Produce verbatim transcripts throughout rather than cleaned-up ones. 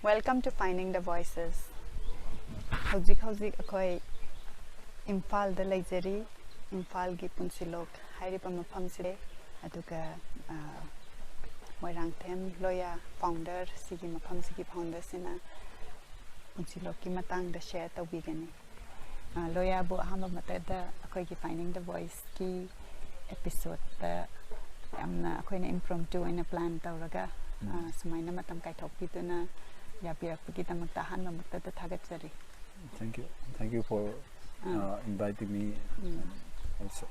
Welcome to Finding the Voices. ꯍꯧꯖꯤꯛ ꯍꯧꯖꯤꯛ ꯑꯩꯈꯣꯏ ꯏꯝꯐꯥꯜꯗ ꯂꯩꯖꯔꯤ꯫ ꯏꯝꯐꯥꯜꯒꯤ ꯄꯨꯟꯁꯤꯂꯣꯛ ꯍꯥꯏꯔꯤꯕ ꯃꯐꯝꯁꯤꯗ, ꯑꯗꯨꯒ ꯑ, ꯃꯣꯏꯔꯥꯡꯊꯦꯝ ꯂꯣꯌꯥ, ꯐꯥꯎꯟꯗꯔ, ꯁꯤꯒꯤ ꯃꯐꯝꯁꯤꯒꯤ ꯐꯥꯎꯟꯗꯔꯁꯤꯅ ꯄꯨꯟꯁꯤꯂꯣꯛꯀꯤ ꯃꯇꯥꯡꯗ ꯁꯦꯌꯔ ꯇꯧꯕꯤꯒꯅꯤ꯫ ꯑ, ꯂꯣꯌꯥꯕꯨ ꯑꯍꯥꯟꯕ ꯃꯛꯇꯗ ꯑꯩꯈꯣꯏꯒꯤ Finding the Voiceꯀꯤ ꯑꯦꯄꯤꯁꯣꯗꯇ ꯌꯥꯝꯅ ꯑꯩꯈꯣꯏꯅ ꯏꯝꯄ꯭ꯔꯣꯝꯇꯨ ꯑꯣꯏꯅ ꯄ꯭ꯂꯥꯟ ꯇꯧꯔꯒ, ꯑ, ꯎꯝ꯫ ꯁꯨꯃꯥꯏꯅ ꯃꯇꯝ ꯀꯥꯏꯊꯣꯛꯄꯤꯗꯨꯅ ꯌꯥꯕꯤꯔꯛꯄꯒꯤꯗꯃꯛꯇ ꯑꯍꯥꯟꯕ ꯃꯛꯇꯗ ꯊꯥꯒꯠꯆꯔꯤ꯫ Thank you. Thank you for ah. uh, inviting me um. And also.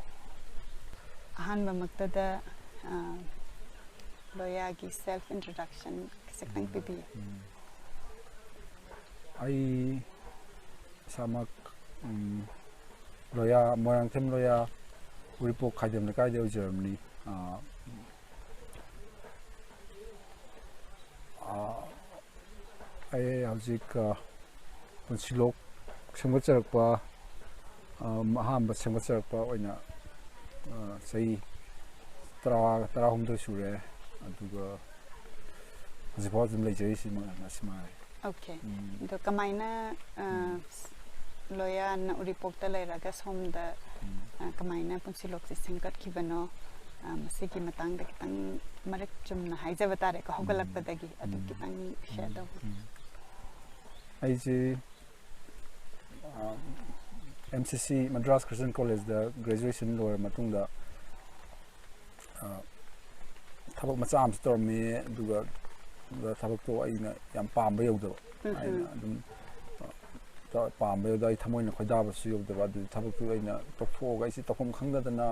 ꯑꯍꯥꯟꯕ ꯃꯛꯇꯗ, ꯑ, ꯂꯣꯌꯥꯒꯤ ꯁꯦꯜꯐ ꯏꯟꯇ꯭ꯔꯣꯗꯛꯁꯟ ꯈꯖꯤꯛꯇꯪ ꯄꯤꯕꯤꯌꯨ꯫ ꯎꯝ꯫ ꯑꯩ ꯏꯁꯥꯃꯛ ꯎꯝ, ꯂꯣꯌꯥ, ꯃꯣꯏꯔꯥꯡꯊꯦꯝ ꯂꯣꯌꯥ, ꯎꯔꯤꯄꯣꯛ ꯈꯥꯏꯗꯦꯝ ꯂꯩꯀꯥꯏꯗ ꯑꯣꯏꯖꯔꯕꯅꯤ꯫ ꯑ, ꯑ, ꯑꯩ ꯍꯧꯖꯤꯛ ꯑ, ꯄꯨꯟꯁꯤꯂꯣꯛ ꯁꯦꯝꯒꯠꯆꯔꯛꯄ, ꯑ, ꯑꯍꯥꯟꯕ ꯁꯦꯝꯒꯠꯆꯔꯛꯄ ꯑꯣꯏꯅ, ꯑ, ꯆꯍꯤ ꯇꯔꯥ, ꯇꯔꯥꯍꯨꯝꯗꯣꯏ ꯁꯨꯔꯦ꯫ ꯑꯗꯨꯒ ꯍꯧꯖꯤꯛꯐꯥꯎ ꯑꯗꯨꯝ ꯂꯩꯖꯔꯤꯁꯤ ꯃꯉꯥꯏ, ꯑꯁꯤ ꯃꯉꯥꯏ꯫ ꯑꯣꯀꯦ꯫ ꯎꯝ꯫ ꯑꯗꯣ ꯀꯃꯥꯏꯅ, ꯑ, ꯂꯣꯌꯥꯅ ꯎꯔꯤꯄꯣꯛꯇ ꯂꯩꯔꯒ ꯁꯣꯝꯗ, ꯎꯝ꯫ ꯑ, ꯀꯃꯥꯏꯅ ꯄꯨꯟꯁꯤꯂꯣꯛꯁꯦ ꯁꯦꯝꯒꯠꯈꯤꯕꯅꯣ? ꯑ, ꯃꯁꯤꯒꯤ ꯃꯇꯥꯡꯗ ꯈꯤꯇꯪ ꯃꯔꯤꯛ ꯆꯨꯝꯅ ꯍꯥꯏꯖꯕ ꯇꯥꯔꯦꯀꯣ, ꯍꯧꯒꯠꯂꯛꯄꯗꯒꯤ ꯑꯗꯨ ꯎꯝ꯫ ꯈꯤꯇꯪ ꯁꯦꯌꯔ ꯇꯧꯕꯤꯌꯨ꯫ ꯎꯝ꯫ ꯑꯩꯁꯦ ꯑꯦꯝ ꯁꯤ ꯁꯤ, ꯃꯗ꯭ꯔꯥꯁ ꯈ꯭ꯔꯤꯁꯇꯤꯌꯟ ꯀꯣꯂꯦꯖꯇ ꯒ꯭ꯔꯦꯖꯨꯑꯦꯁꯟ ꯂꯣꯏꯔ ꯃꯇꯨꯡꯗ, ꯑ, ꯊꯕꯛ ꯃꯆꯥ ꯑꯃꯁꯨ ꯇꯧꯔꯝꯃꯤ꯫ ꯑꯗꯨꯒ, ꯑꯗꯨꯒ ꯊꯕꯛꯇꯣ ꯑꯩꯅ ꯌꯥꯝ ꯄꯥꯝꯕ ꯌꯧꯗꯕ꯫ ꯎꯝ꯫ ꯑꯩꯅ ꯑꯗꯨꯝ, ꯑ, ꯄꯥꯝꯕ ꯌꯧꯗꯕ, ꯑꯩ ꯊꯃꯣꯏꯅ ꯈꯣꯏꯗꯥꯕꯁꯨ ꯌꯧꯗꯕ꯫ ꯑꯗꯨ ꯊꯕꯛꯇꯨ ꯑꯩꯅ ꯇꯣꯛꯊꯣꯛꯑꯒ ꯑꯩꯁꯦ ꯇꯧꯐꯝ ꯈꯪꯗꯗꯅ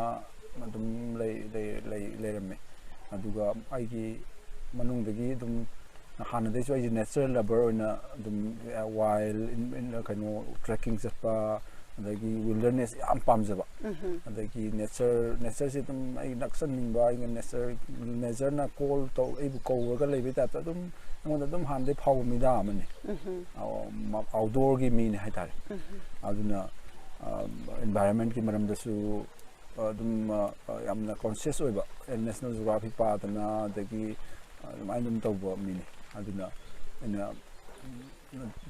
ꯑꯗꯨꯝ ꯂꯩ-, ꯂꯩ-, ꯂꯩ-, ꯂꯩꯔꯝꯃꯦ꯫ ꯑꯗꯨꯒ ꯑꯩꯒꯤ ꯃꯅꯨꯡꯗꯒꯤ ꯑꯗꯨꯝ ꯍꯥꯟꯅꯗꯩꯁꯨ ꯑꯩꯁꯦ ꯅꯦꯆꯔ ꯂꯚꯔ ꯑꯣꯏꯅ ꯑꯗꯨꯝ, ꯑ, ꯋꯥꯏꯜ, ꯏꯟ-, ꯏꯟ-, ꯀꯩꯅꯣ, ꯇ꯭ꯔꯦꯛꯀꯤꯡ ꯆꯠꯄ, ꯑꯗꯒꯤ ꯋꯤꯜꯗꯔꯅꯦꯁ ꯌꯥꯝ ꯄꯥꯝꯖꯕ꯫ ꯎꯝ꯫ ꯑꯗꯒꯤ ꯅꯦꯆꯔ, ꯅꯦꯆꯔꯁꯦ ꯑꯗꯨꯝ ꯑꯩ ꯅꯛꯁꯟꯅꯤꯡꯕ, ꯑꯩꯅ ꯅꯦꯆꯔ, ꯅꯦꯆꯔꯅ ꯀꯣꯜ ꯇꯧ, ꯑꯩꯕꯨ ꯀꯧꯔꯒ ꯂꯩꯕꯩ ꯇꯥꯏꯞꯇ ꯑꯗꯨꯝ ꯑꯩꯉꯣꯟꯗ ꯑꯗꯨꯝ ꯍꯥꯟꯅꯗꯩ ꯐꯥꯎꯕ ꯃꯤꯗꯥ ꯑꯃꯅꯤ꯫ ꯎꯝ꯫ ꯑꯥꯎꯠꯗꯣꯔꯒꯤ ꯃꯤꯅꯤ ꯍꯥꯏꯇꯥꯔꯦ꯫ ꯎꯝ꯫ ꯑꯗꯨꯅ, ꯑ, ꯏꯟꯚꯥꯏꯔꯟꯃꯦꯟꯠꯀꯤ ꯃꯔꯝꯗꯁꯨ ꯑꯗꯨꯝ, ꯑ, ꯑ, ꯌꯥꯝꯅ ꯀꯣꯟꯁꯤꯌꯁ ꯑꯣꯏꯕ, ꯅꯦꯁꯅꯦꯜ ꯖꯤꯑꯣꯒ꯭ꯔꯥꯐꯤ ꯄꯥꯗꯅ, ꯑꯗꯒꯤ, ꯑ, ꯑꯗꯨꯃꯥꯏꯅ ꯑꯗꯨꯝ ꯇꯧꯕ ꯃꯤꯅꯤ꯫ ꯑꯗꯨꯅ ꯑꯩꯅ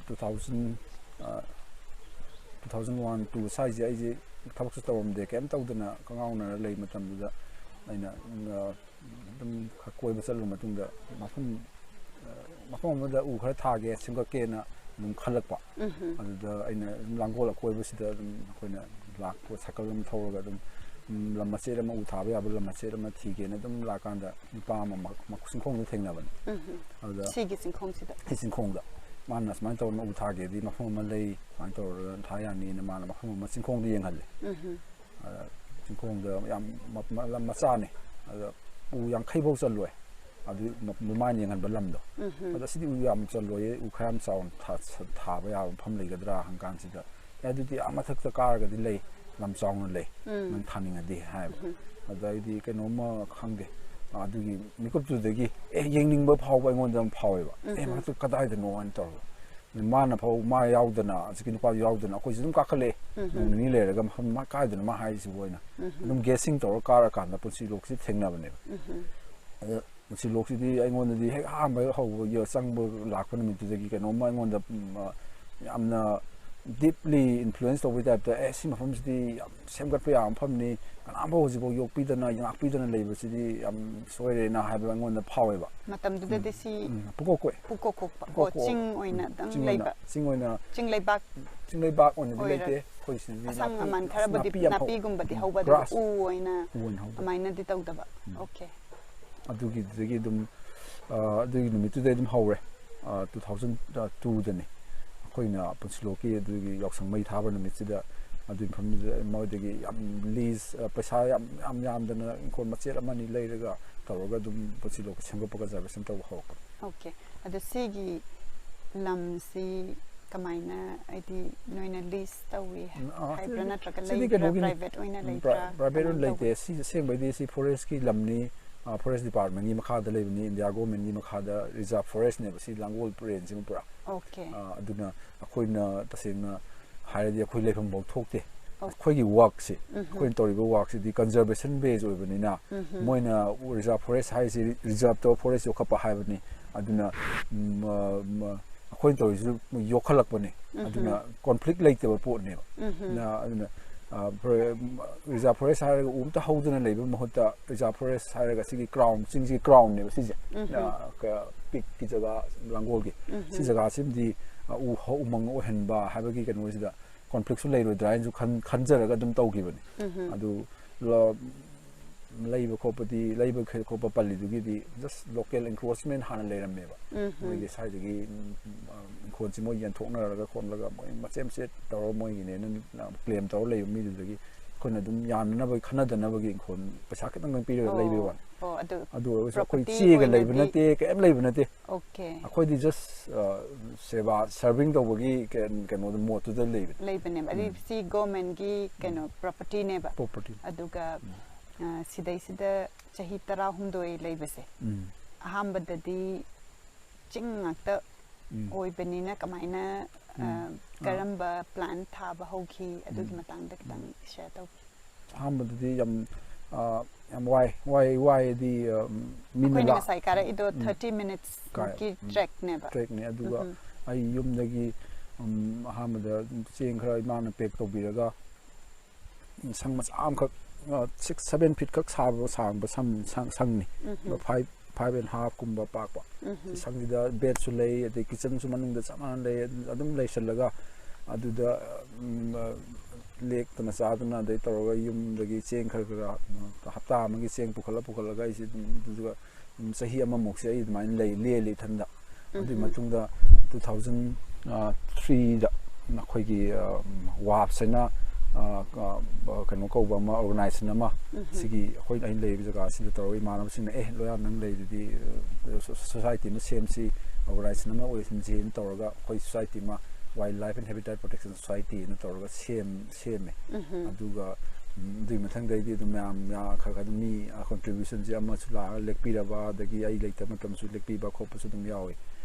two thousand two thousand one two ꯁ꯭ꯋꯥꯏꯁꯦ ꯑꯩꯁꯦ ꯊꯕꯛꯁꯨ ꯇꯧꯔꯝꯗꯦ, ꯀꯩꯝ ꯇꯧꯗꯅ ꯀꯉꯥꯎꯅꯔ ꯂꯩ ꯃꯇꯝꯗꯨꯗ ꯑꯩꯅ ꯑꯗꯨꯝ ꯀꯣꯏꯕ ꯆꯠꯂꯨꯔ ꯃꯇꯨꯡꯗ ꯃꯐꯝ ꯃꯐꯝ ꯑꯃꯗ ꯎ ꯈꯔ ꯊꯥꯒꯦ, ꯁꯦꯝꯒꯠꯀꯦꯅ ꯑꯗꯨꯝ ꯈꯜꯂꯛꯄ꯫ ꯑꯗꯨꯗ ꯑꯩꯅ ꯑꯗꯨꯝ ꯂꯥꯡꯒꯣꯜ ꯑꯀꯣꯏꯕꯁꯤꯗ ꯑꯗꯨꯝ ꯑꯩꯈꯣꯏꯅ ꯂꯥꯛꯄ, ꯁꯥꯏꯀꯜ ꯑꯃ ꯊꯧꯔꯒ ꯑꯗꯨꯝ ꯂꯝ ꯃꯆꯦꯠ ꯑꯃ, ꯎ ꯊꯥꯕ ꯌꯥꯕ ꯂꯝ ꯃꯆꯦꯠ ꯑꯃ ꯊꯤꯒꯦꯅ ꯑꯗꯨꯝ ꯂꯥꯛꯀꯥꯟꯗ ꯅꯨꯄꯥ ꯑꯃ ꯃ- ꯃ- ꯆꯤꯡꯈꯣꯡꯗ ꯊꯦꯡꯅꯕꯅꯤ꯫ ꯑꯗꯨꯗ ꯁꯤꯒꯤ ꯆꯤꯡꯈꯣꯡꯁꯤꯗ? ꯁꯤ ꯆꯤꯡꯈꯣꯡꯗ ꯃꯥꯅ ꯁꯨꯃꯥꯏꯅ ꯇꯧꯗꯅ ꯎ ꯊꯥꯒꯦꯗꯤ ꯃꯐꯝ ꯑꯃ ꯂꯩ, ꯁꯨꯃꯥꯏꯅ ꯇꯧꯔꯒ ꯊꯥ ꯌꯥꯅꯤꯅ ꯃꯥꯅ ꯃꯐꯝ ꯑꯃ ꯆꯤꯡꯈꯣꯡꯗ ꯌꯦꯡꯍꯜꯂꯦ꯫ ꯑꯗ ꯆꯤꯡꯈꯣꯡꯗ ꯌꯥꯝ ꯃ- ꯃ- ꯂꯝ ꯃꯆꯥꯅꯤ꯫ ꯑꯗ ꯎ ꯌꯥꯡꯈꯩ ꯐꯥꯎ ꯆꯜꯂꯣꯏ꯫ ꯑꯗꯨ ꯃ- ꯃꯃꯥꯏꯅ ꯌꯦꯡꯍꯟꯕ ꯂꯝꯗꯣ꯫ ꯑꯗ ꯁꯤꯗꯤ ꯎ ꯌꯥꯝ ꯆꯜꯂꯣꯏꯌꯦ, ꯎ ꯈꯔ ꯌꯥꯝ ꯆꯥꯎꯅ ꯊꯥ- ꯊꯥꯕ ꯌꯥꯕ ꯃꯐꯝ ꯂꯩꯒꯗ꯭ꯔꯥ ꯍꯪꯀꯥꯟꯁꯤꯗ, "ꯑꯦ, ꯑꯗꯨꯗꯤ ꯑꯥ ꯃꯊꯛꯇ ꯀꯥꯔꯒꯗꯤ ꯂꯩ, ꯂꯝ ꯆꯥꯎꯅ ꯂꯩ, ꯅꯪ ꯊꯥꯅꯤꯡꯉꯗꯤ" ꯍꯥꯏꯕ꯫ ꯑꯗ ꯑꯩꯗꯤ ꯀꯩꯅꯣꯝꯃ ꯈꯪꯗꯦ, ꯑꯗꯨꯒꯤ ꯃꯤꯀꯨꯞꯇꯨꯗꯒꯤ ꯑꯦ, ꯌꯦꯡꯅꯤꯡꯕ ꯐꯥꯎꯕ ꯑꯩꯉꯣꯟꯗ ꯑꯃ ꯐꯥꯎꯋꯦꯕ꯫ "ꯑꯦ, ꯃꯊꯛꯇ ꯀꯗꯥꯏꯗꯅꯣ?" ꯍꯥꯏꯅ ꯇꯧꯔꯒ ꯃꯥꯅ ꯐꯥꯎ, ꯃꯥ ꯌꯥꯎꯗꯅ, ꯍꯧꯖꯤꯛꯀꯤ ꯅꯨꯄꯥꯗꯨ ꯌꯥꯎꯗꯅ ꯑꯩꯈꯣꯏꯁꯨ ꯑꯗꯨꯝ ꯀꯥꯈꯠꯂꯛꯑꯦ꯫ ꯅꯣꯡ ꯅꯤꯅꯤ ꯂꯩꯔꯒ ꯃꯐꯝ ꯃꯥ ꯀꯥꯏꯗꯅꯣ ꯃꯥ ꯍꯥꯏꯔꯤꯁꯤꯕꯨ ꯑꯣꯏꯅ ꯑꯗꯨꯝ ꯒꯦꯁꯤꯡ ꯇꯧꯔꯒ ꯀꯥꯔꯀꯥꯟꯗ ꯄꯨꯟꯁꯤ ꯂꯣꯛꯁꯤ ꯊꯦꯡꯅꯕꯅꯦꯕ꯫ ꯑꯗ ꯄꯨꯟꯁꯤ ꯂꯣꯛꯁꯤꯗꯤ ꯑꯩꯉꯣꯟꯗꯗꯤ ꯍꯦꯛ ꯑꯍꯥꯟꯕ ꯍꯧꯕꯒꯤ ꯆꯪꯕ ꯂꯥꯛꯄ ꯅꯨꯃꯤꯠꯇꯨꯗꯒꯤ ꯀꯩꯅꯣꯝꯃ ꯑꯩꯉꯣꯟꯗ ꯎꯝ, ꯑ, ꯌꯥꯝꯅ ꯗꯤꯞꯂꯤ ꯏꯟꯐ꯭ꯂꯨꯌꯦꯟꯁ ꯇꯧꯕꯒꯤ ꯇꯥꯏꯞꯇ, "ꯑꯦ, ꯁꯤ ꯃꯐꯝꯁꯤꯗꯤ ꯌꯥꯝ ꯁꯦꯝꯒꯠꯄ ꯌꯥꯕ ꯃꯐꯝꯅꯤ, ꯀꯅꯥꯝꯐꯥꯎ ꯍꯧꯖꯤꯛꯐꯥꯎ ꯌꯣꯛꯄꯤꯗꯅ ꯉꯥꯛꯄꯤꯗꯅ ꯂꯩꯕꯁꯤꯗꯤ ꯌꯥꯝ ꯁꯣꯏꯔꯦꯅ" ꯍꯥꯏꯕ ꯑꯩꯉꯣꯟꯗ ꯐꯥꯎꯋꯦꯕ꯫ ꯃꯇꯝꯗꯨꯗꯗꯤ ꯁꯤ ꯎꯝ, ꯄꯨꯡꯀꯣꯛ ꯀꯣꯛꯑꯦ꯫ ꯄꯨꯡꯀꯣꯛ ꯀꯣꯛꯄ꯫ ꯄꯨꯡꯀꯣꯛ ꯑꯣ, ꯀꯣꯛꯑꯦ꯫ ꯆꯤꯡ ꯑꯣꯏꯅ ꯎꯝ, ꯑꯗꯨꯝ ꯆꯤꯡ ꯑꯣꯏꯅ, ꯂꯩꯕ? ꯆꯤꯡ ꯑꯣꯏꯅ, ꯆꯤꯡ ꯂꯩꯕꯥꯛ, ꯆꯤꯡ ꯂꯩꯕꯥꯛ ꯑꯣꯏꯅꯗꯤ ꯑꯣꯏꯔ-, ꯂꯩꯇꯦ꯫ ꯑꯩꯈꯣꯏ ꯁꯤꯗꯗꯤ ꯑꯁꯪ ꯅꯥꯄꯤ, ꯑꯃꯥꯟ ꯈꯔꯕꯨꯗꯤ ꯅꯥꯄꯤ ꯌꯥꯝ ꯍꯧ-, ꯅꯥꯄꯤꯒꯨꯝꯕꯗꯤ ꯎꯝ, ꯍꯧꯕ, ꯑꯗꯨꯒ ꯒ꯭ꯔꯥꯁ꯫ ꯎ ꯑꯣꯏꯅ ꯎ ꯑꯣꯏꯅ ꯍꯧꯕ꯫ ꯑꯗꯨꯃꯥꯏꯅꯗꯤ ꯇꯧꯗꯕ꯫ ꯎꯝ꯫ ꯑꯣꯀꯦ꯫ ꯑꯗꯨꯒꯤꯗꯨꯗꯒꯤ ꯑꯗꯨꯝ, ꯑ, ꯑꯗꯨꯒꯤ ꯅꯨꯃꯤꯠꯇꯨꯗꯩ ꯑꯗꯨꯝ ꯍꯧꯔꯦ꯫ ꯑ, ꯇꯨ ꯊꯥꯎꯖꯟ ꯇꯨꯗꯅꯤ ꯑꯩꯈꯣꯏꯅ ꯄꯨꯟꯁꯤꯂꯣꯛꯀꯤ ꯑꯗꯨꯒꯤ ꯌꯥꯎꯁꯪ ꯃꯩ ꯊꯥꯕ ꯅꯨꯃꯤꯠꯁꯤꯗ, ꯑꯗꯨꯒꯤ ꯃꯐꯝꯗꯨꯗ ꯃꯣꯏꯗꯒꯤ ꯌꯥꯝ ꯂꯤꯁ, ꯑ, ꯄꯩꯁꯥ ꯌꯥꯝ, ꯌꯥꯝ ꯌꯥꯝꯗꯅ ꯏꯪꯈꯣꯜ ꯃꯆꯦꯠ ꯑꯃꯅꯤ ꯂꯩꯔꯒ ꯇꯧꯔꯒ ꯑꯗꯨꯝ ꯄꯨꯟꯁꯤꯂꯣꯛꯀꯤ ꯁꯦꯝꯒꯠꯄ, ꯀꯟꯖꯔꯕꯦꯁꯟ ꯇꯧꯕ ꯍꯧꯔꯛꯄꯅꯤ꯫ ꯑꯣꯀꯦ꯫ ꯑꯗꯣ ꯁꯤꯒꯤ ꯂꯝꯁꯤ ꯀꯃꯥꯏꯅ, ꯍꯥꯏꯗꯤ, ꯅꯣꯏꯅ ꯂꯤꯁ ꯇꯧꯏ ꯎꯝ, ꯑꯥ, ꯍꯥꯏꯕ꯭ꯔꯥ, ꯁꯤꯗꯤ, ꯅꯠꯇ꯭ꯔꯒ ꯁꯤꯗꯤ ꯂꯩꯕ꯭ꯔꯥ? ꯀꯩꯅꯣꯒꯤꯅꯤ꯫ ꯄ꯭ꯔꯥꯏꯚꯦꯠ ꯑꯣꯏꯅ ꯎꯝ, ꯂꯩꯕ꯭ꯔꯥ? ꯄ꯭ꯔꯥꯏ-, ꯄ꯭ꯔꯥꯏꯚꯦꯠ ꯀꯃꯥꯏꯅ ꯑꯣꯏꯅ ꯂꯩꯇꯦ꯫ ꯇꯧꯕ? ꯁꯤ ꯑꯁꯦꯡꯕꯩꯗꯤ ꯁꯤ ꯐꯣꯔꯦꯁꯀꯤ ꯂꯝꯅꯤ꯫ ꯑꯥ, ꯐꯣꯔꯦꯁ ꯗꯤꯄꯥꯔꯠꯃꯦꯟꯒꯤ ꯃꯈꯥꯗ ꯂꯩꯕꯅꯤ, ꯏꯟꯗꯤꯌꯥ ꯒꯣꯔꯃꯦꯟꯒꯤ ꯃꯈꯥꯗ ꯔꯤꯖꯥꯔꯚ ꯐꯣꯔꯦꯁꯅꯦꯕ ꯁꯤ ꯂꯥꯡꯒꯣꯜ ꯔꯦꯟꯖꯁꯤꯃ ꯄꯨꯔꯥ꯫ ꯑꯣꯀꯦ꯫ ꯑꯥ, ꯑꯗꯨꯅ ꯑꯩꯈꯣꯏꯅ ꯇꯁꯦꯡꯅ ꯍꯥꯏꯔꯗꯤ ꯑꯩꯈꯣꯏ ꯂꯩꯐꯝꯐꯥꯎ ꯊꯣꯛꯇꯦ꯫ ꯑꯣꯀꯦ꯫ ꯑꯩꯈꯣꯏꯒꯤ ꯋꯥꯛꯁꯦ, ꯎꯝꯍꯨꯝ꯫ ꯑꯩꯈꯣꯏꯅ ꯇꯧꯔꯤꯕ ꯋꯥꯛꯁꯤꯗꯤ ꯀꯟꯖꯔꯕꯦꯁꯟ ꯕꯦꯖ ꯑꯣꯏꯕꯅꯤꯅ, ꯎꯝꯍꯨꯝ꯫ ꯃꯣꯏꯅ ꯔꯤꯖꯥꯔꯚ ꯐꯣꯔꯦꯁ ꯍꯥꯏꯁꯤ ꯔꯤꯖꯥꯔꯚꯇ ꯐꯣꯔꯦꯁ ꯌꯣꯛꯈꯠꯄ ꯍꯥꯏꯕꯅꯤ꯫ ꯑꯗꯨꯅ, ꯎꯝ, ꯑ, ꯃ-, ꯑꯩꯈꯣꯏꯅ ꯇꯧꯔꯤꯁꯤꯁꯨ ꯌꯣꯛꯈꯠꯂꯛꯄꯅꯦ꯫ ꯑꯗꯨꯅ ꯀꯣꯟꯐ꯭ꯂꯤꯛ ꯂꯩꯇꯕ ꯄꯣꯠꯅꯦꯕ꯫ ꯅ-, ꯑꯗꯨꯅ, ꯑ, ꯐꯣꯔꯦ-, ꯔꯤꯖꯥꯔꯚ ꯐꯣꯔꯦꯁ ꯍꯥꯏꯔꯒ ꯎ ꯑꯝꯇ ꯍꯧꯗꯅ ꯂꯩꯕ ꯃꯍꯨꯠꯇ, ꯔꯤꯖꯥꯔꯚ ꯐꯣꯔꯦꯁ ꯍꯥꯏꯔꯒ ꯁꯤꯒꯤ ꯀ꯭ꯔꯥꯎꯟ, ꯆꯤꯡꯁꯤꯒꯤ ꯀ꯭ꯔꯥꯎꯟꯅꯦꯕ ꯁꯤꯁꯦ꯫ ꯅ-, ꯀ-, ꯄꯤꯛꯀꯤ ꯖꯒꯥ, ꯂꯥꯡꯒꯣꯜꯒꯤ꯫ ꯁꯤ ꯖꯒꯥꯁꯤꯃꯗꯤ, ꯑ, ꯎ ꯍꯧ-, ꯎꯃꯪ ꯑꯣꯏꯍꯟꯕ ꯍꯥꯏꯕꯒꯤ ꯀꯩꯅꯣꯁꯤꯗ ꯀꯣꯟꯐ꯭ꯂꯤꯛꯁꯨ ꯂꯩꯔꯣꯏꯗ꯭ꯔꯥ ꯍꯥꯏꯅꯁꯨ ꯈꯟ-, ꯈꯟꯖꯔꯒ ꯑꯗꯨꯝ ꯇꯧꯈꯤꯕꯅꯤ꯫ ꯑꯗꯨ ꯂ-, ꯂꯩꯕ ꯈꯣꯠꯄꯗꯤ, ꯂꯩꯕ ꯈ-, ꯈꯣꯠꯄ ꯄꯜꯂꯤꯗꯨꯒꯤꯗꯤ just local encroachment ꯍꯥꯟꯅ ꯂꯩꯔꯝꯃꯦꯕ꯫ ꯃꯣꯏꯒꯤ ꯁ꯭ꯋꯥꯏꯗꯒꯤ, ꯎꯝ, ꯎꯝ, ꯏꯪꯈꯣꯜꯁꯤ ꯃꯣꯏ ꯌꯦꯟꯊꯣꯛꯅꯔꯒ ꯈꯣꯠꯂꯒ ꯃꯣꯏ ꯃꯆꯦꯠ ꯃꯆꯦꯠ ꯇꯧꯔꯒ ꯃꯣꯏꯒꯤꯅꯦꯅ claim ꯇꯧꯔ ꯂꯩꯕ ꯃꯤꯗꯨꯗꯒꯤ ꯑꯩꯈꯣꯏꯅ ꯑꯗꯨꯝ ꯌꯥꯅꯅꯕ, ꯈꯟꯅꯗꯅꯕꯒꯤ ꯏꯪꯈꯣꯜ ꯄꯩꯁꯥ ꯈꯤꯇꯪ ꯄꯤꯔꯒ ꯂꯩꯕꯩ ꯋꯥꯅꯤ꯫ ꯑꯣ, ꯑꯗꯨ ꯑꯗꯨ ꯑꯣꯏꯔꯒꯁꯨ ꯑꯩꯈꯣꯏ property ꯆꯦꯒ ꯂꯩꯕ ꯑꯣꯏꯅꯗꯤ ꯅꯠꯇꯦ, ꯀꯩꯝ ꯂꯩꯕ ꯅꯠꯇꯦ꯫ Okay꯫ ꯑꯩꯈꯣꯏꯗꯤ just, ꯑ, ꯁꯦꯕꯥ, serving ꯇꯧꯕꯒꯤ ꯀꯩ-, ꯀꯩꯅꯣꯗ, ꯃꯣꯠꯇꯨꯗ ꯂꯩꯕꯅꯤ꯫ ꯂꯩꯕꯅꯦꯕ꯫ ꯑꯗꯩ ꯁꯤ governmentꯒꯤ ꯀꯩꯅꯣ propertyꯅꯦꯕ꯫ Property꯫ ꯑꯗꯨꯒ, ꯑ, ꯁꯤꯗꯩꯁꯤꯗ ꯆꯍꯤ ꯇꯔꯥꯍꯨꯝꯗꯣꯏ ꯂꯩꯕꯁꯦ, ꯎꯝ꯫ ꯑꯍꯥꯟꯕꯗꯗꯤ ꯆꯤꯡ ꯉꯥꯛꯇ ꯎꯝ꯫ ꯑꯣꯏꯕꯅꯤꯅ ꯀꯃꯥꯏꯅ, ꯎꯝ꯫ ꯑ, ꯑꯥ꯫ ꯀꯔꯝꯕ plan ꯊꯥꯕ ꯍꯧꯈꯤ? ꯑꯗꯨꯒꯤ ꯎꯝ꯫ ꯃꯇꯥꯡꯗ ꯈꯤꯇꯪ ꯎꯝ꯫ Share ꯇꯧꯕꯤꯌꯨ꯫ ꯑꯍꯥꯟꯕꯗꯗꯤ ꯌꯥꯝ, ꯑ, ꯌꯥꯝ ꯋꯥꯏ, ꯋꯥꯏ, ꯋꯥꯏꯗꯤ, ꯑ, ꯃꯤꯅ ꯑꯩꯈꯣꯏꯅ ꯂꯥ-, ꯉꯁꯥꯏ ꯀꯥꯔꯛꯏꯗꯣ ꯎꯝ꯫ Thirty minutes ꯀꯥꯏ-, ꯃꯨꯛꯀꯤ ꯎꯝ꯫ Trackꯅꯦꯕ꯫ Trackꯅꯦ꯫ ꯑꯗꯨꯒ ꯎꯝ꯫ ꯑꯩ ꯌꯨꯝꯗꯒꯤ, ꯎꯝ, ꯑꯍꯥꯟꯕꯗ ꯆꯦꯡ ꯈꯔ ꯏꯃꯥꯅ pack ꯇꯧꯕꯤꯔꯒ, ꯁꯪ ꯃꯆꯥ ꯑꯃꯈꯛ, ꯑ, six, seven feet ꯈꯛ ꯁꯥꯕ, ꯁꯥꯡꯕ ꯁꯝ-, ꯁꯪ-, ꯁꯪꯅꯤ꯫ ꯎꯝꯍꯨꯝ꯫ Five, five and half ꯀꯨꯝꯕ ꯄꯥꯛꯄ꯫ ꯎꯝꯍꯨꯝ꯫ ꯁꯪꯁꯤꯗ bedꯁꯨ ꯂꯩ, ꯑꯗꯩ kitchenꯁꯨ ꯃꯅꯨꯡꯗ ꯆꯞ ꯃꯥꯟꯅꯅ ꯂꯩ꯫ ꯑꯗꯨꯝ ꯂꯩꯁꯜꯂꯒ ꯑꯗꯨꯗ, ꯎꯝ, ꯑ, ꯂꯦꯛꯇꯅ ꯆꯥꯗꯅ ꯑꯗꯩ ꯇꯧꯔꯒ ꯌꯨꯝꯗꯒꯤ ꯆꯦꯡ ꯈꯔ ꯈꯔ, ꯎꯝ, ꯍꯞꯇꯥ ꯑꯃꯒꯤ ꯆꯦꯡ ꯄꯨꯈꯠꯂ ꯄꯨꯈꯠꯂꯒ ꯑꯩꯁꯦ ꯑꯗꯨꯝ ꯑꯗꯨꯒ ꯎꯝ, ꯆꯍꯤ ꯑꯃꯃꯨꯛꯁꯦ ꯑꯩ ꯑꯗꯨꯃꯥꯏꯅ ꯂꯩ, ꯂꯦꯜꯂꯤ ꯏꯊꯟꯗ꯫ ꯑꯗꯨꯒꯤ ꯎꯝꯍꯨꯝ꯫ ꯃꯇꯨꯡꯗ two thousand, ꯑ, threeꯗ ꯑꯩꯈꯣꯏꯒꯤ, ꯑ, ꯎꯝ, WAFS ꯍꯥꯏꯅ, ꯑ, ꯑ, ꯀꯩꯅꯣ ꯀꯧꯕ ꯑꯃ, organization ꯑꯃ, ꯎꯝꯍꯨꯝ꯫ ꯁꯤꯒꯤ ꯑꯩꯈꯣꯏ, ꯑꯩꯅ ꯂꯩꯔꯤꯕ ꯖꯒꯥꯁꯤꯗ ꯇꯧꯔꯒ ꯏꯃꯥꯟꯅꯕꯁꯤꯡꯅ, "ꯑꯦ, ꯂꯣꯌꯥ, ꯅꯪ ꯂꯩꯗꯨꯗꯤ, ꯑ, so-, society ꯑꯃ ꯁꯦꯝꯁꯤ, organization ꯑꯃ ꯑꯣꯏꯍꯟꯁꯤꯅ" ꯇꯧꯔꯒ ꯑꯩꯈꯣꯏ society ꯑꯃ, Wildlife and Habitat Protection Society ꯍꯥꯏꯅ ꯇꯧꯔꯒ ꯁꯦꯝ-, ꯁꯦꯝꯃꯦ꯫ ꯎꯝꯍꯨꯝ꯫ ꯑꯗꯨꯒ, ꯎꯝ, ꯑꯗꯨꯒꯤ ꯃꯊꯪꯗꯩꯗꯤ ꯑꯗꯨꯝ ꯃꯌꯥꯝ ꯌꯥ-, ꯈꯔ ꯈꯔ ꯑꯗꯨꯝ ꯃꯤ, ꯑ, contributionꯁꯦ ꯑꯃꯁꯨ ꯂꯥꯛꯑꯒ ꯂꯦꯛꯄꯤꯔꯕ, ꯑꯗꯒꯤ ꯑꯩ ꯂꯩꯇꯕ ꯃꯇꯝꯁꯨ ꯂꯦꯛꯄꯤꯕ ꯈꯣꯠꯄꯁꯨ ꯑꯗꯨꯝ ꯌꯥꯎꯋꯤ꯫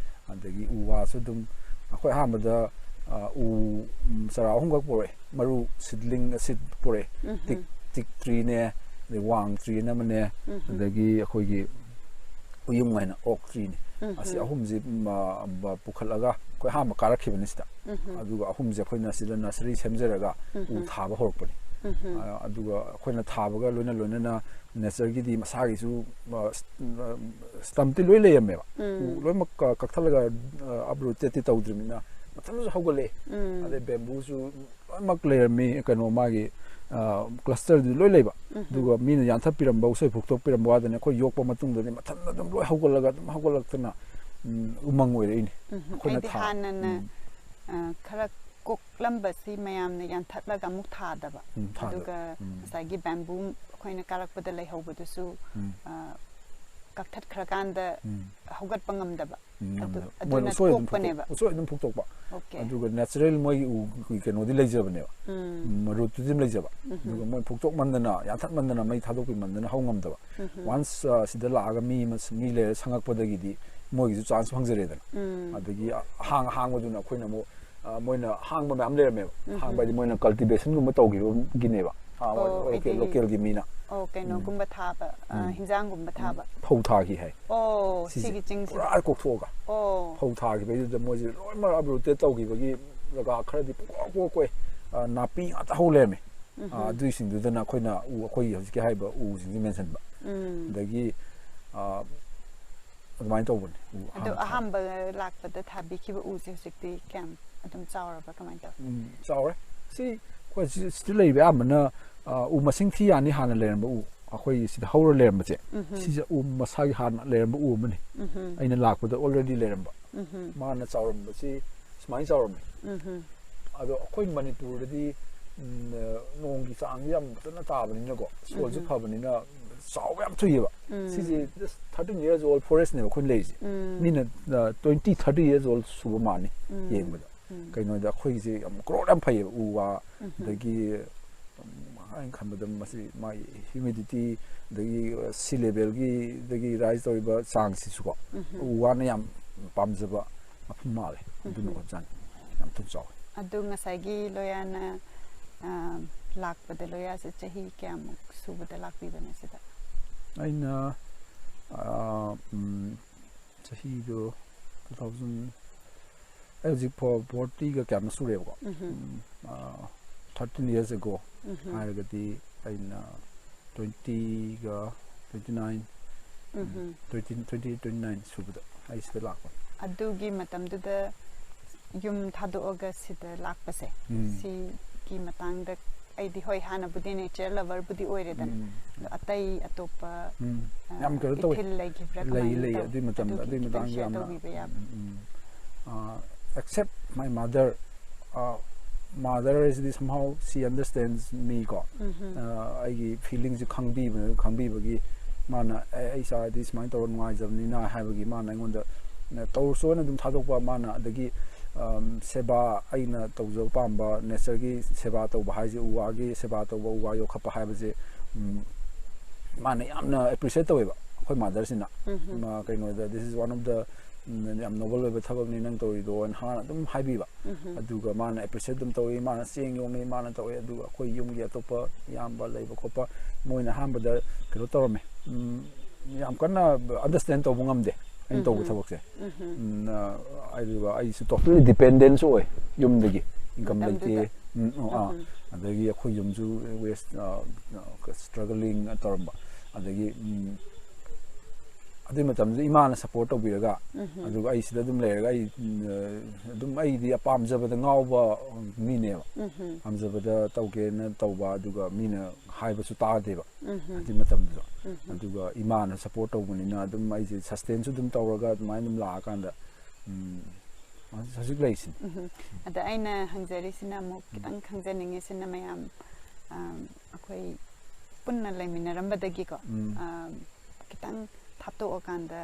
ꯑꯗꯒꯤ ꯎ ꯋꯥꯁꯨ ꯑꯗꯨꯝ, ꯑꯩꯈꯣꯏ ꯑꯍꯥꯟꯕꯗ, ꯑ, ꯎ, ꯎꯝ, ꯆꯔꯥ ꯑꯍꯨꯝꯈꯛ ꯄꯨꯔꯛꯑꯦ꯫ ꯃꯔꯨ, seedling, seed ꯄꯨꯔꯛꯑꯦ꯫ ꯎꯝꯍꯨꯝ꯫ Teak, teak treeꯅꯦ, ꯑꯗꯩ ꯋꯥꯡ treeꯅ ꯑꯃꯅꯦ, ꯎꯝꯍꯨꯝ꯫ ꯑꯗꯒꯤ ꯑꯩꯈꯣꯏꯒꯤ ꯎꯌꯨꯡ ꯍꯥꯏꯅ oak treeꯅꯤ꯫ ꯑꯁꯤ ꯑꯍꯨꯝꯁꯤ ꯃ, ꯃ, ꯄꯨꯈꯠꯂꯒ ꯑꯩꯈꯣꯏ ꯑꯍꯥꯟꯕ ꯀꯥꯔꯛꯈꯤꯕꯅꯤ ꯁꯤꯗ꯫ ꯑꯗꯨꯒ ꯑꯍꯨꯝꯁꯦ ꯑꯩꯈꯣꯏꯅ ꯁꯤꯗ nursery ꯁꯦꯝꯖꯔꯒ ꯎ ꯊꯥꯕ ꯍꯧꯔꯛꯄꯅꯤ꯫ ꯑ, ꯑꯗꯨꯒ ꯑꯩꯈꯣꯏꯅ ꯊꯥꯕꯒ ꯂꯣꯏꯅ ꯂꯣꯏꯅꯅ natureꯒꯤꯗꯤ ꯃꯁꯥꯒꯤꯁꯨ, ꯑ, ꯁ-, ꯑ, stumpꯇꯤ ꯂꯣꯏ ꯂꯩꯔꯝꯃꯦꯕ꯫ ꯎ ꯂꯣꯏꯅꯃꯛ ꯀ-, ꯀꯛꯊꯠꯂꯒ, ꯑ, uprootedꯇꯤ ꯇꯧꯗ꯭ꯔꯤꯕꯅꯤꯅ ꯃꯊꯟꯇꯁꯨ ꯍꯧꯒꯠꯂꯛꯑꯦ꯫ ꯑꯗꯩ bambooꯁꯨ ꯂꯣꯏꯅꯃꯛ ꯂꯩꯔꯝꯃꯤ, ꯀꯩꯅꯣ ꯃꯥꯒꯤ, ꯑ, clusterꯗꯨ ꯂꯣꯏ ꯂꯩꯕ꯫ ꯑꯗꯨꯒ ꯃꯤꯅ ꯌꯥꯟꯊꯠꯄꯤꯔꯝꯕ, ꯎꯁꯣꯏ ꯐꯨꯛꯇꯣꯛꯄꯤꯔꯝꯕ ꯋꯥꯗꯅꯤ, ꯑꯩꯈꯣꯏ ꯌꯣꯛꯄ ꯃꯇꯨꯡꯗꯗꯤ ꯃꯊꯟꯇ ꯑꯗꯨꯝ ꯂꯣꯏ ꯍꯧꯒꯠꯂꯒ ꯑꯗꯨꯝ ꯍꯧꯒꯠꯂꯛꯇꯅ, ꯎꯝ, ꯎꯃꯪ ꯑꯣꯏꯔꯛꯏꯅꯤ꯫ ꯑꯩꯈꯣꯏꯅ ꯑꯩꯗꯤ ꯊꯥ-, ꯍꯥꯟꯅꯅ, ꯎꯝ꯫ ꯑ, ꯈꯔ ꯀꯣꯛꯂꯝꯕꯁꯤ ꯃꯌꯥꯝꯅ ꯌꯥꯟꯊꯠꯂꯒ ꯑꯃꯨꯛ ꯊꯥꯗꯕ꯫ ꯎꯝ, ꯊꯥꯗꯕ꯫ ꯑꯗꯨꯒ ꯎꯝ꯫ ꯉꯁꯥꯏꯒꯤ bamboo ꯑꯩꯈꯣꯏꯅ ꯀꯥꯔꯛꯄꯗ ꯂꯩꯍꯧꯕꯗꯨꯁꯨ, ꯎꯝ꯫ ꯑ, ꯀꯛꯊꯠꯈ꯭ꯔꯀꯥꯟꯗ ꯎꯝ꯫ ꯍꯧꯒꯠꯄ ꯉꯝꯗꯕ꯫ ꯎꯝ, ꯑꯗꯨ, ꯉꯝꯗꯕ꯫ ꯑꯗꯨꯅ ꯃꯣꯏꯅ ꯎꯁꯣꯏ ꯑꯗꯨꯝ ꯇꯣꯛꯄꯅꯦꯕ꯫ ꯐꯨꯛꯇꯣꯛ-, ꯎꯁꯣꯏ ꯑꯗꯨꯝ ꯐꯨꯛꯇꯣꯛꯄ꯫ Okay꯫ ꯑꯗꯨꯒ natural ꯃꯣꯏꯒꯤ ꯎꯒꯤ ꯀꯩꯅꯣꯗꯤ ꯂꯩꯖꯕꯅꯦꯕ꯫ ꯎꯝ꯫ ꯎꯝ, rootꯇꯨꯗꯤ ꯑꯗꯨꯝ ꯂꯩꯖꯕ꯫ ꯎꯝ꯫ ꯑꯗꯨꯒ ꯃꯣꯏ ꯐꯨꯛꯇꯣꯛꯃꯟꯗꯅ, ꯌꯥꯟꯊꯠꯃꯟꯗꯅ, ꯃꯩ ꯊꯥꯗꯣꯛꯄꯤꯃꯟꯗꯅ ꯍꯧ ꯉꯝꯗꯕ꯫ ꯎꯝ꯫ Once, ꯑ, ꯁꯤꯗ ꯂꯥꯛꯑꯒ ꯃꯤ ꯑꯃ, ꯃꯤ ꯂꯩꯔ ꯁꯪꯉꯛꯄꯗꯒꯤꯗꯤ ꯃꯣꯏꯒꯤꯁꯨ chance ꯐꯪꯖꯔꯦꯗꯅ꯫ ꯎꯝ꯫ ꯑꯗꯒꯤ ꯑꯍꯥꯡ ꯑꯍꯥꯡꯕꯗꯨꯅ ꯑꯩꯈꯣꯏꯅ ꯑꯃꯨꯛ, ꯑ, ꯃꯣꯏꯅ ꯍꯥꯡꯕ ꯃꯌꯥꯝ ꯂꯩꯔꯝꯃꯦꯕ꯫ ꯎꯝ꯫ ꯍꯥꯡꯕ ꯍꯥꯏꯗꯤ ꯃꯣꯏꯅ cultivationꯒꯨꯝꯕ ꯇꯧꯈꯤꯕꯒꯤꯅꯦꯕ꯫ ꯑ, ꯑꯣ, ꯃꯣꯏ local, ꯍꯥꯏꯗꯤ localꯒꯤ ꯃꯤꯅ꯫ ꯑꯣ, ꯀꯩꯅꯣꯒꯨꯝꯕ ꯎꯝ꯫ ꯊꯥꯕ, ꯑ, ꯎꯝ꯫ ꯍꯤꯟꯖꯥꯡꯒꯨꯝꯕ ꯊꯥꯕ꯫ ꯐꯧ ꯊꯥꯈꯤ ꯍꯥꯏ꯫ ꯑꯣ, ꯁꯤꯁꯦ ꯁꯤꯒꯤ ꯆꯤꯡꯁꯤꯗ꯫ ꯄꯨꯔꯥ ꯀꯣꯛꯊꯣꯛꯑꯒ꯫ ꯑꯣ꯫ ꯐꯧ ꯊꯥꯈꯤꯕꯩꯗꯨꯗ ꯃꯣꯏꯁꯦ ꯂꯣꯏꯅꯃꯛ uprooted ꯇꯧꯈꯤꯕꯒꯤ ꯖꯒꯥ ꯈꯔꯗꯤ ꯄꯨꯡꯀꯣꯛ ꯀꯣꯛ ꯀꯣꯛꯑꯦ꯫ ꯑ, ꯅꯥꯄꯤ ꯉꯥꯛꯇ ꯍꯧ ꯂꯩꯔꯝꯃꯦ꯫ ꯎꯝ꯫ ꯑ, ꯑꯗꯨꯏꯁꯤꯡꯗꯨꯗꯅ ꯑꯩꯈꯣꯏꯅ ꯎ, ꯑꯩꯈꯣꯏꯒꯤ ꯍꯧꯖꯤꯛꯀꯤ ꯍꯥꯏꯔꯤꯕ ꯎꯁꯤꯡꯁꯦ ꯃꯦꯟꯁꯤꯟꯕ꯫ ꯎꯝ꯫ ꯑꯗꯒꯤ, ꯑ, ꯑꯗꯨꯃꯥꯏꯅ ꯇꯧꯕꯅꯤ꯫ ꯎ ꯑꯗꯣ ꯑꯍꯥꯟꯕ ꯊꯥꯕ꯫ ꯑꯍꯥꯟꯕ ꯂꯥꯛꯄꯗ ꯊꯥꯕꯤꯈꯤꯕ ꯎꯁꯦ ꯍꯧꯖꯤꯛꯇꯤ ꯀꯌꯥꯝ ꯑꯗꯨꯝ ꯆꯥꯎꯔꯕ? ꯀꯃꯥꯏꯅ ꯇꯧꯏ? ꯎꯝ, ꯆꯥꯎꯔꯦ꯫ ꯁꯤ ꯑꯩꯈꯣꯏ ꯁꯤ-, ꯁꯤꯗ ꯂꯩꯔꯤꯕ ꯑꯌꯥꯝꯕꯅ, ꯑ, ꯎ ꯃꯁꯤꯡ ꯊꯤ ꯌꯥꯅꯤ ꯍꯥꯟꯅ ꯂꯩꯔꯝꯕ ꯎ꯫ ꯑꯩꯈꯣꯏꯒꯤ ꯁꯤꯗ ꯍꯧꯔ ꯂꯩꯔꯝꯕꯁꯦ, ꯎꯝꯍꯨꯝ꯫ ꯁꯤꯁꯦ ꯎ ꯃꯁꯥꯒꯤ ꯍꯥꯟꯅ ꯂꯩꯔꯝꯕ ꯎ ꯑꯃꯅꯤ꯫ ꯎꯝꯍꯨꯝ꯫ ꯑꯩꯅ ꯂꯥꯛꯄꯗ already ꯂꯩꯔꯝꯕ꯫ ꯎꯝꯍꯨꯝ꯫ ꯃꯥꯅ ꯆꯥꯎꯔꯝꯕꯁꯤ ꯁꯨꯃꯥꯏꯅ ꯆꯥꯎꯔꯝꯃꯤ꯫ ꯎꯝꯍꯨꯝ꯫ ꯑꯗꯣ ꯑꯩꯈꯣꯏ ꯃꯅꯤꯄꯨꯔꯗꯗꯤ, ꯎꯝ, ꯅꯣꯡꯒꯤ ꯆꯥꯡꯁꯦ ꯌꯥꯝ ꯐꯖꯅ ꯇꯥꯕꯅꯤꯅꯀꯣ, soilꯁꯨ ꯎꯝꯍꯨꯝ꯫ ꯐꯕꯅꯤꯅ ꯆꯥꯎꯕ ꯌꯥꯝ ꯊꯨꯏꯌꯦꯕ꯫ ꯎꯝ꯫ ꯁꯤꯁꯦ just thirteen years old forestꯅꯦꯕ ꯑꯩꯈꯣꯏꯅ ꯂꯩꯔꯤꯁꯦ꯫ ꯎꯝ꯫ ꯃꯤꯅ, ꯑ, twenty, thirty years old ꯁꯨꯕ ꯃꯥꯜꯂꯤ ꯎꯝ꯫ ꯌꯦꯡꯕꯗ꯫ ꯎꯝ꯫ ꯀꯩꯅꯣꯗ ꯑꯩꯈꯣꯏꯒꯤꯁꯦ ꯌꯥꯝ growth ꯌꯥꯝ ꯐꯩꯌꯦꯕ, ꯎ ꯋꯥ, ꯎꯝꯍꯨꯝ꯫ ꯑꯗꯒꯤ, ꯎꯝ, ꯑꯩꯅ ꯈꯟꯕꯗ ꯃꯁꯤ ꯃꯥꯒꯤ humidity, ꯑꯗꯒꯤ, ꯑ, sea levelꯒꯤ, ꯑꯗꯒꯤ rise ꯇꯧꯔꯤꯕ ꯆꯥꯡꯁꯤꯁꯨꯀꯣ, ꯎꯝꯍꯨꯝ꯫ ꯎ ꯋꯥꯅ ꯌꯥꯝ ꯄꯥꯝꯖꯕ ꯃꯐꯝ ꯃꯥꯜꯂꯦ꯫ ꯑꯗꯨꯅ ꯎꯝꯍꯨꯝ꯫ ꯑꯣꯏꯕꯖꯥꯠꯅꯤ꯫ ꯌꯥꯝ ꯊꯨꯅ ꯆꯥꯎꯋꯦ꯫ ꯑꯗꯨ ꯉꯁꯥꯏꯒꯤ ꯂꯣꯌꯥꯅ, ꯑ, ꯂꯥꯛꯄꯗ, ꯂꯣꯌꯥꯁꯦ ꯆꯍꯤ ꯀꯌꯥꯃꯨꯛ ꯁꯨꯕꯗ ꯂꯥꯛꯄꯤꯕꯅꯣ ꯁꯤꯗ? ꯑꯩꯅ ꯑꯥ, ꯎꯝ, ꯆꯍꯤꯗꯣ two thousand, ꯑꯩ ꯍꯧꯖꯤꯛ ꯐꯣꯔꯇꯤꯒ ꯀꯌꯥꯅꯣ ꯁꯨꯔꯦꯕꯀꯣ. ꯎꯝ, ꯑꯥ, thirteen years ago ꯍꯥꯏꯔꯒꯗꯤ ꯑꯩꯅ twentyꯒ twenty nine, twenty, twenty twenty nine ꯁꯨꯕꯗ ꯑꯩ ꯁꯤꯗ ꯂꯥꯛꯄ. ꯑꯗꯨꯒꯤ ꯃꯇꯝꯗꯨꯗ ꯌꯨꯝ ꯊꯥꯗꯣꯛꯑꯒ ꯁꯤꯗ ꯂꯥꯛꯄꯁꯦ, ꯎꯝ, ꯁꯤꯒꯤ ꯃꯇꯥꯡꯗ ꯑꯩꯗꯤ, ꯍꯣꯏ, ꯍꯥꯟꯅꯕꯨꯗꯤ ꯅꯦꯆꯔ ꯂꯚꯔꯕꯨꯗꯤ ꯑꯣꯏꯔꯦꯗꯅ, ꯎꯝ, ꯑꯗꯣ ꯑꯇꯩ ꯑꯇꯣꯞꯄ, ꯎꯝ, ꯑ, ꯌꯥꯝ ꯀꯩꯅꯣ ꯇꯧꯋꯦ. ꯏꯊꯤꯜ ꯂꯩꯈꯤꯕ꯭ꯔꯥ? ꯂꯩ, ꯀꯃꯥꯏꯅ ꯂꯩ. ꯇꯧ-, ꯑꯗꯨꯒꯤ ꯃꯇꯝꯗ, ꯑꯗꯨꯒꯤ ꯑꯗꯨꯒꯤ ꯈꯤꯇꯪ ꯃꯇꯥꯡꯗ ꯁꯤꯌꯔ ꯌꯥꯝꯅ, ꯇꯧꯕꯤꯕ ꯌꯥꯕ? ꯎꯝ, ꯎꯝ, ꯎꯝ. ꯑ, except my mother, uh, mother is this somehow she understands me ꯀꯣ. ꯑ, ꯑꯩꯒꯤ ꯐꯤꯂꯤꯡꯁꯦ ꯈꯪꯕꯤꯕ, ꯈꯪꯕꯤꯕꯒꯤ ꯃꯥꯅ, "ꯑꯦ, ꯑꯩ ꯏꯆꯥꯗꯤ ꯁꯨꯃꯥꯏꯅ ꯇꯧꯔ ꯅꯨꯡꯉꯥꯏꯖꯕꯅꯤꯅ" ꯍꯥꯏꯕꯒꯤ ꯃꯥꯅ ꯑꯩꯉꯣꯟꯗ, ꯑ, ꯇꯧꯔꯁꯨꯅ ꯑꯗꯨꯝ ꯊꯥꯗꯣꯛꯄ ꯃꯥꯅ. ꯑꯗꯒꯤ, ꯑꯝ, ꯁꯦꯕꯥ, ꯑꯩꯅ ꯇꯧꯖꯕ ꯄꯥꯝꯕ ꯅꯦꯆꯔꯒꯤ ꯁꯦꯕꯥ ꯇꯧꯕ ꯍꯥꯏꯁꯦ, ꯎ ꯋꯥꯒꯤ ꯁꯦꯕꯥ ꯇꯧꯕ, ꯎ ꯋꯥ ꯌꯣꯛꯈꯠꯄ ꯍꯥꯏꯕꯁꯦ, ꯎꯝ, ꯃꯥꯅ ꯌꯥꯝꯅ ꯑꯦꯄ꯭ꯔꯤꯁꯤꯌꯦꯠ ꯇꯧꯋꯦꯕ ꯑꯩꯈꯣꯏ ꯃꯥꯗꯔꯁꯤꯅ. ꯃꯥ ꯀꯩꯅꯣꯗ, "This is one of the, ꯎꯝ, ꯌꯥꯝ ꯅꯣꯕꯜ ꯑꯣꯏꯕ ꯊꯕꯛꯅꯤ ꯅꯪ ꯇꯧꯔꯤꯗꯣ" ꯍꯥꯏꯅ ꯍꯥꯟꯅ ꯑꯗꯨꯝ ꯍꯥꯏꯕꯤꯕ. ꯑꯗꯨꯒ ꯃꯥꯅ ꯑꯦꯄ꯭ꯔꯤꯁꯤꯌꯦꯠ ꯑꯗꯨꯝ ꯇꯧꯋꯤ, ꯃꯥꯅ ꯆꯦꯡ ꯌꯣꯝꯃꯤ, ꯃꯥꯅ ꯇꯧꯋꯤ. ꯑꯗꯨꯒ ꯑꯩꯈꯣꯏ ꯌꯨꯝꯒꯤ ꯑꯇꯣꯞꯄ ꯏꯌꯥꯝꯕ ꯂꯩꯕ ꯈꯣꯠꯄ, ꯃꯣꯏꯅ ꯑꯍꯥꯟꯕꯗ ꯀꯩꯅꯣ ꯇꯧꯔꯝꯃꯦ. ꯎꯝ, ꯌꯥꯝ ꯀꯟꯅ ꯑꯟꯗꯔꯁꯇꯦꯟ ꯇꯧꯕ ꯉꯝꯗꯦ ꯑꯩꯅ ꯇꯧꯕ ꯊꯕꯛꯁꯦ. ꯎꯝ, ꯑ, ꯑꯗꯨꯒ ꯑꯩꯁꯨ ꯇꯣꯇꯦꯂꯤ ꯗꯤꯄꯦꯟꯗꯦꯟꯁꯨ ꯑꯣꯏ ꯌꯨꯝꯗꯒꯤ, ꯏꯟꯀꯝ ꯂꯩꯇꯦ. ꯃꯇꯝꯗꯨꯗ. ꯎꯝ, ꯑ, ꯑꯥ. ꯑꯗꯒꯤ ꯑꯩꯈꯣꯏ ꯌꯨꯝꯁꯨ ꯋꯦꯁ, ꯑ, ꯑ, ꯁ꯭ꯇ꯭ꯔꯒꯂꯤꯡ ꯇꯧꯔꯝꯕ. ꯑꯗꯒꯤ, ꯎꯝ, ꯑꯗꯨꯒꯤ ꯃꯇꯝꯗꯨꯗ ꯏꯃꯥꯅ ꯁꯞꯄꯣꯔꯠ ꯇꯧꯕꯤꯔꯒ, ꯑꯗꯨꯒ ꯑꯩ ꯁꯤꯗ ꯑꯗꯨꯝ ꯂꯩꯔꯒ ꯑꯩ, ꯎꯝ, ꯑ, ꯑꯗꯨꯝ ꯑꯩꯗꯤ ꯄꯥꯝꯖꯕꯗ ꯉꯥꯎꯕ ꯃꯤꯅꯦꯕ. ꯄꯥꯝꯖꯕꯗ ꯇꯧꯒꯦꯅ ꯇꯧꯕ, ꯑꯗꯨꯒ ꯃꯤꯅ ꯍꯥꯏꯕꯁꯨ ꯇꯥꯗꯦꯕ ꯑꯗꯨꯒꯤ ꯃꯇꯝꯗꯨꯗ. ꯑꯗꯨꯒ ꯏꯃꯥꯅ ꯁꯞꯄꯣꯔꯠ ꯇꯧꯕꯅꯤꯅ ꯑꯗꯨꯝ ꯑꯩꯁꯦ ꯁꯁꯇꯦꯟꯁꯨ ꯑꯗꯨꯝ ꯇꯧꯔꯒ ꯑꯗꯨꯃꯥꯏꯅ ꯑꯗꯨꯝ ꯂꯥꯛꯑꯀꯥꯟꯗ, ꯎꯝ, ꯍꯧꯖꯤꯛ ꯂꯩꯁꯤꯅꯤ. ꯑꯗ ꯑꯩꯅ ꯍꯪꯖꯔꯤꯁꯤꯅ ꯑꯃꯨꯛ ꯈꯤꯇꯪ ꯈꯪꯖꯅꯤꯡꯉꯤꯁꯤꯅ, ꯃꯌꯥꯝ, ꯑꯝ, ꯑꯩꯈꯣꯏ ꯄꯨꯟꯅ ꯂꯩꯃꯤꯟꯅꯔꯝꯕꯗꯒꯤꯀꯣ, ꯎꯝ. ꯑꯝ, ꯈꯤꯇꯪ ꯊꯥꯞꯇꯣꯛꯑꯀꯥꯟꯗ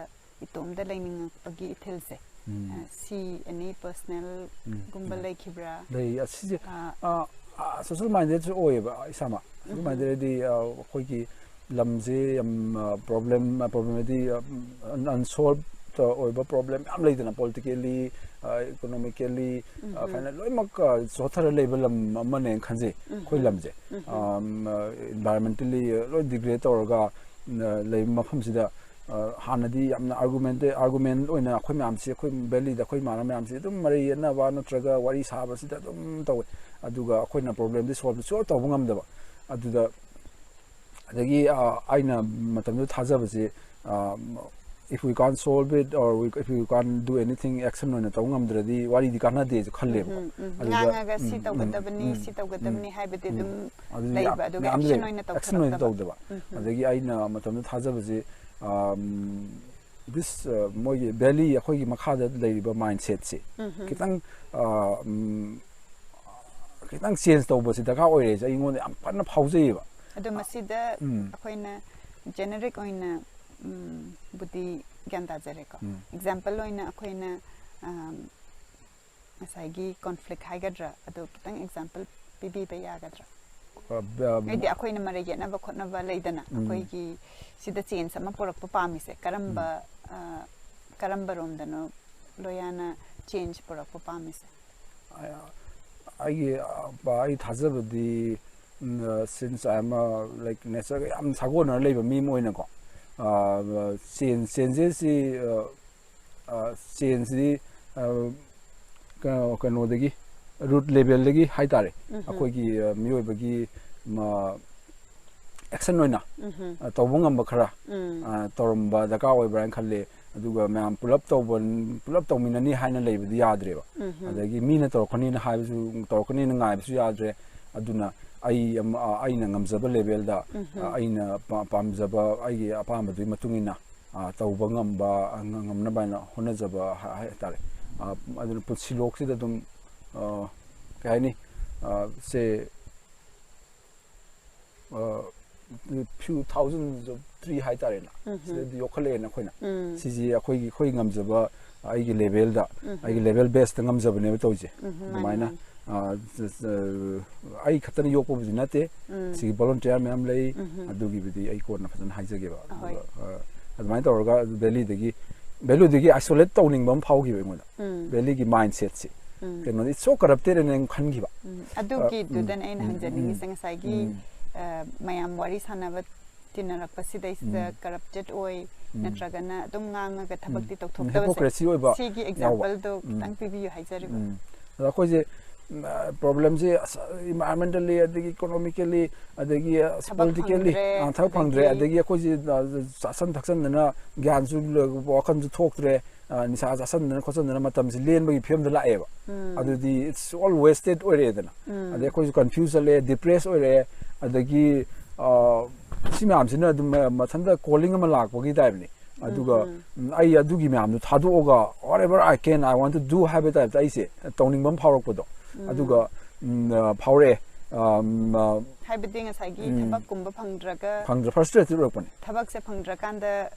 ꯏꯇꯣꯝꯗ ꯂꯩꯅꯤꯡꯉꯛꯄꯒꯤ ꯏꯊꯤꯜꯁꯦ, ꯎꯝ. ꯑ, ꯁꯤ ꯑꯦꯅꯤ ꯄꯔꯁꯅꯦꯜꯒꯨꯝꯕ ꯎꯝ. ꯂꯩꯈꯤꯕ꯭ꯔꯥ? ꯂꯩ꯫ ꯑꯁꯤꯁꯦ, ꯑꯥ. ꯑ, ꯑ, ꯁꯣꯁꯦꯜ ꯃꯥꯏꯟꯗꯦꯗꯁꯨ ꯑꯣꯏꯌꯦꯕ ꯏꯁꯥꯃꯛ. ꯁꯣꯁꯦꯜ ꯃꯥꯏꯟꯗꯦꯗ ꯍꯥꯏꯗꯤ, ꯑ, ꯑꯩꯈꯣꯏꯒꯤ ꯂꯝꯁꯦ ꯌꯥꯝ, ꯑ, ꯄ꯭ꯔꯣꯕ꯭ꯂꯦꯝ, ꯑ, ꯄ꯭ꯔꯣꯕ꯭ꯂꯦꯝ ꯍꯥꯏꯗꯤ, ꯑ, ꯑꯟ-, ꯑꯟꯁꯣꯜꯕ ꯑꯣꯏꯕ ꯄ꯭ꯔꯣꯕ꯭ꯂꯦꯝ ꯃꯌꯥꯝ ꯂꯩꯗꯅ, ꯄꯣꯂꯤꯇꯤꯀꯦꯜꯂꯤ, ꯑ, ꯏꯀꯣꯅꯣꯃꯤꯀꯦꯜꯂꯤ, ꯑ, ꯐꯥꯏꯅꯥꯟ-, ꯂꯣꯏꯅꯃꯛ, ꯑ, ꯆꯣꯠꯊꯔ ꯂꯩꯕ ꯂꯝ ꯑꯃꯅꯦꯅ ꯈꯟꯖꯩ ꯑꯩꯈꯣꯏ ꯂꯝꯁꯦ. ꯑꯝ, ꯑ, ꯏꯟꯚꯥꯏꯔꯣꯟꯃꯦꯟꯇꯦꯜꯂꯤ ꯂꯣꯏ ꯗꯤꯒ꯭ꯔꯦꯗ ꯇꯧꯔꯒ, ꯑ, ꯂꯩꯕ ꯃꯐꯝꯁꯤꯗ ꯍꯥꯟꯅꯗꯤ ꯌꯥꯝꯅ ꯑꯥꯔꯒꯨꯃꯦꯟ ꯑꯥꯔꯒꯨꯃꯦꯟ ꯑꯣꯏꯅ ꯑꯩꯈꯣꯏ ꯃꯌꯥꯝꯁꯤ, ꯑꯩꯈꯣꯏ ꯚꯦꯂꯤꯗ ꯑꯩꯈꯣꯏ ꯏꯃꯥꯟꯅꯕ ꯃꯌꯥꯝꯁꯤ ꯑꯗꯨꯝ ꯃꯔꯩ ꯌꯦꯠꯅꯕ ꯅꯠꯇ꯭ꯔꯒ ꯋꯥꯔꯤ ꯁꯥꯕꯁꯤꯗ ꯑꯗꯨꯝ ꯇꯧꯋꯦ꯫ ꯑꯗꯨꯒ ꯑꯩꯈꯣꯏꯅ ꯄ꯭ꯔꯣꯕ꯭ꯂꯦꯝꯗꯤ ꯁꯣꯜꯕ ꯁꯨꯡꯇꯧ ꯇꯧꯕ ꯉꯝꯗꯕ꯫ ꯑꯗꯨꯗ ꯑꯗꯒꯤ ꯑꯩꯅ ꯃꯇꯝꯗꯨꯗ ꯊꯥꯖꯕꯁꯦ, if we can't solve it or we, if we can't do anything, action ꯑꯣꯏꯅ ꯇꯧꯕ ꯉꯝꯗ꯭ꯔꯗꯤ ꯋꯥꯔꯤꯗꯤ ꯀꯥꯟꯅꯗꯦꯁꯨ ꯈꯜꯂꯦꯕꯀꯣ꯫ ꯎꯝ, ꯎꯝ꯫ ꯑꯗꯨꯗ ꯉꯥꯡꯉꯒ ꯁꯤ ꯎꯝ, ꯎꯝ, ꯇꯧꯒꯗꯕꯅꯤ, ꯎꯝ, ꯁꯤ ꯇꯧꯒꯗꯕꯅꯤ ꯎꯝ, ꯍꯥꯏꯕꯗꯤ ꯎꯝ꯫ ꯑꯗꯨꯝ ꯑꯗꯨꯗꯤ ꯂꯩꯕ, ꯌꯥꯝ-, ꯑꯗꯨꯒ ꯃꯌꯥꯝꯗꯤ action ꯂꯩ꯫ ꯑꯣꯏꯅ action ꯑꯣꯏꯅ ꯇꯧꯊꯣꯔꯛꯇꯕ꯫ ꯇꯧꯗꯕ꯫ ꯎꯝ, ꯎꯝ꯫ ꯑꯗꯒꯤ ꯑꯩꯅ ꯃꯇꯝꯗꯨꯗ ꯊꯥꯖꯕꯁꯦ, ꯎꯝ, this, ꯃꯣꯏꯒꯤ ꯚꯦꯂꯤ, ꯑꯩꯈꯣꯏꯒꯤ ꯃꯈꯥꯗ ꯂꯩꯔꯤꯕ ꯃꯥꯏꯟꯁꯦꯠꯁꯦ ꯎꯝ, ꯎꯝ꯫ ꯈꯤꯇꯪ, ꯎꯝ, ꯈꯤꯇꯪ ꯆꯦꯟꯖ ꯇꯧꯕꯁꯤ ꯗꯔꯀꯥꯔ ꯑꯣꯏꯔꯦꯁꯦ ꯑꯩꯉꯣꯟꯗ ꯌꯥꯝ ꯀꯟꯅ ꯐꯥꯎꯖꯩꯌꯦꯕ꯫ ꯑꯗꯣ ꯃꯁꯤꯗ ꯎꯝ꯫ ꯑꯩꯈꯣꯏꯅ ꯖꯦꯅꯦꯔꯤꯛ ꯑꯣꯏꯅ, ꯎꯝ, ꯕꯨꯗꯤ ꯒ꯭ꯌꯥꯟ ꯇꯥꯖꯔꯦꯀꯣ꯫ ꯎꯝ꯫ ꯑꯦꯛꯖꯥꯝꯄꯜ ꯑꯣꯏꯅ ꯑꯩꯈꯣꯏꯅ, ꯎꯝ, ꯉꯁꯥꯏꯒꯤ ꯀꯣꯟꯐ꯭ꯂꯤꯛ ꯍꯥꯏꯒꯗ꯭ꯔꯥ, ꯑꯗꯣ ꯈꯤꯇꯪ ꯑꯦꯛꯖꯥꯝꯄꯜ ꯄꯤꯕꯤꯕ ꯌꯥꯒꯗ꯭ꯔꯥ? ꯑ, ꯕ-, ꯍꯥꯏꯗꯤ ꯑꯩꯈꯣꯏꯅ ꯃꯔꯩ ꯌꯦꯠꯅꯕ ꯈꯣꯠꯅꯕ ꯂꯩꯗꯅ, ꯎꯝ꯫ ꯑꯩꯈꯣꯏꯒꯤ ꯁꯤꯗ ꯆꯦꯟꯖ ꯑꯃ ꯄꯨꯔꯛꯄ ꯄꯥꯝꯃꯤꯁꯦ, ꯀꯔꯝꯕ, ꯎꯝ꯫ ꯑ, ꯀꯔꯝꯕ ꯔꯣꯝꯗꯅꯣ ꯂꯣꯌꯥꯅ ꯆꯦꯟꯖ ꯄꯨꯔꯛꯄ ꯄꯥꯝꯃꯤꯁꯦ? ꯑ-, ꯑꯩꯒꯤ, ꯑ, ꯑꯩ ꯊꯥꯖꯕꯗꯤ, ꯎꯝ, ꯑ, since I am a, like, ꯅꯦꯆꯔꯒ ꯌꯥꯝ ꯁꯥꯒꯣꯟꯅꯔ ꯂꯩꯕ ꯃꯤ ꯑꯃ ꯑꯣꯏꯅꯀꯣ, ꯑ, ꯆꯦꯟ-, ꯆꯦꯟꯖꯦꯁꯁꯤ, ꯑ, ꯑ, ꯆꯦꯟꯖꯁꯤ, ꯑ, ꯀꯩꯅꯣ-, ꯀꯩꯅꯣꯗꯒꯤ, ꯔꯨꯠ ꯂꯦꯚꯦꯜꯗꯒꯤ ꯍꯥꯏꯇꯥꯔꯦ, ꯎꯝꯍꯨꯝ꯫ ꯑꯩꯈꯣꯏꯒꯤ, ꯑ, ꯃꯤꯑꯣꯏꯕꯒꯤ, ꯃ-, ꯑꯦꯛꯁꯟ ꯑꯣꯏꯅ, ꯎꯝꯍꯨꯝ꯫ ꯑ, ꯇꯧꯕ ꯉꯝꯕ ꯈꯔ, ꯎꯝ꯫ ꯑ, ꯇꯧꯔꯝꯕ ꯗꯔꯀꯥꯔ ꯑꯣꯏꯕ꯭ꯔꯥ ꯍꯥꯏꯅ ꯈꯜꯂꯦ꯫ ꯑꯗꯨꯒ ꯃꯌꯥꯝ ꯄꯨꯂꯞ ꯇꯧꯕ-, ꯄꯨꯂꯞ ꯇꯧꯃꯤꯟꯅꯅꯤ ꯍꯥꯏꯅ ꯂꯩꯕꯗꯤ ꯌꯥꯗ꯭ꯔꯦꯕ꯫ ꯎꯝꯍꯨꯝ꯫ ꯑꯗꯒꯤ ꯃꯤꯅ ꯇꯧꯔꯛꯀꯅꯤꯅ ꯍꯥꯏꯕꯁꯨ, ꯇꯧꯔꯛꯀꯅꯤꯅ ꯉꯥꯏꯕꯁꯨ ꯌꯥꯗ꯭ꯔꯦ꯫ ꯑꯗꯨꯅ ꯑꯩ ꯑꯃ, ꯑ, ꯑꯩꯅ ꯉꯝꯖꯕ ꯂꯦꯚꯦꯜꯗ, ꯎꯝꯍꯨꯝ꯫ ꯑ, ꯑꯩꯅ ꯄꯥ-, ꯄꯥꯝꯖꯕ, ꯑꯩꯒꯤ ꯑꯄꯥꯝꯕꯗꯨꯒꯤ ꯃꯇꯨꯡ ꯏꯟꯅ, ꯑ, ꯇꯧꯕ ꯉꯝꯕ, ꯑ, ꯉ-, ꯉꯝꯅꯕ ꯍꯥꯏꯅ ꯍꯣꯠꯅꯖꯕ ꯍꯥ-, ꯍꯥꯏꯇꯥꯔꯦ꯫ ꯑ, ꯑꯗꯨꯅ ꯄꯨꯟꯁꯤꯂꯣꯛꯁꯤꯗ ꯑꯗꯨꯝ, ꯑ, ꯀꯩ ꯍꯥꯏꯅꯤ, ꯑ, ꯁꯦ, ꯑ, few thousands of tree ꯍꯥꯏꯇꯥꯔꯦꯅ, ꯎꯝꯍꯨꯝ꯫ ꯁꯤꯗꯗꯤ ꯌꯣꯛꯈꯠꯂꯛꯑꯦꯅ ꯑꯩꯈꯣꯏꯅ꯫ ꯎꯝ꯫ ꯁꯤꯁꯤ ꯑꯩꯈꯣꯏꯒꯤ, ꯑꯩꯈꯣꯏ ꯉꯝꯖꯕ, ꯑꯩꯒꯤ ꯂꯦꯚꯦꯜꯗ, ꯎꯝꯍꯨꯝ꯫ ꯑꯩꯒꯤ ꯂꯦꯚꯦꯜ ꯕꯦꯁꯇ ꯉꯝꯖꯕꯅꯦꯕ ꯇꯧꯔꯤꯁꯦ꯫ ꯎꯝꯍꯨꯝ, ꯃꯥꯅꯤ, ꯑꯗꯨꯃꯥꯏꯅ, ꯃꯥꯅꯤ꯫ ꯑ, ꯖ-, ꯖ-, ꯑꯩ ꯈꯛꯇꯅ ꯌꯣꯛꯄꯕꯨꯗꯤ ꯅꯠꯇꯦ꯫ ꯎꯝ꯫ ꯁꯤꯒꯤ ꯚꯣꯂꯨꯟꯇꯤꯌꯔ ꯃꯌꯥꯝ ꯂꯩ꯫ ꯎꯝꯍꯨꯝ꯫ ꯑꯗꯨꯒꯤꯕꯨꯗꯤ ꯑꯩ ꯀꯣꯟꯅ ꯐꯖꯅ ꯍꯥꯏꯖꯒꯦꯕ꯫ ꯑꯍꯣꯏ꯫ ꯑꯗꯨꯒ, ꯑ, ꯑꯗꯨꯃꯥꯏꯅ ꯇꯧꯔꯒ ꯚꯦꯂꯤꯗꯒꯤ, ꯚꯦꯂꯤꯗꯒꯤ ꯑꯥꯏꯁꯣꯂꯦꯠ ꯇꯧꯅꯤꯡꯕ ꯑꯃ ꯐꯥꯎꯈꯤꯕ ꯑꯩꯉꯣꯟꯗ꯫ ꯎꯝ꯫ ꯚꯦꯂꯤꯒꯤ ꯃꯥꯏꯟꯁꯦꯠꯁꯦ꯫ ꯎꯝ꯫ ꯀꯩꯅꯣꯗꯤ, it's so corrupted ꯍꯥꯏꯅ ꯑꯩꯅ ꯈꯟꯈꯤꯕ꯫ ꯎꯝ꯫ ꯑꯗꯨꯒꯤꯗꯨꯗꯅꯦ ꯑ, ꯎꯝ, ꯑꯩꯅ ꯎꯝ, ꯍꯪꯖꯅꯤꯡꯉꯤꯁꯦ, ꯎꯝ꯫ ꯉꯁꯥꯏꯒꯤ, ꯎꯝ꯫ ꯑ, ꯃꯌꯥꯝ ꯋꯥꯔꯤ ꯁꯥꯟꯅꯕ ꯇꯤꯟꯅꯔꯛꯄꯁꯤꯗꯩꯁꯤꯗ ꯎꯝ. ꯀꯔꯞꯇꯦꯠ ꯑꯣꯏ ꯎꯝ. ꯅꯠꯇ꯭ꯔꯒꯅ ꯑꯗꯨꯝ ꯉꯥꯡꯉꯒ ꯊꯕꯛꯇꯤ ꯎꯝ. ꯇꯧꯊꯣꯛꯇꯕꯁꯦ ꯍꯤꯄꯣꯀ꯭ꯔꯦꯁꯤ ꯑꯣꯏꯕ ꯁꯤꯒꯤ ꯌꯥꯎꯕ. ꯑꯦꯛꯖꯥꯝꯄꯜꯗꯣ ꯎꯝ. ꯈꯤꯇꯪ ꯄꯤꯕꯤꯌꯨ ꯍꯥꯏꯖꯔꯤꯕ. ꯎꯝ. ꯑꯗꯣ ꯑꯩꯈꯣꯏꯁꯦ ꯄ꯭ꯔꯣꯕ꯭ꯂꯦꯝꯁꯦ ꯏꯟꯚꯥꯏꯔꯣꯟꯃꯦꯟꯇꯦꯜꯂꯤ, ꯑꯗꯒꯤ ꯏꯀꯣꯅꯣꯃꯤꯀꯦꯜꯂꯤ, ꯑꯗꯒꯤ ꯊꯕꯛ ꯄꯣꯂꯤꯇꯤꯀꯦꯜꯂꯤ, ꯐꯪꯗ꯭ꯔꯦ, ꯊꯕꯛ ꯐꯪꯗ꯭ꯔꯦ, ꯑꯗꯒꯤ ꯑꯗꯒꯤ ꯑꯩꯈꯣꯏꯁꯦ ꯆꯥꯁꯟ ꯊꯛꯆꯟꯗꯅ ꯒ꯭ꯌꯥꯟꯁꯨ ꯋꯥꯈꯜꯁꯨ ꯊꯣꯛꯇ꯭ꯔꯦ, ꯅꯤꯁꯥ ꯆꯥꯁꯟꯗꯅ ꯈꯣꯠꯆꯟꯗꯅ ꯃꯇꯝꯁꯦ ꯂꯦꯟꯕꯒꯤ ꯐꯤꯕꯝꯗ ꯂꯥꯛꯑꯦꯕ. ꯎꯝ. ꯑꯗꯨꯗꯤ it's all wasted ꯑꯣꯏꯔꯦꯗꯅ. ꯎꯝ. ꯑꯗꯩ ꯑꯩꯈꯣꯏꯁꯨ ꯀꯟꯐ꯭ꯌꯨꯁ ꯆꯠꯂꯦ, ꯗꯤꯄ꯭ꯔꯦꯁ ꯑꯣꯏꯔꯛꯑꯦ, ꯑꯗꯒꯤ ꯁꯤ ꯃꯌꯥꯝꯁꯤꯅ ꯑꯗꯨꯝ ꯃꯊꯟꯇ ꯀꯣꯂꯤꯡ ꯑꯃ ꯂꯥꯛꯄꯒꯤ ꯇꯥꯏꯞꯅꯤ. ꯑꯗꯨꯒ ꯎꯝ. ꯎꯝ, ꯑꯩ ꯑꯗꯨꯒꯤ ꯃꯌꯥꯝꯗꯣ ꯊꯥꯗꯣꯛꯑꯒ whatever I can, I want to do ꯍꯥꯏꯕ ꯇꯥꯏꯞꯇ ꯑꯩꯁꯦ ꯇꯧꯅꯤꯡꯕ ꯑꯃ ꯐꯥꯎꯔꯛꯄꯗꯣ. ꯎꯝ. ꯑꯗꯨꯒ ꯎꯝ, ꯐꯥꯎꯔꯛꯑꯦ. ꯎꯝ, ꯍꯥꯏꯕꯗꯤ ꯉꯁꯥꯏꯒꯤ ꯎꯝ. ꯊꯕꯛꯀꯨꯝꯕ ꯐꯪꯗ꯭ꯔꯒ ꯐꯪꯗ꯭ꯔ ꯐ꯭ꯔꯁꯇ꯭ꯔꯦꯇꯦꯠ ꯑꯣꯏꯔꯛꯄꯅꯦ. ꯊꯕꯛꯁꯦ ꯐꯪꯗ꯭ꯔꯀꯥꯟꯗ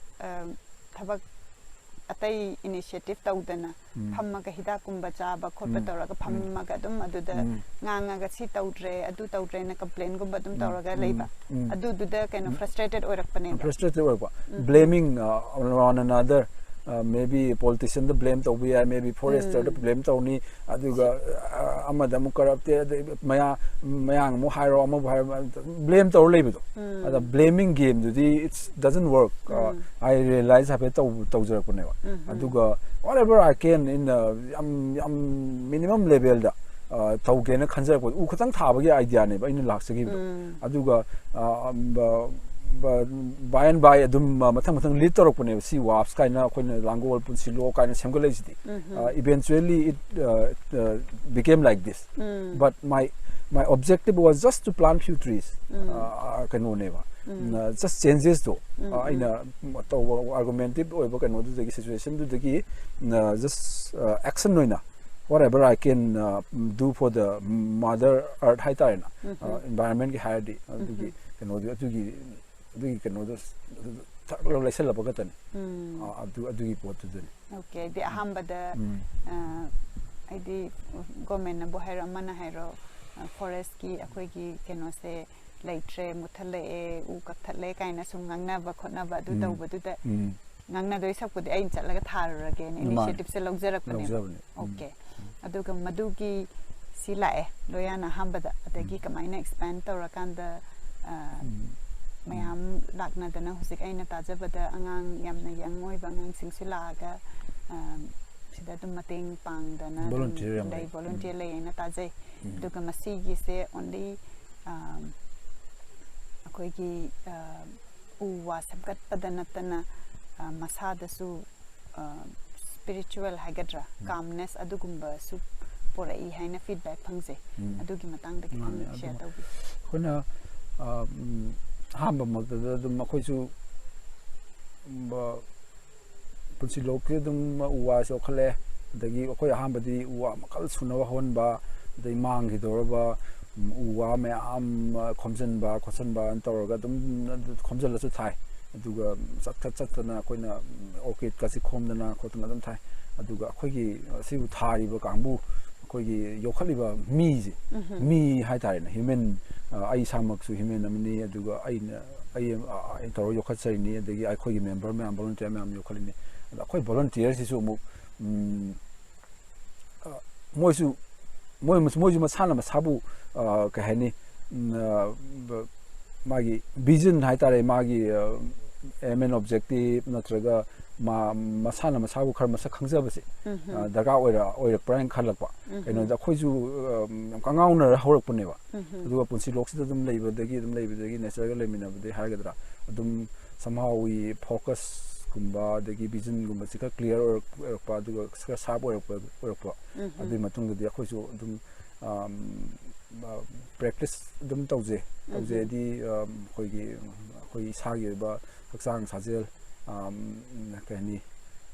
ꯑ, ꯊꯕꯛ ꯑꯇꯩ ꯏꯅꯤꯁꯤꯌꯦꯇꯤꯚ ꯇꯧꯗꯅ ꯎꯝ. ꯐꯝꯃꯒ ꯍꯤꯗꯥꯛꯀꯨꯝꯕ ꯆꯥꯕ ꯈꯣꯠꯄ ꯎꯝ. ꯇꯧꯔꯒ ꯎꯝ. ꯐꯝꯃꯒ ꯑꯗꯨꯝ ꯑꯗꯨꯗ ꯎꯝ. ꯉꯥꯡꯉꯒ ꯁꯤ ꯇꯧꯗ꯭ꯔꯦ, ꯑꯗꯨ ꯇꯧꯗ꯭ꯔꯦꯅ ꯀꯝꯄ꯭ꯂꯦꯟꯒꯨꯝꯕ ꯑꯗꯨꯝ ꯎꯝ. ꯇꯧꯔꯒ ꯎꯝ. ꯂꯩꯕ. ꯎꯝ. ꯑꯗꯨꯗꯨꯗ ꯀꯩꯅꯣ ꯐ꯭ꯔꯁꯇ꯭ꯔꯦꯇꯦꯠ ꯑꯣꯏꯔꯛꯄꯅꯦꯕ. ꯐ꯭ꯔꯁꯇ꯭ꯔꯦꯇꯦꯠ ꯑꯣꯏꯔꯛꯄ. Um. Blaming one another, maybe ꯄꯣꯂꯤꯇꯤꯁꯤꯌꯟꯗ ꯕ꯭ꯂꯦꯝ ꯇꯧꯕ ꯌꯥꯏ, maybe ꯐꯣꯔꯦꯁꯇꯔꯗ ꯎꯝ. ꯕ꯭ꯂꯦꯝ ꯇꯧꯅꯤ, ꯑꯗꯨꯒ ꯑ, ꯑꯃꯗ ꯑꯃꯨꯛ ꯀꯔꯞꯇꯦ, ꯑꯗꯩ ꯃꯌꯥ ꯃꯌꯥꯡ ꯑꯃꯨꯛ ꯍꯥꯏꯔꯣ, ꯑꯃꯕꯨ ꯍꯥꯏꯔꯣ, ꯕ꯭ꯂꯦꯝ ꯇꯧꯔ ꯂꯩꯕꯗꯣ. ꯎꯝ. ꯑꯗ ꯕ꯭ꯂꯦꯃꯤꯡ ꯒꯦꯝꯗꯨꯗꯤ it's doesn't work. ꯎꯝ. ꯑꯩ ꯔꯤꯌꯦꯂꯥꯏꯁ ꯍꯥꯏꯐꯦꯠ ꯇꯧ ꯇꯧꯖꯔꯛꯄꯅꯦꯕ. ꯎꯝ. ꯑꯗꯨꯒ whatever I can in ꯌꯥꯝ ꯌꯥꯝ ꯃꯤꯅꯤꯃꯝ ꯂꯦꯚꯦꯜꯗ ꯇꯧꯒꯦꯅ ꯈꯟꯖꯔꯛꯄꯗꯣ, ꯎ ꯈꯛꯇꯪ ꯊꯥꯕꯒꯤ ꯑꯥꯏꯗꯤꯌꯥꯅꯦꯕ ꯑꯩꯅ ꯂꯥꯛꯆꯈꯤꯕꯗꯣ. ꯎꯝ. ꯑꯗꯨꯒ ꯑ, ꯕ- ꯕ- by and by ꯑꯗꯨꯝ ꯃꯊꯪ ꯃꯊꯪ ꯂꯤꯗ ꯇꯧꯔꯛꯄꯅꯦꯕ, ꯁꯤ ꯋꯥꯞꯁ ꯀꯥꯏꯅ, ꯑꯩꯈꯣꯏꯅ ꯂꯥꯡꯒꯣꯜ ꯄꯨꯟꯁꯤꯂꯣ ꯀꯥꯏꯅ ꯁꯦꯝꯒꯠꯂꯛꯏꯁꯤꯗꯤ. ꯎꯝ. Uh, eventually it uh, uh, became like this. Um. But my my objective was just to plant few trees. Um. Uh, ꯀꯩꯅꯣꯅꯦꯕ. ꯎꯝ. Uh, just changes ꯇꯣ. ꯎꯝ, Uh, ꯑꯩꯅ ꯇꯧꯕ ꯑꯥꯔꯒꯨꯃꯦꯟꯇꯤꯞ ꯑꯣꯏꯕ ꯀꯩꯅꯣꯗꯨꯗꯒꯤ, ꯁꯤꯆꯨꯋꯦꯁꯟꯗꯨꯗꯒꯤ, uh, just uh, action ꯑꯣꯏꯅ whatever I can uh, do for the mother earth ꯍꯥꯏꯇꯥꯔꯦꯅ. Um. Uh, ꯏꯟꯚꯥꯏꯔꯣꯟꯃꯦꯟꯒꯤ ꯍꯥꯏꯔꯗꯤ ꯑꯗꯨꯒꯤ ꯎꯝ. ꯀꯩꯅꯣꯗꯨ, ꯑꯗꯨꯒꯤ ꯑꯗꯨꯒꯤ ꯀꯩꯅꯣꯗꯣ ꯊꯛ ꯂꯩꯁꯜꯂꯛꯄ ꯈꯛꯇꯅꯤ. ꯎꯝ. ꯑ, ꯑꯗꯨ ꯑꯗꯨꯒꯤ ꯄꯣꯠꯇꯨꯗꯅꯤ. ꯑꯣꯀꯦ, ꯍꯥꯏꯗꯤ ꯑꯍꯥꯟꯕꯗ ꯎꯝ. ꯑ, ꯍꯥꯏꯗꯤ ꯒꯣꯔꯃꯦꯟꯅꯕꯨ ꯍꯥꯏꯔꯣ, ꯑꯃꯅ ꯍꯥꯏꯔꯣ, ꯐꯣꯔꯦꯁꯀꯤ ꯑꯩꯈꯣꯏꯒꯤ ꯀꯩꯅꯣꯁꯦ ꯂꯩꯇ꯭ꯔꯦ, ꯃꯨꯠꯊꯠꯂꯛꯑꯦ, ꯎ ꯀꯛꯊꯠꯂꯦ ꯀꯥꯏꯅ ꯁꯨꯝ ꯉꯥꯡꯅꯕ ꯈꯣꯠꯅꯕ ꯑꯗꯨ ꯎꯝ. ꯇꯧꯕꯗꯨꯗ ꯎꯝ. ꯉꯥꯡꯅꯗꯣꯏ ꯁꯛꯄꯨꯗꯤ ꯑꯩꯅ ꯆꯠꯂꯒ ꯊꯥꯔꯨꯔꯒꯦꯅ ꯃꯥꯅꯦ. ꯏꯅꯤꯁꯤꯌꯦꯇꯤꯞꯁꯦ ꯂꯧꯖꯔꯛꯄꯅꯦꯕ. ꯂꯧꯖꯕꯅꯦ. ꯎꯝ. ꯑꯣꯀꯦ. ꯑꯗꯨꯒ ꯃꯗꯨꯒꯤ ꯁꯤ ꯂꯥꯛꯑꯦ, ꯂꯣꯌꯥꯅ ꯑꯍꯥꯟꯕꯗ, ꯑꯗꯒꯤ ꯎꯝ. ꯀꯃꯥꯏꯅ ꯑꯦꯛꯁꯄꯦꯟ ꯇꯧꯔꯀꯥꯟꯗ ꯑ, ꯎꯝ. ꯃꯌꯥꯝ ꯂꯥꯛꯅꯗꯅ ꯍꯧꯖꯤꯛ ꯑꯩꯅ ꯇꯥꯖꯕꯗ ꯑꯉꯥꯡ ꯌꯥꯝꯅ ꯌꯪ ꯑꯣꯏꯕ ꯑꯉꯥꯡꯁꯤꯡꯁꯨ ꯂꯥꯛꯑꯒ, ꯑ, ꯁꯤꯗ ꯑꯗꯨꯝ ꯃꯇꯦꯡ ꯄꯥꯡꯗꯅ ꯑꯗꯨꯝ Volunteer ꯌꯥꯝ ꯂꯩ, ꯂꯩ꯫ ꯚꯣꯂꯨꯟꯇꯤꯌꯔ ꯂꯩ ꯍꯥꯏꯅ ꯇꯥꯖꯩ꯫ ꯎꯝ꯫ ꯑꯗꯨꯒ ꯃꯁꯤꯒꯤꯁꯦ only, ꯑ, ꯑꯩꯈꯣꯏꯒꯤ, ꯑ, ꯎ ꯋꯥ ꯁꯦꯝꯒꯠꯄꯗ ꯅꯠꯇꯅ, ꯑ, ꯃꯁꯥꯗꯁꯨ, ꯑ, spiritual ꯍꯥꯏꯒꯗ꯭ꯔꯥ, ꯎꯝ꯫ Calmness ꯑꯗꯨꯒꯨꯝꯕꯁꯨ ꯄꯨꯔꯛꯏ ꯍꯥꯏꯅ feedback ꯐꯪꯖꯩ꯫ ꯎꯝ꯫ ꯑꯗꯨꯒꯤ ꯃꯇꯥꯡꯗ ꯈꯤꯇꯪ ꯃꯥꯅꯦ, share ꯑꯗꯨ ꯇꯧꯕꯤꯌꯨ꯫ ꯑꯩꯈꯣꯏꯅ, ꯑ, ꯎꯝ, ꯑꯍꯥꯟꯕꯃꯛꯇꯗ ꯑꯗꯨꯝ ꯑꯩꯈꯣꯏꯁꯨ, ꯎꯝ, ꯕ-, ꯄꯨꯟꯁꯤ ꯂꯣꯛꯀꯤ ꯑꯗꯨꯝ ꯎ ꯋꯥꯁꯦ ꯌꯣꯛꯈꯠꯂꯦ꯫ ꯑꯗꯒꯤ ꯑꯩꯈꯣꯏ ꯑꯍꯥꯟꯕꯗꯤ ꯎ ꯋꯥ ꯃꯈꯜ ꯁꯨꯅꯕ ꯍꯧꯍꯟꯕ, ꯑꯗꯩ ꯃꯥꯡꯈꯤꯗꯧꯔꯕ, ꯎꯝ, ꯎ ꯋꯥ ꯃꯌꯥꯝ, ꯑ, ꯈꯣꯝꯖꯤꯟꯕ ꯈꯣꯠꯆꯤꯟꯕ ꯇꯧꯔꯒ ꯑꯗꯨꯝ ꯈꯣꯝꯖꯤꯜꯂꯁꯨ ꯊꯥꯏ꯫ ꯑꯗꯨꯒ ꯆꯠ-, ꯆꯠ-, ꯆꯠꯇꯅ ꯑꯩꯈꯣꯏꯅ, ꯎꯝ, orchidꯀꯁꯦ ꯈꯣꯝꯗꯅ ꯈꯣꯠꯇꯅ ꯑꯗꯨꯝ ꯊꯥꯏ꯫ ꯑꯗꯨꯒ ꯑꯩꯈꯣꯏꯒꯤ, ꯑ, ꯁꯤꯕꯨ ꯊꯥꯔꯤꯕ ꯀꯥꯡꯕꯨ, ꯑꯩꯈꯣꯏꯒꯤ ꯌꯣꯛꯈꯠꯂꯤꯕ ꯃꯤꯁꯦ, ꯎꯝꯍꯨꯝ꯫ ꯃꯤ ꯍꯥꯏꯇꯥꯔꯦꯅꯦ, human, ꯑ, ꯑꯩ ꯏꯁꯥꯃꯛꯁꯨ human ꯑꯃꯅꯤ, ꯑꯗꯨꯒ ꯑꯩꯅ, ꯑꯩ, ꯑ, ꯑꯩ ꯇꯧꯔꯒ ꯌꯣꯛꯈꯠꯆꯔꯤꯅꯤ, ꯑꯗꯒꯤ ꯑꯩꯈꯣꯏꯒꯤ member ꯃꯌꯥꯝ, volunteer ꯃꯌꯥꯝ ꯌꯣꯛꯈꯠꯂꯤꯅꯤ꯫ ꯑꯗ ꯑꯩꯈꯣꯏ volunteerꯁꯤꯁꯨ ꯑꯃꯨꯛ, ꯎꯝ, ꯑ, ꯃꯣꯏꯁꯨ, ꯃꯣꯏ, ꯃꯣꯏꯁꯨ ꯃꯁꯥꯅ ꯃꯁꯥꯕꯨ, ꯑ, ꯀꯩ ꯍꯥꯏꯅꯤ, ꯎꯝ, ꯑ, ꯕ-, ꯃꯥꯒꯤ vision ꯍꯥꯏꯇꯥꯔꯦ, ꯃꯥꯒꯤ, ꯑ, aim and objective ꯅꯠꯇ꯭ꯔꯒ ꯃꯥ, ꯃꯁꯥꯅ ꯃꯁꯥꯕꯨ ꯈꯔ ꯃꯁꯛ ꯈꯪꯖꯕꯁꯦ, ꯎꯝꯍꯨꯝ꯫ ꯑ, ꯗꯔꯀꯥꯔ ꯑꯣꯏꯔ-, ꯑꯣꯏꯔꯛꯄ꯭ꯔꯥ ꯍꯥꯏꯅ ꯈꯜꯂꯛꯄ꯫ ꯎꯝꯍꯨꯝ꯫ ꯀꯩꯅꯣꯗ ꯑꯩꯈꯣꯏꯁꯨ, ꯑ, ꯌꯥꯝ ꯀꯉꯥꯎꯅꯔ ꯍꯧꯔꯛꯄꯅꯦꯕ꯫ ꯎꯝꯍꯨꯝ꯫ ꯑꯗꯨꯒ ꯄꯨꯟꯁꯤ ꯂꯣꯛꯁꯤꯗ ꯑꯗꯨꯝ ꯂꯩꯕꯗꯒꯤ, ꯑꯗꯨꯝ ꯂꯩꯕꯗꯒꯤ, natureꯒ ꯂꯩꯃꯤꯟꯅꯕꯗꯒꯤ ꯍꯥꯏꯒꯗ꯭ꯔꯥ, ꯑꯗꯨꯝ somehow we focusꯀꯨꯝꯕ ꯑꯗꯒꯤ visionꯒꯨꯝꯕꯁꯤ ꯈꯔ clear ꯑꯣꯏꯔꯛ-, ꯑꯣꯏꯔꯛꯄ, ꯑꯗꯨꯒ ꯈꯔ sharp ꯑꯣꯏꯔꯛꯄ, ꯑꯣꯏꯔꯛꯄ꯫ ꯎꯝꯍꯨꯝ꯫ ꯑꯗꯨꯒꯤ ꯃꯇꯨꯡꯗꯗꯤ ꯑꯩꯈꯣꯏꯁꯨ ꯑꯗꯨꯝ, ꯑꯝ, ꯑ, practice ꯑꯗꯨꯝ ꯇꯧꯖꯩ꯫ ꯎꯝꯍꯨꯝ꯫ ꯇꯧꯖꯩꯗꯤ, ꯑꯝ, ꯑꯩꯈꯣꯏꯒꯤ, ꯑꯩꯈꯣꯏ ꯏꯁꯥꯒꯤ ꯑꯣꯏꯕ ꯍꯛꯆꯥꯡ ꯁꯥꯖꯦꯜ, ꯑꯝ, ꯀꯩ ꯍꯥꯏꯅꯤ,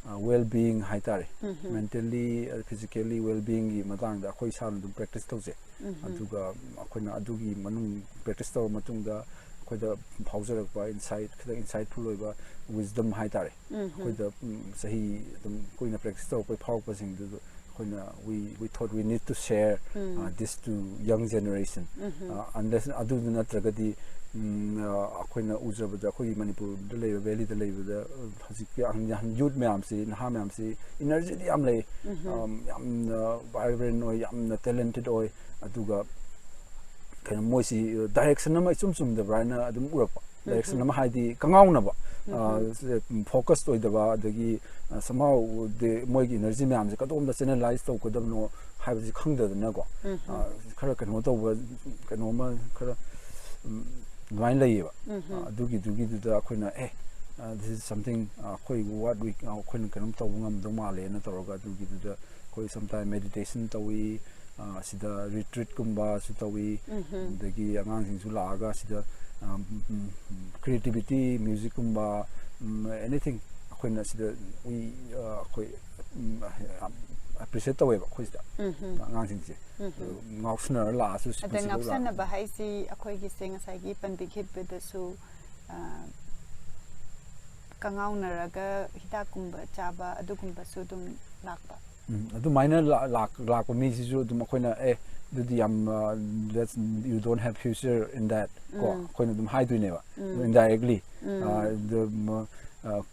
ꯑ, well being ꯍꯥꯏꯇꯥꯔꯦ꯫ ꯎꯝꯍꯨꯝ꯫ Mentally, ꯑ, physically well beingꯒꯤ ꯃꯇꯥꯡꯗ ꯑꯩꯈꯣꯏ ꯏꯁꯥꯅ ꯑꯗꯨꯝ practice ꯇꯧꯖꯩ꯫ ꯎꯝꯍꯨꯝ꯫ ꯑꯗꯨꯒ ꯑꯩꯈꯣꯏꯅ ꯑꯗꯨꯒꯤ ꯃꯅꯨꯡ practice ꯇꯧꯔ ꯃꯇꯨꯡꯗ ꯑꯩꯈꯣꯏꯗ ꯐꯥꯎꯖꯔꯛꯄ insight, ꯈꯤꯇꯪ insightful ꯑꯣꯏꯕ wisdom ꯍꯥꯏꯇꯥꯔꯦ꯫ ꯎꯝꯍꯨꯝ꯫ ꯑꯩꯈꯣꯏꯗ, ꯎꯝ, ꯆꯍꯤ ꯑꯗꯨꯝ ꯀꯨꯏꯅ practice ꯇꯧꯔꯛꯄꯩ ꯐꯥꯎꯔꯛꯄꯁꯤꯡꯗꯨꯗ ꯑꯩꯈꯣꯏꯅ, we, we thought we need to share, um. uh, this to young generation꯫ Mm-hmm. Uh, unless ꯑꯗꯨꯗꯨ ꯅꯠꯇ꯭ꯔꯒꯗꯤ, ꯎꯝ, uh, ꯑꯩꯈꯣꯏꯅ ꯎꯖꯕꯗ ꯑꯩꯈꯣꯏꯒꯤ ꯃꯅꯤꯄꯨꯔꯗ ꯂꯩꯕ, valleyꯗ ꯂꯩꯕꯗ, uh, ꯍꯧꯖꯤꯛꯀꯤ ꯑꯍꯟ, ꯑꯍꯟ youth ꯃꯌꯥꯝꯁꯤ, ꯅꯍꯥ ꯃꯌꯥꯝꯁꯤ energyꯗꯤ ꯌꯥꯝ ꯂꯩ꯫ ꯎꯝꯍꯨꯝ꯫ Um, ꯌꯥꯝꯅ vibrant ꯑꯣꯏ, ꯌꯥꯝꯅ talented ꯑꯣꯏ꯫ ꯑꯗꯨꯒ ꯀꯩꯅꯣ, ꯃꯣꯏꯁꯤ direction ꯑꯃ ꯏꯆꯨꯝ ꯆꯨꯝꯗꯕ꯭ꯔꯥ ꯍꯥꯏꯅ ꯑꯗꯨꯝ ꯎꯔꯛꯄ꯫ ꯗꯥꯏꯔꯦꯛꯁꯟ ꯑꯃ, ꯍꯥꯏꯗꯤ ꯀꯉꯥꯎꯅꯕ, ꯐꯣꯀꯁ ꯑꯣꯏꯗꯕ, ꯑꯗꯒꯤ somehow ꯃꯣꯏꯒꯤ ꯏꯅꯔꯖꯤ ꯃꯌꯥꯝꯁꯦ ꯀꯗꯣꯝꯗ ꯆꯦꯅꯦꯂꯥꯏꯁ ꯇꯧꯒꯗꯕꯅꯣ ꯍꯥꯏꯕꯁꯤ ꯈꯪꯗꯗꯅꯀꯣ, ꯈꯔ ꯀꯩꯅꯣ ꯇꯧꯕ, ꯀꯩꯅꯣꯝꯃ ꯈꯔ ꯑꯗꯨꯃꯥꯏꯅ ꯂꯩꯌꯦꯕ꯫ ꯑꯗꯨꯒꯤꯗꯨꯒꯤꯗꯨꯗ ꯑꯩꯈꯣꯏꯅ, ꯑꯦ, this is something, ꯑꯩꯈꯣꯏ what we, ꯑꯩꯈꯣꯏꯅ ꯀꯩꯅꯣꯝ ꯇꯧꯕ ꯉꯝꯗꯧ ꯃꯥꯜꯂꯦꯅ ꯇꯧꯔꯒ ꯑꯗꯨꯒꯤꯗꯨꯗ ꯑꯩꯈꯣꯏ sometime meditation ꯇꯧꯏ, ꯑꯁꯤꯗ ꯔꯤꯇ꯭ꯔꯤꯠꯀꯨꯝꯕꯁꯨ ꯇꯧꯏ, ꯑꯗꯒꯤ ꯑꯉꯥꯡꯁꯤꯡꯁꯨ ꯂꯥꯛꯑꯒ ꯑꯁꯤꯗ ꯀ꯭ꯔꯤꯌꯦꯇꯤꯕꯤꯇꯤ, ꯃ꯭ꯌꯨꯖꯤꯛꯀꯨꯝꯕ, ꯑꯦꯅꯤꯊꯤꯡ ꯑꯩꯈꯣꯏꯅ ꯁꯤꯗ we, ꯑꯩꯈꯣꯏ ꯌꯥꯝ ꯑꯦꯄ꯭ꯔꯤꯁꯤꯌꯦꯠ ꯇꯧꯋꯦꯕ ꯑꯩꯈꯣꯏ ꯁꯤꯗ ꯑꯉꯥꯡꯁꯤꯡꯁꯦ꯫ ꯉꯥꯎꯁꯟꯅꯔ ꯂꯥꯛꯑꯁꯨ ꯑꯗ ꯄꯨꯟꯁꯤꯗ ꯉꯥꯎꯁꯟꯅꯕ ꯍꯥꯏꯁꯤ ꯑꯩꯈꯣꯏꯒꯤꯁꯦ ꯉꯁꯥꯏꯒꯤ ꯄꯟꯕꯤꯈꯤꯕꯗꯁꯨ, ꯀꯉꯥꯎꯅꯔꯒ ꯍꯤꯗꯥꯛꯀꯨꯝꯕ ꯆꯥꯕ ꯑꯗꯨꯒꯨꯝꯕꯁꯨ ꯑꯗꯨꯝ ꯂꯥꯛꯄ꯫ ꯎꯝ, ꯑꯗꯨꯃꯥꯏꯅ ꯂꯥꯛ- ꯂꯥꯛꯄ ꯃꯤꯁꯤꯁꯨ ꯑꯗꯨꯝ ꯑꯩꯈꯣꯏꯅ, "ꯑꯦ, ꯑꯗꯨꯗꯤ ꯌꯥꯝ, that's, you don't have future in that" ꯀꯣ ꯑꯩꯈꯣꯏꯅ ꯑꯗꯨꯝ ꯍꯥꯏꯗꯣꯏꯅꯦꯕ, indirectly꯫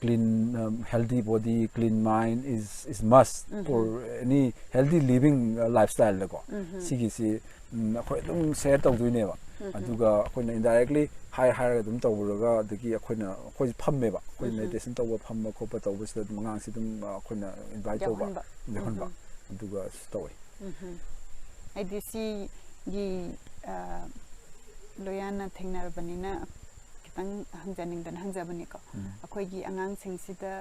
Clean, healthy body, clean mind is is must for any healthy living lifestyle ꯀꯣ꯫ ꯁꯤꯒꯤꯁꯤ ꯑꯩꯈꯣꯏ ꯑꯗꯨꯝ ꯁꯦꯌꯔ ꯇꯧꯗꯣꯏꯅꯦꯕ꯫ ꯑꯗꯨꯒ ꯑꯩꯈꯣꯏꯅ indirectly ꯍꯥꯏ ꯍꯥꯏꯔꯒ ꯑꯗꯨꯝ ꯇꯧꯔꯒ, ꯑꯗꯒꯤ ꯑꯩꯈꯣꯏꯅ, ꯑꯩꯈꯣꯏ ꯐꯝꯃꯦꯕ, ꯑꯩꯈꯣꯏ ꯃꯦꯗꯤꯇꯦꯁꯟ ꯇꯧꯕ, ꯐꯝꯕ ꯈꯣꯠꯄ ꯇꯧꯕꯁꯤꯗ ꯑꯗꯨꯝ ꯑꯉꯥꯡꯁꯤ ꯑꯗꯨꯝ ꯑꯩꯈꯣꯏꯅ ꯏꯟꯚꯥꯏꯠ ꯇꯧꯕ, ꯌꯥꯎꯍꯟꯕ꯫ ꯑꯗꯨꯒ ꯇꯧꯋꯦ꯫ ꯍꯥꯏꯗꯤ ꯁꯤꯒꯤ ꯂꯣꯌꯥꯅ ꯊꯦꯡꯅꯔꯕꯅꯤꯅ ꯈꯤꯇꯪ ꯍꯪꯖꯅꯤꯡꯗꯅ ꯍꯪꯖꯕꯅꯤꯀꯣ꯫ ꯑꯩꯈꯣꯏꯒꯤ ꯑꯉꯥꯡꯁꯤꯡꯁꯤꯗ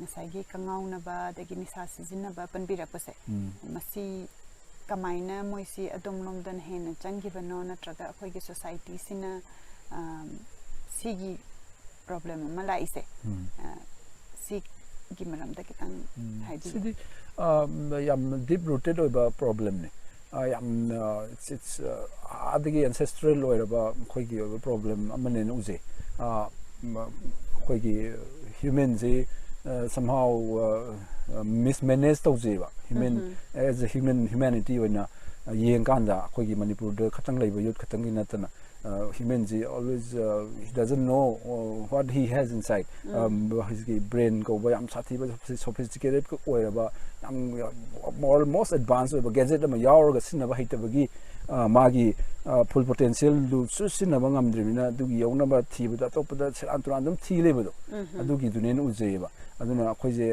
ꯉꯁꯥꯏꯒꯤ ꯀꯉꯥꯎꯅꯕ ꯑꯗꯒꯤ ꯅꯤꯁꯥ ꯁꯤꯖꯤꯟꯅꯕ ꯄꯟꯕꯤꯔꯛꯄꯁꯦ, ꯃꯁꯤ ꯀꯃꯥꯏꯅ ꯃꯣꯏꯁꯤ ꯑꯗꯣꯝꯂꯣꯝꯗꯅ ꯍꯦꯟꯅ ꯆꯪꯈꯤꯕꯅꯣ, ꯅꯠꯇ꯭ꯔꯒ ꯑꯩꯈꯣꯏꯒꯤ ꯁꯣꯁꯥꯏꯇꯤꯁꯤꯅ ꯁꯤꯒꯤ ꯄ꯭ꯔꯣꯕ꯭ꯂꯦꯝ ꯑꯃ ꯂꯥꯛꯏꯁꯦ, ꯁꯤꯒꯤ ꯃꯔꯝꯗ ꯈꯤꯇꯪ ꯍꯥꯏꯕꯤꯌꯨ꯫ ꯁꯤꯗꯤ ꯌꯥꯝ ꯗꯤꯞ ꯔꯨꯇꯦꯠ ꯑꯣꯏꯕ ꯄ꯭ꯔꯣꯕ꯭ꯂꯦꯝꯅꯤ꯫ ꯌꯥꯝꯅ it's- it's, ꯑꯥꯗꯒꯤ ꯑꯦꯟꯁꯦꯁꯇ꯭ꯔꯦꯜ ꯑꯣꯏꯔꯕ ꯑꯩꯈꯣꯏꯒꯤ ꯑꯣꯏꯕ ꯄ꯭ꯔꯣꯕ꯭ꯂꯦꯝ ꯑꯃꯅꯦꯅ ꯎꯖꯩ꯫ ꯑꯩꯈꯣꯏꯒꯤ ꯍ꯭ꯌꯨꯃꯦꯟꯁꯤ somehow ꯃꯤꯁꯃꯦꯅꯦꯖ ꯇꯧꯖꯩꯕ꯫ Human, as a human, humanity ꯑꯣꯏꯅ ꯌꯦꯡꯀꯥꯟꯗ ꯑꯩꯈꯣꯏꯒꯤ ꯃꯅꯤꯄꯨꯔꯗ ꯈꯛꯇꯪ ꯂꯩꯕ ꯌꯨꯠ ꯈꯛꯇꯪꯒꯤ ꯅꯠꯇꯅ, ꯍ꯭ꯌꯨꯃꯦꯟꯁꯤ always he doesn't know what he has inside꯫ ꯍꯧꯖꯤꯛꯀꯤ ꯕ꯭ꯔꯦꯟ ꯀꯧꯕ ꯌꯥꯝ ꯁꯥꯊꯤꯕ, ꯁꯣꯐꯤꯁꯇꯤꯀꯦꯇꯦꯠ ꯑꯣꯏꯔꯕ, ꯌꯥꯝ ꯃꯣꯁ ꯑꯦꯗꯚꯥꯟꯁ ꯑꯣꯏꯕ ꯒꯦꯖꯦꯠ ꯑꯃ ꯌꯥꯎꯔꯒ ꯁꯤꯖꯤꯟꯅꯕ ꯍꯩꯇꯕꯒꯤ ꯑ, ꯃꯥꯒꯤ ꯐꯨꯜ ꯄꯣꯇꯦꯟꯁꯤꯌꯦꯜꯗꯨ ꯁꯤꯖꯤꯟꯅꯕ ꯉꯝꯗ꯭ꯔꯤꯕꯅꯤꯅ ꯑꯗꯨꯒꯤ ꯌꯧꯅꯕ ꯊꯤꯕꯗ ꯑꯇꯣꯞꯄꯗ ꯁꯦꯔꯥꯟ ꯇꯨꯔꯥꯟ ꯑꯗꯨꯝ ꯊꯤ ꯂꯩꯕꯗꯣ, ꯑꯗꯨꯒꯤꯗꯨꯅꯦꯅ ꯎꯖꯩꯌꯦꯕ꯫ ꯑꯗꯨꯅ ꯑꯩꯈꯣꯏꯁꯦ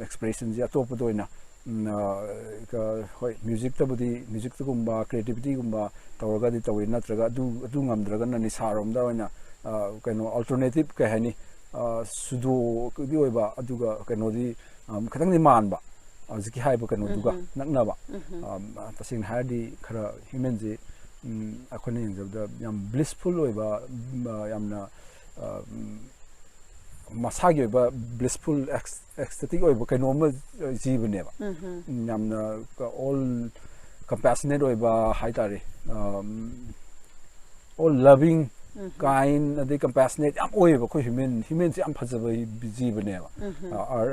ꯑꯦꯛꯁꯄ꯭ꯔꯦꯁꯟꯁꯦ ꯑꯇꯣꯞꯄꯗ ꯑꯣꯏꯅ, ꯎꯝ, ꯑ, ꯀ-, ꯍꯣꯏ, ꯃ꯭ꯌꯨꯖꯤꯛꯇꯕꯨꯗꯤ, ꯃ꯭ꯌꯨꯖꯤꯛꯇꯒꯨꯝꯕ ꯀ꯭ꯔꯤꯌꯦꯇꯤꯚꯤꯇꯤꯒꯨꯝꯕ ꯇꯧꯔꯒꯗꯤ ꯇꯧꯋꯤ, ꯅꯠꯇ꯭ꯔꯒ ꯑꯗꯨ, ꯑꯗꯨ ꯉꯝꯗ꯭ꯔꯒꯅ ꯅꯤꯁꯥꯔꯣꯝꯗ ꯑꯣꯏꯅ, ꯑ, ꯀꯩꯅꯣ, ꯑꯜꯇꯔꯅꯦꯇꯤꯞ ꯀꯩ ꯍꯥꯏꯅꯤ, ꯑ, ꯁꯨꯗꯣꯒꯤ ꯑꯣꯏꯕ, ꯑꯗꯨꯒ ꯀꯩꯅꯣꯗꯤ, ꯑꯝ, ꯈꯤꯇꯪꯗꯤ ꯃꯥꯟꯕ, ꯍꯧꯖꯤꯛꯀꯤ ꯍꯥꯏꯕ ꯀꯩꯅꯣꯗꯨꯒ ꯅꯛꯅꯕ꯫ ꯑꯝ, ꯇꯁꯦꯡꯅ ꯍꯥꯏꯔꯗꯤ ꯈꯔ ꯍ꯭ꯌꯨꯃꯦꯟꯁꯤ, ꯎꯝ, ꯑꯩꯈꯣꯏꯅ ꯌꯦꯡꯖꯕꯗ ꯌꯥꯝ ꯕ꯭ꯂꯤꯁꯐꯨꯜ ꯑꯣꯏꯕ, ꯎꯝ, ꯑ, ꯌꯥꯝꯅ, ꯑ, ꯎꯝ, ꯃꯁꯥꯒꯤ ꯑꯣꯏꯕ ꯕ꯭ꯂꯤꯁꯐꯨꯜ, ꯑꯦꯛꯁꯇꯦꯇꯤꯛ ꯑꯣꯏꯕ ꯀꯩꯅꯣꯝꯃ ꯖꯤꯕꯅꯦꯕ꯫ ꯎꯝ, ꯌꯥꯝꯅ ꯑꯣꯜ ꯀꯝꯄꯦꯁꯅꯦꯠ ꯑꯣꯏꯕ ꯍꯥꯏꯇꯥꯔꯦ, ꯑꯣꯜ ꯂꯚꯤꯡ, ꯀꯥꯏꯟ, ꯑꯗꯩ ꯀꯝꯄꯦꯁꯅꯦꯠ ꯌꯥꯝ ꯑꯣꯏꯌꯦꯕ꯫ ꯑꯩꯈꯣꯏ ꯍ꯭ꯌꯨꯃꯦꯟ ꯍ꯭ꯌꯨꯃꯦꯟꯁꯦ ꯌꯥꯝ ꯐꯖꯕ ꯖꯤꯕꯅꯦꯕ꯫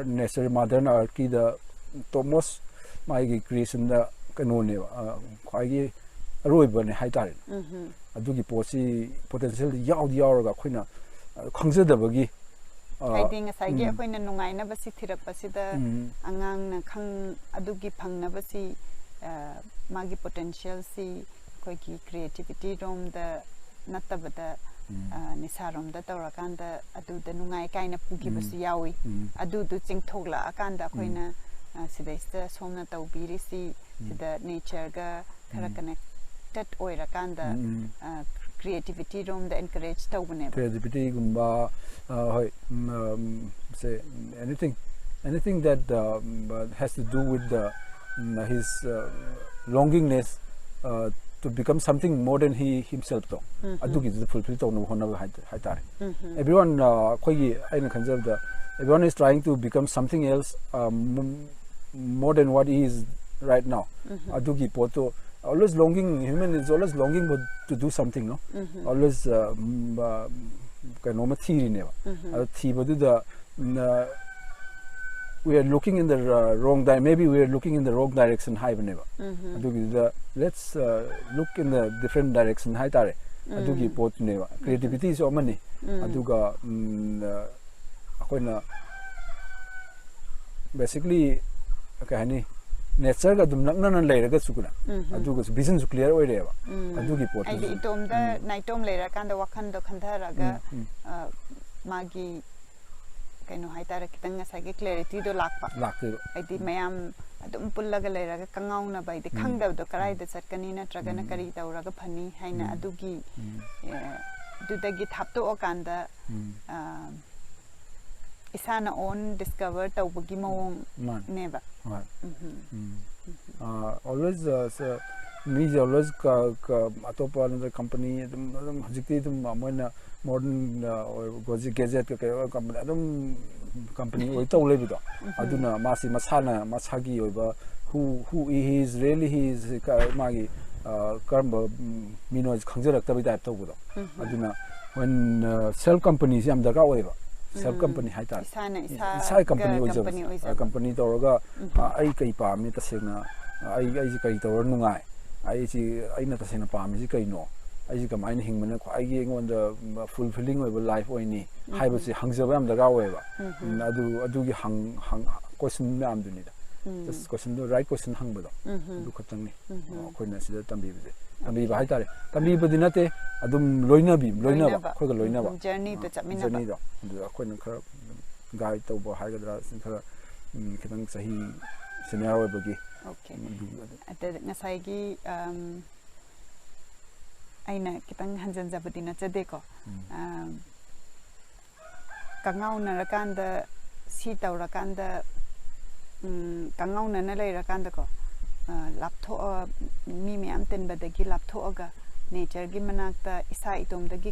ꯅꯦꯆꯔ, ꯃꯥꯗꯔ ꯑꯥꯔꯠꯀꯤꯗ ꯇꯣꯞ ꯃꯣꯁ ꯃꯥꯒꯤ ꯀ꯭ꯔꯤꯌꯦꯁꯟꯗ ꯀꯩꯅꯣꯅꯦꯕ, ꯑ, ꯈ꯭ꯋꯥꯏꯒꯤ ꯑꯔꯣꯏꯕꯅꯦ ꯍꯥꯏꯇꯥꯔꯦ꯫ ꯑꯗꯨꯒꯤ ꯄꯣꯠꯁꯤ ꯄꯣꯇꯦꯟꯁꯤꯌꯦꯜꯗꯤ ꯌꯥꯎꯗꯤ ꯌꯥꯎꯔꯒ ꯑꯩꯈꯣꯏꯅ, ꯑ, ꯈꯪꯖꯗꯕꯒꯤ, ꯑ, ꯍꯥꯏꯗꯤ ꯉꯁꯥꯏꯒꯤ ꯎꯝ꯫ ꯑꯩꯈꯣꯏꯅ ꯅꯨꯡꯉꯥꯏꯅꯕꯁꯤ ꯊꯤꯔꯛꯄꯁꯤꯗ ꯎꯝ꯫ ꯑꯉꯥꯡꯅ ꯈꯪ-, ꯑꯗꯨꯒꯤ ꯐꯪꯅꯕꯁꯤ, ꯑ, ꯃꯥꯒꯤ ꯄꯣꯇꯦꯟꯁꯤꯌꯦꯜꯁꯤ ꯑꯩꯈꯣꯏꯒꯤ ꯀ꯭ꯔꯤꯌꯦꯇꯤꯚꯤꯇꯤ ꯔꯣꯝꯗ ꯅꯠꯇꯕꯗ, ꯎꯝ꯫ ꯑ, ꯅꯤꯁꯥꯔꯣꯝꯗ ꯇꯧꯔꯀꯥꯟꯗ ꯑꯗꯨꯗ ꯅꯨꯡꯉꯥꯏ ꯀꯥꯏꯅ ꯄꯨꯈꯤꯕꯁꯨ ꯎꯝ꯫ ꯌꯥꯎꯏ꯫ ꯎꯝ꯫ ꯑꯗꯨꯗꯨ ꯆꯤꯡꯊꯣꯛꯂꯛꯑꯀꯥꯟꯗ ꯎꯝ꯫ ꯑꯩꯈꯣꯏꯅ, ꯑ, ꯁꯤꯗꯩꯁꯤꯗ ꯁꯣꯝꯅ ꯇꯧꯕꯤꯔꯤꯁꯤ ꯎꯝ꯫ ꯁꯤꯗ ꯅꯦꯆꯔꯒ ꯈꯔ ꯎꯝ꯫ ꯀꯅꯦꯛꯇꯦꯠ ꯑꯣꯏꯔꯀꯥꯟꯗ, ꯎꯝ, ꯎꯝ꯫ ꯑ, ꯀ꯭ꯔꯤꯌꯦꯇꯤꯚꯤꯇꯤ ꯔꯣꯝꯗ ꯑꯦꯟꯀꯔꯦꯖ ꯇꯧꯕꯅꯦꯕ꯫ ꯀ꯭ꯔꯤꯌꯦꯇꯤꯚꯤꯇꯤꯒꯨꯝꯕ, ꯑ, ꯍꯣꯏ, ꯎꯝ, ꯑꯝ, ꯁꯦ, anything, anything that, uh, has to do with the, um, his, uh, longingness, uh, to become something more than he himself ꯇꯣ, ꯎꯝ, ꯎꯝ꯫ ꯑꯗꯨꯒꯤꯗꯨꯗ ꯐꯨꯜꯐꯤꯜ ꯇꯧꯅꯕ ꯍꯣꯠꯅꯕ ꯍꯥꯏ-, ꯍꯥꯏꯇꯥꯔꯦ꯫ ꯎꯝ, ꯎꯝ꯫ Everyone, uh, ꯑꯩꯈꯣꯏꯒꯤ, ꯑꯩꯅ ꯈꯟꯖꯕꯗ, everyone is trying to become something else, uh, m-, more than what he is right now. ꯎꯝ, ꯎꯝ꯫ ꯑꯗꯨꯒꯤ ꯄꯣꯠꯇꯣ, always longing, human is always longing for, to do something, no? Um, um. Always, uh, um, uh, ꯀꯩꯅꯣꯝꯃ ꯊꯤꯔꯤꯅꯦꯕ꯫ ꯎꯝ, ꯎꯝ꯫ ꯑꯗꯣ ꯊꯤꯕꯗꯨꯗ, ꯎꯝ, uh, we are looking in the, uh, wrong di-, maybe we are looking in the wrong direction ꯍꯥꯏꯕꯅꯦꯕ꯫ ꯎꯝ, um. ꯑꯗꯨꯒꯤꯗꯨꯗ, let's, uh, look in the different direction ꯍꯥꯏꯇꯥꯔꯦ꯫ ꯎꯝ꯫ ꯑꯗꯨꯒꯤ ꯄꯣꯠꯇꯨꯅꯦꯕ꯫ ꯎꯝ꯫ ꯀ꯭ꯔꯤꯌꯦꯇꯤꯚꯤꯇꯤꯁꯨ ꯑꯃꯅꯤ꯫ ꯎꯝ꯫ ꯑꯗꯨꯒ, ꯎꯝ, ꯑ, ꯑꯩꯈꯣꯏꯅ basically, ꯀꯩ ꯍꯥꯏꯅꯤ, ꯅꯦꯆꯔꯒ ꯑꯗꯨꯝ ꯅꯛꯅꯅ ꯂꯩꯔꯒꯁꯨ ꯀꯅ ꯎꯝ, ꯎꯝ. ꯑꯗꯨꯒꯁꯨ ꯚꯤꯖꯟꯁꯨ ꯀ꯭ꯂꯤꯌꯥꯔ ꯑꯣꯏꯔꯦꯕ ꯎꯝ. ꯑꯗꯨꯒꯤ ꯄꯣꯠꯇꯨꯁꯨ ꯍꯥꯏꯗꯤ ꯏꯇꯣꯝꯗ ꯅꯥꯏꯇꯣꯝ ꯂꯩꯔꯀꯥꯟꯗ ꯋꯥꯈꯟꯗꯣ ꯈꯟꯊꯔꯒ ꯎꯝ, ꯎꯝ. ꯑ, ꯃꯥꯒꯤ ꯀꯩꯅꯣ ꯍꯥꯏꯇꯥꯔꯦ, ꯈꯤꯇꯪ ꯉꯁꯥꯏꯒꯤ ꯀ꯭ꯂꯦꯔꯤꯇꯤꯗꯣ ꯂꯥꯛꯄ. ꯂꯥꯛꯇꯣꯏꯕ ꯍꯥꯏꯗꯤ ꯃꯌꯥꯝ ꯑꯗꯨꯝ ꯄꯨꯜꯂꯒ ꯂꯩꯔꯒ ꯀꯪꯉꯥꯎꯅꯕ, ꯍꯥꯏꯗꯤ ꯎꯝ. ꯈꯪꯗꯕꯗꯣ ꯀꯗꯥꯏꯗ ꯆꯠꯀꯅꯤ ꯅꯠꯇ꯭ꯔꯒꯅ ꯎꯝ. ꯀꯔꯤ ꯇꯧꯔꯒ ꯐꯅꯤ ꯍꯥꯏꯅ ꯎꯝ. ꯑꯗꯨꯒꯤ ꯎꯝ. ꯑꯦ, ꯑꯗꯨꯗꯒꯤ ꯊꯥꯞꯇꯣꯛꯑꯀꯥꯟꯗ ꯎꯝ. ꯑ, ꯏꯁꯥꯅ ꯑꯣꯟ ꯗꯤꯁꯀꯚꯔ ꯇꯧꯕꯒꯤ ꯃꯥꯅꯦ. ꯃꯑꯣꯡꯅꯦꯕ. ꯍꯣꯏ ꯎꯝꯍꯨꯝ. ꯎꯝ. ꯑꯣꯜꯋꯦꯁ ꯃꯤꯁꯦ ꯑꯣꯜꯋꯦꯁ ꯑꯇꯣꯞꯄ ꯅꯠꯇ꯭ꯔꯒ ꯀꯝꯄꯅꯤ ꯑꯗꯨꯝ ꯑꯗꯨꯝ ꯍꯧꯖꯤꯛꯇꯤ ꯑꯗꯨꯝ ꯃꯣꯏꯅ ꯃꯣꯗꯔꯟ ꯒꯦꯖꯦꯠꯀ ꯀꯩ ꯀꯝꯄꯅꯤ ꯑꯗꯨꯝ ꯀꯝꯄꯅꯤ ꯑꯣꯏ ꯇꯧ ꯂꯩꯕꯗꯣ ꯑꯗꯨꯅ ꯃꯥꯁꯤ ꯃꯁꯥꯅ ꯃꯁꯥꯒꯤ ꯑꯣꯏꯕ who who he is really he is ꯃꯥꯒꯤ ꯑ, ꯀꯔꯝꯕ ꯎꯝ, ꯃꯤꯅꯣ ꯈꯪꯖꯔꯛꯇꯕꯩ ꯇꯥꯏꯞ ꯇꯧꯕꯗꯣ ꯑꯗꯨꯅ when self companyꯁꯤ ꯌꯥꯝ ꯗꯔꯀꯥꯔ ꯑꯣꯏꯌꯦꯕ. Self company ꯍꯥꯏꯇꯥꯔꯦ. ꯏꯁꯥꯅ ꯏꯁꯥ ꯏꯁꯥꯒ ꯀꯝꯄꯅꯤ ꯑꯣꯏꯖꯕ. ꯀꯝꯄꯅꯤ ꯑꯣꯏꯖꯕ. ꯀꯝꯄꯅꯤ ꯇꯧꯔꯒ ꯑ, ꯑꯩ ꯀꯩ ꯄꯥꯝꯃꯤ ꯇꯁꯦꯡꯅ, ꯑ, ꯑꯩ ꯑꯩꯁꯤ ꯀꯔꯤ ꯇꯧꯔ ꯅꯨꯡꯉꯥꯏ, ꯑꯩꯁꯤ ꯑꯩꯅ ꯇꯁꯦꯡꯅ ꯄꯥꯝꯃꯤꯁꯤ ꯀꯩꯅꯣ, ꯑꯩꯁꯤ ꯀꯃꯥꯏꯅ ꯍꯤꯡꯕꯅ ꯈ꯭ꯋꯥꯏꯒꯤ ꯑꯩꯉꯣꯟꯗ ꯐꯨꯜꯐꯤꯂꯤꯡ ꯑꯣꯏꯕ ꯂꯥꯏꯐ ꯑꯣꯏꯅꯤ ꯍꯥꯏꯕꯁꯤ ꯍꯪꯖꯕ ꯌꯥꯝ ꯗꯔꯀꯥꯔ ꯑꯣꯏꯌꯦꯕ. ꯎꯝ, ꯑꯗꯨ ꯑꯗꯨꯒꯤ ꯍꯪ ꯍꯪ ꯀꯣꯏꯁꯟ ꯃꯌꯥꯝꯗꯨꯅꯤꯗ. Just ꯀꯣꯏꯁꯟꯗꯣ, ꯔꯥꯏꯠ ꯀꯣꯏꯁꯟ ꯍꯪꯕꯗꯣ ꯑꯗꯨ ꯈꯛꯇꯪꯅꯤ ꯑꯩꯈꯣꯏꯅ ꯁꯤꯗ ꯇꯝꯕꯤꯕꯁꯦ. ꯇꯝꯕꯤꯕ ꯍꯥꯏꯇꯥꯔꯦ. ꯇꯝꯕꯤꯕꯗꯤ ꯅꯠꯇꯦ, ꯑꯗꯨꯝ ꯂꯣꯏꯅꯕꯤ, ꯂꯣꯏꯅꯕ, ꯂꯣꯏꯅꯕ. ꯑꯩꯈꯣꯏꯒ ꯂꯣꯏꯅꯕ. ꯎꯝ, journeyꯗꯣ ꯆꯠꯃꯤꯟꯅꯕ. Journeyꯗꯣ. ꯑꯗꯨꯗ ꯑꯩꯈꯣꯏꯅ ꯈꯔ ꯒꯥꯏꯗ ꯇꯧꯕ ꯍꯥꯏꯒꯗ꯭ꯔꯥ, ꯈꯔ ꯎꯝ, ꯈꯤꯇꯪ ꯆꯍꯤ ꯁꯦꯅꯤꯌꯔ ꯑꯣꯏꯕꯒꯤ Okay. ꯎꯝ, ꯑꯗꯨ- ꯑꯗꯨ- ꯑꯗ ꯉꯁꯥꯏꯒꯤ ꯑꯝ, ꯑꯩꯅ ꯈꯤꯇꯪ ꯍꯟꯖꯟꯖꯕꯗꯤ ꯅꯠꯆꯗꯦꯀꯣ. ꯎꯝ. ꯑꯝ, ꯀꯉꯥꯎꯅꯔꯀꯥꯟꯗ, ꯁꯤ ꯇꯧꯔꯀꯥꯟꯗ, ꯎꯝ, ꯀꯉꯥꯎꯅꯅ ꯂꯩꯔꯀꯥꯟꯗꯀꯣ, ꯑ, ꯂꯥꯞꯊꯣꯛꯑ, ꯃꯤ ꯃꯌꯥꯝ ꯇꯤꯟꯕꯗꯒꯤ ꯂꯥꯞꯊꯣꯛꯑꯒ ꯅꯦꯆꯔꯒꯤ ꯃꯅꯥꯛꯇ ꯏꯁꯥ ꯏꯇꯣꯝꯗꯒꯤ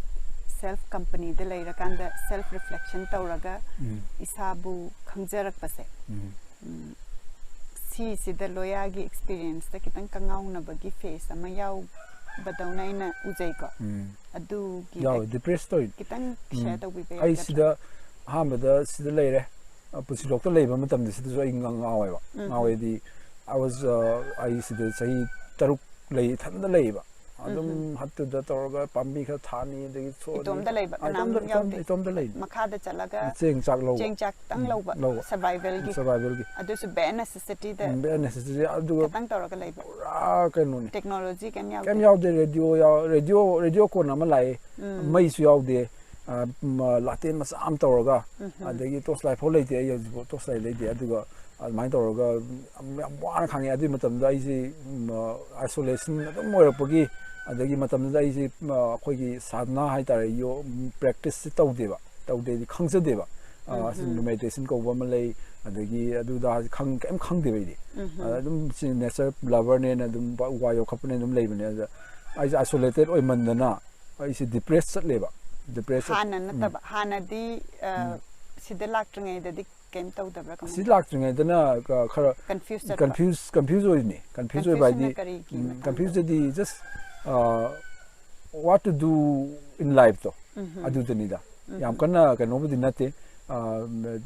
ꯁꯦꯜꯐ ꯀꯝꯄꯅꯤꯗ ꯂꯩꯔꯀꯥꯟꯗ ꯁꯦꯜꯐ ꯔꯤꯐ꯭ꯂꯦꯛꯁꯟ ꯇꯧꯔꯒ ꯎꯝ. ꯏꯁꯥꯕꯨ ꯈꯪꯖꯔꯛꯄꯁꯦ, ꯎꯝ. ꯎꯝ, ꯁꯤꯁꯤꯗ ꯂꯣꯌꯥꯒꯤ ꯑꯦꯛꯁꯄꯤꯔꯤꯌꯦꯟꯁꯇ ꯈꯤꯇꯪ ꯀꯉꯥꯎꯅꯕꯒꯤ ꯐꯦꯁ ꯑꯃ ꯌꯥꯎꯕꯗꯧꯅ ꯑꯩꯅ ꯎꯖꯩꯀꯣ. ꯎꯝ. ꯑꯗꯨꯒꯤ ꯌꯥꯎꯋꯦ, ꯗꯤꯄ꯭ꯔꯦꯁ ꯇꯧꯋꯤ. ꯈꯤꯇꯪ ꯎꯝ. ꯁꯤꯌꯔ ꯇꯧꯕꯤꯕ ꯑꯩ ꯌꯥꯒꯗ꯭ꯔꯥ? ꯁꯤꯗ ꯑꯍꯥꯟꯕꯗ ꯁꯤꯗ ꯂꯩꯔꯦ. ꯑ, ꯄꯨꯟꯁꯤꯂꯣꯛꯇ ꯂꯩꯕ ꯃꯇꯝꯗ ꯁꯤꯗꯁꯨ ꯑꯩ ꯉ-, ꯉꯥꯎꯋꯦꯕ. ꯎꯝ. ꯉꯥꯎꯋꯦꯗꯤ, I was, ꯑ, ꯑꯩ ꯁꯤꯗ ꯆꯍꯤ ꯇꯔꯨꯛ ꯂꯩ, ꯏꯊꯟꯗ ꯂꯩꯌꯦꯕ. ꯑꯗꯨꯝ ꯍꯠꯇꯨꯗ ꯇꯧꯔꯒ ꯄꯥꯝꯕꯤ ꯈꯔ ꯊꯥꯅꯤ, ꯑꯗꯒꯤ ꯁꯣꯛꯑꯅꯤ꯫ ꯏꯇꯣꯝꯇ ꯂꯩꯕ, ꯑꯥ, ꯀꯅꯥꯝ ꯏꯇꯣꯝꯇ, ꯏꯇꯣꯝ- ꯌꯥꯎꯗꯦ꯫ ꯏꯇꯣꯝꯇ ꯂꯩꯕ꯫ ꯃꯈꯥꯗ ꯆꯠꯂꯒ ꯆꯦꯡ ꯆꯥꯛ ꯂꯧꯕ꯫ ꯆꯦꯡ ꯆꯥꯛꯇꯪ ꯎꯝ, ꯂꯧꯕ, ꯂꯧꯕ꯫ survivalꯒꯤ꯫ Survivalꯒꯤ꯫ ꯑꯗꯨꯁꯨ bare necessityꯗ ꯎꯝ, bare necessity꯫ ꯑꯗꯨꯒ ꯈꯇꯪ ꯇꯧꯔꯒ ꯂꯩꯕ꯫ ꯄꯨꯔꯥ ꯀꯩꯅꯣꯅꯤ꯫ Technology ꯀꯩꯝ ꯀꯩꯝ ꯌꯥꯎꯗꯦ꯫ ꯌꯥꯎꯗꯦ꯫ ꯔꯦꯗꯤꯑꯣ ꯌꯥꯎ ꯔꯦꯗꯤꯑꯣ ꯔꯦꯗꯤꯑꯣ ꯀꯣꯟ ꯑꯃ ꯂꯥꯛꯑꯦ꯫ ꯎꯝ꯫ ꯃꯩꯁꯨ ꯌꯥꯎꯗꯦ꯫ ꯑ, ꯃ, ꯂꯥꯇꯦꯟ ꯃꯆꯥ ꯑꯃ ꯇꯧꯔꯒ, ꯎꯝꯍꯨꯝ꯫ ꯑꯗꯒꯤ torch light ꯐꯥꯎ ꯂꯩꯇꯦ꯫ ꯑꯩ ꯍꯧꯖꯤꯛꯐꯥꯎ torch light ꯂꯩꯇꯦ꯫ ꯑꯗꯨꯒ ꯑꯗꯨꯃꯥꯏꯅ ꯇꯧꯔꯒ ꯌꯥꯝ, ꯌꯥꯝ ꯋꯥꯅ ꯈꯥꯡꯉꯦ꯫ ꯑꯗꯨꯒꯤ ꯃꯇꯝꯗ ꯑꯩꯁꯦ, ꯎꯝ, isolation ꯑꯗꯨꯝ ꯑꯣꯏꯔꯛꯄꯒꯤ, ꯑꯗꯒꯤ ꯃꯇꯝꯗꯨꯗ ꯑꯩꯁꯦ, ꯎꯝ, ꯑꯩꯈꯣꯏꯒꯤ ꯁꯥꯙꯅꯥ ꯍꯥꯏꯇꯥꯔꯦ, ꯌꯣ practiceꯁꯦ ꯇꯧꯗꯦꯕ, ꯇꯧꯗꯦꯗꯤ ꯈꯪꯖꯗꯦꯕ꯫ ꯑ, ꯎꯝ, ꯑꯁꯤ ꯎꯝ꯫ meditation ꯀꯧꯕ ꯑꯃ ꯂꯩ, ꯑꯗꯒꯤ ꯑꯗꯨꯗ ꯈꯪ ꯀꯩꯝ ꯈꯪꯗꯦꯕ ꯑꯩꯗꯤ꯫ ꯎꯝꯍꯨꯝ꯫ ꯑꯗ ꯑꯗꯨꯝ ꯁꯤ nature loverꯅꯦꯅ ꯑꯗꯨꯝ ꯎ ꯋꯥ ꯌꯣꯛꯈꯠꯄꯅꯦ ꯑꯗꯨꯝ ꯂꯩꯕꯅꯦ꯫ ꯑꯗ ꯑꯩꯁꯦ isolated ꯑꯣꯏꯃꯟꯗꯅ ꯑꯩꯁꯦ depress ꯆꯠꯂꯦꯕ꯫ Depress ꯆꯠ- ꯍꯥꯟꯅ ꯎꯝ꯫ ꯅꯠꯇꯕ, ꯍꯥꯟꯅꯗꯤ ꯑ, ꯎꯝ꯫ ꯁꯤꯗ ꯂꯥꯛꯇ꯭ꯔꯤꯉꯩꯗꯗꯤ ꯀꯩꯝ ꯇꯧꯗꯕ꯭ꯔꯥ? ꯀꯃꯥꯏꯅ ꯁꯤ ꯂꯥꯛꯇ꯭ꯔꯤꯉꯩꯗꯅ ꯀ- ꯈꯔ confuse ꯆꯠꯄ? confuse confuse ꯑꯣꯏꯔꯤꯅꯦ꯫ Confuse ꯑꯣꯏꯕ ꯍꯥꯏꯗꯤ, Confusionꯅ ꯀꯔꯤꯒꯤ ꯎꯝ, ꯃꯇꯥꯡꯗ? Confuseꯗꯤ just, ꯑ, what to do in lifeꯇꯣ, ꯎꯝꯍꯨꯝ꯫ ꯑꯗꯨꯗꯅꯤꯗ꯫ ꯌꯥꯝ ꯎꯝꯍꯨꯝ꯫ ꯀꯟꯅ ꯀꯩꯅꯣꯕꯨꯗꯤ ꯅꯠꯇꯦ꯫ ꯑ,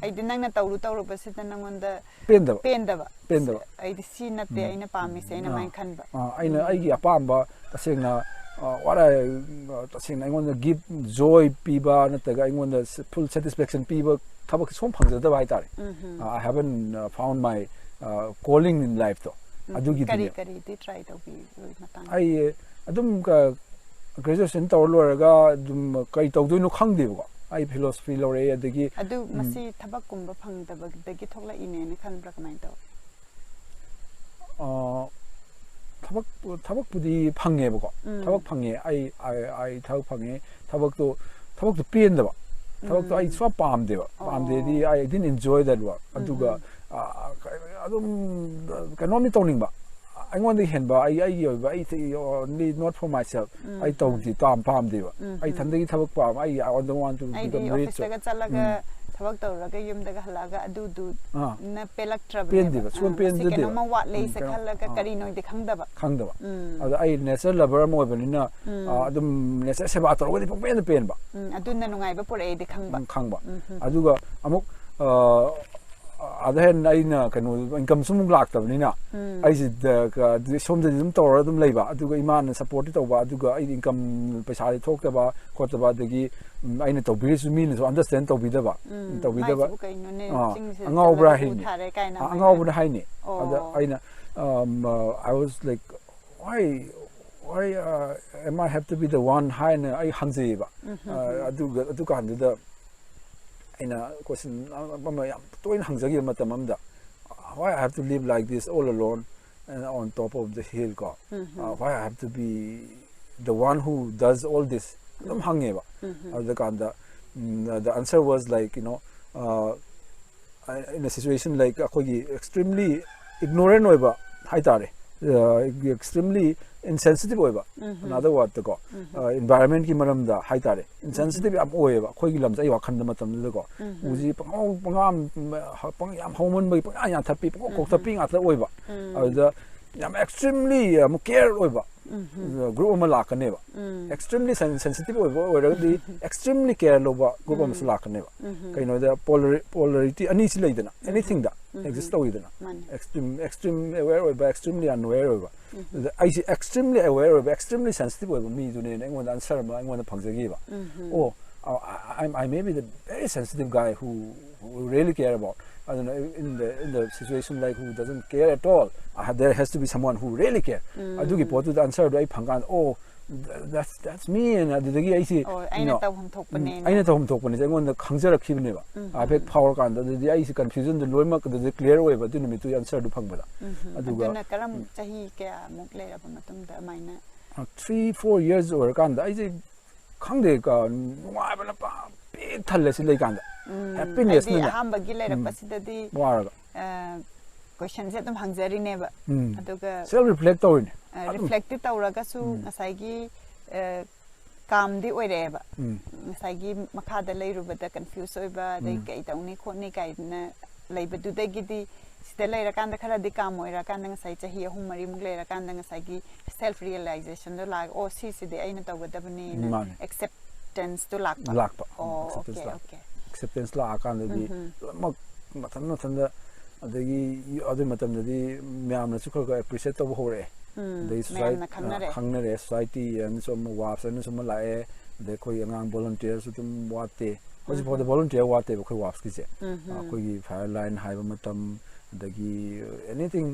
ꯑꯩꯗꯤ ꯅꯪꯅ ꯇꯧꯔꯨ ꯇꯧꯔꯨꯕꯁꯤꯗ ꯅꯪꯉꯣꯟꯗ ꯄꯦꯟꯗꯕ꯫ ꯄꯦꯟꯗꯕ꯫ ꯄꯦꯟꯗꯕ꯫ ꯑꯩꯗꯤ ꯁꯤ ꯅꯠꯇꯦ ꯎꯝ꯫ ꯑꯩꯅ ꯄꯥꯝꯃꯤꯁꯦ, ꯑꯩꯅ ꯑꯥ꯫ ꯃꯥꯏꯅ ꯈꯟꯕ꯫ ꯑ, ꯑꯩꯅ ꯎꯝ꯫ ꯑꯩꯒꯤ ꯑꯄꯥꯝꯕ ꯇꯁꯦꯡꯅ, ꯑ, what I, ꯑ, ꯇꯁꯦꯡꯅ ꯑꯩꯉꯣꯟꯗ give joy ꯄꯤꯕ ꯅꯠꯇ꯭ꯔꯒ ꯑꯩꯉꯣꯟꯗ full satisfaction ꯄꯤꯕ ꯊꯕꯛ ꯁꯨꯝ ꯐꯪꯖꯗꯕ ꯍꯥꯏꯇꯥꯔꯦ꯫ ꯎꯝꯍꯨꯝ꯫ ꯑ, I haven't, uh, found my, uh, calling in lifeꯇꯣ꯫ ꯎꯝ꯫ ꯑꯗꯨꯒꯤꯗꯨꯅꯦ꯫ ꯀꯔꯤ ꯀꯔꯤꯗꯤ try ꯇꯧꯕꯤꯕꯒꯤ ꯃꯇꯥꯡꯗ? ꯑꯩ ꯑꯗꯨꯝ ꯀ-, graduation ꯇꯧꯔ ꯂꯣꯏꯔꯒ ꯑꯗꯨꯝ ꯀꯔꯤ ꯇꯧꯗꯣꯏꯅꯣ ꯈꯪꯗꯦꯕꯀꯣ꯫ ꯑꯩ philosophy ꯂꯧꯔꯛꯑꯦ, ꯑꯗꯒꯤ, ꯑꯗꯨ ꯎꯝ꯫ ꯃꯁꯤ ꯊꯕꯛꯀꯨꯝꯕ ꯐꯪꯗꯕꯗꯒꯤ ꯊꯣꯛꯂꯛꯏꯅꯦꯅ ꯈꯟꯕ꯭ꯔꯥ, ꯀꯃꯥꯏꯅ ꯇꯧ? ꯑ, ꯊꯕꯛ, ꯊꯕꯛꯄꯨꯗꯤ ꯐꯪꯉꯦꯕꯀꯣ꯫ ꯎꯝ꯫ ꯊꯕꯛ ꯐꯪꯉꯦ꯫ ꯑꯩ, ꯑꯩ, ꯑꯩ ꯊꯕꯛ ꯐꯪꯉꯦ꯫ ꯊꯕꯛꯇꯣ, ꯊꯕꯛꯇꯣ ꯄꯦꯟꯗꯕ꯫ ꯊꯕꯛꯇꯣ ꯑꯩ ꯎꯝ꯫ ꯁꯨꯡꯄꯥꯝ ꯄꯥꯝꯗꯦꯕ꯫ ꯑꯣ꯫ ꯄꯥꯝꯗꯦꯗꯤ, I didn't enjoy that work꯫ ꯎꯝ, ꯑꯗꯨꯒ, ꯎꯝ꯫ ꯑ, ꯑꯗꯨꯝ ꯀꯩꯅꯣꯝꯗꯤ ꯇꯧꯅꯤꯡꯕ꯫ ꯑꯩꯉꯣꯟꯗꯒꯤ ꯍꯦꯟꯕ, ꯑꯩ, ꯑꯩꯒꯤ ꯑꯣꯏꯕ, ꯑꯩ not for myself꯫ ꯎꯝ, ꯑꯩ ꯎꯝ꯫ ꯇꯧꯗꯦ, ꯄꯥꯝ-, ꯄꯥꯝꯗꯦꯕ꯫ ꯎꯝ, ꯑꯩ ꯎꯝ꯫ ꯏꯊꯟꯗꯒꯤ ꯊꯕꯛ ꯄꯥꯝꯕ, ꯑꯩ, I don't want to ꯑꯩꯗꯤ become rich꯫ officeꯇꯒ ꯆꯠꯂꯒ ꯎꯝ꯫ ꯊꯕꯛ ꯇꯧꯔꯒ ꯌꯨꯝꯗꯒ ꯍꯜꯂꯛꯑꯒ ꯑꯥ꯫ ꯑꯗꯨꯗꯨꯅ ꯄꯦꯜꯂꯛꯇ꯭ꯔꯕꯅꯦꯕ꯫ ꯄꯦꯟꯗꯦꯕ, ꯁꯨꯡꯄꯦꯟ ꯑ, ꯃꯁꯤ ꯄꯦꯟꯖꯗꯦꯕ꯫ ꯀꯩꯅꯣꯝꯃ ꯋꯥꯠꯂꯦ ꯎꯝ, ꯁꯦ ꯀꯩꯅꯣ-, ꯈꯜꯂꯒ ꯑꯥ꯫ ꯀꯔꯤꯅꯣꯗꯤ ꯈꯪꯗꯕ꯫ ꯈꯪꯗꯕ꯫ ꯎꯝ꯫ ꯑꯗ ꯑꯩ nature lover ꯑꯃ ꯑꯣꯏꯕꯅꯤꯅ, ꯎꯝ꯫ ꯑ, ꯑꯗꯨꯝ nature ꯁꯦꯕꯥ ꯇꯧꯔꯒꯗꯤ ꯄꯪꯄꯦꯟꯗ ꯄꯦꯟꯕ꯫ ꯎꯝ, ꯑꯗꯨꯅ ꯅꯨꯡꯉꯥꯏꯕ ꯄꯨꯔꯛꯑꯦꯗꯤ ꯈꯪꯕ꯫ ꯎꯝ, ꯈꯪꯕ꯫ ꯎꯝ, ꯎꯝ꯫ ꯑꯗꯨꯒ ꯑꯃꯨꯛ, ꯑ, ꯑꯗ ꯍꯦꯟꯅ ꯑꯩꯅ ꯀꯩꯅꯣ, ꯏꯟꯀꯝꯁꯨ ꯑꯃꯨꯛ ꯂꯥꯛꯇꯕꯅꯤꯅ, ꯑꯩꯁꯤꯗ ꯀ-, ꯁꯣꯝꯗꯗꯤ ꯑꯗꯨꯝ ꯇꯧꯔꯒ ꯑꯗꯨꯝ ꯂꯩꯕ, ꯑꯗꯨꯒ ꯏꯃꯥꯅ ꯁꯞꯄꯣꯔꯠꯇꯤ ꯇꯧꯕ, ꯑꯗꯨꯒ ꯑꯩ ꯏꯟꯀꯝ, ꯄꯩꯁꯥꯗꯤ ꯊꯣꯛꯇꯕ ꯈꯣꯠꯇꯕ, ꯑꯗꯒꯤ, ꯎꯝ, ꯑꯩꯅ ꯇꯧꯕꯤꯔꯤꯁꯨ ꯃꯤꯅꯁꯨ ꯑꯟꯗꯔꯁ꯭ꯇꯦꯟ ꯇꯧꯕꯤꯗꯕ, ꯎꯝ, ꯇꯧꯕꯤꯗꯕ꯫ ꯃꯥꯏꯁꯤꯕꯨ ꯀꯩꯅꯣꯅꯦ, ꯑꯥ, ꯆꯤꯡꯁꯤꯗ ꯑꯉꯥꯎꯕ꯭ꯔꯥ ꯆꯠꯂꯒ ꯎ ꯍꯥꯏꯅꯤ꯫ ꯊꯥꯔꯦ ꯀꯥꯏꯅ ꯑꯥ, ꯍꯥꯏꯅ꯫ ꯑꯉꯥꯎꯕꯅ ꯍꯥꯏꯅꯤ꯫ ꯑꯣ꯫ ꯑꯗ ꯑꯩꯅ, um, uh, I was like, "Why, why, uh, am I have to be the one?" ꯍꯥꯏꯅ ꯑꯩ ꯍꯪꯖꯩꯌꯦꯕ꯫ ꯎꯝ, ꯎꯝ, ꯑ, ꯎꯝ꯫ ꯑꯗꯨꯒ, ꯑꯗꯨꯀꯥꯟꯗꯨꯗ ꯑꯩꯅ ꯀꯣꯏꯁꯟ ꯑꯃ ꯌꯥꯝ ꯇꯣꯏꯅ ꯍꯪꯖꯈꯤꯕ ꯃꯇꯝ ꯑꯃꯗ, "Why I have to live like this all alone and on top of the hill?" ꯀꯣ, ꯎꯝ, ꯎꯝ꯫ "Uh, why I have to be the one who does all this?" ꯑꯗꯨꯝ ꯍꯪꯉꯦꯕ꯫ ꯎꯝ, ꯎꯝ꯫ ꯑꯗꯨꯀꯥꯟꯗ, ꯎꯝ, the answer was like, you know, uh, in a situation like ꯑꯩꯈꯣꯏꯒꯤ extremely ignorant ꯑꯣꯏꯕ ꯍꯥꯏꯇꯥꯔꯦ, ꯑ, extremely insensitive ꯑꯣꯏꯕ, ꯎꯝ꯫ Another word ꯀꯣ, ꯎꯝ꯫ ꯑ, environment ꯀꯤ ꯃꯔꯝꯗ ꯍꯥꯏꯇꯥꯔꯦ, insensitive ꯌꯥꯝ ꯑꯣꯏꯌꯦꯕ ꯑꯩꯈꯣꯏꯒꯤ ꯂꯝꯁꯦ, ꯑꯩ ꯋꯥꯈꯜꯗ ꯃꯇꯝꯗꯨꯗꯀꯣ꯫ ꯎꯝ꯫ ꯎꯁꯤ ꯄꯪꯍꯧ-, ꯄꯪꯌꯥꯝ-, ꯄꯪꯌꯥꯝ ꯍꯧꯃꯟꯕꯒꯤ ꯄꯪꯌꯥ ꯌꯥꯟꯊꯠꯄꯤ, ꯄꯪꯀꯣꯛ ꯎꯝ꯫ ꯀꯣꯛꯊꯠꯄꯤ ꯉꯥꯛꯇ ꯑꯣꯏꯕ꯫ ꯎꯝ꯫ ꯑꯗꯨꯗ ꯌꯥꯝ extremely ꯑꯃꯨꯛ care ꯑꯣꯏꯕ, ꯎꯝ꯫ Group ꯑꯃ ꯂꯥꯛꯀꯅꯦꯕ꯫ ꯎꯝ꯫ Extremely sen-, sensitive ꯑꯣꯏꯕ ꯑꯣꯏꯔꯒꯗꯤ extremely care ꯂꯧꯕ group ꯑꯃꯁꯨ ꯎꯝ꯫ ꯂꯥꯛꯀꯅꯦꯕ꯫ ꯎꯝ꯫ ꯀꯩꯅꯣꯗ polari-, polarity ꯑꯅꯤꯁꯤ ꯂꯩꯗꯅ, ꯎꯝ꯫ Anything ꯗ ꯎꯝ꯫ Exist ꯇꯧꯋꯤꯗꯅ꯫ ꯃꯥꯅꯦ꯫ Extreme, extreme aware ꯑꯣꯏꯕ, extremely unaware ꯑꯣꯏꯕ꯫ ꯎꯝ꯫ ꯑꯗꯨꯗ ꯑꯩꯁꯦ extremely aware ꯑꯣꯏꯕ, extremely sensitive ꯑꯣꯏꯕ ꯃꯤꯗꯨꯅꯦꯅ ꯑꯩꯉꯣꯟꯗ answer ꯑꯃ ꯑꯩꯉꯣꯟꯗ ꯐꯪꯖꯈꯤꯕ꯫ ꯎꯝ꯫ Oh, I, I, I may be the very sensitive guy who, who really care about. ꯑꯗꯨꯅ in the, in the situation like who doesn't care at all, I have, there has to be someone who really care. ꯎꯝ꯫ ꯑꯗꯨꯒꯤ ꯄꯣꯠꯇꯨꯗ answer ꯗꯣ ꯑꯩ ꯐꯪꯀꯥꯟꯗ, "Oh, th-, that's, that's me," ꯅ ꯑꯗꯨꯗꯒꯤ ꯑꯩꯁꯤ, ꯑꯣ, ꯑꯩꯅ you know, ꯇꯧꯐꯝ ꯊꯣꯛꯄꯅꯦꯅ꯫ ꯎꯝ, ꯑꯩꯅ ꯇꯧꯐꯝ ꯊꯣꯛꯄꯅꯦꯁꯦ ꯑꯩꯉꯣꯟꯗ ꯈꯪꯖꯔꯛꯈꯤꯕꯅꯦꯕ꯫ ꯎꯝ꯫ ꯍꯥꯏꯐꯦꯠ ꯐꯥꯎꯔꯀꯥꯟꯗ ꯑꯗꯨꯗꯤ ꯑꯩꯁꯤ confusion ꯗꯣ ꯂꯣꯏꯅꯃꯛ ꯑꯗꯨꯗ clear ꯑꯣꯏꯕ ꯑꯗꯨ ꯅꯨꯃꯤꯠꯇꯨꯒꯤ answer ꯗꯨ ꯐꯪꯕꯗ꯫ ꯎꯝ꯫ ꯑꯗꯨꯒ, ꯑꯗꯨꯅ ꯀꯔꯝ-, ꯎꯝ꯫ ꯆꯍꯤ ꯀꯌꯥꯃꯨꯛ ꯂꯩꯔꯕ ꯃꯇꯨꯡꯗ ꯑꯗꯨꯃꯥꯏꯅ? ꯑ, three, four years ꯑꯣꯏꯔꯀꯥꯟꯗ ꯑꯩꯁꯦ ꯈꯪꯗꯦ, ꯀ-, ꯅꯨꯡꯉꯥꯏꯕꯅ ꯄ-, ꯄꯤꯛ ꯊꯜꯂꯦ ꯁꯤ ꯂꯩꯀꯥꯟꯗ꯫ ꯎꯝ, Happiness ꯍꯥꯏꯗꯤ ꯅꯅꯦ꯫ ꯑꯍꯥꯟꯕꯒꯤ ꯎꯝ꯫ ꯂꯩꯔꯛꯄꯁꯤꯗꯗꯤ, ꯋꯥꯔꯒ꯫ ꯑ, question ꯁꯦ ꯑꯗꯨꯝ ꯍꯪꯖꯔꯤꯅꯦꯕ꯫ ꯎꯝ꯫ ꯑꯗꯨꯒ, Self reflect ꯇꯧꯔꯤꯅꯦ꯫ ꯑ, ꯑꯗꯨꯝ꯫ Reflect ꯇꯤ ꯇꯧꯔꯒꯁꯨ ꯎꯝ꯫ ꯉꯁꯥꯏꯒꯤ, ꯑ, calm ꯗꯤ ꯑꯣꯏꯔꯛꯑꯦꯕ꯫ ꯎꯝ꯫ ꯉꯁꯥꯏꯒꯤ ꯃꯈꯥꯗ ꯂꯩꯔꯨꯕꯗ confuse ꯑꯣꯏꯕ, ꯑꯗꯩ ꯎꯝ꯫ ꯀꯩ ꯇꯧꯅꯤ ꯈꯣꯠꯅꯤ ꯀꯥꯏꯅ ꯂꯩꯕꯗꯨꯗꯒꯤꯗꯤ ꯁꯤꯗ ꯂꯩꯔꯀꯥꯟꯗ ꯈꯔꯗꯤ calm ꯑꯣꯏꯔꯀꯥꯟꯗ ꯉꯁꯥꯏ ꯆꯍꯤ ꯑꯍꯨꯝ ꯃꯔꯤꯃꯨꯛ ꯂꯩꯔꯀꯥꯟꯗ ꯉꯁꯥꯏꯒꯤ self realization ꯗꯣ ꯂꯥꯛꯑꯒ, "ꯑꯣ, ꯁꯤꯁꯤꯗꯤ ꯑꯩꯅ ꯇꯧꯒꯗꯕꯅꯤꯅ" ꯃꯥꯅꯦ꯫ Acceptance ꯇꯣ ꯂꯥꯛꯄ? ꯂꯥꯛꯄ꯫ ꯑꯣ, Acceptance okay, ꯂꯥꯛꯄ꯫ Okay꯫ Acceptance ꯂꯥꯛꯑꯀꯥꯟꯗꯗꯤ ꯎꯝ꯫ ꯂꯣꯏꯅꯃꯛ ꯃꯊꯟ ꯃꯊꯟꯗ, ꯑꯗꯒꯤ ꯑꯗꯨ ꯃꯇꯝꯗꯗꯤ ꯃꯌꯥꯝꯅꯁꯨ ꯈꯔ ꯈꯔ ꯑꯦꯄ꯭ꯔꯤꯁꯤꯌꯦꯠ ꯇꯧꯕ ꯍꯧꯔꯛꯑꯦ꯫ ꯎꯝ, ꯑꯗꯩ ꯃꯌꯥꯝꯅ ꯁꯣꯁꯥꯏ- ꯈꯪꯅꯔꯦ꯫ ꯈꯪꯅꯔꯦ, ꯁꯣꯁꯥꯏꯇꯤ ꯑꯅꯁꯨ ꯑꯃ, ꯋꯥꯞꯁ ꯑꯅꯁꯨ ꯑꯃ ꯂꯥꯛꯑꯦ, ꯑꯗꯩ ꯑꯩꯈꯣꯏ ꯑꯉꯥꯡ ꯚꯣꯂꯨꯟꯇꯤꯌꯔꯁꯨ ꯑꯗꯨꯝ ꯋꯥꯠꯇꯦ꯫ ꯍꯧꯖꯤꯛꯐꯥꯎꯗ ꯚꯣꯂꯨꯟꯇꯤꯌꯔ ꯋꯥꯠꯇꯦꯕ ꯑꯩꯈꯣꯏ ꯋꯥꯞꯁꯀꯤꯁꯦ꯫ ꯎꯝ꯫ ꯑꯩꯈꯣꯏꯒꯤ ꯐꯥꯌꯔ ꯂꯥꯏꯟ ꯍꯥꯏꯕ ꯃꯇꯝ, ꯑꯗꯒꯤ ꯑꯦꯅꯤꯊꯤꯡ,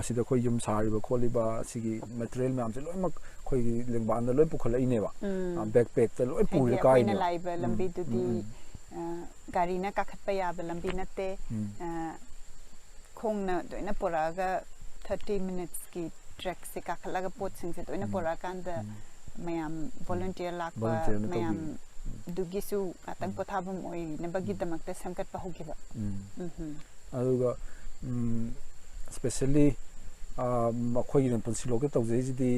ꯑꯁꯤꯗ ꯑꯩꯈꯣꯏ ꯌꯨꯝ ꯁꯥꯔꯤꯕ ꯈꯣꯠꯂꯤꯕ, ꯑꯁꯤꯒꯤ ꯃꯦꯇꯔꯤꯌꯦꯜ ꯃꯌꯥꯝꯁꯦ ꯂꯣꯏꯅꯃꯛ ꯑꯩꯈꯣꯏꯒꯤ ꯂꯦꯡꯕꯥꯟꯗ ꯂꯣꯏ ꯄꯨꯈꯠꯂꯛꯏꯅꯦꯕ꯫ ꯎꯝ꯫ ꯕꯦꯛ ꯄꯦꯛꯇ ꯂꯣꯏ ꯍꯥꯏꯗꯤ ꯄꯨꯔ ꯑꯩꯈꯣꯏꯅ ꯀꯥꯏꯅꯦꯕ꯫ ꯂꯥꯛꯏꯕ ꯎꯝ, ꯂꯝꯕꯤꯗꯨꯗꯤ ꯎꯝ, ꯎꯝ꯫ ꯑ, ꯒꯥꯔꯤꯅ ꯀꯥꯈꯠꯄ ꯌꯥꯕ ꯂꯝꯕꯤ ꯅꯠꯇꯦ꯫ ꯎꯝ꯫ ꯑ, ꯈꯣꯡꯅ ꯂꯣꯏꯅ ꯄꯨꯔꯛꯑꯒ ꯊꯥꯔꯇꯤ ꯃꯤꯅꯤꯠꯁꯀꯤ ꯇ꯭ꯔꯦꯛꯁꯦ ꯀꯥꯈꯠꯂꯒ ꯄꯣꯠꯁꯤꯡꯁꯦ ꯂꯣꯏꯅ ꯎꯝ꯫ ꯄꯨꯔꯛꯑꯀꯥꯟꯗ ꯎꯝ꯫ ꯃꯌꯥꯝ ꯚꯣꯂꯨꯟꯇꯤꯌꯔ ꯂꯥꯛꯄ ꯚꯣꯂꯨꯟꯇꯤꯌꯔꯅ ꯇꯧꯕꯤ꯫ ꯃꯌꯥꯝꯗꯨꯒꯤꯁꯨ ꯉꯥꯛꯇꯪ ꯄꯣꯊꯥꯐꯝ ꯑꯣꯏꯅꯕꯒꯤꯗꯃꯛꯇ ꯁꯦꯝꯒꯠꯄ ꯍꯧꯈꯤꯕ꯫ ꯎꯝ꯫ ꯎꯝꯍꯨꯝ꯫ ꯑꯗꯨꯒ ꯏꯁꯄꯦꯁꯦꯜꯂꯤ ꯑꯩꯈꯣꯏꯒꯤꯅ ꯄꯨꯟꯁꯤꯂꯣꯛꯇ ꯇꯧꯖꯩꯁꯤꯗꯤ,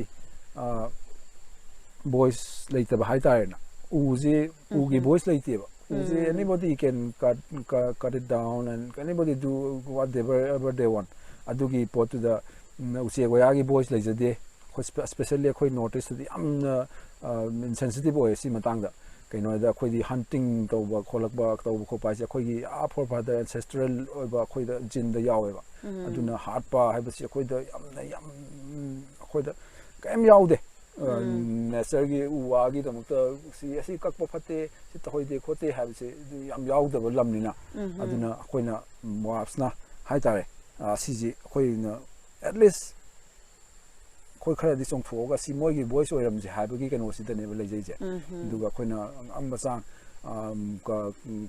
ꯚꯣꯏꯁ ꯂꯩꯇꯕ ꯍꯥꯏꯇꯥꯔꯦꯅꯦ꯫ ꯎꯁꯤ, ꯎꯒꯤ ꯎꯝ꯫ ꯚꯣꯏꯁ ꯂꯩꯇꯦꯕ꯫ ꯎꯁꯤ ꯎꯝ꯫ Anybody can cut, cut, cut it down and anybody do whatever ever they want꯫ ꯑꯗꯨꯒꯤ ꯄꯣꯠꯇꯨꯗ, ꯎꯝ, ꯎꯆꯦꯛ ꯋꯥꯌꯥꯒꯤ ꯚꯣꯏꯁ ꯂꯩꯖꯗꯦ꯫ ꯑꯩꯈꯣꯏ ꯁ꯭ꯄꯦ-, ꯁ꯭ꯄꯦꯁꯦꯜꯂꯤ ꯑꯩꯈꯣꯏ ꯅꯣꯔꯠ ꯏꯁꯇꯗꯤ ꯌꯥꯝꯅ, ꯑ, ꯏꯟꯁꯦꯟꯁꯤꯇꯤꯚ ꯑꯣꯏꯌꯦ ꯁꯤ ꯃꯇꯥꯡꯗ꯫ ꯀꯩꯅꯣꯗ ꯑꯩꯈꯣꯏꯗꯤ ꯍꯟꯇꯤꯡ ꯇꯧꯕ ꯈꯣꯠꯂꯛꯄ, ꯇꯧꯕ ꯈꯣꯠꯄ ꯍꯥꯏꯁꯦ ꯑꯩꯈꯣꯏꯒꯤ ꯑꯥ ꯐꯣꯔ ꯐꯥꯗꯔ ꯑꯦꯟꯁꯦꯁꯇ꯭ꯔꯦꯜ ꯑꯣꯏꯕ ꯑꯩꯈꯣꯏꯗ ꯖꯤꯟꯗ ꯌꯥꯎꯋꯦꯕ꯫ ꯎꯝ꯫ ꯑꯗꯨꯅ ꯍꯥꯠꯄ ꯍꯥꯏꯕꯁꯤ ꯑꯩꯈꯣꯏꯗ ꯌꯥꯝꯅ, ꯌꯥꯝ, ꯎꯝ, ꯑꯩꯈꯣꯏꯗ ꯀꯔꯤꯝ ꯌꯥꯎꯗꯦ꯫ ꯑ, ꯎꯝ꯫ ꯅꯦꯆꯔꯒꯤ ꯎ ꯋꯥꯒꯤꯗꯃꯛꯇ ꯁꯤ, ꯑꯁꯤ ꯀꯛꯄ ꯐꯠꯇꯦ, ꯁꯤ ꯇꯧꯍꯩꯗꯦ ꯈꯣꯠꯇꯦ ꯍꯥꯏꯕꯁꯦ ꯑꯗꯨ ꯌꯥꯝ ꯌꯥꯎꯗꯕ ꯂꯝꯅꯤꯅ꯫ ꯎꯝ꯫ ꯑꯗꯨꯅ ꯑꯩꯈꯣꯏꯅ ꯋꯥꯞꯁꯅ ꯍꯥꯏꯇꯥꯔꯦ, ꯑ, ꯁꯤꯁꯤ ꯑꯩꯈꯣꯏꯅ at least ꯑꯩꯈꯣꯏ ꯈꯔꯗꯤ ꯆꯣꯡꯊꯣꯛꯑꯒ ꯁꯤ ꯃꯣꯏꯒꯤ ꯚꯣꯏꯁ ꯑꯣꯏꯔꯝꯁꯦ ꯍꯥꯏꯕꯒꯤ ꯀꯩꯅꯣꯁꯤꯗꯅꯦꯕ ꯂꯩꯖꯩꯁꯦ꯫ ꯎꯝ꯫ ꯑꯗꯨꯒ ꯑꯩꯈꯣꯏꯅ ꯑꯉꯝꯕ ꯆꯥꯡ, ꯑꯝ, ꯀ-, ꯎꯝ,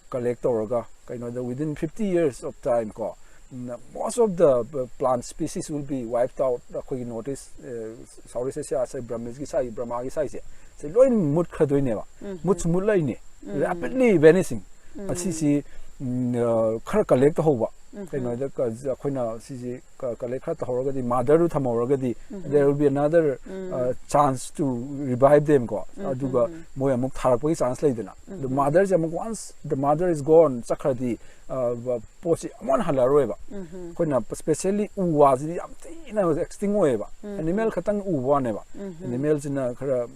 ꯀꯂꯦꯛ ꯇꯧꯔꯒ ꯀꯩꯅꯣꯗ within fifty years of time ꯀꯣ, ꯎꯝ, most of the plant species will be wiped out꯫ ꯑꯩꯈꯣꯏꯒꯤ ꯅꯣꯔꯠ ꯏꯁ, ꯑ, ꯁꯥꯎꯠ ꯏꯁ ꯑꯦꯁꯤꯌꯥ, ꯁꯥꯏ ꯕ꯭ꯔꯍꯃꯤꯁꯀꯤ ꯁꯥꯏ, ꯕ꯭ꯔꯃꯥꯒꯤ ꯁꯥꯏꯁꯦ, ꯁꯤ ꯂꯣꯏ ꯃꯨꯠꯈ꯭ꯔꯗꯣꯏꯅꯦꯕ꯫ ꯎꯝ꯫ ꯃꯨꯠꯁꯨ ꯃꯨꯠꯂꯛꯏꯅꯦ꯫ ꯎꯝ꯫ Rapidly vanishing꯫ ꯎꯝ꯫ ꯑꯁꯤꯁꯤ, ꯎꯝ, ꯑ, ꯈꯔ ꯀꯂꯦꯛ ꯇꯧꯍꯧꯕ꯫ ꯎꯝ꯫ ꯀꯩꯅꯣꯗ ꯀ-, ꯑꯩꯈꯣꯏꯅ ꯁꯤꯁꯤ ꯀ-, ꯀꯂꯦꯛ ꯈꯔ ꯇꯧꯍꯧꯔꯒꯗꯤ, ꯃꯥꯗꯔꯗꯨ ꯊꯝꯍꯧꯔꯒꯗꯤ, ꯎꯝ꯫ there will be another, um. uh, chance to revive them ꯀꯣ꯫ ꯎꯝ, ꯑꯗꯨꯒ ꯎꯝ, ꯎꯝ꯫ ꯃꯣꯏ ꯑꯃꯨꯛ ꯊꯥꯔꯛꯄꯒꯤ ꯆꯥꯟꯁ ꯂꯩꯗꯅ꯫ ꯑꯗꯨ ꯎꯝ, ꯎꯝ꯫ ꯃꯥꯗꯔꯁꯦ ꯑꯃꯨꯛ, once the mother is gone, ꯆꯠꯈ꯭ꯔꯗꯤ, ꯑ, ꯕ-, ꯄꯣꯠꯁꯤ ꯑꯃꯨꯛ ꯍꯟꯅ ꯍꯜꯂꯛꯑꯔꯣꯏꯕ꯫ ꯎꯝ, ꯎꯝ꯫ ꯑꯩꯈꯣꯏꯅ ꯁ꯭ꯄꯦꯁꯦꯜꯂꯤ ꯎ ꯋꯥꯁꯤꯗꯤ ꯌꯥꯝ ꯊꯤꯅ ꯑꯦꯛꯁꯇꯤꯡ ꯑꯣꯏꯌꯦꯕ꯫ ꯎꯝ, ꯑꯦꯅꯤꯃꯦꯜ ꯎꯝ꯫ ꯈꯛꯇꯪ ꯎꯕ ꯋꯥꯅꯦꯕ꯫ ꯎꯝ, ꯎꯝ꯫ ꯑꯦꯅꯤꯃꯦꯜꯁꯤꯅ ꯈꯔ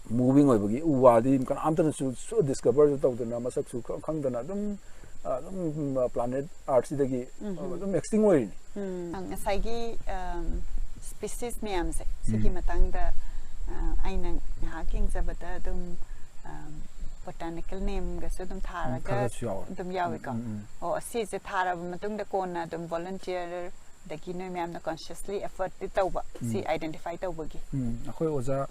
ꯃꯨꯚꯤꯡ ꯑꯣꯏꯕꯒꯤ ꯎ ꯋꯥꯗꯤ ꯀꯅꯥꯝꯇꯅꯁꯨ ꯁꯨ ꯗꯤꯁꯀꯚꯔꯁꯨ ꯇꯧꯗꯅ, ꯃꯁꯛꯁꯨ ꯈ-, ꯈꯪꯗꯅ ꯑꯗꯨꯝ ꯑꯗꯨꯝ ꯄ꯭ꯂꯥꯅꯦꯠ ꯑꯥꯔꯠꯁꯤꯗꯒꯤ ꯑꯗꯨꯝ ꯑꯦꯛꯁꯇꯤꯡ ꯑꯣꯏꯔꯤꯅꯤ꯫ ꯎꯝ, ꯉꯁꯥꯏꯒꯤ ꯁ꯭ꯄꯤꯁꯤꯁ ꯃꯌꯥꯝꯁꯦ ꯁꯤꯒꯤ ꯃꯇꯥꯡꯗ ꯑ, ꯑꯩꯅ ꯉꯥꯏꯍꯥꯛ ꯌꯦꯡꯖꯕꯗ ꯑꯗꯨꯝ ꯕꯣꯇꯥꯅꯤꯀꯦꯜ ꯅꯦꯝꯒꯁꯨ ꯑꯗꯨꯝ ꯊꯥꯔꯒ ꯈꯔꯁꯨ ꯌꯥꯎꯋꯦ꯫ ꯑꯗꯨꯝ ꯌꯥꯎꯋꯤꯀꯣ꯫ ꯎꯝ, ꯎꯝ, ꯎꯝ꯫ ꯑꯣ, ꯑꯁꯤꯁꯦ ꯊꯥꯔꯕ ꯃꯇꯨꯡꯗ ꯀꯣꯟꯅ ꯑꯗꯨꯝ ꯚꯣꯂꯟꯇꯤꯌꯔ ꯑꯗꯒꯤ ꯅꯣꯏ ꯃꯌꯥꯝꯅ ꯀꯣꯟꯁꯤꯌꯁꯂꯤ ꯑꯦꯐꯔꯠꯇꯤ ꯇꯧꯕ ꯁꯤ ꯑꯥꯏꯗꯦꯟꯇꯤꯐꯥꯏ ꯇꯧꯕꯒꯤ? ꯎꯝ, ꯑꯩꯈꯣꯏ ꯑꯣꯖꯥ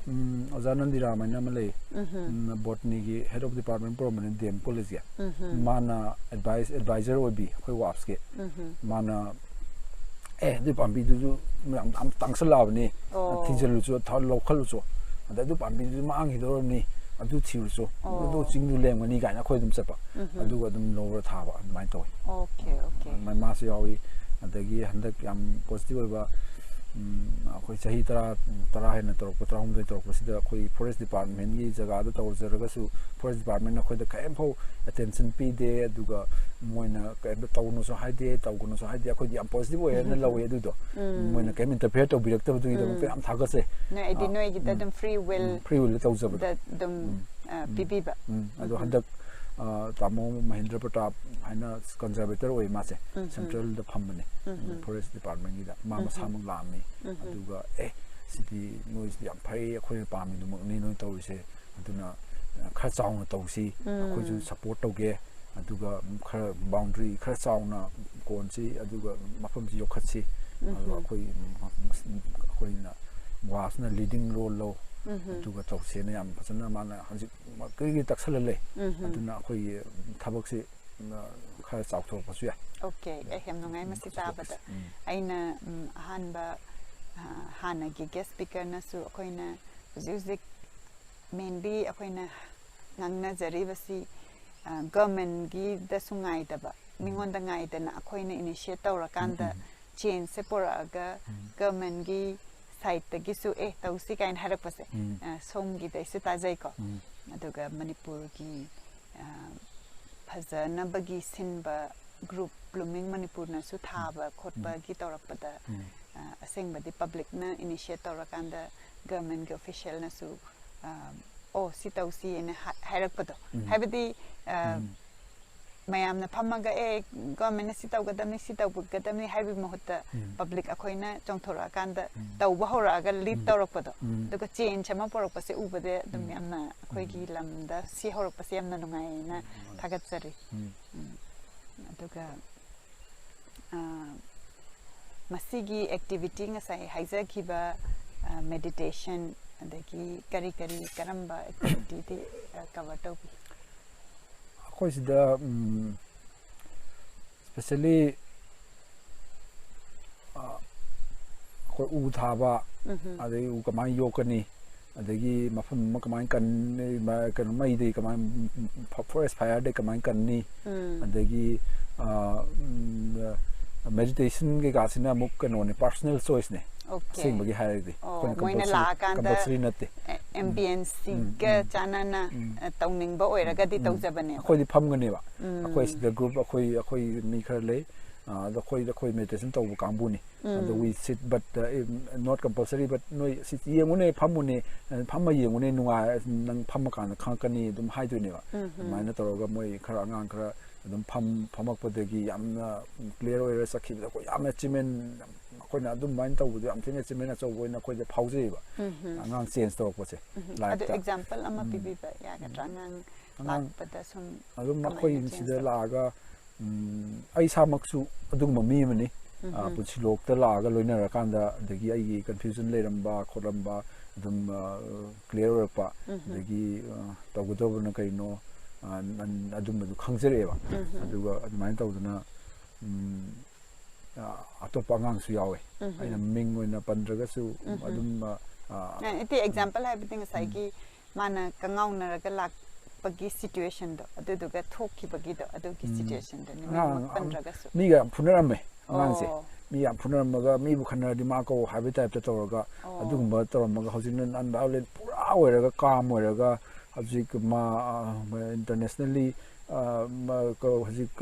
ꯎꯝ, ꯑꯣꯖꯥ ꯅꯟꯗꯤꯔꯥꯝ ꯍꯥꯏꯅ ꯑꯃ ꯂꯩ꯫ ꯎꯝ, ꯕꯣꯇꯅꯤꯒꯤ ꯍꯦꯗ ꯑꯣꯐ ꯗꯤꯄꯥꯔꯠꯃꯦꯟ ꯄꯨꯔꯝꯕꯅꯤ ꯗꯤ ꯑꯦꯝ ꯀꯣꯂꯦꯖꯀꯤ꯫ ꯃꯥꯅ ꯑꯦꯗꯚꯥꯏꯁ ꯑꯦꯗꯚꯥꯏꯖꯔ ꯑꯣꯏꯕꯤ ꯑꯩꯈꯣꯏ ꯋꯥꯞꯁꯀꯤ꯫ ꯃꯥꯅ ꯑꯦ ꯑꯗꯨ ꯄꯥꯝꯕꯤꯗꯨꯁꯨ ꯌꯥꯝ ꯌꯥꯝ ꯇꯥꯡꯁꯜꯂꯛꯑꯕꯅꯤ꯫ ꯑꯣ꯫ ꯊꯤꯖꯤꯜꯂꯨꯆꯣ ꯊ- ꯂꯧꯈꯠꯂꯨꯆꯣ꯫ ꯑꯗ ꯑꯗꯨ ꯄꯥꯝꯕꯤꯗꯨꯁꯨ ꯃꯥꯡꯈꯤꯗꯧꯔꯕꯅꯤ꯫ ꯑꯗꯨ ꯊꯤꯔꯨꯆꯣ꯫ ꯑꯣ꯫ ꯑꯗꯨ ꯆꯤꯡꯗꯨ ꯂꯦꯝꯒꯅꯤ ꯀꯥꯏꯅ ꯑꯩꯈꯣꯏ ꯑꯗꯨꯝ ꯆꯠꯄ꯫ ꯑꯗꯨꯒ ꯑꯗꯨꯝ ꯂꯧꯔ ꯊꯥꯕ ꯑꯗꯨꯃꯥꯏꯅ ꯇꯧꯋꯤ꯫ Okay, okay. ꯃ- ꯃꯥꯁꯨ ꯌꯥꯎꯏ꯫ ꯑꯗꯒꯤ ꯍꯟꯗꯛ ꯌꯥꯝ ꯄꯣꯖꯤꯇꯤꯚ ꯑꯣꯏꯕ ꯎꯝ, ꯑꯩꯈꯣꯏ ꯆꯍꯤ ꯇꯔꯥ ꯇꯔꯥ ꯍꯦꯟꯅ ꯇꯧꯔꯛꯄ ꯇꯔꯥꯍꯨꯝꯗꯣꯏ ꯇꯧꯔꯛꯄꯁꯤꯗ ꯑꯩꯈꯣꯏ ꯐꯣꯔꯦꯁ ꯗꯤꯄꯥꯔꯠꯃꯦꯟꯒꯤ ꯖꯒꯥꯗ ꯇꯧꯖꯔꯒꯁꯨ ꯐꯣꯔꯦꯁ ꯗꯤꯄꯥꯔꯠꯃꯦꯟꯅ ꯑꯩꯈꯣꯏꯗ ꯀꯔꯤꯝꯐꯥꯎ ꯑꯦꯇꯦꯟꯁꯟ ꯄꯤꯗꯦ꯫ ꯑꯗꯨꯒ ꯃꯣꯏꯅ ꯀꯔꯤꯝꯇ ꯇꯧꯅꯨꯁꯨ ꯍꯥꯏꯗꯦ, ꯇꯧꯒꯅꯨꯁꯨ ꯍꯥꯏꯗꯦ꯫ ꯑꯩꯈꯣꯏꯗꯤ ꯌꯥꯝ ꯄꯣꯖꯤꯇꯤꯚ ꯑꯣꯏꯅ ꯂꯧꯋꯦ ꯑꯗꯨꯗꯣ꯫ ꯃꯣꯏꯅ ꯀꯔꯤꯝ ꯏꯟꯇꯔꯐꯤꯌꯔ ꯇꯧꯕꯤꯔꯛꯇꯕꯗꯨꯒꯤꯗꯃꯛꯇ ꯌꯥꯝ ꯊꯥꯒꯠꯆꯩ꯫ ꯅꯣꯏ ꯍꯥꯏꯗꯤ ꯑ, ꯅꯣꯏꯒꯤꯗ ꯎꯝ꯫ ꯑꯗꯨꯝ ꯐ꯭ꯔꯤ ꯋꯤꯜ ꯐ꯭ꯔꯤ ꯋꯤꯜꯗ ꯇꯧꯖꯕꯗꯣ꯫ ꯗ ꯑꯗꯨꯝ ꯑ, ꯄꯤꯕꯤꯕ? ꯎꯝ, ꯑꯗꯣ ꯍꯟꯗꯛ ꯑ, ꯇꯥꯃꯣ ꯃꯍꯦꯟꯗ꯭ꯔ ꯄ꯭ꯔꯇꯥꯞ ꯍꯥꯏꯅ ꯀꯟꯖꯔꯕꯦꯇꯔ ꯑꯣꯏ ꯃꯥꯁꯦ꯫ ꯁꯦꯟꯇ꯭ꯔꯦꯜꯗ ꯐꯝꯕꯅꯦ꯫ ꯐꯣꯔꯦꯁ ꯗꯤꯄꯥꯔꯠꯃꯦꯟꯒꯤꯗ ꯃꯥ ꯃꯁꯥꯃꯛ ꯂꯥꯛꯑꯝꯃꯤ꯫ ꯑꯗꯨꯒ ꯑꯦ ꯁꯤꯗꯤ ꯅꯣꯏꯁꯤꯗꯤ ꯌꯥꯝ ꯐꯩ, ꯑꯩꯈꯣꯏꯅ ꯄꯥꯝꯃꯤꯗꯨꯃꯛꯅꯤ ꯅꯣꯏ ꯇꯧꯔꯤꯁꯦ꯫ ꯑꯗꯨꯅ ꯑ, ꯈꯔ ꯆꯥꯎꯅ ꯇꯧꯁꯤ, ꯑꯩꯈꯣꯏꯁꯨ ꯁꯞꯄꯣꯔꯠ ꯇꯧꯒꯦ꯫ ꯑꯗꯨꯒ ꯈꯔ ꯕꯥꯎꯟꯗ꯭ꯔꯤ ꯈꯔ ꯆꯥꯎꯅ ꯀꯣꯟꯁꯤ, ꯑꯗꯨꯒ ꯃꯐꯝꯁꯤ ꯌꯣꯛꯈꯠꯁꯤ꯫ ꯑꯗꯨꯒ ꯑꯩꯈꯣꯏ ꯑꯩꯈꯣꯏꯅ ꯋꯥꯞꯁꯅ ꯂꯤꯗꯤꯡ ꯔꯣꯜ ꯂꯧ꯫ ꯑꯗꯨꯒ ꯇꯧꯁꯦꯅ ꯌꯥꯝ ꯐꯖꯅ ꯃꯥꯅ ꯍꯧꯖꯤꯛ ꯀꯩꯒꯤ ꯇꯛꯁꯜꯂ ꯂꯩ꯫ ꯑꯗꯨꯅ ꯑꯩꯈꯣꯏꯒꯤ ꯊꯕꯛꯁꯤ ꯈꯔ ꯆꯥꯎꯊꯣꯔꯛꯄꯁꯨ ꯌꯥꯏ꯫ ꯑꯣꯀꯦ, ꯑꯦ, ꯌꯥꯝ ꯅꯨꯡꯉꯥꯏ ꯃꯁꯤ ꯇꯥꯕꯗ꯫ ꯎꯝ꯫ ꯑꯩꯅ ꯎꯝ, ꯑꯍꯥꯟꯕ ꯑ, ꯍꯥꯟꯅꯒꯤ ꯒꯦꯁ ꯁ꯭ꯄꯤꯀꯔꯅꯁꯨ ꯑꯩꯈꯣꯏꯅ ꯍꯧꯖꯤꯛ ꯍꯧꯖꯤꯛ ꯃꯦꯟꯂꯤ ꯑꯩꯈꯣꯏꯅ ꯉꯥꯡꯅꯖꯔꯤꯕꯁꯤ ꯒꯚꯔꯟꯃꯦꯟꯒꯤꯗꯁꯨ ꯉꯥꯏꯗꯕ, ꯃꯤꯉꯣꯟꯗ ꯉꯥꯏꯗꯅ ꯑꯩꯈꯣꯏꯅ ꯏꯅꯤꯁꯤꯌꯦꯠ ꯇꯧꯔꯀꯥꯟꯗ ꯆꯦꯟꯖꯁꯦ ꯄꯨꯔꯛꯑꯒ ꯒꯚꯔꯟꯃꯦꯟꯒꯤ ꯁꯥꯏꯠꯇꯒꯤꯁꯨ ꯑꯦ ꯇꯧꯁꯤ ꯀꯥꯏꯅ ꯍꯥꯏꯔꯛꯄꯁꯦ꯫ ꯎꯝ꯫ ꯑ, ꯁꯣꯝꯒꯤꯗꯩꯁꯨ ꯇꯥꯖꯩꯀꯣ꯫ ꯎꯝ꯫ ꯑꯗꯨꯒ ꯃꯅꯤꯄꯨꯔꯒꯤ ꯑ, ꯐꯖꯅꯕꯒꯤ ꯁꯤꯟꯕ ꯒ꯭ꯔꯨꯞ ꯕ꯭ꯂꯨꯃꯤꯡ ꯃꯅꯤꯄꯨꯔꯅꯁꯨ ꯊꯥꯕ ꯈꯣꯠꯄꯒꯤ ꯇꯧꯔꯛꯄꯗ ꯑ, ꯑꯁꯦꯡꯕꯗꯤ ꯄꯕ꯭ꯂꯤꯛꯅ ꯏꯅꯤꯁꯤꯌꯦꯠ ꯇꯧꯔꯀꯥꯟꯗ ꯒꯚꯔꯟꯃꯦꯟꯒꯤ ꯑꯣꯐꯤꯁꯤꯌꯦꯜꯅꯁꯨ ꯑ, ꯑꯣ ꯁꯤ ꯇꯧꯁꯤꯅ ꯍꯥꯏ- ꯍꯥꯏꯔꯛꯄꯗꯣ꯫ ꯍꯥꯏꯕꯗꯤ ꯑ, ꯃꯌꯥꯝꯅ ꯐꯝꯃꯒ ꯑꯦ ꯒꯣꯔꯃꯦꯟꯅ ꯁꯤ ꯇꯧꯒꯗꯕꯅꯤ, ꯁꯤ ꯇꯧꯒꯗꯕꯅꯤ ꯍꯥꯏꯕꯒꯤ ꯃꯍꯨꯠꯇ ꯎꯝ. ꯄꯕ꯭ꯂꯤꯛ ꯑꯩꯈꯣꯏꯅ ꯆꯣꯡꯊꯣꯔꯛꯑꯀꯥꯟꯗ ꯎꯝ. ꯇꯧꯕ ꯍꯧꯔꯛꯑꯒ ꯂꯤꯗ ꯎꯝ. ꯇꯧꯔꯛꯄꯗꯣ, ꯎꯝ. ꯑꯗꯨꯒ ꯆꯦꯟꯖ ꯑꯃ ꯄꯨꯔꯛꯄꯁꯦ ꯎꯕꯗ ꯑꯗꯨꯝ ꯎꯝ. ꯌꯥꯝꯅ ꯑꯩꯈꯣꯏꯒꯤ ꯎꯝ. ꯂꯝꯗ ꯁꯤ ꯍꯧꯔꯛꯄꯁꯦ ꯌꯥꯝꯅ ꯅꯨꯡꯉꯥꯏꯌꯦꯅ ꯎꯝ. ꯊꯥꯒꯠꯆꯔꯤ. ꯎꯝ. ꯎꯝ. ꯑꯗꯨꯒ ꯑ, ꯃꯁꯤꯒꯤ ꯑꯦꯛꯇꯤꯚꯤꯇꯤ ꯉꯁꯥꯏ ꯍꯥꯏꯖꯈꯤꯕ ꯃꯦꯗꯤꯇꯦꯁꯟ ꯑꯗꯒꯤ ꯀꯔꯤ ꯀꯔꯤ ꯀꯔꯝꯕ ꯑꯦꯛꯇꯤꯚꯤꯇꯤꯗꯤ ꯀꯚꯔ ꯇꯧꯕꯤ? ꯑꯩꯈꯣꯏ ꯁꯤꯗ ꯏꯁꯄꯦꯁꯦꯜꯂꯤ ꯑꯩꯈꯣꯏ ꯎ ꯊꯥꯕ, ꯎꯝꯍꯨꯝ. ꯑꯗꯒꯤ ꯎ ꯀꯃꯥꯏꯅ ꯌꯣꯛꯀꯅꯤ, ꯑꯗꯒꯤ ꯃꯐꯝ ꯑꯃ ꯀꯃꯥꯏꯅ ꯀꯟꯅꯤ, ꯃ- ꯀꯩꯅꯣ ꯃꯩꯗꯒꯤ ꯀꯃꯥꯏꯅ, ꯐꯣꯔꯦꯁ ꯐꯥꯏꯌꯔꯗꯒꯤ ꯀꯃꯥꯏꯅ ꯀꯟꯅꯤ, ꯎꯝ. ꯑꯗꯒꯤ ꯃꯦꯗꯤꯇꯦꯁꯟ ꯀꯩꯀꯥꯁꯤꯅ ꯑꯃꯨꯛ ꯀꯩꯅꯣꯅꯦ, ꯄꯥꯔꯁꯣꯅꯦꯜ ꯆꯣꯏꯁꯅꯦ꯫ ꯑꯣꯀꯦ. ꯑꯁꯦꯡꯕꯒꯤ ꯍꯥꯏꯔꯒꯗꯤ ꯑꯣ, ꯑꯩꯈꯣꯏꯅ ꯃꯣꯏꯅ ꯀꯝꯄꯜꯁꯔꯤ ꯂꯥꯛꯑꯀꯥꯟꯗ ꯀꯝꯄꯜꯁꯔꯤ ꯅꯠꯇꯦ꯫ ꯑꯦꯝꯕꯤꯌꯟꯁꯁꯤꯒ ꯎꯝ, ꯎꯝ. ꯆꯥꯟꯅꯅ ꯎꯝ. ꯑ, ꯇꯧꯅꯤꯡꯕ ꯑꯣꯏꯔꯒꯗꯤ ꯎꯝ. ꯇꯧꯖꯕꯅꯦꯕ. ꯑꯩꯈꯣꯏꯗꯤ ꯐꯝꯒꯅꯦꯕ꯫ ꯎꯝ. ꯑꯩꯈꯣꯏ ꯁꯤꯗ ꯒ꯭ꯔꯨꯞ ꯑꯩꯈꯣꯏ ꯑꯩꯈꯣꯏ ꯃꯤ ꯈꯔ ꯂꯩ꯫ ꯑ, ꯑꯗꯣ ꯑꯩꯈꯣꯏ ꯑꯩꯈꯣꯏ ꯃꯦꯗꯤꯇꯦꯁꯟ ꯇꯧꯕ ꯀꯥꯡꯕꯨꯅꯤ꯫ ꯎꯝ. ꯑꯗꯣ we sit but not compulsory, but ꯅꯣꯏ ꯁꯤ ꯌꯦꯡꯉꯨꯅꯦ, ꯐꯝꯃꯨꯅꯦ, ꯐꯝꯃ ꯌꯦꯡꯉꯨꯅꯦ, ꯅꯨꯡꯉꯥꯏ, ꯅꯪ ꯐꯝꯃꯀꯥꯟꯗ ꯈꯪꯉꯛꯀꯅꯤ ꯑꯗꯨꯝ ꯍꯥꯏꯗꯣꯏꯅꯦꯕ꯫ ꯎꯝ. ꯑꯗꯨꯃꯥꯏꯅ ꯇꯧꯔꯒ ꯃꯣꯏ ꯈꯔ ꯑꯉꯥꯡ ꯈꯔ ꯑꯗꯨꯝ ꯐꯝ ꯐꯝꯃꯛꯄꯗꯒꯤ ꯌꯥꯝꯅ ꯀ꯭ꯂꯤꯌꯥꯔ ꯑꯣꯏꯔ ꯆꯠꯈꯤꯕꯗ ꯑꯩꯈꯣꯏ ꯌꯥꯝꯅ ꯑꯦꯆꯤꯞꯃꯦꯟ, ꯑꯩꯈꯣꯏꯅ ꯑꯗꯨꯃꯥꯏꯅ ꯇꯧꯕꯗꯣ ꯌꯥꯝ ꯊꯤꯅ ꯑꯦꯆꯤꯞꯃꯦꯟ ꯑꯆꯧꯕ ꯑꯣꯏꯅ ꯑꯩꯈꯣꯏꯗ ꯐꯥꯎꯖꯩꯌꯦꯕ꯫ ꯎꯝ. ꯑꯉꯥꯡ ꯆꯦꯟꯖ ꯇꯧꯔꯛꯄꯁꯦ ꯎꯝ. ꯑꯗꯨ ꯂꯥꯏꯐꯇ꯫ ꯑꯦꯛꯖꯥꯝꯄꯜ ꯑꯃ ꯎꯝ. ꯄꯤꯕꯤꯕ ꯌꯥꯒꯗ꯭ꯔꯥ? ꯑꯉꯥꯡ ꯑꯉꯥꯡ ꯂꯥꯛꯄꯗ ꯁꯨꯝ ꯑꯗꯨꯝ ꯀꯃꯥꯏꯅ ꯑꯩꯈꯣꯏ ꯆꯦꯟꯖ ꯁꯤꯗ ꯇꯧ- ꯂꯥꯛꯑꯒ ꯎꯝ, ꯑꯩ ꯏꯁꯥꯃꯛꯁꯨ ꯑꯗꯨꯒꯨꯝꯕ ꯃꯤ ꯑꯃꯅꯤ꯫ ꯑ, ꯎꯝ. ꯄꯨꯟꯁꯤꯂꯣꯛꯇ ꯂꯥꯛꯑꯒ ꯂꯣꯏꯅꯔꯀꯥꯟꯗ ꯑꯗꯒꯤ ꯑꯩꯒꯤ ꯀꯟꯐ꯭ꯌꯨꯖꯟ ꯂꯩꯔꯝꯕ ꯈꯣꯠꯂꯝꯕ ꯑꯗꯨꯝ ꯀ꯭ꯂꯤꯌꯥꯔ ꯑꯣꯏꯔꯛꯄ, ꯎꯝ. ꯑꯗꯒꯤ ꯑ, ꯇꯧꯒꯗꯕꯅ ꯀꯩꯅꯣ, ꯑ, ꯑꯗꯨꯝꯕꯗꯨ ꯈꯪꯖꯔꯛꯑꯦꯕ꯫ ꯎꯝ. ꯑꯗꯨꯒ ꯑꯗꯨꯃꯥꯏꯅ ꯇꯧꯗꯅ ꯎꯝ, ꯑ, ꯑꯇꯣꯞꯄ ꯑꯉꯥꯡꯁꯨ ꯌꯥꯎꯋꯦ꯫ ꯎꯝ. ꯑꯩꯅ ꯃꯤꯡ ꯑꯣꯏꯅ ꯄꯟꯗ꯭ꯔꯒꯁꯨ ꯎꯝ. ꯑꯗꯨꯝ ꯑ, ꯑ, ꯅꯠꯇꯦ, ꯑꯦꯛꯖꯥꯝꯄꯜ ꯍꯥꯏꯕꯗꯤ ꯉꯁꯥꯏꯒꯤ ꯃꯥꯅ ꯀꯉꯥꯎꯅꯔꯒ ꯂꯥꯛꯄꯒꯤ ꯁꯤꯆꯨꯋꯦꯁꯟꯗꯣ, ꯑꯗꯨꯗꯨꯒ ꯊꯣꯛꯈꯤꯕꯒꯤꯗꯣ, ꯑꯗꯨꯒꯤ ꯎꯝ. ꯁꯤꯆꯨꯋꯦꯁꯟꯗꯣ ꯑꯉꯥꯡ ꯃꯤꯡꯃꯛ ꯄꯟꯗ꯭ꯔꯒꯁꯨ꯫ ꯃꯤꯒ ꯌꯥꯝ ꯐꯨꯅꯔꯝꯃꯦ ꯑꯉꯥꯡꯁꯦ꯫ ꯑꯣ. ꯃꯤ ꯌꯥꯝ ꯐꯨꯅꯔꯝꯃꯒ ꯃꯤꯕꯨ ꯈꯠꯅꯔꯗꯤ ꯃꯥ ꯀꯧ ꯍꯥꯏꯕꯒꯤ ꯇꯥꯏꯞꯇ ꯇꯧꯔꯒ ꯑꯣ. ꯑꯗꯨꯒꯨꯝꯕ ꯇꯧꯔꯝꯃꯒ ꯍꯧꯖꯤꯛꯅ ꯅꯟ ꯚꯥꯏꯑꯣꯂꯦꯟ ꯄꯨꯔꯥ ꯑꯣꯏꯔꯒ ꯀꯥꯝ ꯑꯣꯏꯔꯒ ꯍꯧꯖꯤꯛ ꯃꯥ ꯏꯟꯇꯔꯅꯦꯁꯅꯦꯜꯂꯤ ꯍꯧꯖꯤꯛ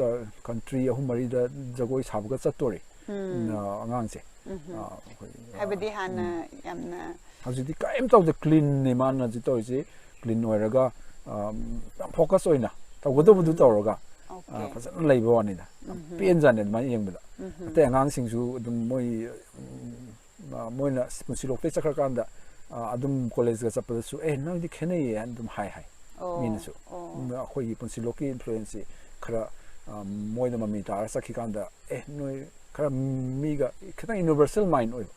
ꯀꯟꯇ꯭ꯔꯤ ꯑꯍꯨꯝ ꯃꯔꯤꯗ ꯖꯒꯣꯏ ꯁꯥꯕꯒ ꯆꯠꯇꯣꯔꯤ꯫ ꯎꯝ. ꯑ, ꯑꯉꯥꯡꯁꯦ꯫ ꯎꯝ. ꯑ, ꯑꯩꯈꯣꯏ, ꯑ, ꯍꯥꯏꯕꯗꯤ ꯍꯥꯟꯅ ꯎꯝ. ꯌꯥꯝꯅ ꯍꯧꯖꯤꯛꯇꯤ ꯀꯔꯤꯝ ꯇꯧꯗꯦ, ꯀ꯭ꯂꯤꯟꯅꯤ ꯃꯥꯅ ꯍꯧꯖꯤꯛ ꯇꯧꯔꯤꯁꯤ꯫ ꯀ꯭ꯂꯤꯟ ꯑꯣꯏꯔꯒ ꯑ, ꯌꯥꯝ ꯐꯣꯀꯁ ꯑꯣꯏꯅ ꯇꯧꯒꯗꯕꯗꯨ ꯇꯧꯔꯒ ꯑꯣꯀꯦ. ꯑꯥ, ꯐꯖꯅ ꯂꯩꯕ ꯋꯥꯅꯤꯗ꯫ ꯌꯥꯝ ꯄꯦꯟꯖꯥꯅꯤ ꯑꯗꯨꯃꯥꯏꯅ ꯌꯦꯡꯕꯗ꯫ ꯑꯇꯩ ꯑꯉꯥꯡꯁꯤꯡꯁꯨ ꯑꯗꯨꯝ ꯃꯣꯏ, ꯎꯝ, ꯑꯥ, ꯃꯣꯏꯅ ꯄꯨꯟꯁꯤꯂꯣꯛꯇꯩ ꯆꯠꯈ꯭ꯔꯀꯥꯟꯗ, ꯑꯥ, ꯑꯗꯨꯝ ꯀꯣꯂꯦꯖꯀ ꯆꯠꯄꯗꯁꯨ, "ꯑꯦ, ꯅꯣꯏꯗꯤ ꯈꯦꯠꯅꯩꯌꯦ" ꯍꯥꯏꯅ ꯑꯗꯨꯝ ꯍꯥꯏ ꯍꯥꯏ꯫ ꯑꯣ, ꯃꯤꯅꯁꯨ꯫ ꯑꯣ꯫ ꯎꯝ, ꯑꯩꯈꯣꯏꯒꯤ ꯄꯨꯟꯁꯤꯂꯣꯛꯀꯤ ꯏꯟꯐ꯭ꯂꯨꯌꯦꯟꯁꯁꯤ ꯈꯔ, ꯑꯥ, ꯃꯣꯏꯗ ꯃꯃꯤ ꯇꯥꯔ ꯆꯠꯈꯤꯀꯥꯟꯗ, "ꯑꯦ, ꯅꯣꯏ ꯈꯔ ꯃꯤꯒ ꯈꯤꯇꯪ ꯌꯨꯅꯤꯚꯔꯁꯦꯜ ꯃꯥꯏꯟ ꯑꯣꯏꯕ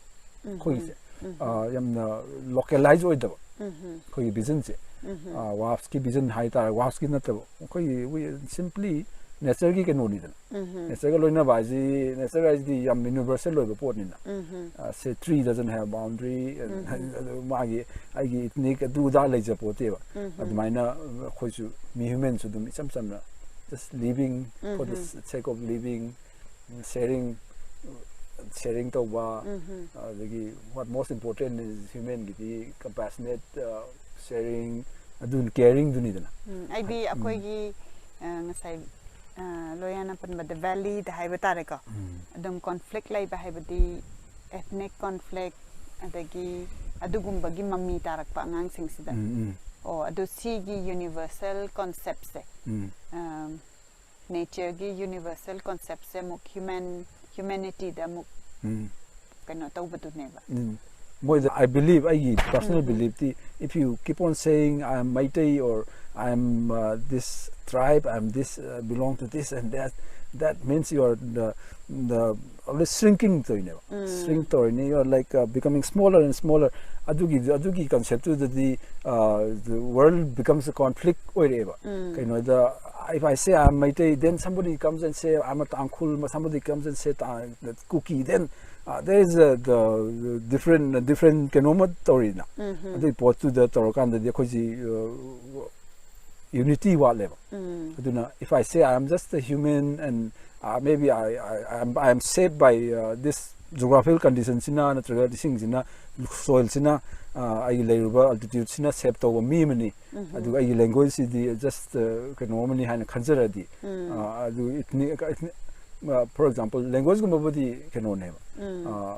ꯑꯩꯈꯣꯏꯒꯤꯁꯦ꯫ ꯑꯥ, ꯌꯥꯝꯅ ꯂꯣꯀꯦꯂꯥꯏꯖ ꯑꯣꯏꯗꯕ ꯑꯩꯈꯣꯏꯒꯤ ꯚꯤꯖꯟꯁꯦ꯫ ꯑꯥ, ꯋꯥꯐꯁꯀꯤ ꯚꯤꯖꯟ ꯍꯥꯏꯇꯥꯔꯦ, ꯋꯥꯐꯁꯀꯤ ꯅꯠꯇꯕ꯫ ꯑꯩꯈꯣꯏꯒꯤ we simply ꯅꯦꯆꯔꯒꯤ ꯀꯩꯅꯣꯅꯤꯗꯅ꯫ ꯅꯦꯆꯔꯒ ꯂꯣꯏꯅꯕ ꯍꯥꯏꯁꯤ, ꯅꯦꯆꯔ ꯍꯥꯏꯁꯤꯗꯤ ꯌꯥꯝ ꯌꯨꯅꯤꯚꯔꯁꯦꯜ ꯑꯣꯏꯕ ꯄꯣꯠꯅꯤꯅ꯫ ꯑꯥ, say tree doesn't have boundary, ꯑꯗꯨ ꯃꯥꯒꯤ ꯑꯩꯒꯤ ꯏꯊꯅꯤꯛ ꯑꯗꯨ ꯑꯗꯥ ꯂꯩꯖ ꯄꯣꯠꯇꯦꯕ꯫ ꯑꯗꯨꯃꯥꯏꯅ ꯑꯩꯈꯣꯏꯁꯨ ꯃꯤ ꯍ꯭ꯌꯨꯃꯦꯟꯁꯨ ꯑꯗꯨꯝ ꯏꯆꯝ ꯆꯝꯅ just living for the sake of living, sharing, sharing ꯇꯧꯕ, ꯑꯗꯒꯤ what most important is human ꯒꯤꯗꯤ compassionate, uh, sharing, ꯑꯗꯨ caring ꯗꯨꯅꯤꯗꯅ꯫ ꯎꯝ, ꯑꯩꯗꯤ ꯑꯩꯈꯣꯏꯒꯤ, ꯑ, ꯉꯁꯥꯏ, ꯑ, ꯂꯣꯌꯥꯅ ꯄꯟꯕꯗ ꯚꯦꯂꯤꯗ ꯍꯥꯏꯕ ꯇꯥꯔꯦꯀꯣ꯫ ꯑꯗꯨꯝ ꯀꯣꯟꯐ꯭ꯂꯤꯛ ꯂꯩꯕ ꯍꯥꯏꯕꯗꯤ ethnic conflict, ꯑꯗꯒꯤ ꯑꯗꯨꯒꯨꯝꯕꯒꯤ ꯃꯃꯤ ꯇꯥꯔꯛꯄ ꯑꯉꯥꯡꯁꯤꯡꯁꯤꯗ꯫ ꯎꯝ, ꯎꯝ꯫ ꯑꯣ, ꯑꯗꯨ ꯁꯤꯒꯤ ꯌꯨꯅꯤꯚꯔꯁꯦꯜ ꯀꯣꯟꯁꯦꯞꯁꯦ, ꯎꯝ꯫ ꯑꯝ, ꯅꯦꯆꯔꯒꯤ ꯌꯨꯅꯤꯚꯔꯁꯦꯜ ꯀꯣꯟꯁꯦꯞꯁꯦ ꯑꯃꯨꯛ ꯍ꯭ꯌꯨꯃꯦꯟ, ꯍ꯭ꯌꯨꯃꯦꯅꯤꯇꯤꯗ ꯑꯃꯨꯛ ꯎꯝ꯫ ꯀꯩꯅꯣ ꯇꯧꯕꯗꯨꯅꯦꯕ꯫ ꯎꯝ꯫ ꯃꯣꯏꯗ, I believe, ꯑꯩꯒꯤ personal um, um. Belief T, if you keep on saying, "I am Meitei" or "I am, uh, this tribe, I am this, uh, belong to this and that," that means you are the, the always shrinking ꯇꯧꯔꯤꯅꯦꯕ꯫ Um. Shrink ꯇꯧꯔꯤꯅꯤ, you are like, uh, becoming smaller and smaller. ꯑꯗꯨꯒꯤ, ꯑꯗꯨꯒꯤ ꯀꯟꯁꯦꯞꯇꯨꯗꯗꯤ, uh, the world becomes a conflict ꯑꯣꯏꯔꯛꯑꯦꯕ꯫ ꯎꯝ꯫ ꯀꯩꯅꯣꯗ, if I say I am Meitei, then somebody comes and say I am a Tangkhul, somebody comes and say Ta-, Kuki, then, uh, there is a, the, the different, different ꯀꯩꯅꯣꯝꯃ ꯇꯧꯔꯤꯅ꯫ ꯎꯝ, ꯎꯝ꯫ ꯑꯗꯨꯒꯤ ꯄꯣꯠꯇꯨꯗ ꯇꯧꯔꯀꯥꯟꯗꯗꯤ ꯑꯩꯈꯣꯏꯁꯤ, uh, unity ꯋꯥꯠꯂꯦꯕ꯫ ꯎꯝ꯫ ꯑꯗꯨꯅ if I say I am just a human and, uh, maybe I, I, I am, I am shaped by, uh, this geographical condition ꯁꯤꯅ ꯅꯠꯇ꯭ꯔꯒ ꯏꯁꯤꯡꯁꯤꯅ, soil ꯁꯤꯅ, uh, ꯑꯩꯒꯤ ꯂꯩꯔꯨꯕ altitude ꯁꯤꯅ shape ꯇꯧꯕ ꯃꯤ ꯑꯃꯅꯤ꯫ ꯎꯝ꯫ ꯑꯗꯨꯒ ꯑꯩꯒꯤ language ꯁꯤꯗꯤ just, uh, ꯀꯩꯅꯣ ꯑꯃꯅꯤ ꯍꯥꯏꯅ ꯈꯟꯖꯔꯗꯤ, ꯎꯝ꯫ Uh, ꯑꯗꯨ ethnic, ethnic, uh, for example, language ꯒꯨꯝꯕꯕꯨꯗꯤ ꯀꯩꯅꯣꯅꯦꯕ꯫ ꯎꯝ꯫ Uh,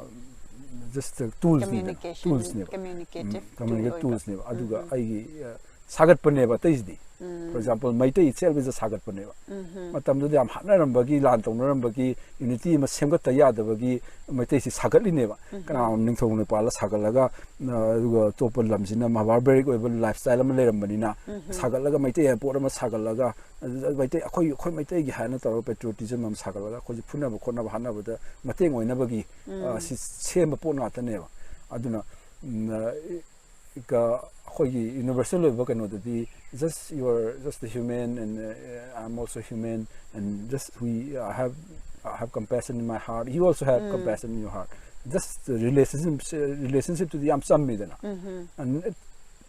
just, uh, tools ꯅꯤꯗꯅ, communication, tools ꯅꯦꯕ꯫ Communicative ꯎꯝ, tool communicative ꯑꯣꯏꯕ꯫ Tools ꯅꯦꯕ꯫ ꯑꯗꯨꯒ ꯎꯝ꯫ ꯑꯩꯒꯤ, uh, ꯁꯥꯒꯠꯄꯅꯦꯕ ꯑꯇꯩꯁꯤꯗꯤ꯫ For example, Meitei ꯏꯆꯦꯜꯒꯤꯁꯦ ꯁꯥꯒꯠꯄꯅꯦꯕ꯫ ꯃꯇꯝꯗꯨꯗ ꯌꯥꯝ ꯍꯥꯠꯅꯔꯝꯕꯒꯤ, ꯂꯥꯟ ꯇꯧꯅꯔꯝꯕꯒꯤ, unity ꯑꯃ ꯁꯦꯝꯒꯠꯇ ꯌꯥꯗꯕꯒꯤ ꯃꯩꯇꯩꯁꯤ ꯁꯥꯒꯠꯂꯤꯅꯦꯕ꯫ ꯀꯅꯥꯒꯨꯝꯕ ꯅꯤꯡꯊꯧ ꯅꯨꯄꯥꯜꯅ ꯁꯥꯒꯠꯂꯒ, ꯑ, ꯑꯗꯨꯒ ꯑꯇꯣꯞꯄ ꯂꯝꯁꯤꯅ ꯕꯥꯔꯕꯦꯔꯤꯛ ꯑꯣꯏꯕ ꯂꯥꯏꯐ ꯁ꯭ꯇꯥꯏꯜ ꯑꯃ ꯂꯩꯔꯝꯕꯅꯤꯅ, ꯁꯥꯒꯠꯂꯒ ꯃꯩꯇꯩ ꯍꯥꯏꯕ ꯄꯣꯠ ꯑꯃ ꯁꯥꯒꯠꯂꯒ, ꯑꯗꯨꯗ ꯃꯩꯇꯩ, ꯑꯩꯈꯣꯏ, ꯑꯩꯈꯣꯏ ꯃꯩꯇꯩꯒꯤ ꯍꯥꯏꯅ ꯇꯧꯔꯒ ꯄꯦꯇ꯭ꯔꯤꯌꯣꯇꯤꯖꯝ ꯑꯃ ꯁꯥꯒꯠꯂꯒ ꯑꯩꯈꯣꯏꯁꯦ ꯐꯨꯅꯕ ꯈꯣꯠꯅꯕ ꯍꯥꯠꯅꯕꯗ ꯃꯇꯦꯡ ꯑꯣꯏꯅꯕꯒꯤ, ꯑ, ꯁꯤ ꯁꯦꯝꯕ ꯄꯣꯠ ꯉꯥꯛꯇꯅꯦꯕ꯫ ꯑꯗꯨꯅ, ꯎꯝ, ꯑ, ꯀ-, ꯑꯩꯈꯣꯏꯒꯤ ꯌꯨꯅꯤꯚꯔꯁꯦꯜ ꯑꯣꯏꯕ ꯀꯩꯅꯣꯗꯗꯤ, just you are just a human and, uh, I'm also human and just we, I have, I have compassion in my heart, you also have compassion in your heart. Just the relationship, relationship ꯇꯨꯗꯤ ꯌꯥꯝ ꯆꯝꯃꯤꯗꯅ꯫ And it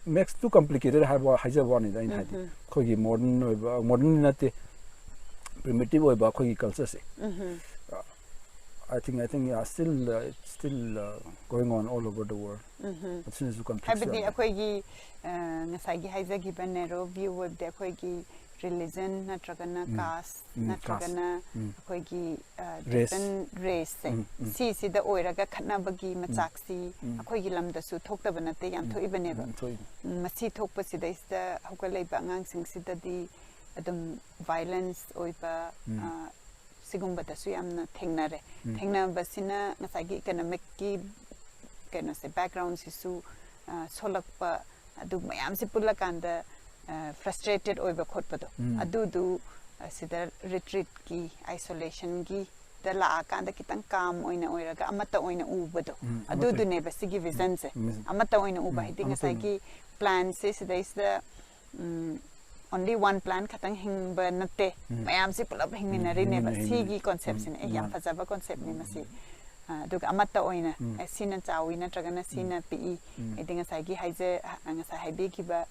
makes too complicated ꯍꯥꯏꯕ, ꯍꯥꯏꯖꯕ ꯋꯥꯅꯤꯗ ꯑꯩꯅ ꯍꯥꯏꯗꯤ꯫ ꯑꯩꯈꯣꯏꯒꯤ modern ꯑꯣꯏꯕ, modern ꯅꯠꯇꯦ, ꯄ꯭ꯔꯤꯃꯤꯇꯤꯚ ꯑꯣꯏꯕ ꯑꯩꯈꯣꯏꯒꯤ ꯀꯜꯆꯔꯁꯦ꯫ I think, I think, yeah, still, uh, it's still, uh, going on all over the world. ꯑꯁꯤꯅꯁꯨ ꯀꯟꯐ꯭ꯂꯤꯛꯁ ꯍꯥꯏꯕꯗꯤ ꯌꯥꯝ ꯂꯩ꯫ ꯑꯩꯈꯣꯏꯒꯤ, ꯑ, ꯉꯁꯥꯏꯒꯤ ꯍꯥꯏꯖꯈꯤꯕ ꯅꯦꯔꯣ ꯚ꯭ꯌꯨ ꯑꯣꯏꯕꯗꯤ ꯑꯩꯈꯣꯏꯒꯤ ꯔꯤꯂꯤꯖꯟ ꯅꯠꯇ꯭ꯔꯒꯅ ꯎꯝ, ꯀꯥꯁ ꯎꯝ, ꯅꯠꯇ꯭ꯔꯒꯅ ꯀꯥꯁ ꯎꯝ꯫ ꯑꯩꯈꯣꯏꯒꯤ, ꯑ, ꯔꯦꯁ ꯗꯤꯐ꯭ꯔꯦꯟ ꯔꯦꯁꯁꯦ ꯎꯝ, ꯎꯝ꯫ ꯁꯤꯁꯤꯗ ꯑꯣꯏꯔꯒ ꯈꯠꯅꯕꯒꯤ ꯎꯝ, ꯃꯆꯥꯛꯁꯤ ꯎꯝ꯫ ꯑꯩꯈꯣꯏꯒꯤ ꯂꯝꯗꯁꯨ ꯊꯣꯛꯇꯕ ꯅꯠꯇꯦ, ꯌꯥꯝ ꯎꯝ, ꯊꯣꯛꯏꯕꯅꯦꯕ꯫ ꯎꯝ, ꯊꯣꯛꯏ꯫ ꯎꯝ, ꯃꯁꯤ ꯊꯣꯛꯄꯁꯤꯗꯩꯁꯤꯗ ꯍꯧꯒꯠꯂꯛꯏꯕ ꯑꯉꯥꯡꯁꯤꯡꯁꯤꯗꯗꯤ ꯑꯗꯨꯝ ꯚꯥꯏꯂꯦꯟꯁ ꯑꯣꯏꯕ, ꯎꯝ꯫ ꯑ, ꯁꯤꯒꯨꯝꯕꯗꯁꯨ ꯌꯥꯝꯅ ꯊꯦꯡꯅꯔꯦ꯫ ꯎꯝ꯫ ꯊꯦꯡꯅꯕꯁꯤꯅ ꯉꯁꯥꯏꯒꯤ ꯏꯀꯅꯣꯃꯤꯛꯀꯤ ꯀꯩꯅꯣꯁꯦ, ꯕꯦꯛꯒ꯭ꯔꯥꯎꯟꯁꯤꯁꯨ, ꯑ, ꯁꯣꯜꯂꯛꯄ, ꯑꯗꯨ ꯃꯌꯥꯝꯁꯦ ꯄꯨꯜꯂꯀꯥꯟꯗ, ꯑ, ꯐ꯭ꯔꯁꯇ꯭ꯔꯦꯇꯦꯠ ꯑꯣꯏꯕ ꯈꯣꯠꯄꯗꯣ, ꯎꯝ꯫ ꯑꯗꯨꯗꯨ, ꯑ, ꯁꯤꯗ ꯔꯤꯇ꯭ꯔꯤꯠꯀꯤ, ꯑꯥꯏꯁꯣꯂꯦꯁꯟꯒꯤꯗ ꯂꯥꯛꯑꯀꯥꯟꯗ ꯈꯤꯇꯪ ꯀꯥꯝ ꯑꯣꯏꯅ ꯑꯣꯏꯔꯒ ꯑꯃꯠꯇ ꯑꯣꯏꯅ ꯎꯕꯗꯣ, ꯎꯝ, ꯑꯃꯠꯇ ꯑꯗꯨꯗꯨꯅꯦꯕ ꯁꯤꯒꯤ ꯎꯝ, ꯚꯤꯖꯟꯁꯦ꯫ ꯎꯝ꯫ ꯑꯃꯠꯇ ꯑꯣꯏꯅ ꯎꯕ, ꯎꯝ, ꯍꯥꯏꯗꯤ ꯑꯃꯠꯇ ꯑꯣꯏꯅ ꯉꯁꯥꯏꯒꯤ ꯄ꯭ꯂꯥꯟꯁꯦ ꯁꯤꯗꯩꯁꯤꯗ, ꯎꯝ, only one plan ꯈꯛꯇꯪ ꯍꯤꯡꯕ ꯅꯠꯇꯦ, ꯎꯝ꯫ ꯃꯌꯥꯝꯁꯤ ꯄꯨꯂꯞ ꯍꯤꯡꯃꯤꯟꯅꯔꯤꯅꯦꯕ꯫ ꯎꯝ, ꯍꯤꯡꯃꯤꯟꯅꯔꯤꯅꯦ꯫ ꯁꯤꯒꯤ ꯀꯣꯟꯁꯦꯞꯁꯤꯅꯦ꯫ ꯎꯝ, ꯑꯩ ꯌꯥꯝ ꯃꯥꯅꯦ꯫ ꯐꯖꯕ ꯀꯣꯟꯁꯦꯞꯅꯤ ꯎꯝ, ꯃꯁꯤ꯫ ꯎꯝ꯫ ꯑ, ꯑꯗꯨꯒ ꯑꯃꯠꯇ ꯑꯣꯏꯅ, ꯎꯝ꯫ ꯑꯦ, ꯁꯤꯅ ꯆꯥꯎꯋꯤ ꯅꯠꯇ꯭ꯔꯒꯅ ꯁꯤꯅ ꯎꯝ꯫ ꯄꯤꯛꯏ꯫ ꯎꯝ꯫ ꯍꯥꯏꯗꯤ ꯉꯁꯥꯏꯒꯤ ꯍꯥꯏꯖ-, ꯉꯁꯥꯏ ꯍꯥꯏꯕꯤꯈꯤꯕ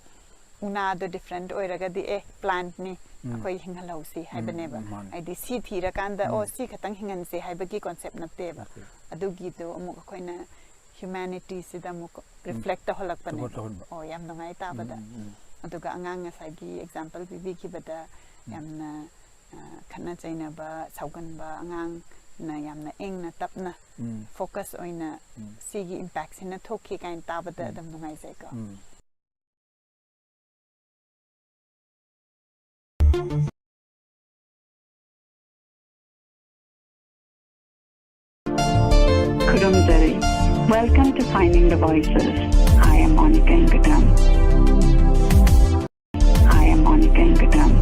ꯎꯅꯥꯗꯣ ꯗꯤꯐ꯭ꯔꯦꯟꯠ ꯑꯣꯏꯔꯒꯗꯤ, ꯑꯦ, ꯄ꯭ꯂꯥꯟꯠꯅꯤ, ꯎꯝ꯫ ꯑꯩꯈꯣꯏ ꯍꯤꯡꯍꯜꯍꯧꯁꯤ ꯎꯝ, ꯍꯥꯏꯕꯅꯦꯕ꯫ ꯎꯝ, ꯃꯥꯅꯦ꯫ ꯍꯥꯏꯗꯤ ꯁꯤ ꯊꯤꯔꯀꯥꯟꯗ, ꯑꯣ, ꯎꯝ꯫ ꯁꯤ ꯈꯛꯇꯪ ꯍꯤꯡꯍꯟꯁꯦ ꯍꯥꯏꯕꯒꯤ ꯀꯣꯟꯁꯦꯞ ꯅꯠꯇꯦꯕ꯫ ꯅꯠꯇꯦ꯫ ꯑꯗꯨꯒꯤꯗꯣ ꯑꯃꯨꯛ ꯑꯩꯈꯣꯏꯅ ꯍ꯭ꯌꯨꯃꯦꯅꯤꯇꯤꯁꯤꯗ ꯑꯃꯨꯛ ꯎꯝ꯫ ꯔꯤꯐ꯭ꯂꯦꯛ ꯇꯧꯍꯜꯂꯛꯄꯅꯦꯕ꯫ ꯇꯧꯍꯟ-, ꯇꯧꯍꯟꯕ꯫ ꯑꯣ, ꯌꯥꯝ ꯅꯨꯡꯉꯥꯏ ꯇꯥꯕꯗ꯫ ꯎꯝ, ꯎꯝ, ꯎꯝ꯫ ꯑꯗꯨꯒ ꯑꯉꯥꯡ ꯉꯁꯥꯏꯒꯤ ꯑꯦꯛꯖꯥꯝꯄꯜ ꯄꯤꯕꯤꯈꯤꯕꯗ ꯎꯝ꯫ ꯌꯥꯝꯅ, ꯑ, ꯈꯠꯅ ꯆꯩꯅꯕ, ꯁꯥꯎꯒꯟꯕ ꯑꯉꯥꯡꯅ ꯌꯥꯝꯅ ꯏꯪꯅ ꯇꯞꯅ ꯎꯝ꯫ ꯐꯣꯀꯁ ꯑꯣꯏꯅ ꯎꯝ꯫ ꯁꯤꯒꯤ ꯏꯝꯄꯦꯛꯁꯤꯅ ꯊꯣꯛꯈꯤ ꯀꯥꯏꯅ ꯇꯥꯕꯗ ꯎꯝ꯫ ꯑꯗꯨꯝ ꯅꯨꯡꯉꯥꯏꯖꯩꯀꯣ꯫ ꯎꯝ꯫ ꯈꯨꯔꯨꯝꯖꯔꯤ꯫ Welcome to Finding the Voices. I am Monica Ingadam. I am Monica Ingadam.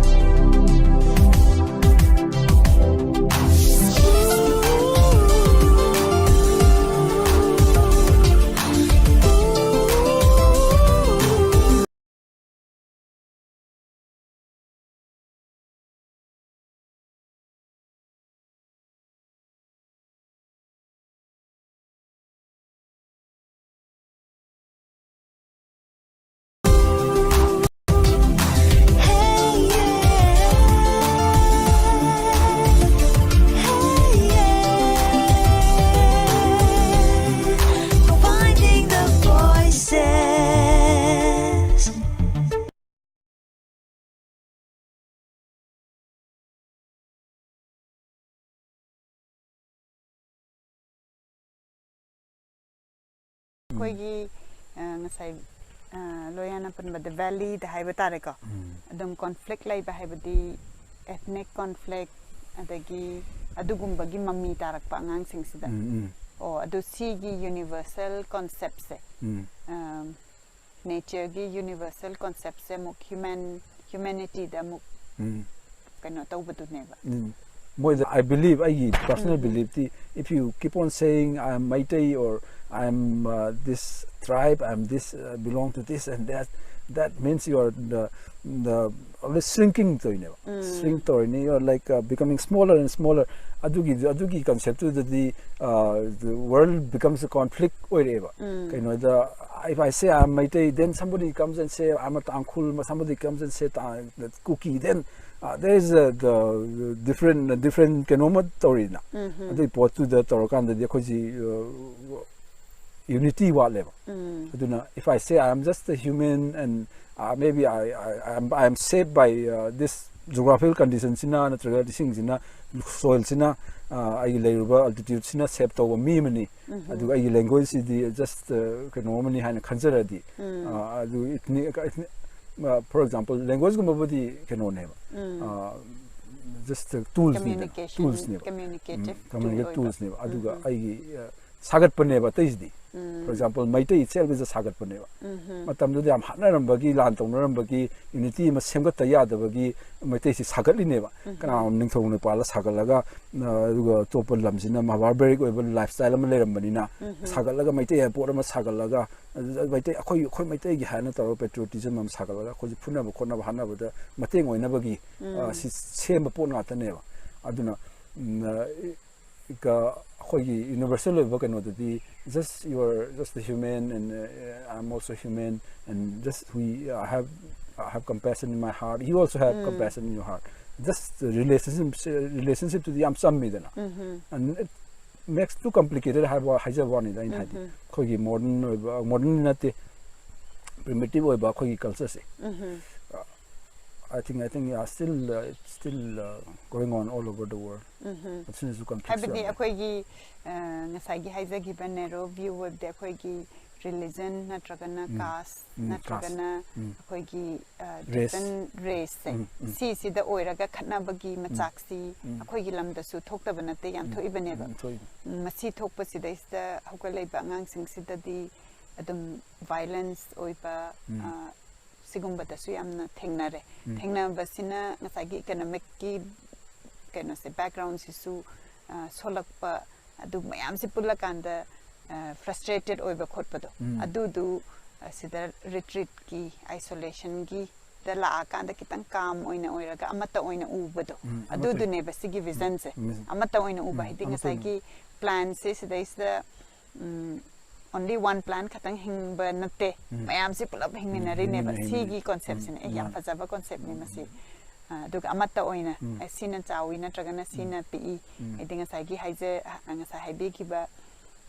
ꯑꯩꯈꯣꯏꯒꯤ ꯉꯁꯥꯏ ꯂꯣꯌꯥꯅ ꯄꯟꯕꯗ ꯚꯦꯂꯤꯗ ꯍꯥꯏꯕ ꯇꯥꯔꯦꯀꯣ꯫ ꯑꯗꯨꯝ ꯀꯣꯟꯐ꯭ꯂꯤꯛ ꯂꯩꯕ ꯍꯥꯏꯕꯗꯤ ꯑꯦꯊꯅꯤꯛ ꯀꯣꯟꯐ꯭ꯂꯤꯛ, ꯑꯗꯒꯤ ꯑꯗꯨꯒꯨꯝꯕꯒꯤ ꯃꯃꯤ ꯇꯥꯔꯛꯄ ꯑꯉꯥꯡꯁꯤꯡꯁꯤꯗ꯫ ꯑꯣ, ꯑꯗꯨ ꯁꯤꯒꯤ ꯌꯨꯅꯤꯚꯔꯁꯦꯜ ꯀꯣꯟꯁꯦꯞꯁꯦ, ꯅꯦꯆꯔꯒꯤ ꯌꯨꯅꯤꯚꯔꯁꯦꯜ ꯀꯣꯟꯁꯦꯞꯁꯦ ꯑꯃꯨꯛ ꯍ꯭ꯌꯨꯃꯦꯟ ꯍ꯭ꯌꯨꯃꯦꯅꯤꯇꯤꯗ ꯑꯃꯨꯛ ꯎꯝ꯫ ꯀꯩꯅꯣ ꯇꯧꯕꯗꯨꯅꯦꯕ꯫ ꯎꯝ꯫ ꯃꯣꯏꯗ, I believe, ꯑꯩꯒꯤ personal um. belief T, if you keep on saying, "I am Meitei" or "I am, uh, this tribe, I am this, uh, belong to this and that," that means you are the, the always shrinking ꯇꯧꯔꯤꯅꯦꯕ꯫ Um. Shrink ꯇꯧꯔꯤꯅꯤ, you are, like, uh, becoming smaller and smaller. ꯑꯗꯨꯒꯤ, ꯑꯗꯨꯒꯤ ꯀꯟꯁꯦꯞꯇꯨꯗꯗꯤ, uh, the world becomes a conflict ꯑꯣꯏꯔꯛꯑꯦꯕ꯫ ꯎꯝ꯫ ꯀꯩꯅꯣꯗ, if I say I am Meitei, then somebody comes and say I am a Tangkhul, somebody comes and say Ta-, Kuki, then, uh, there is a, the different, different ꯀꯩꯅꯣꯝꯃ ꯇꯧꯔꯤꯅ꯫ ꯎꯝ꯫ ꯑꯗꯨꯒꯤ ꯄꯣꯠꯇꯨꯗ ꯇꯧꯔꯀꯥꯟꯗꯗꯤ ꯑꯩꯈꯣꯏꯁꯤ, uh, unity ꯋꯥꯠꯂꯦꯕ꯫ ꯎꯝ꯫ ꯑꯗꯨꯅ, if I say I am just a human and, uh, maybe I, I, I am, I am shaped by, uh, this geographical condition ꯁꯤꯅ, ꯅꯠꯇ꯭ꯔꯒ ꯏꯁꯤꯡꯁꯤꯅ, soil ꯁꯤꯅ, uh, ꯑꯩꯒꯤ ꯂꯩꯔꯨꯕ altitude ꯁꯤꯅ shape ꯇꯧꯕ ꯃꯤ ꯑꯃꯅꯤ꯫ ꯎꯝ꯫ ꯑꯗꯨꯒ ꯑꯩꯒꯤ language ꯁꯤꯗꯤ just, uh, ꯀꯩꯅꯣ ꯑꯃꯅꯤ ꯍꯥꯏꯅ ꯈꯟꯖꯔꯗꯤ, ꯎꯝ꯫ Uh, ꯑꯗꯨ ethnic, ethnic, for example, language ꯀꯨꯝꯕꯕꯨꯗꯤ ꯀꯩꯅꯣꯅꯦꯕ, just tools ꯅꯦꯕ, Communication, tools ꯅꯦꯕ, communicative communicative tool tools ꯅꯦꯕ꯫ ꯑꯗꯨꯒ ꯑꯩꯒꯤ ꯑ, ꯁꯥꯒꯠꯄꯅꯦꯕ ꯑꯇꯩꯁꯤꯗꯤ꯫ For example, Meitei itself is a ꯁꯥꯒꯠꯄꯅꯦꯕ꯫ ꯃꯇꯝꯗꯨꯗ ꯌꯥꯝ ꯍꯥꯠꯅꯔꯝꯕꯒꯤ, ꯂꯥꯟ ꯇꯧꯅꯔꯝꯕꯒꯤ, unity ꯑꯃ ꯁꯦꯝꯒꯠꯇ ꯌꯥꯗꯕꯒꯤ ꯃꯩꯇꯩꯁꯤ ꯁꯥꯒꯠꯂꯤꯅꯦꯕ꯫ ꯀꯅꯥꯒꯨꯝꯕ ꯅꯤꯡꯊꯧ ꯅꯦꯄꯥꯜꯗ ꯁꯥꯒꯠꯂꯒ, ꯑ, ꯑꯗꯨꯒ ꯑꯇꯣꯞꯄ ꯂꯝꯁꯤꯅ barbaric ꯑꯣꯏꯕ lifestyle ꯑꯃ ꯂꯩꯔꯝꯕꯅꯤꯅ ꯁꯥꯒꯠꯂꯒ ꯃꯩꯇꯩ ꯍꯥꯏꯕ ꯄꯣꯠ ꯑꯃ ꯁꯥꯒꯠꯂꯒ, ꯑꯗꯨꯗ ꯃꯩꯇꯩ, ꯑꯩꯈꯣꯏ, ꯑꯩꯈꯣꯏ ꯃꯩꯇꯩꯒꯤ ꯍꯥꯏꯅ ꯇꯧꯔꯒ patriotism ꯑꯃ ꯁꯥꯒꯠꯂꯒ ꯑꯩꯈꯣꯏꯁꯦ ꯐꯨꯅꯕ ꯈꯣꯠꯅꯕ ꯍꯥꯠꯅꯕꯗ ꯃꯇꯦꯡ ꯑꯣꯏꯅꯕꯒꯤ, ꯑ, ꯁꯤ ꯁꯦꯝꯕ ꯄꯣꯠ ꯉꯥꯛꯇꯅꯦꯕ꯫ ꯑꯗꯨꯅ, ꯎꯝ, ꯑ, ꯀ-, ꯑꯩꯈꯣꯏꯒꯤ universal ꯑꯣꯏꯕ ꯀꯩꯅꯣꯗꯗꯤ, just you are just a human and, uh, I'm also human and just we, I have, I have compassion in my heart, you also have compassion in your heart. Just relationship, relationship ꯇꯨꯗꯤ ꯌꯥꯝ ꯆꯝꯃꯤꯗꯅ꯫ And it makes too complicated ꯍꯥꯏꯕ, ꯍꯥꯏꯖꯕ ꯋꯥꯅꯤꯗ ꯑꯩꯅ ꯍꯥꯏꯗꯤ꯫ ꯑꯩꯈꯣꯏꯒꯤ modern ꯑꯣꯏꯕ, modern ꯅꯠꯇꯦ, primitive ꯑꯣꯏꯕ ꯑꯩꯈꯣꯏꯒꯤ cultureꯁꯦ꯫ I think, I think, yeah, still, uh, it's still, uh, going on all over the world. ꯑꯁꯤꯅꯁꯨ conflict ꯍꯥꯏꯕꯗꯤ ꯑꯩꯈꯣꯏꯒꯤ, ꯑ, ꯉꯁꯥꯏꯒꯤ ꯍꯥꯏꯖꯈꯤꯕ narrow view ꯑꯣꯏꯕꯗꯤ ꯑꯩꯈꯣꯏꯒꯤ religion ꯅꯠꯇ꯭ꯔꯒꯅ caste ꯅꯠꯇ꯭ꯔꯒꯅ ꯑꯩꯈꯣꯏꯒꯤ, ꯑ, Race. Different raceꯁꯦ, ꯁꯤꯁꯤꯗ ꯑꯣꯏꯔꯒ ꯈꯠꯅꯕꯒꯤ ꯃꯆꯥꯛꯁꯤ ꯑꯩꯈꯣꯏꯒꯤ ꯂꯝꯗꯁꯨ ꯊꯣꯛꯇꯕ ꯅꯠꯇꯦ, ꯌꯥꯝ ꯊꯣꯛꯏꯕꯅꯦꯕ꯫ ꯎꯝ, ꯊꯣꯛꯏ꯫ ꯎꯝ, ꯃꯁꯤ ꯊꯣꯛꯄꯁꯤꯗꯩꯁꯤꯗ ꯍꯧꯒꯠꯂꯛꯏꯕ ꯑꯉꯥꯡꯁꯤꯡꯁꯤꯗꯗꯤ ꯑꯗꯨꯝ violence ꯑꯣꯏꯕ, ꯑ, ꯁꯤꯒꯨꯝꯕꯗꯁꯨ ꯌꯥꯝꯅ ꯊꯦꯡꯅꯔꯦ꯫ ꯊꯦꯡꯅꯕꯁꯤꯅ ꯉꯁꯥꯏꯒꯤ economicꯀꯤ ꯀꯩꯅꯣꯁꯦ, backgroundꯁꯤꯁꯨ, ꯑ, ꯁꯣꯜꯂꯛꯄ, ꯑꯗꯨ ꯃꯌꯥꯝꯁꯤ ꯄꯨꯜꯂꯀꯥꯟꯗ, ꯑ, frustrated ꯑꯣꯏꯕ ꯈꯣꯠꯄꯗꯣ, ꯑꯗꯨꯗꯨ, ꯑ, ꯁꯤꯗ retreatꯀꯤ, isolationꯒꯤꯗ ꯂꯥꯛꯑꯀꯥꯟꯗ ꯈꯤꯇꯪ calm ꯑꯣꯏꯅ ꯑꯣꯏꯔꯒ ꯑꯃꯠꯇ ꯑꯣꯏꯅ ꯎꯕꯗꯣ, ꯎꯝ, ꯑꯃꯠꯇ ꯑꯗꯨꯗꯨꯅꯦꯕ ꯁꯤꯒꯤ visionꯁꯦ꯫ ꯎꯝ, ꯑꯃꯠꯇ ꯑꯣꯏꯅ ꯎꯕ, ꯎꯝ, ꯍꯥꯏꯗꯤ ꯑꯃꯠꯇ ꯑꯣꯏꯅ ꯉꯁꯥꯏꯒꯤ planꯁꯦ ꯁꯤꯗꯩꯁꯤꯗ, ꯎꯝ, only one plant ꯈꯛꯇꯪ ꯍꯤꯡꯕ ꯅꯠꯇꯦ, ꯎꯝ. ꯃꯌꯥꯝꯁꯤ ꯄꯨꯂꯞ ꯍꯤꯡꯃꯤꯟꯅꯔꯤꯅꯦꯕ꯫ ꯍꯤꯡꯃꯤꯟꯅꯔꯤꯅꯦ. ꯁꯤꯒꯤ conceptꯁꯤꯅ, ꯎꯝ, ꯑꯦ, ꯌꯥꯝ ꯃꯥꯅꯦ. ꯐꯖꯕ conceptꯅꯤ ꯃꯁꯤ꯫ ꯑ, ꯑꯗꯨꯒ ꯑꯃꯠꯇ ꯑꯣꯏꯅ, ꯎꯝ. ꯑꯦ, ꯁꯤꯅ ꯆꯥꯎꯏ ꯅꯠꯇ꯭ꯔꯒꯅ ꯁꯤꯅ ꯄꯤꯛꯏ, ꯎꯝ. ꯍꯥꯏꯗꯤ ꯉꯁꯥꯏꯒꯤ ꯍꯥꯏꯖ-, ꯉꯁꯥꯏ ꯍꯥꯏꯕꯤꯈꯤꯕ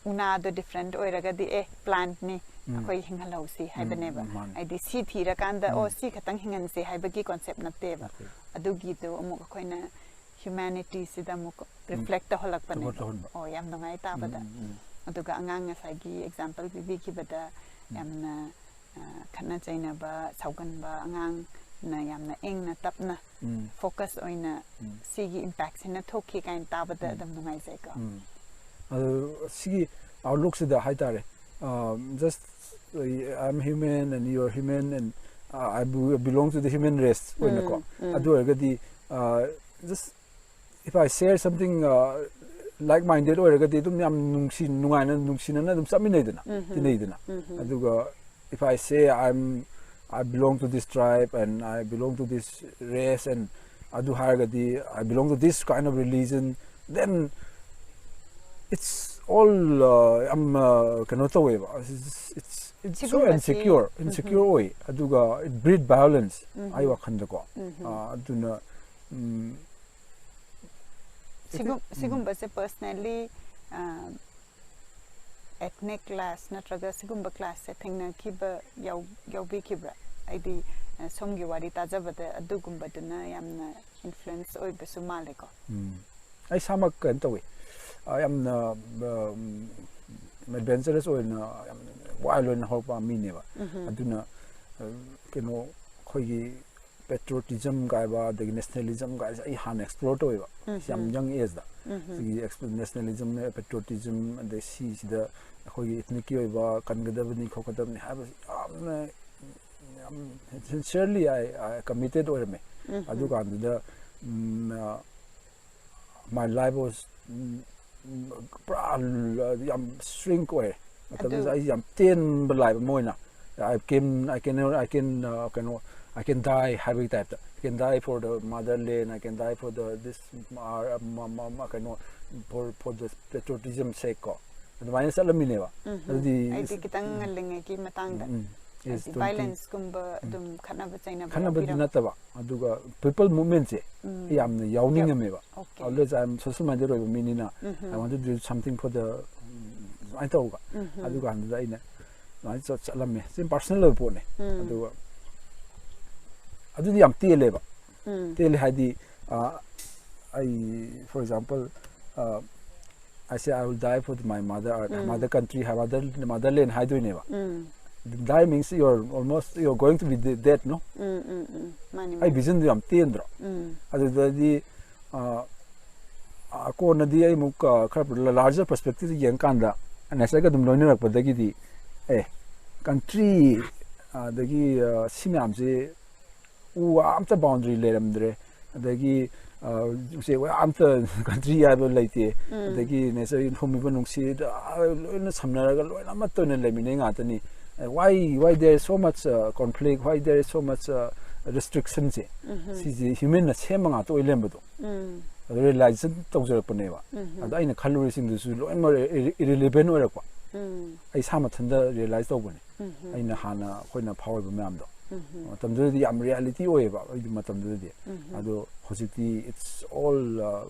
ꯎꯅꯥꯗꯣ different ꯑꯣꯏꯔꯒꯗꯤ, ꯑꯦ, plantꯅꯤ, ꯎꯝ. ꯑꯩꯈꯣꯏ ꯍꯤꯡꯍꯜꯍꯧꯁꯤ ꯎꯝ, ꯍꯥꯏꯕꯅꯦꯕ꯫ ꯃꯥꯅꯦ. ꯍꯥꯏꯗꯤ ꯁꯤ ꯊꯤꯔꯀꯥꯟꯗ, ꯑꯣ, ꯎꯝ. ꯁꯤ ꯈꯛꯇꯪ ꯍꯤꯡꯍꯟꯁꯤ ꯍꯥꯏꯕꯒꯤ concept ꯅꯠꯇꯦꯕ꯫ Okay. ꯑꯗꯨꯒꯤꯗꯣ ꯑꯃꯨꯛ ꯑꯩꯈꯣꯏꯅ humanityꯁꯤꯗ ꯑꯃꯨꯛ reflect ꯇꯧꯍꯜꯂꯛꯄꯅꯦꯕ꯫ ꯇꯧꯍꯟꯕ. ꯑꯣ, ꯌꯥꯝ ꯅꯨꯡꯉꯥꯏ ꯇꯥꯕꯗ꯫ ꯎꯝ, ꯎꯝ, ꯎꯝ. ꯑꯗꯨꯒ ꯑꯉꯥꯡ ꯉꯁꯥꯏꯒꯤ example ꯄꯤꯕꯤꯈꯤꯕꯗ ꯎꯝ. ꯌꯥꯝꯅ ꯈꯠꯅ ꯆꯩꯅꯕ, ꯁꯥꯎꯒꯟꯕ ꯑꯉꯥꯡꯅ ꯌꯥꯝꯅ ꯏꯪꯅ ꯇꯞꯅ ꯎꯝ ꯐꯣꯀꯁ ꯑꯣꯏꯅ ꯎꯝ ꯁꯤꯒꯤ ꯏꯝꯄꯦꯛꯁꯤꯅ ꯊꯣꯛꯈꯤ ꯀꯥꯏꯅ ꯇꯥꯕꯗ ꯎꯝ꯫ ꯑꯗꯨꯝ ꯅꯨꯡꯉꯥꯏꯖꯩꯀꯣ꯫ ꯎꯝ ꯑꯗꯨ ꯁꯤꯒꯤ ꯑꯥꯎꯠꯂꯨꯛꯁꯤꯗ ꯍꯥꯏꯇꯥꯔꯦ, just I'm human and you're human and I belong to the human race ꯑꯣꯏꯅꯀꯣ꯫ ꯎꯝ, ꯎꯝ꯫ ꯑꯗꯨ ꯑꯣꯏꯔꯒꯗꯤ just if I share something like minded ꯑꯣꯏꯔꯒꯗꯤ ꯑꯗꯨꯝ ꯌꯥꯝ ꯅꯨꯡꯁꯤ ꯅꯨꯡꯉꯥꯏꯅ ꯅꯨꯡꯁꯤꯅꯅ ꯑꯗꯨꯝ ꯆꯠꯃꯤꯟꯅꯩꯗꯅ, ꯎꯝ, ꯇꯤꯟꯅꯩꯗꯅ꯫ ꯎꯝ꯫ ꯑꯗꯨꯒ if I say I'm I belong to this tribe and I belong to this race and ꯑꯗꯨ ꯍꯥꯏꯔꯒꯗꯤ I belong to this kind of religion, then it's all uh, ꯌꯥꯝ uh, ꯀꯩꯅꯣ ꯇꯧꯋꯦꯕ꯫ It's, it's, it's so ꯁꯤꯒꯨꯝꯕꯁꯤ insecure, insecure ꯑꯣꯏ꯫ ꯑꯗꯨꯒ it breed violence ꯑꯩ ꯋꯥꯈꯜꯗꯀꯣ꯫ ꯎꯝ꯫ ꯑ, ꯑꯗꯨꯅ ꯎꯝ, ꯁꯤꯒꯨꯝ- ꯁꯤꯒꯨꯝꯕꯁꯦ ꯄꯔꯁꯅꯦꯜꯂꯤ ꯑꯦꯊꯅꯤꯛ ꯀ꯭ꯂꯥꯁ ꯅꯠꯇ꯭ꯔꯒ ꯁꯤꯒꯨꯝꯕ ꯀ꯭ꯂꯥꯁꯁꯦ ꯊꯦꯡꯅꯈꯤꯕ ꯌꯥꯎ- ꯌꯥꯎꯕꯤꯈꯤꯕ꯭ꯔꯥ? ꯍꯥꯏꯗꯤ ꯑ, ꯁꯣꯝꯒꯤ ꯋꯥꯔꯤ ꯇꯥꯖꯕꯗ ꯑꯗꯨꯒꯨꯝꯕꯗꯨꯅ ꯌꯥꯝꯅ ꯏꯟꯐ꯭ꯂꯨꯌꯦꯟꯁ ꯑꯣꯏꯕꯁꯨ ꯃꯥꯜꯂꯦꯀꯣ꯫ ꯎꯝ꯫ ꯑꯩ ꯏꯁꯥꯃꯛ ꯀꯩꯅꯣ ꯇꯧꯋꯤ꯫ ꯑ, ꯌꯥꯝꯅ ꯑꯦꯗꯚꯦꯟꯆꯔꯁ ꯑꯣꯏꯅ ꯌꯥꯝ ꯋꯥꯏꯜ ꯑꯣꯏꯅ ꯍꯧꯔꯛꯄ ꯃꯤꯅꯦꯕ꯫ ꯎꯝ꯫ ꯑꯗꯨꯅ ꯑ, ꯀꯩꯅꯣ ꯑꯩꯈꯣꯏꯒꯤ ꯄꯦꯇ꯭ꯔꯣꯇꯤꯖꯝ ꯀꯥꯏꯕ ꯑꯗꯒꯤ ꯅꯦꯁꯅꯦꯂꯤꯖꯝ ꯀꯥꯏꯁꯦ ꯑꯩ ꯍꯥꯟꯅ ꯑꯦꯛꯁꯄ꯭ꯂꯣꯔ ꯇꯧꯋꯦꯕ꯫ ꯎꯝ꯫ ꯌꯥꯝ ꯌꯪ ꯑꯦꯖꯇ ꯎꯝ꯫ ꯁꯤꯒꯤ ꯅꯦꯁꯅꯦꯂꯤꯖꯝ, ꯄꯦꯇ꯭ꯔꯣꯇꯤꯖꯝ, ꯑꯗꯩ ꯁꯤꯁꯤꯗ ꯑꯩꯈꯣꯏꯒꯤ ꯏꯊꯅꯤꯛꯀꯤ ꯑꯣꯏꯕ ꯀꯟꯒꯗꯕꯅꯤ ꯈꯣꯠꯀꯗꯕꯅꯤ ꯍꯥꯏꯕꯁꯤ ꯌꯥꯝꯅ ꯌꯥꯝ ꯁꯤꯟꯁꯤꯌꯔꯂꯤ ꯑꯩ ꯀꯃꯤꯇꯦꯠ ꯑꯣꯏꯔꯝꯃꯦ꯫ ꯎꯝ꯫ ꯑꯗꯨꯀꯥꯟꯗꯨꯗ ꯃꯥꯏ ꯂꯥꯏꯐ ꯋꯥꯁ ꯄꯨꯔꯥ ꯌꯥꯝ ꯁ꯭ꯔꯤꯡꯛ ꯑꯣꯏꯔꯦ꯫ ꯃꯇꯝꯗꯨꯗ ꯑꯗꯨ ꯑꯩ ꯌꯥꯝ ꯇꯦꯟꯕ ꯂꯥꯏꯐ ꯑꯃ ꯑꯣꯏꯅ I can I can I can uh, ꯀꯩꯅꯣ I can die ꯍꯥꯏꯕꯒꯤ ꯇꯥꯏꯞꯇ, I can die for the motherland, I can die for the this uh, ꯀꯩꯅꯣ for for the patriotism sake ꯀꯣ, ꯑꯗꯨꯃꯥꯏꯅ ꯆꯠꯂꯝꯃꯤꯅꯦꯕ꯫ ꯎꯝ꯫ ꯑꯗꯨꯗꯤ ꯑꯩꯗꯤ ꯈꯤꯇꯪ ꯉꯜꯂꯤꯉꯩꯒꯤ ꯃꯇꯥꯡꯗ ꯎꯝ, ꯎꯝ, age ꯍꯥꯏꯗꯤ twenty꯫ ꯚꯥꯏꯂꯦꯟꯁꯀꯨꯝꯕ ꯑꯗꯨꯝ ꯈꯠꯅꯕ ꯆꯩꯅꯕ ꯈꯠꯅꯕꯗꯤ ꯌꯥꯎꯕꯤꯔꯝꯕ? ꯅꯠꯇꯕ, ꯑꯗꯨꯒ ꯄꯤꯄꯜ ꯃꯨꯚꯃꯦꯟꯁꯦ ꯎꯝ꯫ ꯌꯥꯝꯅ ꯌꯥꯎꯅꯤꯡꯉꯝꯃꯦꯕ꯫ Okay. Always I am social minded ꯑꯣꯏꯕ ꯃꯤꯅꯤꯅ ꯎꯝ꯫ I want to do something for the ꯎꯝ, ꯑꯗꯨꯃꯥꯏꯅ ꯇꯧꯕ꯫ ꯎꯝ꯫ ꯑꯗꯨꯀꯥꯟꯗꯨꯗ ꯑꯩꯅ ꯑꯗꯨꯃꯥꯏꯅ ꯆꯠ- ꯆꯠꯂꯝꯃꯦ꯫ ꯁꯤ ꯄꯥꯔꯁꯣꯅꯦꯜ ꯑꯣꯏꯕ ꯄꯣꯠꯅꯦ꯫ ꯎꯝ꯫ ꯑꯗꯨꯒ ꯑꯗꯨꯗꯤ ꯌꯥꯝ ꯇꯦꯜꯂꯦꯕ꯫ ꯎꯝ꯫ ꯇꯦꯜꯂꯦ ꯍꯥꯏꯗꯤ ꯑ, ꯑꯩ for example ꯑ, I say I will die for my mother, um. mother country, mother, motherland ꯍꯥꯏꯗꯣꯏꯅꯦꯕ꯫ Um. Die means you're almost, you're going to be de- dead, no? ꯎꯝ ꯎꯝ ꯎꯝ ꯃꯥꯅꯤ ꯑꯩ ꯃꯥꯅꯤ ꯚꯤꯖꯟꯗꯨ ꯌꯥꯝ ꯇꯦꯟꯗ꯭ꯔꯣ? ꯎꯝ ꯑꯗꯨꯗꯗꯤ ꯑ, ꯑ, ꯀꯣꯟꯅꯗꯤ ꯑꯩ ꯑꯃꯨꯛ ꯑ, ꯈꯔ ꯂꯥꯔꯖꯔ ꯄꯔꯁꯄꯦꯛꯇꯤꯚꯇ ꯌꯦꯡꯀꯥꯟꯗ ꯅꯦꯆꯔꯒ ꯑꯗꯨꯝ ꯂꯣꯏꯅꯔꯛꯄꯗꯒꯤꯗꯤ ꯑꯦ ꯀꯟꯇ꯭ꯔꯤ ꯑꯗꯒꯤ ꯑ, ꯁꯤ ꯃꯌꯥꯝꯁꯦ ꯎ ꯋꯥ ꯑꯝꯇ ꯕꯥꯎꯟꯗꯔꯤ ꯂꯩꯔꯝꯗ꯭ꯔꯦ꯫ ꯑꯗꯒꯤ ꯑ, ꯎꯆꯦꯛ ꯋꯥ ꯑꯝꯇ ꯀꯟꯇ꯭ꯔꯤ ꯍꯥꯏꯕ ꯂꯩꯇꯦ꯫ ꯎꯝ ꯑꯗꯒꯤ ꯅꯦꯆꯔ ꯊꯣꯝꯃꯤꯕ ꯅꯨꯡꯁꯤꯠ ꯑ, ꯂꯣꯏꯅ ꯁꯝꯅꯔꯒ ꯂꯣꯏꯅ ꯑꯃꯠꯇ ꯑꯣꯏꯅ ꯂꯩꯃꯤꯟꯅꯩ ꯉꯥꯛꯇꯅꯤ꯫ Why why there is so much conflict, why there is so much restriction ꯁꯦ ꯎꯝ ꯁꯤꯁꯦ ꯍ꯭ꯌꯨꯃꯦꯟꯅ ꯁꯦꯝꯕ ꯉꯥꯛꯇ ꯑꯣꯏ ꯂꯩꯔꯝꯕꯗꯣ ꯎꯝ ꯑꯗꯨ ꯔꯤꯌꯦꯂꯥꯏꯖꯦꯁꯟ ꯇꯧꯖꯔꯛꯄꯅꯦꯕ꯫ ꯎꯝ ꯑꯗ ꯑꯩꯅ ꯈꯜꯂꯨꯔꯤꯁꯤꯡꯗꯨꯁꯨ ꯂꯣꯏꯅꯃꯛ ꯏꯔꯤꯂꯤꯚꯦꯟ ꯑꯣꯏꯔꯛꯄ꯫ ꯎꯝ ꯑꯩ ꯏꯁꯥ ꯃꯊꯟꯇ ꯔꯤꯌꯦꯂꯥꯏꯁ ꯇꯧꯕꯅꯦ꯫ ꯎꯝ ꯑꯩꯅ ꯍꯥꯟꯅ ꯑꯩꯈꯣꯏꯅ ꯐꯥꯎꯔꯤꯕ ꯃꯌꯥꯝꯗꯣ ꯎꯝ ꯃꯇꯝꯗꯨꯗꯗꯤ ꯌꯥꯝ ꯔꯤꯌꯦꯂꯤꯇꯤ ꯑꯣꯏꯌꯦꯕ ꯑꯩꯒꯤ ꯃꯇꯝꯗꯨꯗꯗꯤ꯫ ꯎꯝ ꯑꯗꯣ ꯍꯧꯖꯤꯛꯇꯤ it's all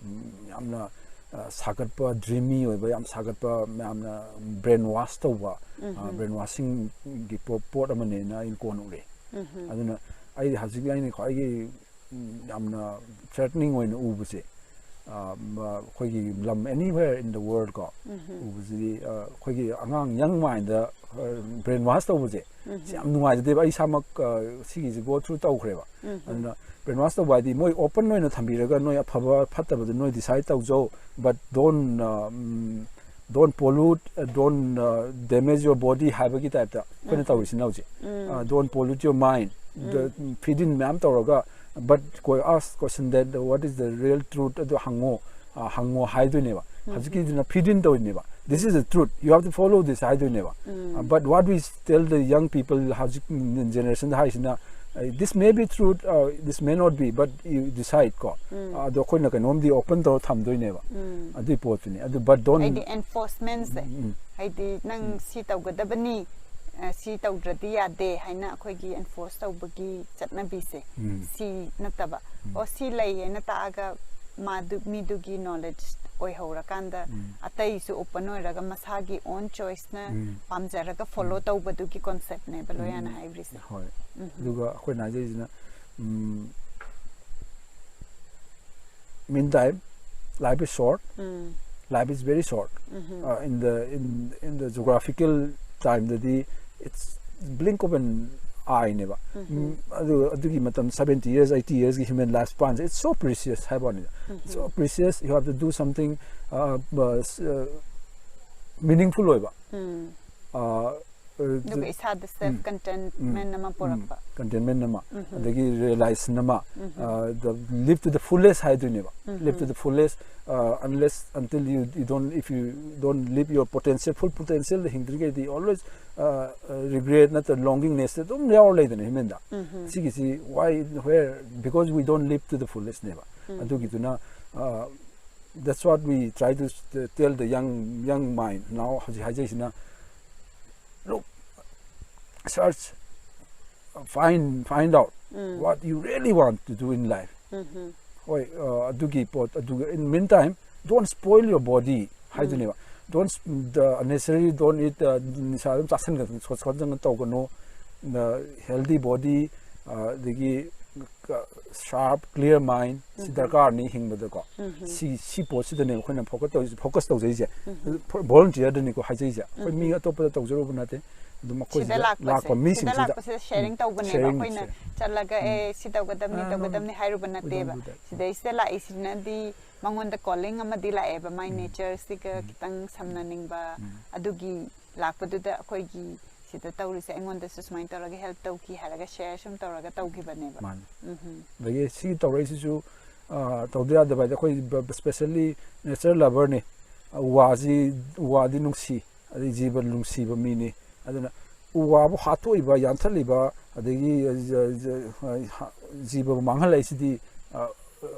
ꯌꯥꯝꯅ ꯑ, ꯁꯥꯒꯠꯄ, ꯗ꯭ꯔꯤꯃꯤ ꯑꯣꯏꯕ, ꯌꯥꯝ ꯁꯥꯒꯠꯄ, ꯃꯌꯥꯝꯅ ꯕ꯭ꯔꯦꯟ ꯋꯥꯁ ꯇꯧꯕ, ꯎꯝ ꯕ꯭ꯔꯦꯟ ꯋꯥꯁꯤꯡꯒꯤ ꯄꯣꯠ ꯑꯃꯅꯦꯅ ꯑꯩꯅ ꯀꯣꯟꯅ ꯎꯔꯛꯑꯦ꯫ ꯎꯝ ꯑꯗꯨꯅ ꯑꯩ ꯍꯧꯖꯤꯛ ꯑꯩꯅ ꯈ꯭ꯋꯥꯏꯒꯤ ꯎꯝ, ꯌꯥꯝꯅ ꯊ꯭ꯔꯦꯇꯅꯤꯡ ꯑꯣꯏꯅ ꯎꯕꯁꯦ ꯑ, ꯃ- ꯑꯩꯈꯣꯏꯒꯤ ꯂꯝ anywhere in the world ꯀꯣ ꯎꯝ ꯎꯕꯁꯤꯗꯤ ꯑ, ꯑꯩꯈꯣꯏꯒꯤ ꯑꯉꯥꯡ ꯌꯪ ꯃꯥꯏꯟꯗ ꯕ꯭ꯔꯦꯟ ꯋꯥꯁ ꯇꯧꯕꯁꯦ ꯎꯝ ꯁꯤ ꯌꯥꯝ ꯅꯨꯡꯉꯥꯏꯖꯗꯦꯕ꯫ ꯑꯩ ꯏꯁꯥꯃꯛ ꯑ, ꯁꯤꯒꯤꯁꯤ ꯒꯣ ꯊ꯭ꯔꯨ ꯇꯧꯈ꯭ꯔꯦꯕ꯫ ꯎꯝ ꯑꯗꯨꯅ ꯕ꯭ꯔꯦꯟ ꯋꯥꯁ ꯇꯧꯕ ꯍꯥꯏꯗꯤ ꯃꯣꯏ ꯑꯣꯄꯟ ꯑꯣꯏꯅ ꯊꯝꯕꯤꯔꯒ ꯅꯣꯏ ꯑꯐꯕ ꯐꯠꯇꯕꯗꯨ ꯅꯣꯏ design ꯇꯧꯖꯧ, but don't don't pollute, don't damage your body ꯍꯥꯏꯕꯒꯤ ꯇꯥꯏꯞꯇ ꯑꯩꯈꯣꯏꯅ ꯎꯝ ꯇꯧꯔꯤꯁꯤꯅ ꯍꯧꯖꯤꯛ꯫ ꯎꯝ Don't pollute your mind, the feed in ꯃꯌꯥꯝ ꯇꯧꯔꯒ, but ask question that what is the real truth ꯑꯗꯨ ꯍꯪꯉꯣ꯫ ꯑ, ꯍꯪꯉꯣ ꯍꯥꯏꯗꯣꯏꯅꯦꯕ꯫ ꯍꯧꯖꯤꯛꯀꯤꯗꯨꯅ feed in ꯇꯧꯔꯤꯅꯦꯕ, this is the truth, you have to follow this ꯍꯥꯏꯗꯣꯏꯅꯦꯕ꯫ Um Uh, but what we tell the young people ꯍꯧꯖꯤꯛ ꯖꯦꯅꯦꯔꯦꯁꯟꯗ ꯍꯥꯏꯁꯤꯅ, uh, this may be true, uh, this may not be, but you decide ꯀꯣ꯫ ꯎꯝ ꯑꯗꯣ ꯑꯩꯈꯣꯏꯅ ꯀꯩꯅꯣꯝꯗꯤ open ꯇꯧꯔ ꯊꯝꯗꯣꯏꯅꯦꯕ꯫ ꯎꯝ ꯑꯗꯨꯏ ꯄꯣꯠꯇꯨꯅꯤ ꯑꯗꯨ, but don't ꯍꯥꯏꯗꯤ ꯑꯦꯟꯐꯣꯔꯁꯃꯦꯟꯁꯦ ꯎꯝ ꯍꯥꯏꯗꯤ ꯅꯪ ꯁꯤ ꯇꯧꯒꯗꯕꯅꯤ, ꯑ, ꯁꯤ ꯇꯧꯗ꯭ꯔꯗꯤ ꯌꯥꯗꯦ ꯍꯥꯏꯅ ꯑꯩꯈꯣꯏꯒꯤ ꯑꯦꯟꯐꯣꯔꯁ ꯇꯧꯕꯒꯤ ꯆꯠꯅꯕꯤꯁꯦ ꯎꯝ ꯁꯤ ꯅꯠꯇꯕ, ꯎꯝ ꯑꯣ ꯁꯤ ꯂꯩ ꯍꯥꯏꯅ ꯇꯥꯛꯑꯒ ꯃꯥꯗꯨ ꯃꯤꯗꯨꯒꯤ ꯅꯣꯂꯦꯖ ꯑꯣꯏꯍꯧꯔꯀꯥꯟꯗ ꯎꯝ ꯑꯇꯩꯁꯨ ꯑꯣꯄꯟ ꯑꯣꯏꯔꯒ ꯃꯁꯥꯒꯤ ꯑꯣꯟ ꯆꯣꯏꯁꯅ ꯎꯝ ꯄꯥꯝꯖꯔꯒ ꯐꯣꯂꯣ ꯎꯝ ꯇꯧꯕꯗꯨꯒꯤ ꯀꯣꯟꯁꯦꯞꯅꯦꯕ ꯂꯣꯌꯥꯅ ꯎꯝ ꯍꯥꯏꯔꯤꯁꯦ꯫ ꯍꯣꯏ꯫ ꯎꯝ ꯑꯗꯨꯒ ꯑꯩꯈꯣꯏꯅ ꯍꯥꯏꯖꯔꯤꯁꯤꯅ, ꯎꯝ, meantime, life is short, um life is very short. Um Uh, in the in in the geographical time ꯗꯗꯤ it's blink of an eye ꯅꯦꯕ꯫ ꯎꯝ, ꯑꯗꯨ ꯑꯗꯨꯒꯤ ꯃꯇꯝ seventy years, eighty years ꯀꯤ human life span say, it's so precious ꯍꯥꯏꯕ ꯋꯥꯅꯤꯗ꯫ So precious, you have to do something, uh, uh, meaningful ꯑꯣꯏꯕ꯫ Uh, ꯑꯗꯨꯒ ꯏꯁꯥꯗ self contentment ꯑꯃ ꯄꯨꯔꯛꯄ꯫ Contentment ꯑꯃ, ꯑꯗꯒꯤ realization ꯑꯃ, uh, the live to the fullest ꯍꯥꯏꯗꯣꯏꯅꯦꯕ꯫ Live to the fullest, uh, unless until you, you don't, if you don't live your potential, full potential the ꯍꯤꯡꯗ꯭ꯔꯤꯉꯩꯗꯤ always, uh, uh, regret ꯅꯠꯇ꯭ꯔ loneliness ꯑꯗꯨꯝ ꯌꯥꯎꯔ ꯂꯩꯗꯅ human ꯗ꯫ ꯁꯤꯒꯤꯁꯤ why, where, because we don't live to the fullest ꯅꯦꯕ꯫ ꯑꯗꯨꯒꯤꯗꯨꯅ, uh, that's what we try to s- tell the young, young mind now. ꯍꯧꯖꯤꯛ ꯍꯥꯏꯖꯩꯁꯤꯅ, look, search, find, find out what you really want to do in life. ꯍꯣꯏ, ꯑ, ꯑꯗꯨꯒꯤ ꯄꯣꯠ, ꯑꯗꯨꯒ in meantime, don't spoil your body ꯍꯥꯏꯗꯨꯅꯦꯕ꯫ Don't s- the unnecessary, don't eat, uh, ꯅꯤꯁꯥ ꯑꯗꯨꯝ ꯆꯥꯁꯤꯟꯒꯅꯨ, ꯁꯣꯠ ꯁꯣꯠꯆꯟ ꯇꯧꯒꯅꯨ꯫ The healthy body, uh, ꯑꯗꯒꯤ sharp, clear mind ꯁꯤ ꯗꯔꯀꯥꯔꯅꯤ ꯍꯤꯡꯕꯗꯀꯣ꯫ ꯁꯤ, ꯁꯤ ꯄꯣꯠꯁꯤꯗꯅꯦꯕ ꯑꯩꯈꯣꯏꯅ focus ꯇꯧꯔꯤꯁꯦ, focus ꯇꯧꯖꯩꯁꯦ꯫ Volunteer ꯗꯅꯤꯀꯣ ꯍꯥꯏꯖꯩꯁꯦ, ꯑꯩꯈꯣꯏ ꯃꯤ ꯑꯇꯣꯞꯄꯗ ꯇꯧꯖꯔꯨꯕ ꯅꯠꯇꯦ꯫ ꯑꯗꯨꯝ ꯑꯩꯈꯣꯏ ꯁꯤꯗ ꯁꯤꯗ ꯂꯥꯛꯄꯁꯦ, ꯂꯥꯛꯄ ꯁꯤꯗ ꯃꯤꯁꯤꯡꯁꯤꯗ ꯂꯥꯛꯄꯁꯤꯗ sharing ꯇꯧꯕꯅꯦꯕ꯫ sharing, ꯑꯩꯈꯣꯏꯅ sharing. ꯆꯠꯂꯒ ꯑꯦ ꯁꯤ ꯇꯧꯒꯗꯕꯅꯤ, ꯑꯥ, ꯇꯧꯒꯗꯕꯅꯤ ꯍꯥꯏꯔꯨꯕ we don't ꯅꯠꯇꯦꯕ꯫ do that. ꯁꯤꯗꯩꯁꯤꯗ ꯂꯥꯛꯏꯁꯤꯅꯗꯤ ꯃꯉꯣꯟꯗ calling ꯑꯃꯗꯤ ꯂꯥꯛꯑꯦꯕ, ꯃꯥꯏ nature ꯁꯤꯒ ꯈꯤꯇꯪ ꯁꯝꯅꯅꯤꯡꯕ꯫ ꯑꯗꯨꯒꯤ ꯂꯥꯛꯄꯗꯨꯗ ꯑꯩꯈꯣꯏꯒꯤ ꯁꯤꯗ ꯇꯧꯔꯤꯁꯦ ꯑꯩꯉꯣꯟꯗꯁꯨ ꯁꯨꯃꯥꯏꯅ ꯇꯧꯔꯒ help ꯇꯧꯈꯤ ꯍꯥꯏꯔꯒ share ꯁꯨꯝ ꯇꯧꯔꯒ ꯇꯧꯈꯤꯕꯅꯦꯕ꯫ ꯃꯥꯅꯤ꯫ ꯎꯝ꯫ ꯑꯗꯒꯤ ꯁꯤ ꯇꯧꯔꯛꯏꯁꯤꯁꯨ, ꯑ, ꯇꯧꯗ ꯌꯥꯗꯕ ꯍꯥꯏꯗꯤ ꯑꯩꯈꯣꯏ ꯕ-, specially nature lover ꯅꯤ꯫ ꯎ ꯋꯥꯁꯤ, ꯎ ꯋꯥꯗꯤ ꯅꯨꯡꯁꯤ, ꯑꯗꯩ ꯖꯤꯕ ꯅꯨꯡꯁꯤꯕ ꯃꯤꯅꯤ꯫ ꯑꯗꯨꯅ ꯎ ꯋꯥꯕꯨ ꯍꯥꯠꯇꯣꯛꯏꯕ, ꯌꯥꯟꯊꯠꯂꯤꯕ, ꯑꯗꯒꯤ, ꯑ, ꯖ-, ꯖ-, ꯑ, ꯍ-, ꯖꯤꯕꯕꯨ ꯃꯥꯡꯍꯜꯂꯛꯏꯁꯤꯗꯤ, ꯑ,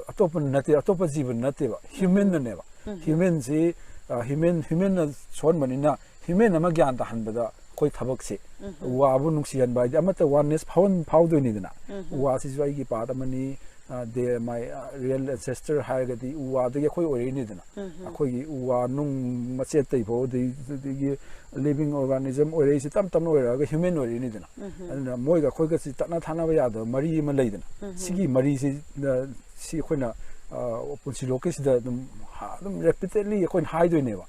ꯑꯇꯣꯞꯄ ꯅꯠꯇꯦ, ꯑꯇꯣꯞꯄ ꯖꯤꯕ ꯅꯠꯇꯦꯕ, human ꯅꯅꯦꯕ꯫ Human ꯁꯤ, ꯑ, human, human ꯅ ꯁꯣꯟꯕꯅꯤꯅ human ꯑꯃ ꯒ꯭ꯌꯥꯟ ꯇꯥꯍꯟꯕꯗ ꯑꯩꯈꯣꯏ ꯊꯕꯛꯁꯦ꯫ ꯎ ꯋꯥꯕꯨ ꯅꯨꯡꯁꯤꯍꯟꯕ ꯍꯥꯏꯗꯤ ꯑꯃꯠꯇ oneness ꯐꯥꯎꯍꯟ-, ꯐꯥꯎꯗꯣꯏꯅꯤꯗꯅ꯫ ꯎ ꯋꯥꯁꯤꯁꯨ ꯑꯩꯒꯤ part ꯑꯃꯅꯤ, ꯑ, they are my, ꯑ, real ancestor ꯍꯥꯏꯔꯒꯗꯤ ꯎ ꯋꯥꯗꯒꯤ ꯑꯩꯈꯣꯏ ꯑꯣꯏꯔꯛꯏꯅꯤꯗꯅ꯫ ꯑꯩꯈꯣꯏꯒꯤ ꯎ ꯋꯥ ꯅꯨꯡ ꯃꯆꯦꯠ ꯇꯩꯐꯥꯎ ꯑꯗꯒꯤ, ꯑꯗꯒꯤ living organism ꯑꯣꯏꯔꯛꯏꯁꯤ ꯇꯞ ꯇꯞꯅ ꯑꯣꯏꯔꯛꯑꯒ human ꯑꯣꯏꯔꯛꯏꯅꯤꯗꯅ꯫ ꯑꯗꯨꯅ ꯃꯣꯏꯒ ꯑꯩꯈꯣꯏꯒꯁꯤ ꯇꯠꯅ ꯊꯥꯅꯕ ꯌꯥꯗꯕ ꯃꯔꯤ ꯑꯃ ꯂꯩꯗꯅ꯫ ꯁꯤꯒꯤ ꯃꯔꯤꯁꯤ, ꯑ, ꯁꯤ ꯑꯩꯈꯣꯏꯅ ꯄꯨꯟꯁꯤ ꯂꯣꯛꯀꯤꯁꯤꯗ ꯑꯗꯨꯝ ꯑꯗꯨꯝ ꯔꯦꯄꯤꯇꯦꯗꯂꯤ ꯑꯩꯈꯣꯏꯅ ꯍꯥꯏꯗꯣꯏꯅꯦꯕ,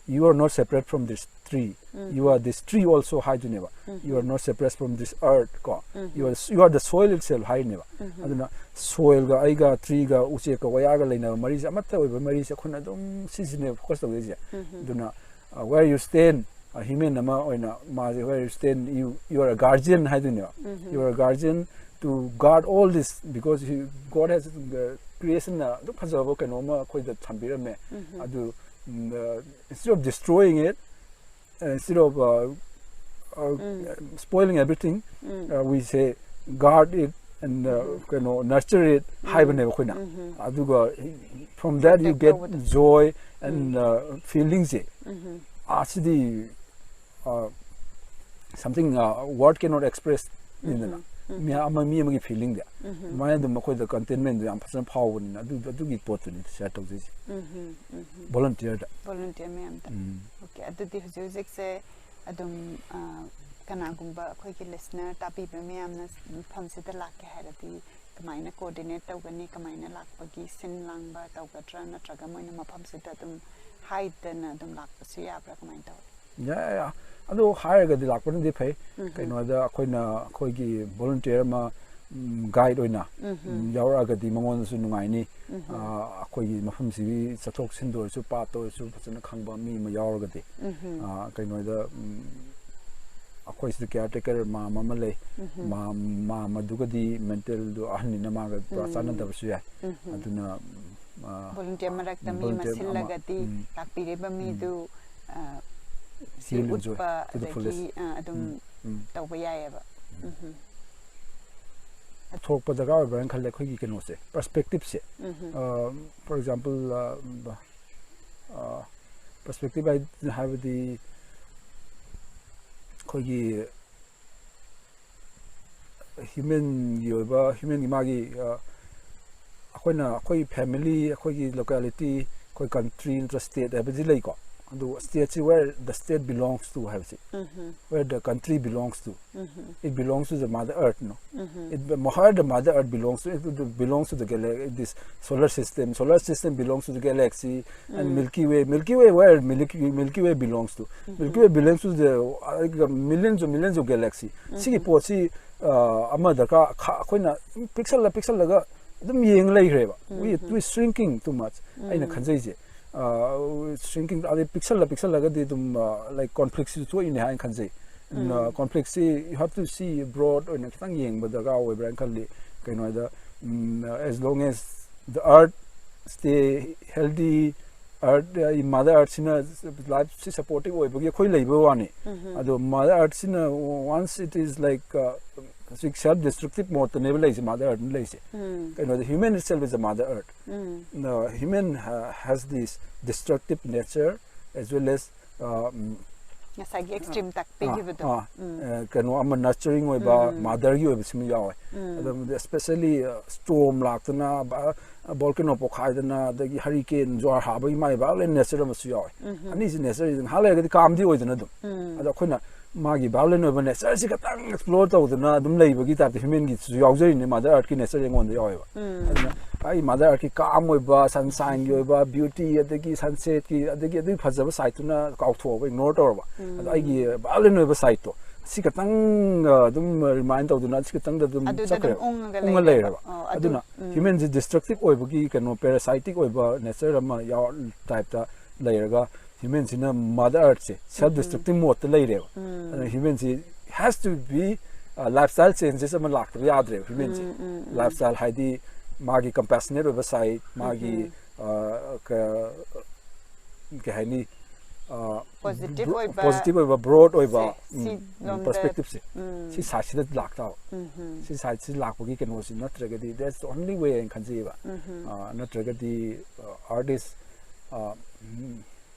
"You are not separate from this tree, you are this tree also" ꯍꯥꯏꯗꯣꯏꯅꯦꯕ, "You are not separate from this earth" ꯀꯣ, "You are, you are the soil itself" ꯍꯥꯏꯔꯤꯅꯦꯕ꯫ ꯑꯗꯨꯅ ꯁꯣꯏꯜꯒ ꯑꯩꯒ, ꯇ꯭ꯔꯤꯒ, ꯎꯆꯦꯛꯀ ꯋꯥꯌꯥꯒ ꯂꯩꯅꯕ ꯃꯔꯤꯁꯦ, ꯑꯃꯠꯇ ꯑꯣꯏꯕ ꯃꯔꯤꯁꯦ ꯑꯩꯈꯣꯏꯅ ꯑꯗꯨꯝ ꯁꯤꯁꯤꯅꯦꯕ ꯐꯣꯀꯁ ꯇꯧꯗꯣꯏꯁꯦ꯫ ꯑꯗꯨꯅ, "Where you stand", ꯍ꯭ꯌꯨꯃꯦꯟ ꯑꯃ ꯑꯣꯏꯅ ꯃꯥꯁꯦ, "Where you stand, you, you are a guardian" ꯍꯥꯏꯗꯣꯏꯅꯦꯕ꯫ "You are a guardian to guard all this, because he, God has, creationꯅ ꯑꯗꯨꯝ ꯐꯖꯕ ꯀꯩꯅꯣꯝꯃ ꯑꯩꯈꯣꯏꯗ ꯊꯝꯕꯤꯔꯝꯃꯦ꯫ ꯑꯗꯨ, instead of destroying it, instead of uh, uh, spoiling everything, uh, we say guard it and uh, ꯀꯩꯅꯣ, nurture it ꯍꯥꯏꯕꯅꯦꯕ ꯑꯩꯈꯣꯏꯅ꯫ ꯑꯗꯨꯒ from that you get joy and uh, feelings ꯁꯦ ꯑꯁꯤꯗꯤ uh, something uh, word cannot express ꯅꯤꯗꯅ꯫ ꯃꯤ ꯑꯃ, ꯃꯤ ꯑꯃꯒꯤ ꯐꯤꯂꯤꯡꯗꯤ ꯑꯗꯨꯃꯥꯏꯅ ꯑꯗꯨꯝ ꯑꯩꯈꯣꯏꯗ ꯀꯟꯇꯦꯟꯃꯦꯟꯗꯣ ꯌꯥꯝ ꯐꯖꯅ ꯐꯥꯎꯕꯅꯤꯅ ꯑꯗꯨ, ꯑꯗꯨꯒꯤ ꯄꯣꯠꯇꯨꯅꯤ ꯁꯤꯌꯔ ꯇꯧꯖꯩꯁꯦ꯫ ꯚꯣꯂꯨꯟꯇꯤꯌꯔꯗ꯫ ꯚꯣꯂꯨꯟꯇꯤꯌꯔ ꯃꯌꯥꯝꯗ꯫ ꯑꯣꯀꯦ, ꯑꯗꯨꯗꯤ ꯍꯧꯖꯤꯛ ꯍꯧꯖꯤꯛꯁꯦ ꯑꯗꯨꯝ ꯑ, ꯀꯅꯥꯒꯨꯝꯕ ꯑꯩꯈꯣꯏꯒꯤ ꯂꯤꯁꯅꯔ ꯇꯥꯕꯤꯕ ꯃꯌꯥꯝꯅ ꯃꯐꯝꯁꯤꯗ ꯂꯥꯛꯀꯦ ꯍꯥꯏꯔꯗꯤ ꯀꯃꯥꯏꯅ ꯀꯣꯑꯣꯔꯗꯤꯅꯦꯠ ꯇꯧꯒꯅꯤ? ꯀꯃꯥꯏꯅ ꯂꯥꯛꯄꯒꯤ ꯁꯤꯟ ꯂꯥꯡꯕ ꯇꯧꯒꯗ꯭ꯔꯥ? ꯅꯠꯇ꯭ꯔꯒ ꯃꯣꯏꯅ ꯃꯐꯝꯁꯤꯗ ꯑꯗꯨꯝ ꯍꯥꯏꯗꯅ ꯑꯗꯨꯝ ꯂꯥꯛꯄꯁꯨ ꯌꯥꯕ꯭ꯔꯥ? ꯀꯃꯥꯏꯅ ꯇꯧꯋꯤ? ꯌꯥꯏ, ꯌꯥꯏ꯫ ꯑꯗꯨ ꯍꯥꯏꯔꯒꯗꯤ ꯂꯥꯛꯄꯅꯗꯤ ꯐꯩ꯫ ꯀꯩꯅꯣꯗ ꯑꯩꯈꯣꯏꯅ ꯑꯩꯈꯣꯏꯒꯤ ꯚꯣꯂꯨꯟꯇꯤꯌꯔ ꯑꯃ, ꯎꯝ, ꯒꯥꯏꯗ ꯑꯣꯏꯅ, ꯎꯝ, ꯌꯥꯎꯔꯛꯑꯒꯗꯤ ꯃꯉꯣꯟꯗꯁꯨ ꯅꯨꯡꯉꯥꯏꯅꯤ꯫ ꯑ, ꯑꯩꯈꯣꯏꯒꯤ ꯃꯐꯝꯁꯤꯒꯤ ꯆꯠꯊꯣꯛ ꯆꯠꯁꯤꯟꯗ ꯑꯣꯏꯔꯁꯨ, ꯄꯥꯠꯇ ꯑꯣꯏꯔꯁꯨ ꯐꯖꯅ ꯈꯪꯕ ꯃꯤ ꯑꯃ ꯌꯥꯎꯔꯒꯗꯤ꯫ ꯑ, ꯀꯩꯅꯣꯗ, ꯎꯝ, ꯑꯩꯈꯣꯏ ꯁꯤꯗ ꯀꯤꯌꯥꯔ ꯇꯦꯀꯔ ꯃꯥꯝ ꯑꯃ ꯂꯩ꯫ ꯃꯥꯝ, ꯃꯥꯝ ꯑꯗꯨꯒꯗꯤ ꯃꯦꯟꯇꯦꯜꯗꯣ ꯑꯍꯟꯅꯤꯅ ꯃꯥꯒ ꯄꯨꯔꯥ ꯆꯥꯟꯅꯗꯕꯁꯨ ꯌꯥꯏ꯫ ꯑꯗꯨꯅ, ꯎꯝ, ꯑ, ꯚꯣꯂꯨꯟꯇꯤꯌꯔ ꯃꯔꯛꯇ ꯃꯤ ꯑꯃ ꯚꯣꯂꯨꯟꯇꯤꯌꯔ ꯑꯃ, ꯁꯤꯜꯂꯒꯗꯤ ꯎꯝ, ꯂꯥꯛꯄꯤꯔꯤꯕ ꯎꯝ, ꯃꯤꯗꯨ, ꯑ, ꯁꯤ feel enjoy ꯎꯠꯄ to the ꯑꯗꯒꯤ, fullest꯫ ꯑ, ꯑꯗꯨꯝ ꯎꯝ, ꯎꯝ꯫ ꯇꯧꯕ ꯌꯥꯏꯑꯕ꯫ ꯎꯝ꯫ ꯊꯣꯛꯄ ꯗꯔꯀꯥꯔ ꯑꯣꯏꯕ꯭ꯔꯥꯅ ꯈꯜꯂꯦ ꯑꯩꯈꯣꯏꯒꯤ ꯀꯩꯅꯣꯁꯦ, ꯄꯔꯁꯄꯦꯛꯇꯤꯞꯁꯦ꯫ ꯎꯝ꯫ ꯑ, for example, ꯑ, ꯑ, ꯄꯔꯁꯄꯦꯛꯇꯤꯞ ꯍꯥꯏ-, ꯍꯥꯏꯕꯗꯤ ꯑꯩꯈꯣꯏꯒꯤ ꯍ꯭ꯌꯨꯃꯦꯟꯒꯤ ꯑꯣꯏꯕ, ꯍ꯭ꯌꯨꯃꯦꯟꯒꯤ ꯃꯥꯒꯤ, ꯑ, ꯑꯩꯈꯣꯏꯅ, ꯑꯩꯈꯣꯏ ꯐꯦꯃꯤꯂꯤ, ꯑꯩꯈꯣꯏꯒꯤ ꯂꯣꯀꯦꯂꯤꯇꯤ, ꯑꯩꯈꯣꯏ ꯀꯟꯇ꯭ꯔꯤ ꯅꯠꯇ꯭ꯔ ꯁ꯭ꯇꯦꯠ ꯍꯥꯏꯕꯁꯤ ꯂꯩꯀꯣ꯫ ꯑꯗꯨ ꯁ꯭ꯇꯦꯠꯁꯤ where the state belongs to ꯍꯥꯏꯕꯁꯤ, where the country belongs to, it belongs to the mother earth, no? It, where the mother earth belongs to, it belongs to the galaxy, this solar system. Solar system belongs to the galaxy and Milky Way. Milky Way, where Milky, Milky Way belongs to? Milky Way belongs to the, uh, millions of millions of galaxy. ꯁꯤꯒꯤ ꯄꯣꯠꯁꯤ, ꯑ, ꯑꯃ ꯗꯔꯀꯥꯔ, ꯈ-, ꯑꯩꯈꯣꯏꯅ ꯄꯤꯛꯁꯜꯂ ꯄꯤꯛꯁꯜꯂꯒ ꯑꯗꯨꯝ ꯌꯦꯡ ꯂꯩꯈ꯭ꯔꯦꯕ꯫ We, we shrinking too much, ꯑꯩꯅ ꯈꯟꯖꯩꯁꯦ꯫ ꯑ, shrinking, ꯑꯗꯩ ꯄꯤꯛꯁꯜꯂ ꯄꯤꯛꯁꯜꯂꯒꯗꯤ ꯑꯗꯨꯝ, ꯑ, like, conflictꯁꯨ ꯊꯣꯛꯏꯅꯦ ꯍꯥꯏꯅ ꯈꯟꯖꯩ꯫ ꯑꯗꯨꯅ conflictꯁꯤ you have to see broad ꯑꯣꯏꯅ ꯈꯤꯇꯪ ꯌꯦꯡꯕ ꯗꯔꯀꯥꯔ ꯑꯣꯏꯕ꯭ꯔꯥ ꯍꯥꯏꯅ ꯈꯜꯂꯤ꯫ ꯀꯩꯅꯣꯗ, ꯎꯝ, as long as the earth stay healthy, earth, uh, mother earthꯁꯤꯅ lifeꯁꯤ supportive ꯑꯣꯏꯕꯒꯤ ꯑꯩꯈꯣꯏ ꯂꯩꯕ ꯋꯥꯅꯤ꯫ ꯑꯗꯣ mother earthꯁꯤꯅ, once it is like, uh, ꯍꯧꯖꯤꯛ self destructive modeꯇꯅꯦꯕ ꯂꯩꯁꯦ, mother earthꯅ ꯂꯩꯁꯦ꯫ ꯀꯩꯅꯣꯗ, human itself is a mother earth. The human ha-, has this destructive nature as well as, uh, ꯎꯝ, ꯉꯁꯥꯏꯒꯤ extreme ꯇꯥꯛꯄꯤꯈꯤꯕꯗꯣ꯫ ꯑꯥ, ꯑ, ꯀꯩꯅꯣ ꯑꯃ nurturing ꯑꯣꯏꯕ, motherꯒꯤ ꯑꯣꯏꯕꯁꯤꯃ ꯌꯥꯎꯋꯦ꯫ ꯑꯗꯣ especially, ꯑ, storm ꯂꯥꯛꯇꯅ, ꯕ-, volcano ꯄꯣꯛꯈꯥꯏꯗꯅ, ꯑꯗꯒꯤ hurricane, ꯖ꯭ꯋꯥꯔ ꯍꯥꯕꯒꯤ ꯃꯥꯒꯤ violent nature ꯑꯃꯁꯨ ꯌꯥꯎꯋꯦ꯫ ꯑꯅꯤꯁꯤ nature ꯉꯥꯏꯍꯥꯛ ꯂꯩꯔꯒꯗꯤ calmꯗꯤ ꯑꯣꯏꯗꯅ ꯑꯗꯨꯝ꯫ ꯑꯗꯣ ꯑꯩꯈꯣꯏꯅ ꯃꯥꯒꯤ violent ꯑꯣꯏꯕ natureꯁꯤ ꯈꯇꯪ explore ꯇꯧꯗꯅ ꯑꯗꯨꯝ ꯂꯩꯕꯒꯤ typeꯇ humanꯒꯤꯁꯨ ꯌꯥꯎꯖꯔꯤꯅꯦ, mother earthꯀꯤ nature ꯑꯩꯉꯣꯟꯗ ꯌꯥꯎꯋꯦꯕ꯫ ꯑꯗꯨꯅ ꯑꯩ mother earthꯀꯤ calm ꯑꯣꯏꯕ, sunshineꯒꯤ ꯑꯣꯏꯕ, beauty, ꯑꯗꯒꯤ sunsets ꯀꯤ, ꯑꯗꯒꯤ ꯑꯗꯨꯒꯤ ꯐꯖꯕ sideꯇꯨꯅ ꯀꯥꯎꯊꯣꯛꯑꯕ, ignore ꯇꯧꯔꯕ꯫ ꯑꯗꯣ ꯑꯩꯒꯤ violent ꯑꯣꯏꯕ sideꯇꯣ, ꯁꯤ ꯈꯇꯪ, ꯑ, ꯑꯗꯨꯝ remind ꯇꯧꯗꯨꯅ ꯁꯤ ꯈꯇꯪꯗ ꯑꯗꯨꯝ ꯑꯗꯨꯗ ꯆꯠꯈ꯭ꯔꯦꯕ, ꯑꯗꯨꯝ ꯎꯪꯉꯒ ꯎꯪꯉ ꯂꯩꯔꯦꯕ꯫ ꯂꯩꯔꯦꯕ꯫ ꯑꯣ, ꯑꯗꯨ, ꯑꯗꯨꯅ ꯎꯝ꯫ Humanꯁꯤ destructive ꯑꯣꯏꯕꯒꯤ ꯀꯩꯅꯣ, parasitic ꯑꯣꯏꯕ nature ꯑꯃ ꯌꯥꯎ-, typeꯇ ꯂꯩꯔꯒ, humanꯁꯤꯅ mother earthꯁꯦ self destructive modeꯇ ꯂꯩꯔꯦꯕ꯫ ꯑꯗꯨꯅ humanꯁꯤ has to be, uh, lifestyle changes ꯑꯃ ꯂꯥꯛꯇꯕ ꯌꯥꯗ꯭ꯔꯦꯕ humanꯁꯦ꯫ Lifestyle ꯍꯥꯏꯗꯤ ꯃꯥꯒꯤ compassionate ꯑꯣꯏꯕ side, ꯃꯥꯒꯤ, uh, ꯀ-, ꯀꯩ ꯍꯥꯏꯅꯤ, uh, Positive bro-, ꯑꯣꯏꯕ positive ꯑꯣꯏꯕ, broad ꯑꯣꯏꯕ, ꯁꯤ, ꯁꯤ ꯎꯝ, ꯂꯣꯝꯗ, perspectiveꯁꯦ, ꯎꯝ꯫ ꯁꯤ sideꯁꯤꯗ ꯂꯥꯛꯇꯥꯕ꯫ ꯎꯝ꯫ ꯁꯤ sideꯁꯤ ꯂꯥꯛꯄꯒꯤ ꯀꯩꯅꯣꯁꯤ ꯅꯠꯇ꯭ꯔꯒꯗꯤ, that's the only way ꯍꯥꯏꯅ ꯈꯟꯖꯩꯌꯦꯕ꯫ ꯑ, ꯅꯠꯇ꯭ꯔꯒꯗꯤ, ꯑ, earth is, ꯑ, ꯎꯝ,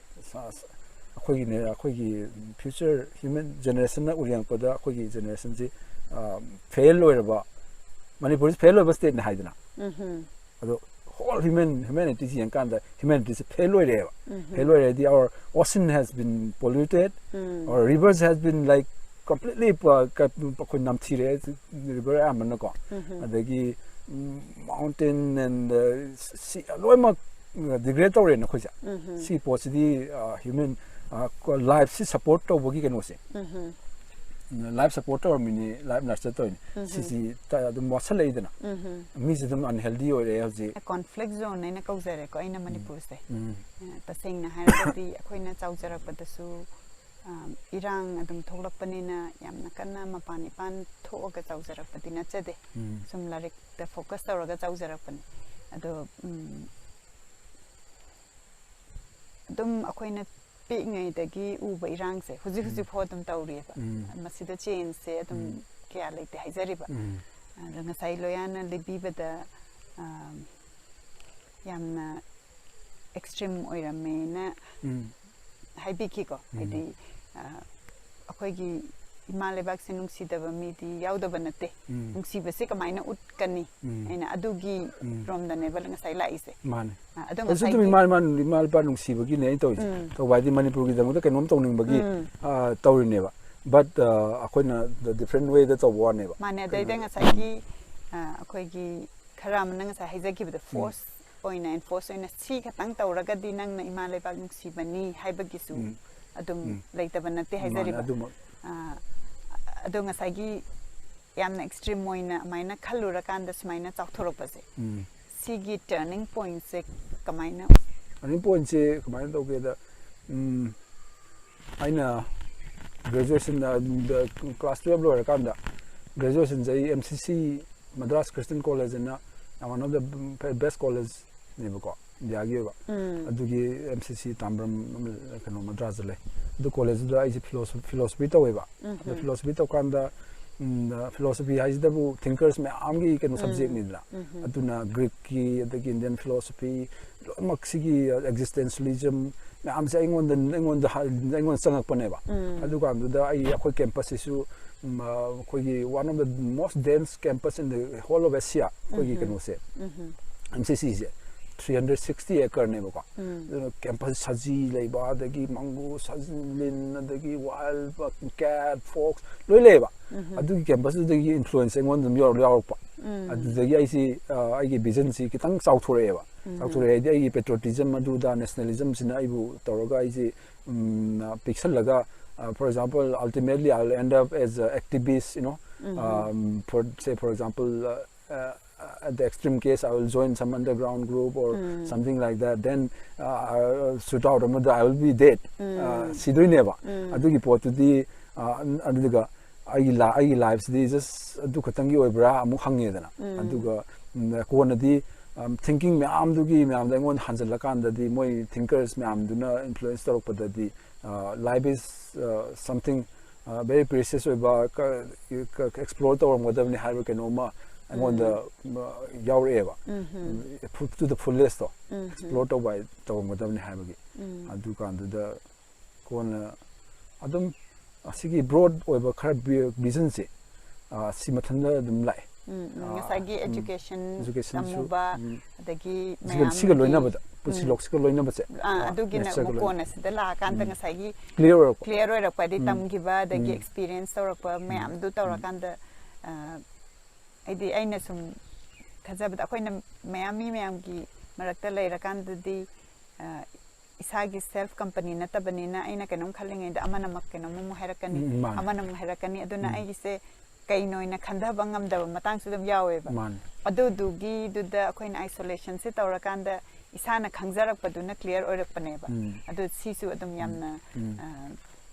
ꯁ-, ꯁ-, ꯑꯩꯈꯣꯏꯒꯤꯅꯦ, ꯑꯩꯈꯣꯏꯒꯤ future human generationꯅ ꯎꯔꯦꯡꯉꯛꯄꯗ ꯑꯩꯈꯣꯏꯒꯤ generationꯁꯤ, ꯑ, fail ꯑꯣꯏꯔꯕ, ꯃꯅꯤꯄꯨꯔꯁꯤ fail ꯑꯣꯏꯕ stateꯅꯤ ꯍꯥꯏꯗꯅ꯫ ꯑꯗꯣ all human humanityꯁꯤ ꯌꯦꯡꯀꯥꯟꯗ humanityꯁꯤ ꯐꯦꯜ ꯑꯣꯏꯔꯦꯕ꯫ ꯐꯦꯜ ꯑꯣꯏꯔꯦꯗꯤ our ocean has been polluted, our rivers has been like completely ꯑꯩꯈꯣꯏ ꯅꯝꯊꯤꯔꯦ, river ꯑꯌꯥꯝꯕꯅꯀꯣ꯫ ꯑꯗꯒꯤ mountain and ꯁꯤ ꯂꯣꯏꯅꯃꯛ degrade ꯇꯧꯔꯦꯅ ꯑꯩꯈꯣꯏꯁꯦ꯫ ꯁꯤ ꯄꯣꯠꯁꯤꯗꯤ human lifeꯁꯤ support ꯇꯧꯕꯒꯤ ꯀꯩꯅꯣꯁꯦ, life support ꯇꯧꯔꯝꯃꯤꯅꯤ, life nurture ꯇꯧꯔꯤꯅꯤ꯫ ꯁꯤꯁꯤ ꯑꯗꯨꯝ ꯋꯥꯠꯁꯜꯂꯛꯏꯗꯅ, ꯃꯤꯁꯦ ꯑꯗꯨꯝ unhealthy ꯑꯣꯏꯔꯦ ꯍꯧꯖꯤꯛ꯫ ꯀꯣꯟꯐ꯭ꯂꯤꯛ ꯖꯣꯟ ꯍꯥꯏꯅ ꯀꯧꯖꯔꯦꯀꯣ ꯑꯩꯅ ꯃꯅꯤꯄꯨꯔꯁꯦ꯫ ꯇꯁꯦꯡꯅ ꯍꯥꯏꯔꯒꯗꯤ ꯑꯩꯈꯣꯏꯅ ꯆꯥꯎꯖꯔꯛꯄꯗꯁꯨ ꯏꯔꯥꯡ ꯑꯗꯨꯝ ꯊꯣꯛꯂꯛꯄꯅꯤꯅ ꯌꯥꯝꯅ ꯀꯟꯅ ꯃꯄꯥꯟ ꯏꯄꯥꯟ ꯊꯣꯛꯑꯒ ꯆꯥꯎꯖꯔꯛꯄꯗꯤ ꯅꯠꯆꯗꯦ꯫ ꯁꯨꯝ ꯂꯥꯏꯔꯤꯛꯇ ꯐꯣꯀꯁ ꯇꯧꯔꯒ ꯆꯥꯎꯖꯔꯛꯄꯅꯤ꯫ ꯑꯗꯣ ꯑꯗꯨꯝ ꯑꯩꯈꯣꯏꯅ ꯄꯤꯛꯏꯉꯩꯗꯒꯤ ꯎꯕ ꯏꯔꯥꯡꯁꯦ ꯍꯧꯖꯤꯛ ꯍꯧꯖꯤꯛ ꯐꯥꯎ ꯑꯗꯨꯝ ꯇꯧꯔꯤꯑꯕ꯫ ꯃꯁꯤꯗ ꯆꯦꯟꯖꯁꯦ ꯑꯗꯨꯝ ꯀꯌꯥ ꯂꯩꯇꯦ ꯍꯥꯏꯖꯔꯤꯕ꯫ ꯑꯗꯣ ꯉꯁꯥꯏ ꯂꯣꯌꯥꯅ ꯂꯤꯕꯤꯕꯗ ꯌꯥꯝꯅ ꯑꯦꯛꯁꯇ꯭ꯔꯤꯝ ꯑꯣꯏꯔꯝꯃꯦꯅ ꯍꯥꯏꯕꯤꯈꯤꯀꯣ꯫ ꯍꯥꯏꯗꯤ ꯑꯩꯈꯣꯏꯒꯤ ꯏꯃꯥ ꯂꯩꯕꯥꯛꯁꯦ ꯅꯨꯡꯁꯤꯗꯕ ꯃꯤꯗꯤ ꯌꯥꯎꯗꯕ ꯅꯠꯇꯦ꯫ ꯅꯨꯡꯁꯤꯕꯁꯦ ꯀꯃꯥꯏꯅ ꯎꯠꯀꯅꯤ? ꯑꯩꯅ ꯑꯗꯨꯒꯤ ꯔꯣꯝꯗꯅꯦꯕ ꯉꯁꯥꯏ ꯂꯥꯛꯏꯁꯦ꯫ ꯃꯥꯅꯦ꯫ ꯑꯗꯣ ꯑꯩꯁꯨ ꯑꯗꯨꯝ ꯉꯁꯥꯏꯒꯤ ꯏꯃꯥ ꯏꯃꯥ ꯏꯃꯥ ꯂꯩꯄꯥ ꯅꯨꯡꯁꯤꯕꯒꯤꯅꯦ ꯑꯩꯅ ꯇꯧꯔꯤꯁꯦ꯫ ꯇꯧꯕ ꯍꯥꯏꯗꯤ ꯃꯅꯤꯄꯨꯔꯒꯤꯗꯃꯛꯇ ꯀꯩꯅꯣꯝ ꯇꯧꯅꯤꯡꯕꯒꯤ ꯇꯧꯔꯤꯅꯦꯕ꯫ But ꯑꯩꯈꯣꯏꯅ the different wayꯗ ꯇꯧꯕ ꯋꯥꯅꯦꯕ꯫ ꯃꯥꯅꯦ꯫ ꯑꯗꯩꯗ ꯉꯁꯥꯏꯒꯤ ꯑꯩꯈꯣꯏꯒꯤ ꯈꯔ ꯑꯃꯅ ꯉꯁꯥꯏ ꯍꯥꯏꯖꯈꯤꯕꯗꯣ ꯐꯣꯔꯁ ꯑꯣꯏꯅ, ꯑꯦꯟꯐꯣꯔꯁ ꯑꯣꯏꯅ ꯁꯤ ꯈꯛꯇꯪ ꯇꯧꯔꯒꯗꯤ ꯅꯪꯅ ꯏꯃꯥ ꯂꯩꯕꯥꯛ ꯅꯨꯡꯁꯤꯕꯅꯤ ꯍꯥꯏꯕꯒꯤꯁꯨ ꯑꯗꯨꯝ ꯂꯩꯇꯕ ꯅꯠꯇꯦ ꯍꯥꯏꯖꯔꯤꯕ꯫ ꯑꯗꯨꯃꯛ꯫ ꯑꯗꯣ ꯉꯁꯥꯏꯒꯤ ꯌꯥꯝꯅ ꯑꯦꯛꯁꯇ꯭ꯔꯤꯝ ꯑꯣꯏꯅ ꯑꯗꯨꯃꯥꯏꯅ ꯈꯜꯂꯨꯔꯀꯥꯟꯗ ꯁꯨꯃꯥꯏꯅ ꯆꯥꯎꯊꯣꯔꯛꯄꯁꯦ, ꯁꯤꯒꯤ ꯇꯔꯅꯤꯡ ꯄꯣꯏꯟꯠꯁꯦ ꯀꯃꯥꯏꯅ? ꯇꯔꯅꯤꯡ ꯄꯣꯏꯟꯠꯁꯦ ꯀꯃꯥꯏꯅ ꯇꯧꯒꯦꯗ, ꯑꯩꯅ ꯒ꯭ꯔꯦꯖꯨꯑꯦꯁꯟ, ꯀ꯭ꯂꯥꯁ ꯇꯨꯌꯦꯜꯞ ꯂꯣꯏꯔꯀꯥꯟꯗ ꯒ꯭ꯔꯦꯖꯨꯑꯦꯁꯟꯁꯦ ꯑꯩ M C C, Madras Christian College ꯑꯅ one of the best collegeꯅꯦꯕꯀꯣ ꯏꯟꯗꯤꯌꯥꯒꯤ ꯑꯣꯏꯕ꯫ ꯑꯗꯨꯒꯤ M C C ꯇꯥꯝꯕ꯭ꯔꯝ ꯀꯩꯅꯣ ꯃꯗ꯭ꯔꯥꯁꯇ ꯂꯩ꯫ ꯑꯗꯨ ꯀꯣꯂꯦꯖꯇꯨꯗ ꯑꯩꯁꯦ ꯐꯤꯂꯣꯁꯣꯐꯤ ꯇꯧꯋꯦꯕ꯫ ꯑꯗꯣ ꯐꯤꯂꯣꯁꯣꯐꯤ ꯇꯧꯀꯥꯟꯗ ꯐꯤꯂꯣꯁꯣꯐꯤ ꯍꯥꯏꯁꯤꯗꯕꯨ ꯊꯤꯡꯀꯔꯁ ꯃꯌꯥꯝꯒꯤ ꯀꯩꯅꯣ ꯁꯕꯖꯦꯛꯅꯤꯗꯅ꯫ ꯑꯗꯨꯅ ꯒ꯭ꯔꯤꯛꯀꯤ, ꯑꯗꯒꯤ ꯏꯟꯗꯤꯌꯟ ꯐꯤꯂꯣꯁꯣꯐꯤ, ꯂꯣꯏꯅꯃꯛ ꯁꯤꯒꯤ ꯑꯦꯛꯖꯤꯁꯇꯦꯟꯁꯤꯌꯂꯤꯖꯝ ꯃꯌꯥꯝꯁꯦ ꯑꯩꯉꯣꯟꯗ ꯑꯩꯉꯣꯟꯗ ꯑꯩꯉꯣꯟꯗ ꯆꯪꯉꯛꯄꯅꯦꯕ꯫ ꯑꯗꯨꯀꯥꯟꯗꯨꯗ ꯑꯩ ꯑꯩꯈꯣꯏ ꯀꯦꯝꯄꯁꯁꯤꯁꯨ ꯑꯩꯈꯣꯏꯒꯤ one of the most dense campus in the whole of Asia ꯑꯩꯈꯣꯏꯒꯤ ꯀꯩꯅꯣꯁꯦ꯫ ꯑꯦꯝ ꯁꯤ ꯁꯤꯁꯦ ꯊ꯭ꯔꯤ ꯍꯟꯗ꯭ꯔꯦꯠ ꯁꯤꯛꯁꯇꯤ ꯑꯦꯀꯔꯅꯦꯕꯀꯣ꯫ ꯑꯗꯨꯅ ꯀꯦꯝꯄꯁ ꯁꯖꯤ ꯂꯩꯕ, ꯑꯗꯒꯤ ꯃꯪꯒꯨ, ꯁꯖꯤ, ꯂꯤꯟ, ꯑꯗꯒꯤ ꯋꯥꯏꯜ ꯀꯦꯠ, ꯐꯣꯛꯁ ꯂꯣꯏ ꯂꯩꯌꯦꯕ꯫ ꯑꯗꯨꯒꯤ ꯀꯦꯝꯄꯁꯇꯨꯗꯒꯤ ꯏꯟꯐ꯭ꯂꯨꯌꯦꯟꯁ ꯑꯩꯉꯣꯟꯗ ꯑꯗꯨꯝ ꯌꯥꯎꯔ- ꯌꯥꯎꯔꯛꯄ꯫ ꯑꯗꯨꯗꯒꯤ ꯑꯩꯁꯤ, ꯑ, ꯑꯩꯒꯤ ꯚꯤꯖꯟꯁꯤ ꯈꯤꯇꯪ ꯆꯥꯎꯊꯣꯔꯛꯑꯦꯕ꯫ ꯆꯥꯎꯊꯣꯔꯛꯑꯦ ꯍꯥꯏꯗꯤ ꯑꯩꯒꯤ ꯄꯦꯇ꯭ꯔꯣꯇꯤꯖꯝ ꯑꯗꯨꯗ, ꯅꯦꯁꯅꯦꯂꯤꯖꯝꯁꯤꯅ ꯑꯩꯕꯨ ꯇꯧꯔꯒ ꯑꯩꯁꯤ, ꯎꯝ, ꯄꯤꯛꯁꯜꯂꯒ, uh, for example, ultimately I will end up as an activist, you know, um, for, say, for example, uh, uh, at the extreme case, I will join some underground group or something like that. Then, uh, I will shoot out ꯑꯃꯗ I will be dead. Uh, ꯁꯤꯗꯣꯏꯅꯦꯕ꯫ ꯑꯗꯨꯒꯤ ꯄꯣꯠꯇꯨꯗꯤ, uh, ꯑꯗꯨꯒ ꯑꯩꯒꯤ ꯂꯥ-, ꯑꯩꯒꯤ ꯂꯥꯏꯐꯁꯤꯗꯤ just ꯑꯗꯨ ꯈꯛꯇꯪꯒꯤ ꯑꯣꯏꯕ꯭ꯔꯥ ꯑꯃꯨꯛ ꯍꯪꯉꯦꯗꯅ꯫ ꯑꯗꯨꯒ, ꯎꯝ, ꯀꯣꯟꯅꯗꯤ, um, ꯊꯤꯡꯀꯤꯡ ꯃꯌꯥꯝꯗꯨꯒꯤ ꯃꯌꯥꯝꯗ ꯑꯩꯉꯣꯟꯗ ꯍꯟꯖꯜꯂꯀꯥꯟꯗꯗꯤ, ꯃꯣꯏ ꯊꯤꯡꯀꯔꯁ ꯃꯌꯥꯝꯗꯨꯅ ꯏꯟꯐ꯭ꯂꯨꯌꯦꯟꯁ ꯇꯧꯔꯛꯄꯗꯗꯤ, uh, life is, uh, something, uh, very precious ꯑꯣꯏꯕ, ꯑꯦꯛꯁꯄ꯭ꯂꯣꯔ ꯇꯧꯔꯝꯒꯗꯕꯅꯤ ꯍꯥꯏꯕ ꯀꯩꯅꯣꯝꯃ ꯑꯩꯉꯣꯟꯗ, uh, ꯌꯥꯎꯔꯛꯑꯦꯕ꯫ To the fullest to explore ꯇꯧꯕ ꯍꯥꯏ-, ꯇꯧꯔꯝꯒꯗꯕꯅꯤ ꯍꯥꯏꯕꯒꯤ꯫ ꯑꯗꯨꯀꯥꯟꯗꯨꯗ ꯀꯣꯟꯅ ꯑꯗꯨꯝ ꯑꯁꯤꯒꯤ ꯕ꯭ꯔꯣꯗ ꯑꯣꯏꯕ ꯈꯔ ꯚꯤꯖꯟꯁꯦ, ꯑ, ꯁꯤ ꯃꯊꯟꯇ ꯑꯗꯨꯝ ꯂꯥꯛꯑꯦ꯫ ꯎꯝ, ꯎꯝ, ꯑ, ꯉꯁꯥꯏꯒꯤ ꯎꯝ, education education ꯁꯨ, ꯇꯝꯃꯨꯕ, ꯎꯝ, ꯑꯗꯒꯤ ꯁꯤꯒ, ꯁꯤꯒ ꯃꯌꯥꯝꯒꯤ, ꯂꯣꯏꯅꯕꯗ, ꯄꯨꯟꯁꯤ ꯎꯝ, ꯂꯣꯛꯁꯤꯒ ꯂꯣꯏꯅꯕꯁꯦ, ꯑꯥ, ꯑ, ꯑꯗꯨꯒꯤꯅ nature ꯒ ꯑꯃꯨꯛ ꯂꯣꯏꯅ-, ꯀꯣꯟꯅ ꯁꯤꯗ ꯂꯥꯛꯑꯀꯥꯟꯗ ꯎꯝ, ꯉꯁꯥꯏꯒꯤ clear ꯑꯣꯏꯔꯛꯄ꯫ Clear ꯑꯣꯏꯔꯛꯄ, ꯍꯥꯏꯗꯤ ꯎꯝ, ꯇꯝꯈꯤꯕ, ꯑꯗꯒꯤ ꯎꯝ, experience ꯇꯧꯔꯛꯄ ꯎꯝ, ꯃꯌꯥꯝꯗꯨ ꯎꯝ, ꯇꯧꯔꯀꯥꯟꯗ, ꯑ, ꯍꯥꯏꯗꯤ ꯑꯩꯅ ꯁꯨꯝ ꯈꯟꯖꯕꯗ ꯑꯩꯈꯣꯏꯅ ꯃꯌꯥꯝ, ꯃꯤ ꯃꯌꯥꯝꯒꯤ ꯃꯔꯛꯇ ꯂꯩꯔꯀꯥꯟꯗꯗꯤ, ꯑ, ꯏꯁꯥꯒꯤ self company ꯅꯠꯇꯕꯅꯤꯅ ꯑꯩꯅ ꯀꯩꯅꯣꯝ ꯈꯜꯂꯤꯉꯩꯗ ꯑꯃꯅ ꯑꯃ ꯀꯩꯅꯣꯝ ꯑꯃꯨꯛ ꯍꯥꯏꯔꯛꯀꯅꯤ, ꯎꯝ, ꯃꯥꯅꯦ꯫ ꯑꯃꯅ ꯑꯃꯨꯛ ꯍꯥꯏꯔꯛꯀꯅꯤ꯫ ꯑꯗꯨꯅ ꯎꯝ, ꯑꯩꯒꯤꯁꯦ ꯀꯩꯅꯣ ꯑꯣꯏꯅ ꯈꯟꯊꯕ ꯉꯝꯗꯕ ꯃꯇꯥꯡꯁꯨ ꯑꯗꯨꯝ ꯌꯥꯎꯋꯦꯕ꯫ ꯃꯥꯅꯦ꯫ ꯑꯗꯨꯗꯨꯒꯤꯗꯨꯗ ꯑꯩꯈꯣꯏꯅ isolation ꯁꯦ ꯇꯧꯔꯀꯥꯟꯗ ꯏꯁꯥꯅ ꯈꯪꯖꯔꯛꯄꯗꯨꯅ clear ꯑꯣꯏꯔꯛꯄꯅꯦꯕ꯫ ꯎꯝ꯫ ꯑꯗꯨ ꯁꯤꯁꯨ ꯑꯗꯨꯝ ꯎꯝ, ꯌꯥꯝꯅ, ꯎꯝ, ꯑ,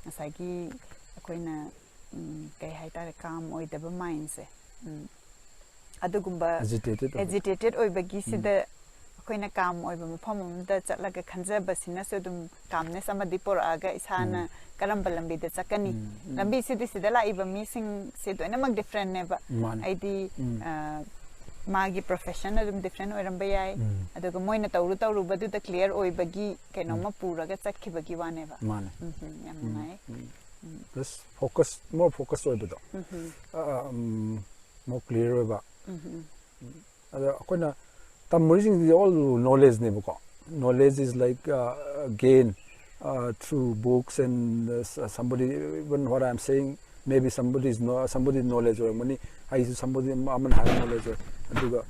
ꯉꯁꯥꯏꯒꯤ ꯑꯩꯈꯣꯏꯅ, ꯎꯝ, ꯀꯩ ꯍꯥꯏꯇꯥꯔꯦ, calm ꯑꯣꯏꯗꯕ mind ꯁꯦ, ꯎꯝ, ꯑꯗꯨꯒꯨꯝꯕ agitated ꯑꯣꯏꯕ꯫ Agitated ꯑꯣꯏꯕꯒꯤꯁꯤꯗ ꯎꯝ꯫ ꯑꯩꯈꯣꯏꯅ calm ꯑꯣꯏꯕ ꯃꯐꯝ ꯑꯃꯗ ꯆꯠꯂꯒ ꯈꯟꯖꯕꯁꯤꯅꯁꯨ ꯑꯗꯨꯝ calmness ꯑꯃꯗꯤ ꯄꯨꯔꯛꯑꯒ ꯏꯁꯥꯅ ꯎꯝ꯫ ꯀꯔꯝꯕ ꯂꯝꯕꯤꯗ ꯆꯠꯀꯅꯤ? ꯎꯝ, ꯎꯝ꯫ ꯂꯝꯕꯤꯁꯤꯗꯤ ꯁꯤꯗ ꯂꯥꯛꯏꯕ ꯃꯤꯁꯤꯡꯁꯦ ꯂꯣꯏꯅꯃꯛ different ꯅꯦꯕ꯫ ꯃꯥꯅꯦ꯫ ꯍꯥꯏꯗꯤ, ꯎꯝ꯫ ꯑ, ꯃꯥꯒꯤ profession ꯑꯗꯨꯝ different ꯑꯣꯏꯔꯝꯕ ꯌꯥꯏ꯫ ꯎꯝ꯫ ꯑꯗꯨꯒ ꯃꯣꯏꯅ ꯇꯧꯔꯨ ꯇꯧꯔꯨꯕꯗꯨꯗ clear ꯑꯣꯏꯕꯒꯤ ꯀꯩꯅꯣꯝꯃ ꯎꯝ꯫ ꯄꯨꯔꯒ ꯆꯠꯈꯤꯕꯒꯤ ꯋꯥꯅꯦꯕ꯫ ꯃꯥꯅꯦ꯫ ꯎꯝ, ꯎꯝ, ꯌꯥꯝ ꯎꯝ, ꯅꯨꯡꯉꯥꯏ꯫ ꯎꯝ꯫ ꯎꯝ꯫ Just focus, more focus ꯑꯣꯏꯕꯗꯣ꯫ ꯎꯝ, ꯎꯝ꯫ ꯑ, ꯎꯝ, more clear ꯑꯣꯏꯕ꯫ ꯎꯝ, ꯎꯝ꯫ ꯑꯗ ꯑꯩꯈꯣꯏꯅ ꯇꯝꯃꯨꯔꯤꯁꯤꯡꯁꯤꯗꯤ all knowledgeꯅꯦꯕꯀꯣ. Knowledge is like uh, gain uh, through books and uh, s- somebody, even what I'm saying, maybe somebody is no, somebody knowledge ꯑꯣꯏꯔꯝꯒꯅꯤ. ꯑꯩꯁꯨ somebody ꯑꯃ- ꯑꯃꯅ ꯍꯥꯏꯕ knowledge ꯑꯣꯏ. ꯑꯗꯨꯒ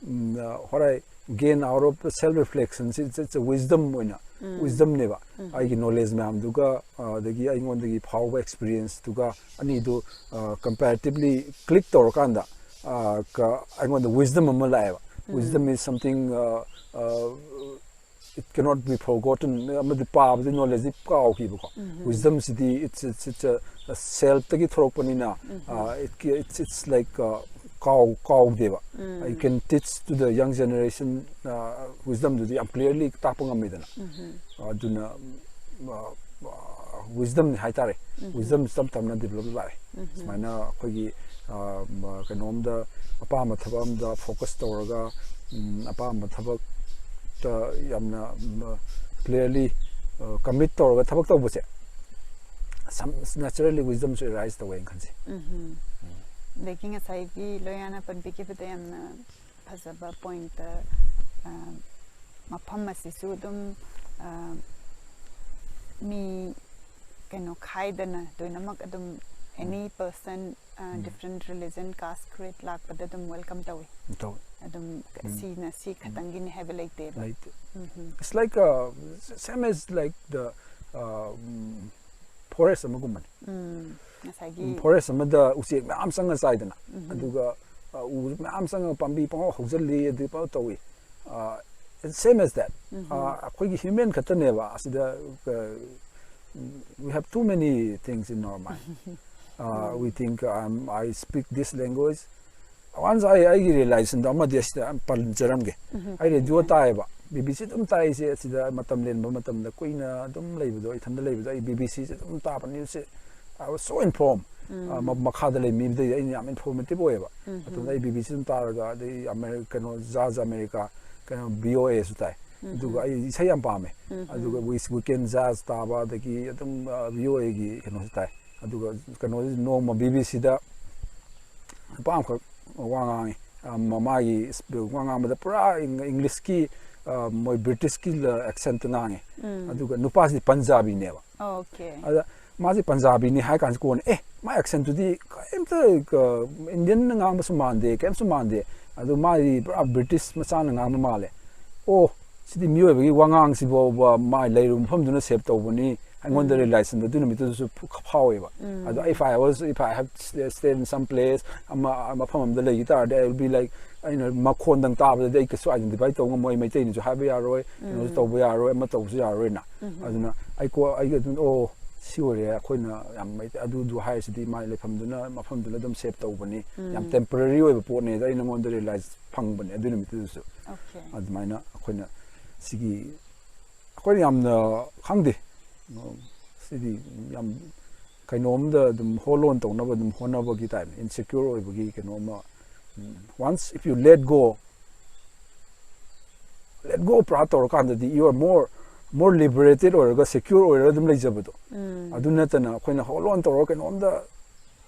ꯎꯝ, uh, what I gain out of self reflection, it's, it's a wisdom ꯑꯣꯏꯅ, wisdomꯅꯦꯕ. ꯑꯩꯒꯤ knowledge ꯃꯌꯥꯝꯗꯨꯒ uh, ꯑꯗꯒꯤ ꯑꯩꯉꯣꯟꯗꯒꯤ ꯐꯥꯎꯕ experienceꯗꯨꯒ ꯑꯅꯤꯗꯨ uh, comparatively click ꯇꯧꯔꯀꯥꯟꯗ uh, ꯀ- ꯑꯩꯉꯣꯟꯗ wisdom ꯑꯃ ꯂꯥꯛꯑꯦꯕ. Wisdom is something uh, uh, it cannot be forgotten. ꯑꯃꯗꯤ ꯄꯥꯕꯗꯤ knowledgeꯗꯤ ꯀꯥꯎꯈꯤꯕꯀꯣ. Wisdomꯁꯤꯗꯤ it's, it's, it's a, a selfꯇꯒꯤ ꯊꯣꯔꯛꯄꯅꯤꯅ uh, it, it's, it's like uh, ꯀꯥꯎ ꯀꯥꯎꯗꯦꯕ. You can teach to the young generation uh, wisdomꯗꯨꯗꯤ ꯌꯥꯝ clearly ꯇꯥꯛꯄ ꯉꯝꯃꯤꯗꯅ. ꯑꯗꯨꯅ wisdomꯅꯤ ꯍꯥꯏꯇꯥꯔꯦ. Wisdom ꯇꯞ ꯇꯞꯅ develop ꯂꯥꯛꯑꯦ. ꯁꯨꯃꯥꯏꯅ ꯑꯩꯈꯣꯏꯒꯤ uh, ꯀꯩꯅꯣꯝꯗ, ꯑꯄꯥꯝꯕ ꯊꯕꯛ ꯑꯝꯗ focus ꯇꯧꯔꯒ ꯎꯝ, ꯑꯄꯥꯝꯕ ꯊꯕꯛꯇ ꯌꯥꯝꯅ ꯎꯝ, clearly uh, commit ꯇꯧꯔꯒ ꯊꯕꯛ ꯇꯧꯕꯁꯦ naturally wisdomꯁꯨ arise ꯇꯧꯋꯦꯅ ꯈꯟꯖꯩ. ꯑꯗꯒꯤ ꯉꯁꯥꯏꯒꯤ ꯂꯣꯌꯥꯅ ꯄꯟꯕꯤꯈꯤꯕꯗ ꯌꯥꯝꯅ ꯐꯖꯕ ꯄꯣꯏꯟꯠ, ꯃꯐꯝ ꯑꯁꯤꯁꯨ ꯑꯗꯨꯝ ꯑ, ꯃꯤ ꯀꯩꯅꯣ ꯈꯥꯏꯗꯅ ꯂꯣꯏꯅꯃꯛ ꯑꯗꯨꯝ any person different religion, caste, creed ꯂꯥꯛꯄꯗ ꯑꯗꯨꯝ welcome ꯇꯧꯏ. ꯇꯧꯋꯤ. ꯑꯗꯨꯝ ꯁꯤꯅ ꯁꯤ ꯈꯛꯇꯪꯒꯤꯅꯤ ꯍꯥꯏꯕ ꯂꯩꯇꯦꯕ. ꯂꯩꯇꯦ. ꯎꯝ. It's like uh, same as like the uh, forest ꯑꯃꯒꯨꯝꯕꯅꯤ. ꯎꯝ. ꯉꯁꯥꯏꯒꯤ Forest ꯑꯃꯗ ꯎꯆꯦꯛ ꯃꯌꯥꯝ ꯆꯪꯉ ꯆꯥꯏꯗꯅ, ꯑꯗꯨꯒ uh, ꯎ ꯃꯌꯥꯝ ꯆꯪꯉꯒ ꯄꯥꯝꯕꯤ ꯄꯪꯍꯧ ꯍꯧꯖꯤꯜꯂꯤ, ꯑꯗꯨ ꯄꯪꯍꯧ ꯇꯧꯏ. Uh, it's same as that. Uh, ꯑꯩꯈꯣꯏꯒꯤ human ꯈꯛꯇꯅꯦꯕ ꯑꯁꯤꯗ uh, we have too many things in our mind. Uh, we think um, I speak this language. Once I, ꯑꯩꯒꯤ realizationꯗꯣ ꯑꯃꯗꯤ ꯑꯁꯤꯗ ꯌꯥꯝ ꯄꯟꯖꯔꯝꯒꯦ. ꯑꯩ ꯔꯦꯗꯤꯑꯣ ꯇꯥꯏꯌꯦꯕ, ꯕꯤ ꯕꯤ ꯁꯤ ꯑꯗꯨꯝ ꯇꯥꯏ ꯑꯩꯁꯦ. ꯑꯁꯤꯗ ꯃꯇꯝ ꯂꯦꯟꯕ ꯃꯇꯝꯗ, ꯀꯨꯏꯅ ꯑꯗꯨꯝ ꯂꯩꯕꯗꯣ, ꯏꯊꯟꯗ ꯂꯩꯕꯗꯣ, ꯑꯩ ꯕꯤ ꯕꯤ ꯁꯤꯁꯦ ꯑꯗꯨꯝ ꯇꯥꯕ, ꯅ꯭ꯌꯨꯁꯁꯦ. I was so informed. ꯑ, ꯃ- ꯃꯈꯥꯗ ꯂꯩ ꯃꯤꯗꯩ ꯑꯩꯅ ꯌꯥꯝ informative ꯑꯣꯏꯌꯦꯕ. ꯃꯇꯝꯗ ꯑꯩ ꯕꯤ ꯕꯤ ꯁꯤ ꯑꯗꯨꯝ ꯇꯥꯔꯒ, ꯑꯗꯩ ꯑꯃꯦꯔꯤ- ꯀꯩꯅꯣ, ꯖꯥꯖ ꯑꯃꯦꯔꯤꯀꯥ, ꯀꯩꯅꯣ, ꯚꯤ ꯑꯣ ꯑꯦꯁꯨ ꯇꯥꯏ. ꯑꯗꯨꯒ ꯑꯩ ꯏꯁꯩ ꯌꯥꯝ ꯄꯥꯝꯃꯦ. ꯑꯗꯨꯒ ꯋꯤꯁ ꯋꯤꯀꯦꯟ ꯖꯥꯖ ꯇꯥꯕ, ꯑꯗꯒꯤ ꯑꯗꯨꯝ ꯚꯤ ꯑꯣ ꯑꯦꯒꯤ ꯀꯩꯅꯣꯁꯨ ꯇꯥꯏ. ꯑꯗꯨꯒ ꯀꯩꯅꯣꯁꯤ ꯅꯣꯡꯃ ꯕꯤ ꯕꯤ ꯁꯤꯗ ꯅꯨꯄꯥ ꯑꯃꯈꯛ ꯋꯥ ꯉꯥꯡꯉꯤ. ꯃꯥꯒꯤ ꯋꯥ ꯉꯥꯡꯕꯗ ꯄꯨꯔꯥ ꯏꯪꯂꯤꯁꯀꯤ ꯃꯣꯏ ꯕ꯭ꯔꯤꯇꯤꯁꯀꯤ ꯑꯦꯛꯁꯦꯟꯇ ꯉꯥꯡꯉꯦ꯫ ꯑꯗꯨꯒ ꯅꯨꯄꯥꯁꯤꯗꯤ ꯄꯟꯖꯥꯕꯤꯅꯦꯕ꯫ ꯑꯣꯀꯦ꯫ ꯑꯗ ꯃꯥꯁꯦ ꯄꯟꯖꯥꯕꯤꯅꯤ ꯍꯥꯏ ꯀꯥꯟꯁꯤ ꯀꯣꯟꯅ ꯑꯦ ꯃꯥ ꯑꯦꯛꯁꯦꯟꯇꯨꯗꯤ ꯀꯔꯤꯝꯇ ꯏꯟꯗꯤꯌꯟꯅ ꯉꯥꯡꯕꯁꯨ ꯃꯥꯟꯗꯦ, ꯀꯔꯤꯝꯁꯨ ꯃꯥꯟꯗꯦ꯫ ꯑꯗꯨ ꯃꯥꯗꯤ ꯄꯨꯔꯥ ꯕ꯭ꯔꯤꯇꯤꯁ ꯃꯆꯥꯅ ꯉꯥꯡꯕ ꯃꯥꯜꯂꯦ꯫ ꯑꯣ ꯁꯤꯗꯤ ꯃꯤꯑꯣꯏꯕꯒꯤ ꯋꯥꯉꯥꯡꯁꯤꯐꯥꯎꯕ ꯃꯥ ꯂꯩꯔꯤꯕ ꯃꯐꯝꯗꯨꯅ ꯁꯦꯞ ꯇꯧꯕꯅꯤ꯫ ꯑꯩꯉꯣꯟꯗ ꯔꯤꯌꯦꯂꯥꯏꯖꯦꯁꯟꯗꯣ ꯑꯗꯨ ꯅꯨꯃꯤꯠꯇꯨꯗꯁꯨ ꯐꯥꯎꯋꯦꯕ꯫ ꯑꯗꯣ if I was, if I have stayed in some place, ꯑꯃ ꯃꯐꯝ ꯑꯃꯗ ꯂꯩꯈꯤ ꯇꯥꯔꯗꯤ I will be like ꯑꯩꯅ ꯃꯈꯣꯟꯗꯪ ꯇꯥꯕꯗꯗꯤ ꯑꯩ ꯀꯩꯁꯨ ꯑꯥꯏꯗꯦꯟꯇꯤꯐꯥꯏ ꯇꯧꯕ ꯉꯝꯃꯣꯏ꯫ ꯃꯩꯇꯩꯅꯁꯨ ꯍꯥꯏꯕ ꯌꯥꯔꯣꯏ, ꯀꯩꯅꯣꯁꯨ ꯇꯧꯕ ꯌꯥꯔꯣꯏ, ꯑꯃ ꯇꯧꯕꯁꯨ ꯌꯥꯔꯣꯏꯅ꯫ ꯑꯗꯨꯅ ꯑꯩ ꯀꯣ ꯑꯩꯒꯤ ꯑꯗꯨꯝ ꯑꯣ ꯁꯤ ꯑꯣꯏꯔꯦ ꯑꯩꯈꯣꯏꯅ ꯌꯥꯝ ꯃꯩꯇꯩ ꯑꯗꯨꯗꯨ ꯍꯥꯏꯔꯤꯁꯤꯗꯤ ꯃꯥꯒꯤ ꯂꯩꯐꯝꯗꯨꯅ ꯃꯐꯝꯗꯨꯅ ꯑꯗꯨꯝ ꯁꯦꯞ ꯇꯧꯕꯅꯤ꯫ ꯌꯥꯝ ꯇꯦꯝꯄꯔꯔꯤ ꯑꯣꯏꯕ ꯄꯣꯠꯅꯦ ꯑꯗ ꯑꯩ ꯅꯉꯣꯟꯗ ꯔꯤꯌꯦꯂꯥꯏꯁ ꯐꯪꯕꯅꯦ ꯑꯗꯨ ꯅꯨꯃꯤꯠꯇꯨꯗꯁꯨ꯫ ꯑꯣꯀꯦ꯫ ꯑꯗꯨꯃꯥꯏꯅ ꯑꯩꯈꯣꯏꯅ ꯁꯤꯒꯤ ꯑꯩꯈꯣꯏꯅ ꯌꯥꯝꯅ ꯈꯪꯗꯦ ꯁꯤꯗꯤ ꯌꯥꯝ ꯀꯩꯅꯣꯝꯗ ꯑꯗꯨꯝ ꯍꯣꯜ ꯑꯣꯟ ꯇꯧꯅꯕ ꯑꯗꯨꯝ ꯍꯣꯠꯅꯕꯒꯤ ꯇꯥꯏꯞꯅꯦ꯫ ꯏꯟꯁꯦꯀ꯭ꯌꯣꯔ ꯑꯣꯏꯕꯒꯤ ꯀꯩꯅꯣꯝꯃ once if you let go, let go ꯄꯨꯔꯥ ꯇꯧꯔꯀꯥꯟꯗꯗꯤ you are more more liberated ꯑꯣꯏꯔꯒ ꯁꯦꯀ꯭ꯌꯣꯔ ꯑꯣꯏꯔꯒ ꯑꯗꯨꯝ ꯂꯩꯖꯕꯗꯣ꯫ ꯑꯗꯨ ꯅꯠꯇꯅ ꯑꯩꯈꯣꯏꯅ ꯍꯣꯜ ꯑꯣꯟ ꯇꯧꯔꯒ ꯀꯩꯅꯣꯝꯗ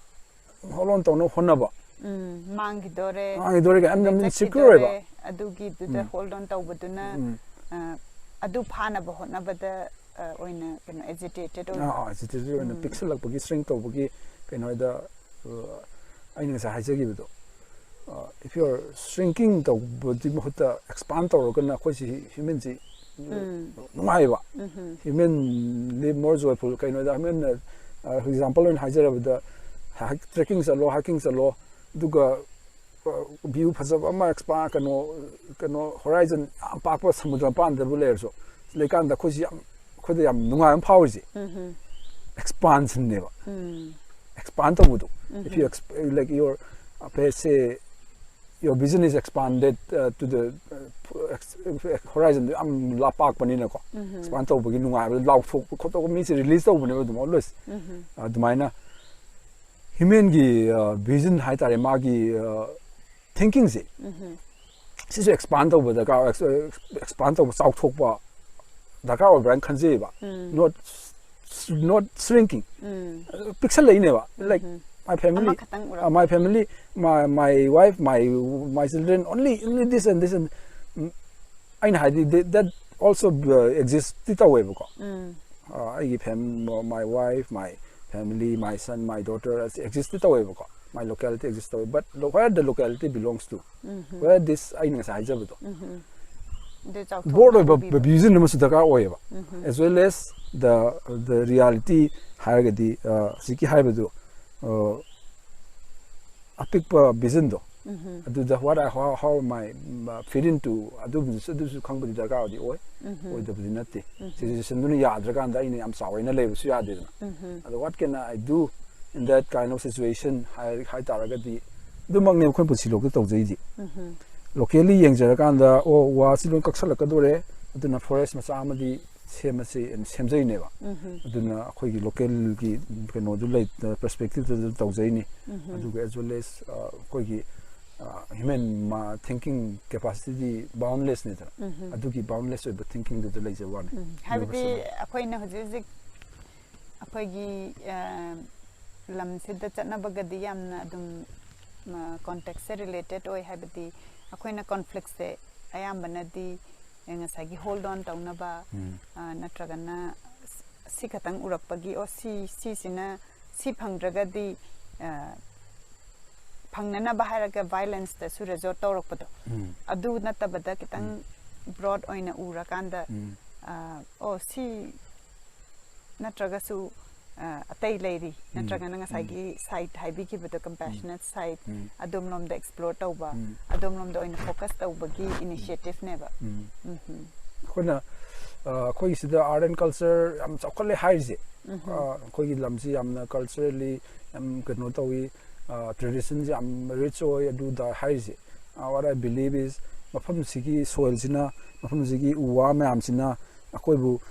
ꯍꯣꯜ ꯑꯣꯟ ꯇꯧꯅꯕ ꯍꯣꯠꯅꯕ꯫ ꯎꯝ, ꯃꯥꯡꯈꯤꯗꯣꯔꯦ꯫ ꯃꯥꯡꯈꯤꯗꯣꯔꯦ ꯀꯥꯏꯅ ꯌꯥꯝ ꯑꯗꯩ ꯏꯟꯁꯦꯀ꯭ꯌꯣꯔ ꯑꯣꯏꯕ꯫ ꯆꯠꯈꯤꯗꯣꯔꯦ, ꯑꯗꯨꯒꯤꯗꯨꯗ ꯍꯣꯜ ꯑꯣꯟ ꯇꯧꯕꯗꯨꯅ ꯎꯝ꯫ ꯑ, ꯑꯗꯨ ꯐꯥꯅꯕ ꯍꯣꯠꯅꯕꯗ ꯑ, ꯑꯣꯏꯅ ꯀꯩꯅꯣ ꯑꯦꯖꯤꯇꯦꯇꯦꯠ ꯑꯣꯏꯕ꯫ ꯑꯥ ꯑꯦꯖꯤꯇꯦꯇꯦꯠ ꯑꯣꯏꯅ ꯄꯤꯛꯁꯜꯂꯛꯄꯒꯤ ꯁ꯭ꯔꯤꯡ ꯇꯧꯕꯒꯤ ꯀꯩꯅꯣꯗ ꯑ, ꯑꯩꯅ ꯉꯁꯥꯏ ꯍꯥꯏꯖꯈꯤꯕꯗꯣ if you are shrinking ꯇꯧꯕꯗꯤ ꯃꯍꯨꯠꯇ ꯑꯦꯛꯁꯄꯥꯟ ꯇꯧꯔꯒꯅ ꯑꯩꯈꯣꯏꯁꯤ ꯍ꯭ꯌꯨꯃꯦꯟꯁꯤ ꯅꯨꯡꯉꯥꯏꯕ꯫ Human live more joyful꯫ ꯀꯩꯅꯣꯗ ꯍ꯭ꯌꯨꯃꯦꯟꯅ ꯑꯦꯛꯖꯥꯝꯄꯜ ꯑꯣꯏꯅ ꯍꯥꯏꯖꯔꯕꯗ ꯇ꯭ꯔꯦꯛꯀꯤꯡ ꯆꯠꯂꯣ, ꯍꯥꯏꯀꯤꯡ ꯆꯠꯂꯣ, ꯑꯗꯨꯒ ꯚ꯭ꯌꯨ ꯐꯖꯕ ꯑꯃ ꯑꯦꯛꯁꯄꯥ ꯀꯩꯅꯣ ꯀꯩꯅꯣ ꯍꯣꯔꯥꯏꯖꯟ ꯌꯥꯝ ꯄꯥꯛꯄ ꯁꯃꯨꯗ꯭ꯔ ꯃꯄꯥꯟꯗꯕꯨ ꯂꯩꯔꯁꯨ ꯂꯩꯀꯥꯟꯗ ꯑꯩꯈꯣꯏꯁꯤ ꯌꯥꯝ ꯑꯩꯈꯣꯏꯗ ꯌꯥꯝ ꯅꯨꯡꯉꯥꯏꯕ ꯑꯃ ꯐꯥꯎꯔꯤꯁꯦ ꯑꯦꯛꯁꯄꯥꯟꯁꯟꯅꯦꯕ꯫ ꯑꯦꯛꯁꯄꯥꯟ ꯇꯧꯕꯗꯣ if you exp- like your let's say your vision is expanded uh, to the uh, ex- horizon ꯗꯣ ꯌꯥꯝ ꯂꯥꯞꯄꯥꯛꯄꯅꯤꯅꯀꯣ ꯑꯦꯛꯁꯄꯥꯟ ꯇꯧꯕꯒꯤ ꯅꯨꯡꯉꯥꯏꯕꯗꯣ ꯂꯥꯎꯊꯣꯛꯄ ꯈꯣꯠꯇꯣꯛꯄ ꯃꯤꯁꯦ ꯔꯤꯂꯤꯁ ꯇꯧꯕꯅꯦꯕ ꯑꯗꯨꯝ ꯑꯣꯜꯋꯦꯁ꯫ ꯑꯗꯨꯃꯥꯏꯅ ꯍ꯭ꯌꯨꯃꯦꯟꯒꯤ ꯚꯤꯖꯟ ꯍꯥꯏꯇꯥꯔꯦ ꯃꯥꯒꯤ ꯊꯤꯡꯀꯤꯡꯁꯦ ꯁꯤꯁꯨ ꯑꯦꯛꯁꯄꯥꯟ ꯇꯧꯕ ꯗꯔꯀꯥꯔ ꯑꯦꯛꯁꯄꯥꯟ ꯇꯧꯕ ꯆꯥꯎꯊꯣꯛꯄ ꯗꯔꯀꯥꯔ ꯑꯣꯏꯕ꯭ꯔꯥ ꯍꯥꯏꯅ ꯈꯟꯖꯩꯌꯦꯕ꯫ Not not shrinking ꯄꯤꯛꯁꯜꯂꯛꯏꯅꯦꯕ꯫ Like my family, ꯑꯃꯈꯛꯇꯪ ꯎꯔꯛꯄ꯫ uh, my family, my, my wife, my, my children, only, only this and this and, mm, ꯑꯩꯅ ꯍꯥꯏꯗꯤ, that also, uh, exist T ꯇꯧꯋꯦꯕꯀꯣ. ꯎꯝ Uh, ꯑꯩꯒꯤ fam my wife, my family, my son, my daughter exist T ꯇꯧꯋꯦꯕꯀꯣ. My locality exist ꯇꯧꯋꯦ, but lo- where the locality belongs to, where this, ꯑꯩꯅ ꯉꯁꯥꯏ ꯍꯥꯏꯖꯕꯗꯣ, ꯑꯗꯨ ꯆꯥꯎꯊꯣꯛꯅ broad ꯑꯣꯏꯕ ꯎꯕꯤꯕ꯫ Vision ꯑꯃꯁꯨ ꯗꯔꯀꯥꯔ ꯑꯣꯏꯌꯦꯕ, as well as the, the reality ꯍꯥꯏꯔꯒꯗꯤ, uh, ꯍꯧꯖꯤꯛꯀꯤ ꯍꯥꯏꯕꯗꯨ, uh, ꯑꯄꯤꯛꯄ vision ꯗꯣ, ꯑꯗꯨꯗ what I, how, how my, uh, fit into ꯑꯗꯨꯕꯨꯁꯨ, ꯑꯗꯨꯁꯨ ꯈꯪꯕꯗꯤ ꯗꯔꯀꯥꯔ ꯑꯣꯏꯗꯤ ꯑꯣꯏ, ꯑꯣꯏꯗꯕꯗꯤ ꯅꯠꯇꯦ꯫ Situation ꯗꯨꯅ ꯌꯥꯗ꯭ꯔꯀꯥꯟꯗ ꯑꯩꯅ ꯌꯥꯝ ꯆꯥꯎꯔꯦꯅ ꯂꯩꯕꯁꯨ ꯌꯥꯗꯦꯗꯅ꯫ ꯑꯗꯣ what can I do in that kind of situation ꯍꯥꯏ ꯍꯥꯏ ꯇꯥꯔꯒꯗꯤ, ꯑꯗꯨꯃꯛꯅꯦ ꯑꯩꯈꯣꯏ ꯄꯨꯟꯁꯤ ꯂꯣꯛꯇ ꯇꯧꯖꯩꯁꯦ꯫ Locally ꯌꯦꯡꯖꯔꯀꯥꯟꯗ, ꯑꯣ, ꯋꯥꯁꯤ ꯂꯣꯏ ꯀꯛꯁꯜꯂꯛꯀꯗꯣꯔꯦ, ꯑꯗꯨꯅ forest ꯃꯆꯥ ꯑꯃꯗꯤ ꯁꯦꯝꯃꯁꯤ, ꯁꯦꯝꯖꯩꯅꯦꯕ꯫ ꯑꯗꯨꯅ ꯑꯩꯈꯣꯏꯒꯤ local ꯒꯤ ꯀꯩꯅꯣꯗꯨ ꯂꯩ, perspective ꯗꯨꯗ ꯇꯧꯖꯩꯅꯤ꯫ ꯑꯗꯨꯒ as well as, ꯑ, ꯑꯩꯈꯣꯏꯒꯤ, ꯑ, human ꯃꯥ thinking capacity ꯗꯤ boundless ꯅꯤꯗꯅ, ꯑꯗꯨꯒꯤ boundless ꯑꯣꯏꯕ thinking ꯗꯨꯗ ꯂꯩꯖꯕ ꯋꯥꯅꯤ꯫ ꯎꯝ, ꯍꯥꯏꯕꯗꯤ Universal. ꯑꯩꯈꯣꯏꯅ ꯍꯧꯖꯤꯛ ꯍꯧꯖꯤꯛ ꯑꯩꯈꯣꯏꯒꯤ, ꯑ, ꯂꯝꯁꯤꯗ ꯆꯠꯅꯕꯒꯗꯤ ꯌꯥꯝꯅ ꯑꯗꯨꯝ, ꯃ, context ꯁꯦ related ꯑꯣꯏ꯫ ꯍꯥꯏꯕꯗꯤ ꯑꯩꯈꯣꯏꯅ conflict ꯁꯦ ꯑꯌꯥꯝꯕꯅꯗꯤ ꯉꯁꯥꯏꯒꯤ hold on ꯇꯧꯅꯕ, ꯎꯝ꯫ ꯑ, ꯅꯠꯇ꯭ꯔꯒꯅ ꯁꯤ ꯈꯛꯇꯪ ꯎꯔꯛꯄꯒꯤ, ꯑꯣ, ꯁꯤ, ꯁꯤꯁꯤꯅ, ꯁꯤ ꯐꯪꯗ꯭ꯔꯒꯗꯤ, ꯑ, ꯐꯪꯅꯅꯕ ꯍꯥꯏꯔꯒ violence ꯇꯁꯨ resort ꯇꯧꯔꯛꯄꯗꯣ, ꯎꯝ꯫ ꯑꯗꯨ ꯅꯠꯇꯕꯗ ꯈꯤꯇꯪ broad ꯑꯣꯏꯅ ꯎꯔꯀꯥꯟꯗ, ꯎꯝ꯫ ꯑ, ꯑꯣ, ꯁꯤ ꯅꯠꯇ꯭ꯔꯒꯁꯨ, ꯑ, ꯑꯇꯩ ꯂꯩꯔꯤ, ꯅꯠꯇ꯭ꯔꯒꯅ ꯉꯁꯥꯏꯒꯤ side ꯍꯥꯏꯕꯤꯈꯤꯕꯗꯣ, compassionate side, ꯎꯝ꯫ ꯑꯗꯣꯝꯂꯣꯝꯗ explore ꯇꯧꯕ, ꯎꯝ꯫ ꯑꯗꯣꯝꯂꯣꯝꯗ ꯑꯣꯏꯅ focus ꯇꯧꯕꯒꯤ initiative ꯅꯦꯕ꯫ ꯎꯝ꯫ ꯎꯝꯍꯨꯝ꯫ ꯑꯩꯈꯣꯏꯅ, ꯑ, ꯑꯩꯈꯣꯏꯒꯤ ꯁꯤꯗ art and culture ꯌꯥꯝ ꯆꯥꯎꯈꯠꯂꯦ ꯍꯥꯏꯔꯤꯁꯦ, ꯑ, ꯑꯩꯈꯣꯏꯒꯤ ꯂꯝꯁꯤ ꯌꯥꯝꯅ culturally ꯌꯥꯝ ꯀꯩꯅꯣ ꯇꯧꯏ, ꯑ, tradition ꯁꯤ ꯌꯥꯝ rich ꯑꯣꯏ, ꯑꯗꯨꯗ ꯍꯥꯏꯔꯤꯁꯦ꯫ ꯑ, what I believe is, ꯃꯐꯝꯁꯤꯒꯤ soil ꯁꯤꯅ, ꯃꯐꯝꯁꯤꯒꯤ ꯎ ꯋꯥ ꯃꯌꯥꯝꯁꯤꯅ ꯑꯩꯈꯣꯏꯕꯨ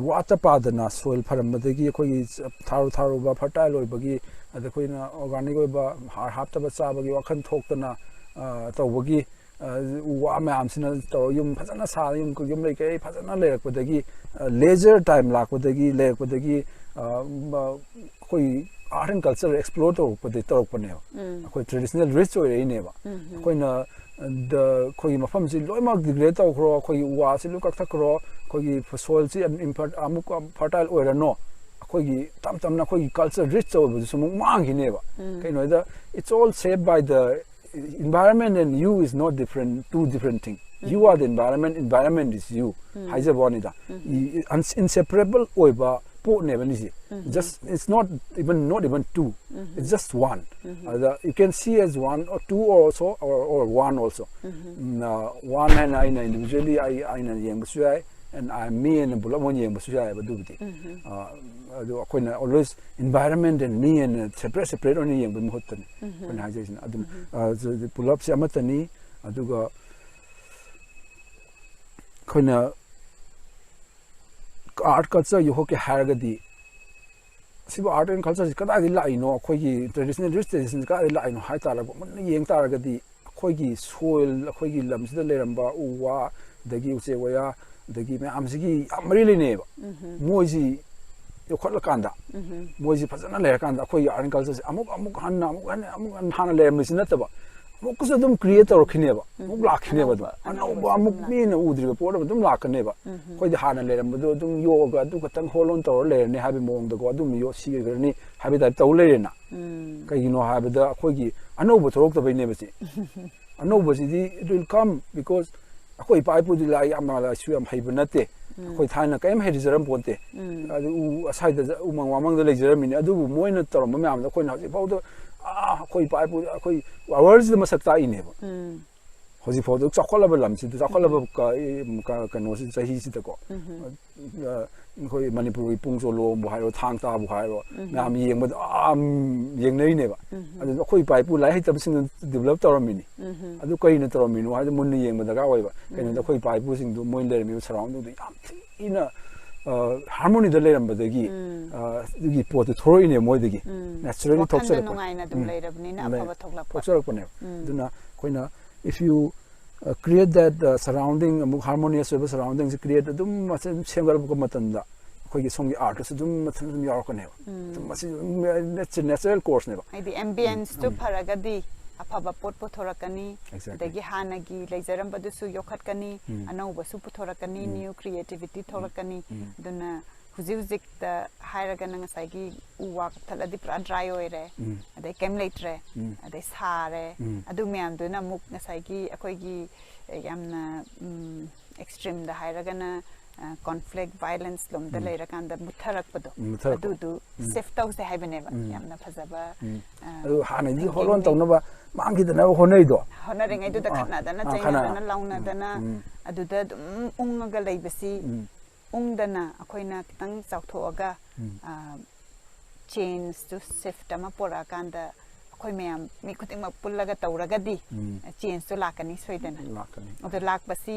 ꯋꯥꯠꯇ ꯄꯥꯗꯅ soil ꯐꯔꯝꯕꯗꯒꯤ ꯑꯩꯈꯣꯏꯒꯤ ꯊꯥꯔꯨ ꯊꯥꯔꯨꯕ fertile ꯑꯣꯏꯕꯒꯤ, ꯑꯗ ꯑꯩꯈꯣꯏꯅ organic ꯑꯣꯏꯕ ꯍꯥꯔ ꯍꯥꯞꯇꯕ ꯆꯥꯕꯒꯤ ꯋꯥꯈꯜ ꯊꯣꯛꯇꯅ, ꯑ, ꯇꯧꯕꯒꯤ, ꯑ, ꯎ ꯋꯥ ꯃꯌꯥꯝꯁꯤꯅ ꯇꯧꯔꯒ ꯌꯨꯝ ꯐꯖꯅ ꯁꯥ, ꯌꯨꯝ, ꯌꯨꯝ ꯂꯩꯀꯩ ꯐꯖꯅ ꯂꯩꯔꯛꯄꯗꯒꯤ, ꯑ, leisure time ꯂꯥꯛꯄꯗꯒꯤ, ꯂꯩꯔꯛꯄꯗꯒꯤ, ꯑ, ꯃ-, ꯑꯩꯈꯣꯏ art and culture explore ꯇꯧꯔꯛꯄꯗꯒꯤ ꯇꯧꯔꯛꯄꯅꯦꯕ꯫ ꯑꯩꯈꯣꯏ traditional rich ꯑꯣꯏꯔꯛꯏꯅꯦꯕ꯫ ꯑꯩꯈꯣꯏꯅ, ꯑ, ꯑꯩꯈꯣꯏꯒꯤ ꯃꯐꯝꯁꯤ ꯂꯣꯏꯅꯃꯛ degrade ꯇꯧꯈ꯭ꯔꯣ, ꯑꯩꯈꯣꯏꯒꯤ ꯎ ꯋꯥꯁꯤ ꯂꯣꯏ ꯀꯛꯊꯠꯈ꯭ꯔꯣ, ꯑꯩꯈꯣꯏꯒꯤ soilꯁꯤ infer-, ꯑꯃꯨꯛ fertile ꯑꯣꯏꯔꯅꯣ, ꯑꯩꯈꯣꯏꯒꯤ ꯇꯞ ꯇꯞꯅ ꯑꯩꯈꯣꯏꯒꯤ culture rich ꯑꯣꯏꯕꯗꯨꯁꯨ ꯑꯃꯨꯛ ꯃꯥꯡꯈꯤꯅꯦꯕ꯫ ꯀꯩꯅꯣꯗ, it's all shaped by the environment and you is not different, two different thing. You are the environment, environment is you. ꯍꯥꯏꯖꯕ ꯋꯥꯅꯤꯗ꯫ ꯏ-, ꯏ-, ins-, inseparable ꯑꯣꯏꯕ ꯄꯣꯠꯅꯦꯕ ꯑꯅꯤꯁꯦ꯫ Just, it's not even, not even two. It's just one. ꯑꯗ you can see as one or two also or, or one also. ꯎꯝ, ꯑ, one ꯍꯥꯏꯅ ꯑꯩꯅ individually ꯑꯩ, ꯑꯩꯅ ꯌꯦꯡꯕꯁꯨ ꯌꯥꯏ, and I, me ꯑꯅ ꯄꯨꯂꯞ ꯑꯣꯏꯅ ꯌꯦꯡꯕꯁꯨ ꯌꯥꯏꯑꯕ ꯑꯗꯨꯕꯨꯗꯤ꯫ ꯑ, ꯑꯗꯨ ꯑꯩꯈꯣꯏꯅ always environment and me ꯑꯅ separate separate ꯑꯣꯏꯅ ꯌꯦꯡꯕꯒꯤ ꯃꯍꯨꯠꯇꯅꯤ ꯑꯩꯈꯣꯏꯅ ꯍꯥꯏꯖꯩꯁꯤꯅ꯫ ꯑꯗꯨꯅ, ꯑ, ꯁꯤ ꯄꯨꯂꯞꯁꯦ ꯑꯃꯠꯇꯅꯤ꯫ ꯑꯗꯨꯒ ꯑꯩꯈꯣꯏꯅ art culture ꯌꯣꯛꯈꯠꯀꯦ ꯍꯥꯏꯔꯒꯗꯤ, ꯁꯤꯕꯨ art and cultureꯁꯤ ꯀꯗꯥꯏꯗꯒꯤ ꯂꯥꯛꯏꯅꯣ, ꯑꯩꯈꯣꯏꯒꯤ traditional rich traditionꯁꯤ ꯀꯗꯥꯏꯗꯒꯤ ꯂꯥꯛꯏꯅꯣ ꯍꯥꯏ ꯇꯥꯔꯒ, ꯃꯨꯟꯅ ꯌꯦꯡ ꯇꯥꯔꯒꯗꯤ, ꯑꯩꯈꯣꯏꯒꯤ soil, ꯑꯩꯈꯣꯏꯒꯤ ꯂꯝꯁꯤꯗ ꯂꯩꯔꯝꯕ ꯎ ꯋꯥ, ꯑꯗꯒꯤ ꯎꯆꯦꯛ ꯋꯥꯌꯥ, ꯑꯗꯒꯤ ꯃꯌꯥꯝꯁꯤꯒꯤ ꯌꯥꯝ ꯃꯔꯤ ꯂꯩꯅꯩꯌꯦꯕ꯫ ꯃꯣꯏꯁꯤ ꯌꯣꯛꯈꯠꯂꯀꯥꯟꯗ, ꯃꯣꯏꯁꯤ ꯐꯖꯅ ꯂꯩꯔꯀꯥꯟꯗ, ꯑꯩꯈꯣꯏꯒꯤ art and cultureꯁꯤ ꯑꯃꯨꯛ, ꯑꯃꯨꯛ ꯍꯟꯅ, ꯑꯃꯨꯛ ꯍꯟꯅ, ꯑꯃꯨꯛ ꯍꯟꯅ ꯍꯥꯟꯅ ꯂꯩꯔꯝꯃꯤꯁꯤ ꯅꯠꯇꯕ, ꯑꯃꯨꯛꯀꯁꯨ ꯑꯗꯨꯝ create ꯇꯧꯔꯛꯈꯤꯅꯦꯕ, ꯑꯃꯨꯛ ꯂꯥꯛꯈꯤꯅꯦꯕ ꯑꯗꯨꯝ꯫ ꯑꯅꯧꯕ, ꯑꯅꯧꯕ ꯑꯃꯨꯛ ꯃꯤꯅ ꯎꯗ꯭ꯔꯤꯕ ꯄꯣꯠ ꯑꯃ ꯑꯗꯨꯝ ꯂꯥꯛꯀꯅꯦꯕ꯫ ꯑꯩꯈꯣꯏꯗꯤ ꯍꯥꯟꯅ ꯂꯩꯔꯝꯕꯗꯣ ꯑꯗꯨꯝ ꯌꯣꯛꯑꯒ ꯑꯗꯨ ꯈꯛꯇꯪ hold on ꯇꯧꯔ ꯂꯩꯔꯅꯤ ꯍꯥꯏꯕꯒꯤ ꯃꯑꯣꯡꯗꯀꯣ, ꯑꯗꯨꯝ ꯌꯣ-, ꯁꯤꯈ꯭ꯔꯅꯤ ꯍꯥꯏꯕꯒꯤ type ꯇꯧ ꯂꯩꯔꯦꯅ꯫ ꯀꯩꯒꯤꯅꯣ ꯍꯥꯏꯕꯗ ꯑꯩꯈꯣꯏꯒꯤ ꯑꯅꯧꯕ ꯊꯣꯛꯂꯛꯇꯕꯩꯅꯦꯕ ꯁꯤ꯫ ꯑꯅꯧꯕꯁꯤꯗꯤ it will come because ꯑꯩꯈꯣꯏ ꯏꯄꯥ ꯏꯄꯨꯗꯤ ꯂꯥꯏ ꯌꯥꯝ, ꯂꯥꯏꯁꯨ ꯌꯥꯝ ꯍꯩꯕ ꯅꯠꯇꯦ꯫ ꯑꯩꯈꯣꯏ ꯊꯥꯏꯅ ꯀꯔꯤꯝ ꯍꯩꯖꯔꯝ ꯄꯣꯟꯇꯦ꯫ ꯑꯗꯨ ꯎ ꯑꯁꯥꯏꯗ ꯎꯃꯪ ꯋꯥꯃꯪꯗ ꯂꯩꯖꯔꯝꯃꯤꯅꯦ꯫ ꯑꯗꯨꯕꯨ ꯃꯣꯏꯅ ꯇꯧꯔꯝꯕ ꯃꯌꯥꯝꯗꯣ ꯑꯩꯈꯣꯏꯅ ꯍꯧꯖꯤꯛ ꯐꯥꯎꯗ, ꯑꯥ, ꯑꯩꯈꯣꯏ ꯏꯄꯥ ꯏꯄꯨ, ꯑꯩꯈꯣꯏ worldꯁꯤꯗ ꯃꯁꯛ ꯇꯥꯛꯏꯅꯦꯕ꯫ ꯍꯧꯖꯤꯛ ꯐꯥꯎꯗ ꯆꯥꯎꯈꯠꯂꯕ ꯂꯝꯁꯤꯗ, ꯆꯥꯎꯈꯠꯂꯕ ꯀ-, ꯀ-, ꯀꯩꯅꯣꯁꯤ, ꯆꯍꯤꯁꯤꯗꯀꯣ꯫ ꯑ, ꯑꯩꯈꯣꯏ ꯃꯅꯤꯄꯨꯔꯒꯤ ꯄꯨꯡ ꯆꯣꯂꯣꯝꯕꯨ ꯍꯥꯏꯔꯣ, ꯊꯥꯡ ꯇꯥꯕꯨ ꯍꯥꯏꯔꯣ, ꯃꯌꯥꯝ ꯌꯦꯡꯕꯗ, ꯑꯥ, ꯌꯦꯡꯅꯔꯤꯅꯦꯕ꯫ ꯑꯗꯨꯅ ꯑꯩꯈꯣꯏ ꯏꯄꯥ ꯏꯄꯨ ꯂꯥꯏꯔꯤꯛ ꯍꯩꯇꯕꯁꯤꯡꯅ develop ꯇꯧꯔꯝꯃꯤꯅꯤ꯫ ꯑꯗꯨ ꯀꯔꯤꯅ ꯇꯧꯔꯝꯃꯤꯅꯣ ꯍꯥꯏꯗꯣ ꯃꯨꯟꯅ ꯌꯦꯡꯕ ꯗꯔꯀꯥꯔ ꯑꯣꯏꯕ꯫ ꯀꯩꯅꯣꯗ ꯑꯩꯈꯣꯏ ꯏꯄꯥ ꯏꯄꯨꯁꯤꯡꯗꯨ ꯃꯣꯏ ꯂꯩꯔꯝꯃꯤꯕ surroundingꯗꯨ ꯌꯥꯝ ꯊꯤꯅ, ꯑ, harmonyꯗ ꯂꯩꯔꯝꯕꯗꯒꯤ, ꯑ, ꯑꯗꯨꯒꯤ ꯄꯣꯠꯇꯨ ꯊꯣꯛꯂꯛꯏꯅꯦ ꯃꯣꯏꯗꯒꯤ꯫ Naturally ꯋꯥꯈꯜꯗ ꯊꯣꯛꯆꯔꯛꯄ꯫ ꯅꯨꯡꯉꯥꯏꯅ ꯑꯗꯨꯝ ꯎꯝ꯫ ꯂꯩꯔꯕꯅꯤꯅ ꯂꯩ-, ꯑꯐꯕ ꯊꯣꯛꯂꯛꯄ꯫ ꯊꯣꯛꯆꯔꯛꯄꯅꯦꯕ꯫ ꯑꯗꯨꯅ ꯑꯩꯈꯣꯏꯅ, if you, uh, create that, uh, surrounding, ꯑꯃꯨꯛ harmonious ꯑꯣꯏꯕ surroundingꯁꯤ create ꯑꯗꯨꯝ ꯃꯁꯤ ꯑꯗꯨꯝ ꯁꯦꯝꯒꯠꯂꯛꯄ ꯃꯇꯝꯗ, ꯑꯩꯈꯣꯏꯒꯤ ꯁꯣꯝꯒꯤ ꯑꯥꯔꯠꯇꯁꯨ ꯑꯗꯨꯝ ꯃꯊꯟ ꯑꯗꯨꯝ ꯌꯥꯎꯔꯛꯀꯅꯦꯕ꯫ ꯑꯗꯨꯝ ꯃꯁꯤ ꯑꯗꯨꯝ natural courseꯅꯦꯕ꯫ ꯍꯥꯏꯗꯤ ambienceꯇꯨ ꯐꯔꯒꯗꯤ ꯑꯐꯕ ꯄꯣꯠ ꯄꯨꯊꯣꯔꯛꯀꯅꯤ꯫ Exactly. ꯑꯗꯒꯤ ꯍꯥꯟꯅꯒꯤ ꯂꯩꯖꯔꯝꯕꯗꯨꯁꯨ ꯌꯣꯛꯈꯠꯀꯅꯤ꯫ ꯑꯅꯧꯕꯁꯨ ꯄꯨꯊꯣꯔꯛꯀꯅꯤ꯫ New creativity ꯊꯣꯛꯂꯛꯀꯅꯤ꯫ ꯑꯗꯨꯅ ꯍꯧꯖꯤꯛ ꯍꯧꯖꯤꯛꯇ ꯍꯥꯏꯔꯒꯅ ꯉꯁꯥꯏꯒꯤ ꯎ ꯋꯥ ꯀꯛꯊꯠꯂꯗꯤ ꯄꯨꯔꯥ dry ꯑꯣꯏꯔꯦ꯫ ꯑꯗꯩ ꯀꯩꯝ ꯂꯩꯇ꯭ꯔꯦ꯫ ꯑꯗꯩ ꯁꯥꯔꯦ꯫ ꯑꯗꯨ ꯃꯌꯥꯝꯗꯨꯅ ꯑꯃꯨꯛ ꯉꯁꯥꯏꯒꯤ ꯑꯩꯈꯣꯏꯒꯤ ꯌꯥꯝꯅ extremeꯗ ꯍꯥꯏꯔꯒꯅ conflict violence ꯂꯣꯝꯗ ꯂꯩꯔꯀꯥꯟꯗ ꯃꯨꯠꯊꯔꯛꯄꯗꯣ꯫ ꯃꯨꯠꯊꯔꯛꯄ꯫ ꯑꯗꯨꯗꯨ save ꯇꯧꯁꯦ ꯍꯥꯏꯕꯅꯦꯕ꯫ ꯌꯥꯝꯅ ꯐꯖꯕ꯫ ꯑꯗꯨ ꯍꯥꯟꯅꯗꯤ hold on ꯇꯧꯅꯕ ꯃꯥꯡꯈꯤꯗꯅꯕ ꯍꯣꯠꯅꯩꯗꯣ꯫ ꯍꯣꯠꯅꯔꯤꯉꯩꯗꯨꯗ ꯑꯥ, ꯈꯠꯅꯗꯅ ꯑꯥ, ꯈꯠꯅ-, ꯂꯥꯎꯅꯗꯅ ꯂꯥꯎꯅꯗꯅ ꯎꯝ꯫ ꯑꯗꯨꯗ ꯑꯗꯨꯝ ꯎꯪꯉꯒ ꯂꯩꯕꯁꯤ ꯎꯝ꯫ ꯎꯪꯗꯅ ꯑꯩꯈꯣꯏꯅ ꯈꯤꯇꯪ ꯆꯥꯎꯊꯣꯛꯑꯒ ꯎꯝ꯫ changeꯇꯨ shift ꯑꯃ ꯄꯨꯔꯛꯑꯀꯥꯟꯗ ꯑꯩꯈꯣꯏ ꯃꯌꯥꯝ ꯃꯤ ꯈꯨꯗꯤꯡꯃꯛ ꯄꯨꯜꯂꯒ ꯇꯧꯔꯒꯗꯤ ꯎꯝ꯫ changeꯇꯨ ꯂꯥꯛꯀꯅꯤ ꯁꯣꯏꯗꯅ꯫ ꯂꯥꯛꯀꯅꯤ꯫ ꯑꯗꯨ ꯂꯥꯛꯄꯁꯤ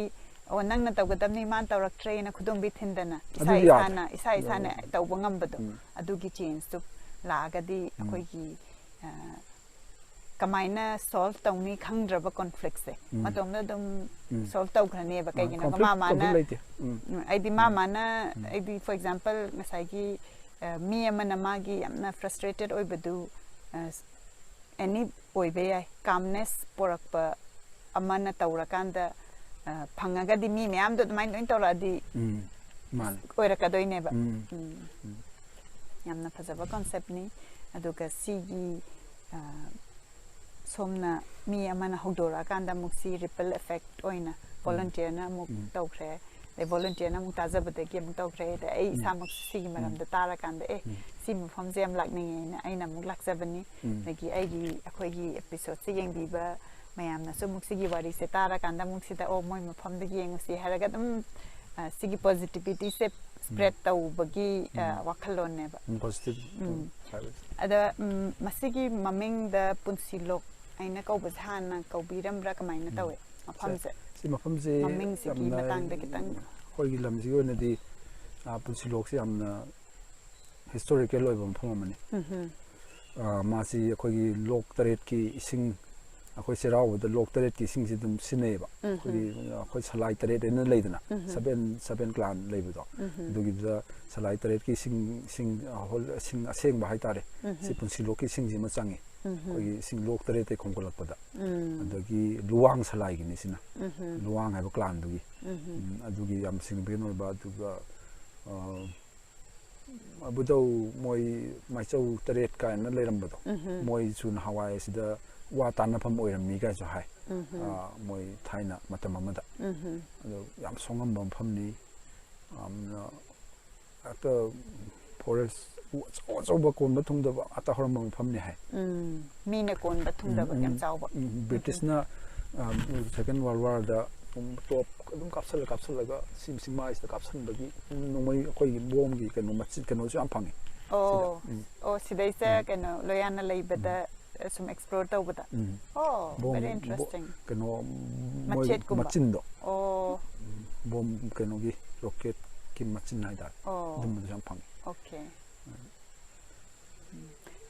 ꯑꯣ ꯅꯪꯅ ꯇꯧꯒꯗꯕꯅꯤ ꯃꯥꯅ ꯇꯧꯔꯛꯇ꯭ꯔꯦꯅ ꯈꯨꯗꯣꯝꯕꯤ ꯊꯤꯟꯗꯅ ꯏꯁꯥ ꯑꯗꯨꯗꯤ ꯌꯥꯗ꯭ꯔꯦ꯫ ꯏꯁꯥꯅ ꯏꯁꯥ ꯏꯁꯥꯅ ꯇꯧꯕ ꯉꯝꯕꯗꯣ ꯎꯝ꯫ ꯑꯗꯨꯒꯤ changeꯇꯨ ꯂꯥꯛꯑꯒꯗꯤ ꯑꯩꯈꯣꯏꯒꯤ ꯑ, ꯀꯃꯥꯏꯅ solve ꯇꯧꯅꯤ ꯈꯪꯗ꯭ꯔꯕ conflictꯁꯦ ꯎꯝ꯫ ꯃꯇꯣꯝꯗ ꯑꯗꯨꯝ ꯎꯝ꯫ solve ꯇꯧꯈ꯭ꯔꯅꯦꯕ꯫ ꯀꯩꯒꯤꯅꯣ Conflict, ꯃꯥ ꯃꯥꯅ conflict ꯂꯩꯇꯦ꯫ ꯎꯝ꯫ ꯎꯝ, ꯑꯩꯗꯤ ꯃꯥ ꯃꯥꯅ ꯑꯩꯗꯤ for example ꯉꯁꯥꯏꯒꯤ ꯑ, ꯃꯤ ꯑꯃꯅ ꯃꯥꯒꯤ ꯌꯥꯝꯅ frustrated ꯑꯣꯏꯕꯗꯨ ꯑ, any ꯑꯣꯏꯕ ꯌꯥꯏ꯫ Calmness ꯄꯣꯔꯛꯄ ꯑꯃꯅ ꯇꯧꯔꯀꯥꯟꯗ ꯑ, ꯐꯪꯉꯒꯗꯤ ꯃꯤ ꯃꯌꯥꯝꯗꯣ ꯑꯗꯨꯃꯥꯏꯅ ꯂꯣꯏ ꯇꯧꯔꯛꯑꯗꯤ ꯎꯝ꯫ ꯃꯥꯅꯦ꯫ ꯑꯣꯏꯔꯛꯀꯗꯣꯏꯅꯦꯕ꯫ ꯎꯝ꯫ ꯎꯝ꯫ ꯌꯥꯝꯅ ꯐꯖꯕ conceptꯅꯤ꯫ ꯑꯗꯨꯒ ꯁꯤꯒꯤ ꯑ, ꯁꯣꯝꯅ ꯃꯤ ꯑꯃꯅ ꯍꯧꯗꯣꯔꯛꯑꯀꯥꯟꯗ ꯑꯃꯨꯛ ꯁꯤ ripple effect ꯑꯣꯏꯅ volunteerꯅ ꯑꯃꯨꯛ ꯎꯝ꯫ ꯇꯧꯈ꯭ꯔꯦ꯫ ꯑꯗꯩ volunteerꯅ ꯑꯃꯨꯛ ꯇꯥꯖꯕꯗꯒꯤ ꯑꯃꯨꯛ ꯇꯧꯈ꯭ꯔꯦ꯫ ꯑꯗꯩ ꯑꯩ ꯎꯝ꯫ ꯏꯁꯥꯃꯛꯁꯨ ꯁꯤꯒꯤ ꯎꯝ꯫ ꯃꯔꯝꯗ ꯇꯥꯔꯀꯥꯟꯗ ꯑꯦ ꯎꯝ꯫ ꯁꯤ ꯃꯐꯝꯁꯦ ꯌꯥꯝ ꯂꯥꯛꯅꯤꯡꯉꯦꯅ ꯑꯩꯅ ꯑꯃꯨꯛ ꯂꯥꯛꯆꯕꯅꯤ꯫ ꯎꯝ꯫ ꯑꯗꯒꯤ ꯑꯩꯒꯤ ꯑꯩꯈꯣꯏꯒꯤ episodeꯁꯦ ꯌꯦꯡꯕꯤꯕ ꯃꯌꯥꯝꯅꯁꯨ ꯑꯃꯨꯛ ꯁꯤꯒꯤ ꯋꯥꯔꯤꯁꯦ ꯇꯥꯔꯀꯥꯟꯗ ꯑꯃꯨꯛ ꯁꯤꯗ ꯑꯣ ꯃꯣꯏ ꯃꯐꯝꯗ ꯌꯦꯡꯉꯨꯁꯤ ꯍꯥꯏꯔꯒ ꯑꯗꯨꯝ ꯑ, ꯁꯤꯒꯤ positivityꯁꯦ spread ꯇꯧꯕꯒꯤ ꯑ, ꯎꯝ꯫ ꯋꯥꯈꯜꯂꯣꯟꯅꯦꯕ꯫ ꯎꯝ, positive ꯎꯝ꯫ ꯍꯥꯏꯕꯁꯦ꯫ ꯑꯗ ꯎꯝ, ꯃꯁꯤꯒꯤ ꯃꯃꯤꯡꯗ ꯄꯨꯟꯁꯤ ꯂꯣꯛ ꯍꯥꯏꯅ ꯀꯧꯕꯁꯦ ꯍꯥꯟꯅ ꯀꯧꯕꯤꯔꯝꯕ꯭ꯔꯥ ꯀꯃꯥꯏꯅ ꯇꯧꯋꯦ ꯃꯐꯝꯁꯦ? ꯁꯤ ꯃꯐꯝꯁꯦ ꯃꯃꯤꯡꯁꯤꯒꯤ ꯌꯥꯝꯅ ꯃꯇꯥꯡꯗ ꯈꯤꯇꯪ꯫ ꯑꯩꯈꯣꯏꯒꯤ ꯂꯝꯁꯤꯒꯤ ꯑꯣꯏꯅꯗꯤ ꯑ, ꯄꯨꯟꯁꯤ ꯂꯣꯛꯁꯤ ꯌꯥꯝꯅ historical ꯑꯣꯏꯕ ꯃꯐꯝ ꯑꯃꯅꯤ꯫ ꯎꯝ ꯍꯝ꯫ ꯑ, ꯃꯥꯁꯤ ꯑꯩꯈꯣꯏꯒꯤ ꯂꯣꯛ ꯇꯔꯦꯠꯀꯤ ꯏꯁꯤꯡ ꯑꯩꯈꯣꯏ ꯆꯩꯔꯥꯎꯕꯗ ꯂꯣꯛ ꯇꯔꯦꯠꯀꯤ ꯏꯁꯤꯡꯁꯦ ꯑꯗꯨꯝ ꯁꯤꯖꯤꯟꯅꯩꯌꯦꯕ꯫ ꯑꯩꯈꯣꯏꯒꯤ, ꯑꯩꯈꯣꯏ ꯁꯂꯥꯏ ꯇꯔꯦꯠ ꯍꯥꯏꯅ ꯂꯩꯗꯅ, ꯁꯕꯦꯟ, ꯁꯕꯦꯟ ꯀ꯭ꯂꯥꯟ ꯂꯩꯕꯗꯣ꯫ ꯑꯗꯨꯒꯤꯗꯨꯗ ꯁꯂꯥꯏ ꯇꯔꯦꯠꯀꯤ ꯏꯁꯤꯡ, ꯏꯁꯤꯡ, ꯑ, ꯍꯣꯜ-, ꯏꯁꯤꯡ ꯑꯁꯦꯡꯕ ꯍꯥꯏꯇꯥꯔꯦ꯫ ꯁꯤ ꯄꯨꯟꯁꯤ ꯂꯣꯛꯀꯤ ꯏꯁꯤꯡꯁꯤꯃ ꯆꯪꯉꯤ꯫ ꯑꯩꯈꯣꯏꯒꯤ ꯏꯁꯤꯡ ꯂꯣꯛ ꯇꯔꯦꯠꯇꯩ ꯈꯣꯝꯒꯠꯂꯛꯄꯗ꯫ ꯑꯗꯒꯤ ꯂꯨꯋꯥꯡ ꯁꯂꯥꯏꯒꯤꯅꯤ ꯁꯤꯅ꯫ ꯂꯨꯋꯥꯡ ꯍꯥꯏꯕ ꯀ꯭ꯂꯥꯟꯗꯨꯒꯤ꯫ ꯎꯝ, ꯑꯗꯨꯒꯤ ꯌꯥꯝ significant ꯑꯣꯏꯕ, ꯑꯗꯨꯒ, ꯑ, ꯑꯕꯨꯙꯧ ꯃꯣꯏ ꯃꯥꯏꯆꯧ ꯇꯔꯦꯠ ꯀꯥꯏꯅ ꯂꯩꯔꯝꯕꯗꯣ, ꯃꯣꯏꯁꯨ ꯅꯍꯥꯟꯋꯥꯏ ꯑꯁꯤꯗ ꯋꯥ ꯇꯥꯟꯅꯐꯝ ꯑꯣꯏꯔꯝꯃꯤ ꯀꯥꯏꯁꯨ ꯍꯥꯏ꯫ ꯑ, ꯃꯣꯏ ꯊꯥꯏꯅ ꯃꯇꯝ ꯑꯃꯗ꯫ ꯑꯗꯣ ꯌꯥꯝ ꯁꯣꯡꯉꯝꯕ ꯃꯐꯝꯅꯤ꯫ ꯌꯥꯝꯅ ꯍꯦꯛꯇ forest ꯎ ꯑꯆꯧ ꯑꯆꯧꯕ ꯀꯣꯟꯕ ꯊꯨꯡꯗꯕ ꯉꯥꯛꯇ ꯍꯧꯔꯝꯕ ꯃꯐꯝꯅꯤ ꯍꯥꯏ꯫ ꯎꯝ, ꯃꯤꯅ ꯀꯣꯟꯕ ꯊꯨꯡꯗꯕ ꯌꯥꯝ ꯆꯥꯎꯕ꯫ ꯎꯝ, ꯕ꯭ꯔꯤꯇꯤꯁꯅ, ꯑ, Second World Warꯗ ꯇꯣꯞ ꯑꯗꯨꯝ ꯀꯥꯞꯁꯜꯂ ꯀꯥꯞꯁꯜꯂꯒ ꯁꯤ ꯆꯤꯡꯃꯥꯏꯁꯤꯗ ꯀꯥꯞꯁꯟꯕꯒꯤ ꯅꯣꯡꯃꯩ ꯑꯩꯈꯣꯏꯒꯤ ꯕꯣꯝꯒꯤ ꯀꯩꯅꯣ ꯃꯆꯤꯟ ꯀꯩꯅꯣꯁꯨ ꯌꯥꯝ ꯐꯪꯉꯤ꯫ ꯑꯣ, ꯎꯝ꯫ ꯑꯣ, ꯁꯤꯗꯩꯁꯦ ꯀꯩꯅꯣ ꯂꯣꯌꯥꯅ ꯂꯩꯕꯗ, ꯑ, ꯁꯨꯝ explore ꯇꯧꯕꯗ꯫ ꯎꯝ꯫ ꯑꯣ, ꯕꯣꯝ, very ꯕꯣ-, interesting. ꯀꯩꯅꯣ ꯃꯣꯏ ꯃꯆꯦꯠꯀꯨꯝꯕ꯫ ꯃꯆꯤꯟꯗꯣ꯫ ꯑꯣ, ꯕꯣꯝ ꯀꯩꯅꯣꯒꯤ ꯔꯣꯀꯦꯠꯀꯤ ꯃꯆꯤꯟ ꯍꯥꯏꯇꯥꯔꯦ꯫ ꯑꯣ꯫ ꯑꯗꯨꯝꯕꯗꯨꯁꯨ ꯌꯥꯝ ꯐꯪꯉꯤ꯫ Okay. ꯎꯝ꯫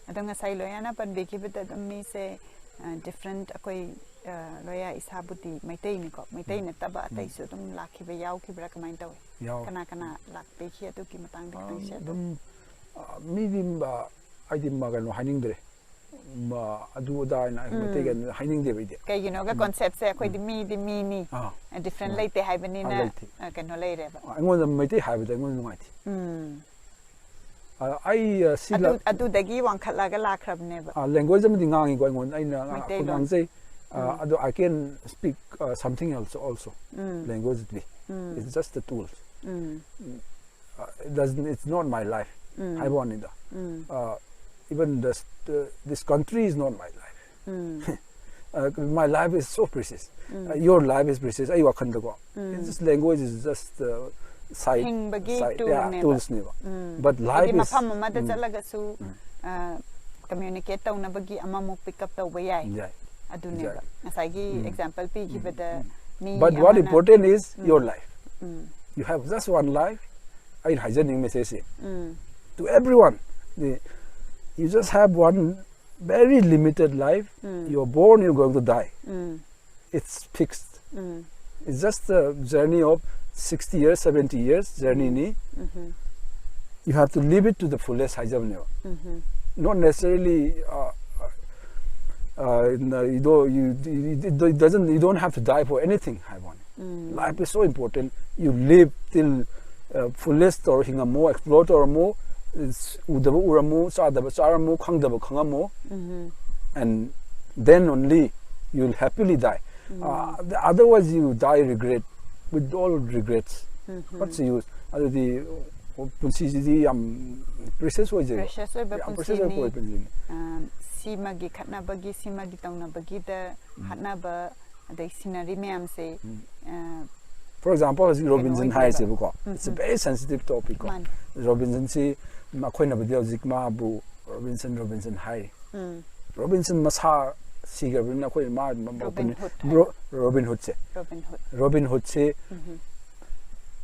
ꯑꯗꯣ ꯉꯁꯥꯏ ꯂꯣꯌꯥꯅ ꯄꯟꯕꯤꯈꯤꯕꯗ ꯑꯗꯨꯝ ꯃꯤꯁꯦ, ꯑ, different ꯑꯩꯈꯣꯏ, ꯑ, ꯂꯣꯌꯥ ꯏꯁꯥꯕꯨꯗꯤ ꯃꯩꯇꯩꯅꯤꯀꯣ, ꯃꯩꯇꯩ ꯅꯠꯇꯕ ꯑꯇꯩꯁꯨ ꯑꯗꯨꯝ ꯂꯥꯛꯈꯤꯕ ꯌꯥꯎꯈꯤꯕ꯭ꯔꯥ, ꯀꯃꯥꯏꯅ ꯇꯧꯋꯤ? ꯌꯥꯎ-, ꯀꯅꯥ ꯀꯅꯥ ꯂꯥꯛꯄꯤꯈꯤ ꯑꯗꯨꯒꯤ ꯃꯇꯥꯡꯗ ꯈꯤꯇꯪ share ꯇꯧ꯫ ꯑꯗꯨꯝ, ꯑ, ꯃꯤꯗꯤ, ꯑ, ꯑꯩꯗꯤ ꯃ-, ꯀꯩꯅꯣ ꯍꯥꯏꯅꯤꯡꯗ꯭ꯔꯦ꯫ ꯃ-, ꯑꯗꯨ ꯑꯗꯥ ꯍꯥꯏꯅ ꯑꯩ ꯃꯩꯇꯩꯒ ꯍꯥꯏꯅꯤꯡꯗꯦꯕ ꯑꯩꯗꯤ꯫ ꯀꯩꯒꯤꯅꯣꯒ conceptꯁꯦ ꯑꯩꯈꯣꯏꯗꯤ ꯃꯤꯗꯤ ꯃꯤꯅꯤ, ꯑꯥ꯫ different ꯑꯥ꯫ ꯂꯩꯇꯦ ꯍꯥꯏꯕꯅꯤꯅ, ꯑꯥ, ꯂꯩꯇꯦ꯫ ꯑ, ꯀꯩꯅꯣ ꯂꯩꯔꯦꯕ꯫ ꯑ, ꯑꯩꯉꯣꯟꯗ ꯃꯩꯇꯩ ꯍꯥꯏꯕꯗ ꯑꯩꯉꯣꯟꯗ ꯅꯨꯡꯉꯥꯏꯇꯦ꯫ ꯎꯝ꯫ ꯑ, ꯑꯩ, ꯑ, ꯁꯤ ꯑꯗꯨ, ꯂ-, ꯑꯗꯨꯗꯒꯤ ꯋꯥꯡꯈꯠꯂꯒ ꯂꯥꯛꯈ꯭ꯔꯕꯅꯦꯕ꯫ ꯑ, language ꯑꯃꯗꯤ ꯉꯥꯡꯉꯤꯀꯣ ꯑꯩꯉꯣꯟꯗ, ꯑꯩꯅ ꯉꯥꯡ-, ꯃꯩꯇꯩꯂꯣꯟ꯫ ꯉꯥꯡꯖꯩ꯫ ꯑ, ꯑꯗꯣ I can speak, uh, something else also. Language D. It's just a tool. Uh, it doesn't, it's not my life. ꯍꯥꯏꯕ ꯋꯥꯅꯤꯗ. Uh, even this, the, this country is not my life. Uh, my life is so precious. Uh, your life is precious. ꯑꯩ ꯋꯥꯈꯜꯗꯀꯣ. It's just language is just, uh, side, ꯍꯤꯡꯕꯒꯤ side, tool yeah, ꯅꯦꯕ꯫ tools ꯅꯦꯕ. But life ꯍꯥꯏꯗꯤ is, ꯃꯐꯝ ꯑꯃꯗ ꯆꯠꯂꯒꯁꯨ, ꯑ, communicate ꯇꯧꯅꯕꯒꯤ ꯑꯃꯃꯨꯛ pick up ꯇꯧꯕ ꯌꯥꯏ꯫ ꯌꯥꯏ. ꯑꯗꯨꯅꯦꯕ ꯌꯥꯏ. ꯉꯁꯥꯏꯒꯤ example ꯄꯤꯈꯤꯕꯗ ꯃꯤ But what ꯑꯃꯅ important is your life. You have just one life. ꯑꯩꯅ ꯍꯥꯏꯖꯅꯤꯡꯕ message say. To everyone. The, you just have one very limited life. Mm. You're born, you're going to die. Mm. It's fixed. Mm. It's just a journey of sixty years, seventy years journey ni. Mhm. You have to live it to the fullest ꯍꯥꯏꯖꯕꯅꯦꯕ. Mhm. Not necessarily uh, uh, no, you don't you, you it doesn't you don't have to die for anything ꯍꯥꯏꯕ ꯋꯥꯅꯤ. Mm. Life is so important. You live till uh, fullest ꯇꯧꯔ ꯍꯤꯡꯉꯝꯃꯣ, explore ꯇꯧꯔꯝꯃꯣ, ꯎꯗꯕ ꯎꯔꯝꯃꯣ, ꯆꯥꯗꯕ ꯆꯥꯔꯝꯃꯣ, ꯈꯪꯗꯕ ꯈꯪꯉꯝꯃꯣ, Mhm. and then only you will happily die. Mm. Uh, the- otherwise you die regret, with all regrets. Mhm. What's the use? ꯑꯗꯨꯗꯤ ꯄꯨꯟꯁꯤꯁꯤꯗꯤ ꯌꯥꯝ precious ꯑꯣꯏꯖꯩꯕ. Precious ꯑꯣꯏꯕ ꯌꯥꯝ precious ꯑꯣꯏꯕ ꯄꯨꯟꯁꯤꯅꯤ꯫ ꯄꯨꯟꯁꯤꯅꯤ. Um, ꯁꯤꯃꯒꯤ ꯈꯠꯅꯕꯒꯤ ꯁꯤꯃꯒꯤ ꯇꯧꯅꯕꯒꯤꯗ ꯍꯥꯠꯅꯕ ꯑꯗꯩ ꯁꯤꯟꯅꯔꯤ ꯃꯌꯥꯝꯁꯦ ꯎꯝ. ꯑ, For example, ꯍꯧꯖꯤꯛ ꯔꯣꯕꯤꯟꯁꯟ ꯑꯣꯏꯗꯣꯏꯕ꯫ ꯍꯥꯏꯔꯤꯁꯦꯕꯀꯣ, it's a um. Very sensitive topic ꯀꯣ. ꯃꯥꯅꯤ. ꯔꯣꯕꯤꯟꯁꯟꯁꯤ ꯑꯩꯈꯣꯏꯅꯕꯨꯗꯤ ꯍꯧꯖꯤꯛ ꯃꯥꯕꯨ ꯔꯣꯕꯤꯟꯁꯟ ꯔꯣꯕꯤꯟꯁꯟ ꯍꯥꯏꯔꯤ. ꯎꯝ. ꯔꯣꯕꯤꯟꯁꯟ ꯃꯁꯥ ꯁꯤꯈ꯭ꯔꯕꯅꯤꯅ ꯑꯩꯈꯣꯏ ꯃꯥ Robin Hood ꯕ꯭ꯔꯣ ꯔꯣꯕꯤꯟ ꯍꯨꯠꯁꯦ. Robin Hood. ꯔꯣꯕꯤꯟ ꯍꯨꯠꯁꯦ Mhm.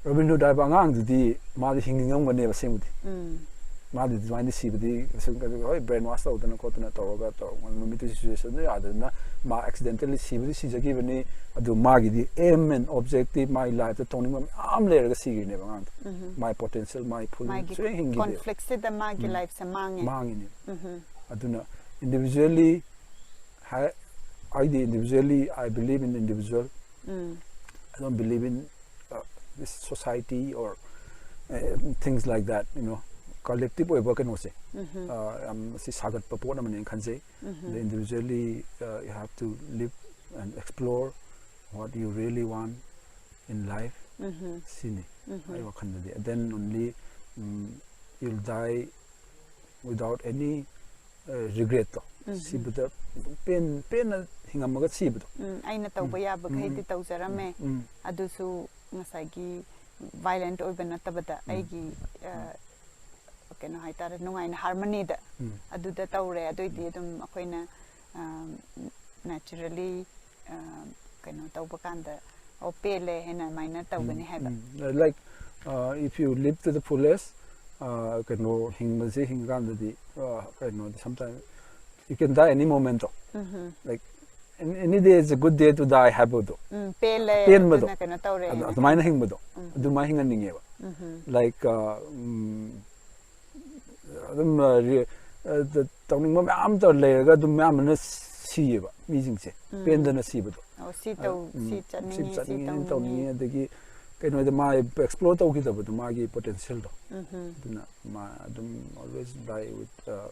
ꯔꯣꯕꯤꯟ ꯍꯨꯠ ꯍꯥꯏꯕ ꯑꯉꯥꯡꯗꯨꯗꯤ ꯃꯥꯗꯤ ꯍꯤꯡꯅꯤꯡꯉꯝꯒꯅꯦꯕ ꯑꯁꯦꯡꯕꯗꯤ. ꯎꯝ. ꯃꯥꯗꯤ ꯑꯗꯨꯃꯥꯏꯅ ꯁꯤꯕꯗꯤ ꯍꯣꯏ brainwash ꯇꯧꯗꯅ ꯈꯣꯠꯇꯅ ꯇꯧꯔꯒ ꯇꯧꯔꯒ ꯅꯨꯃꯤꯠꯇꯨ situation ꯗꯨ ꯌꯥꯗꯗꯅ ꯃꯥ accidentally ꯁꯤꯕꯗꯤ ꯁꯤꯖꯈꯤꯕꯅꯤ. ꯑꯗꯨ ꯃꯥꯒꯤꯗꯤ aim and objective ꯃꯥꯒꯤ life ꯇ ꯇꯧꯅꯤꯡꯕ ꯃꯌꯥꯝ ꯂꯩꯔꯒ ꯁꯤꯈ꯭ꯔꯤꯅꯦꯕ ꯑꯉꯥꯡꯗꯣ. Mhm. ꯃꯥꯒꯤ potential ꯃꯥꯒꯤ full ꯃꯥꯒꯤ ꯁꯨꯡꯍꯤꯡ ꯍꯤꯡꯈꯤꯗꯦꯕ. Conflict ꯁꯤꯗ ꯃꯥꯒꯤ ꯎꯝ. Life ꯁꯦ ꯃꯥꯡꯉꯦ꯫ ꯃꯥꯡꯉꯤꯅꯦ. Mhm. ꯑꯗꯨꯅ individually ꯍꯥꯏ ꯑꯩꯗꯤ individually I believe in individual. Um. I don't believe in uh, this society or uh, things like that, you know, collective ꯑꯣꯏꯕ ꯀꯩꯅꯣꯁꯦ. Mhm. Uh, ꯌꯥꯝ ꯁꯤ ꯁꯥꯒꯠꯄ ꯄꯣꯠ ꯑꯃꯅꯦꯅ ꯈꯟꯖꯩ. Mhm. The individually uh, you have to live and explore what you really want in life. Mhm. ꯁꯤꯅꯤ Mhm. ꯑꯩ ꯋꯥꯈꯜꯗꯗꯤ. Then only um, you'll die without any uh, regret ꯇꯣ. Mhm. ꯁꯤꯕꯗ ꯄꯦꯟ ꯄꯦꯟꯅ ꯍꯤꯡꯉꯝꯃꯒ ꯁꯤꯕꯗꯣ. ꯎꯝ, ꯑꯩꯅ ꯇꯧꯕ ꯎꯝ. ꯌꯥꯕꯈꯩꯗꯤ ꯎꯝ. ꯇꯧꯖꯔꯝꯃꯦ꯫ ꯎꯝ. ꯑꯗꯨꯁꯨ ꯉꯁꯥꯏꯒꯤ violent ꯑꯣꯏꯕ ꯅꯠꯇꯕꯗ ꯎꯝ. ꯑꯩꯒꯤ ꯑ, ꯀꯩꯅꯣ ꯍꯥꯏꯇꯥꯔꯦ, ꯅꯨꯡꯉꯥꯏꯅ harmony ꯗ ꯎꯝ. ꯑꯗꯨꯗ ꯇꯧꯔꯦ꯫ ꯑꯗꯨꯏꯗꯤ ꯑꯗꯨꯝ ꯑꯩꯈꯣꯏꯅ ꯑ, naturally ꯑ, ꯀꯩꯅꯣ ꯇꯧꯕ ꯀꯥꯟꯗ ꯑꯣ ꯄꯦꯜꯂꯦ ꯍꯥꯏꯅ ꯑꯗꯨꯃꯥꯏꯅ ꯇꯧꯒꯅꯤ ꯍꯥꯏꯕ꯫ ꯎꯝ. Like uh, if you live to the fullest, uh, ꯀꯩꯅꯣ ꯍꯤꯡꯕꯁꯦ ꯍꯤꯡꯉꯀꯥꯟꯗꯗꯤ uh, ꯀꯩꯅꯣꯗꯤ sometimes You can die any moment. Like, any day is a good day to die ꯍꯥꯏꯕꯗꯣ, ꯎꯝ, ꯄꯦꯜꯂꯦ, ꯄꯦꯟꯕꯗꯣ꯫ ꯑꯗꯨꯅ ꯀꯩꯅꯣ ꯇꯧꯔꯦ꯫ ꯑꯗꯨ- ꯑꯗꯨꯃꯥꯏꯅ ꯍꯤꯡꯕꯗꯣ, ꯑꯗꯨꯃꯥꯏꯅ ꯍꯤꯡꯍꯟꯅꯤꯡꯉꯦꯕ. Like, uh, ꯎꯝ, ꯑꯗꯨꯝ, uh, ꯔꯤ- uh, ꯇ- ꯇꯧꯅꯤꯡꯕ ꯃꯌꯥꯝ ꯇꯧꯔ ꯂꯩꯔꯒ ꯑꯗꯨꯝ ꯃꯌꯥꯝ ꯑꯃꯅ ꯁꯤꯌꯦꯕ ꯃꯤꯁꯤꯡꯁꯦ, ꯄꯦꯟꯗꯅ ꯁꯤꯕꯗꯣ. ꯑꯣ, ꯁꯤ ꯇꯧ, ꯎꯝ, ꯁꯤ ꯁꯤ ꯆꯠꯅꯤꯡꯉꯤ, ꯁꯤ ꯆꯠꯅꯤꯡꯉꯤ, ꯇꯧꯅꯤꯡꯉꯤ. ꯇꯧꯅꯤꯡꯉꯤ, ꯑꯗꯒꯤ ꯀꯩꯅꯣꯗ ꯃꯥ explore ꯇꯧꯈꯤꯗꯕꯗꯣ, ꯃꯥꯒꯤ potentialꯗꯣ. ꯎꯝ. ꯑꯗꯨꯅ ꯃꯥ ꯑꯗꯨꯝ always die with a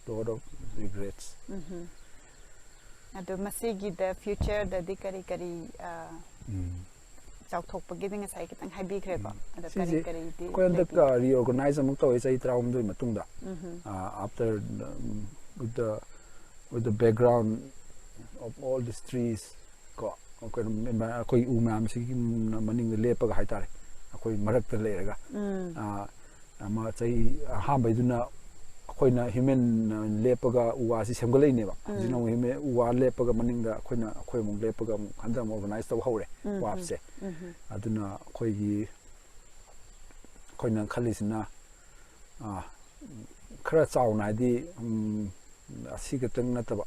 lot of regrets. ꯎꯝ. ꯑꯗꯣ ꯃꯁꯤꯒꯤꯗ futureꯗꯗꯤ ꯀꯔꯤ ꯀꯔꯤ, ꯑ, ꯎꯝ. ꯆꯥꯎꯊꯣꯛꯄꯒꯤꯗꯤ ꯉꯁꯥꯏ ꯈꯤꯇꯪ ꯍꯥꯏꯕꯤꯈ꯭ꯔꯦꯀꯣ. ꯑꯗꯣ ꯁꯤꯁꯦ ꯀꯔꯤ ꯀꯔꯤꯗꯤ ꯑꯩꯈꯣꯏ ꯍꯟꯗꯛ ꯂꯩꯕꯤꯒꯦ? Reorganize ꯑꯃꯨꯛ ꯇꯧꯋꯦ ꯆꯍꯤ ꯇꯔꯥꯍꯨꯝꯗꯣꯏ ꯃꯇꯨꯡꯗ. ꯎꯝ. Uh, after, um, with the, with the background of all these trees, ꯀꯣ, ꯑꯩꯈꯣꯏ ꯑꯩꯈꯣꯏ ꯎ ꯃꯌꯥꯝꯁꯤꯒꯤ ꯃꯅꯤꯡꯗ ꯂꯦꯞꯄꯒ ꯍꯥꯏꯇꯥꯔꯦ, ꯑꯩꯈꯣꯏ ꯃꯔꯛꯇ ꯂꯩꯔꯒ, ꯎꯝ. ꯑ, ꯑꯃ ꯆꯍꯤ ꯑꯍꯥꯟꯕꯩꯗꯨꯅ ꯑꯩꯈꯣꯏꯅ human ꯂꯦꯞꯄꯒ ꯎ ꯋꯥꯁꯤ ꯁꯦꯝꯒꯠꯂꯛꯏꯅꯦꯕ. ꯍꯧꯖꯤꯛꯅ ꯑꯃꯨꯛ human, ꯎ ꯋꯥ ꯂꯦꯞꯄꯒ ꯃꯅꯤꯡꯗ ꯑꯩꯈꯣꯏꯅ, ꯑꯩꯈꯣꯏ ꯑꯃꯨꯛ ꯂꯦꯞꯄꯒ ꯑꯃꯨꯛ ꯍꯟꯗꯛ ꯑꯃꯨꯛ organize ꯇꯧꯕ ꯍꯧꯔꯦ, ꯎꯝ, ꯀ꯭ꯋꯥꯞꯁꯦ. ꯎꯝ. ꯑꯗꯨꯅ ꯑꯩꯈꯣꯏꯒꯤ, ꯑꯩꯈꯣꯏꯅ ꯈꯜꯂꯤꯁꯤꯅ, ꯑ, ꯈꯔ ꯆꯥꯎꯅ, ꯍꯥꯏꯗꯤ, ꯎꯝ, ꯑꯁꯤ ꯈꯛꯇꯪ ꯅꯠꯇꯕ,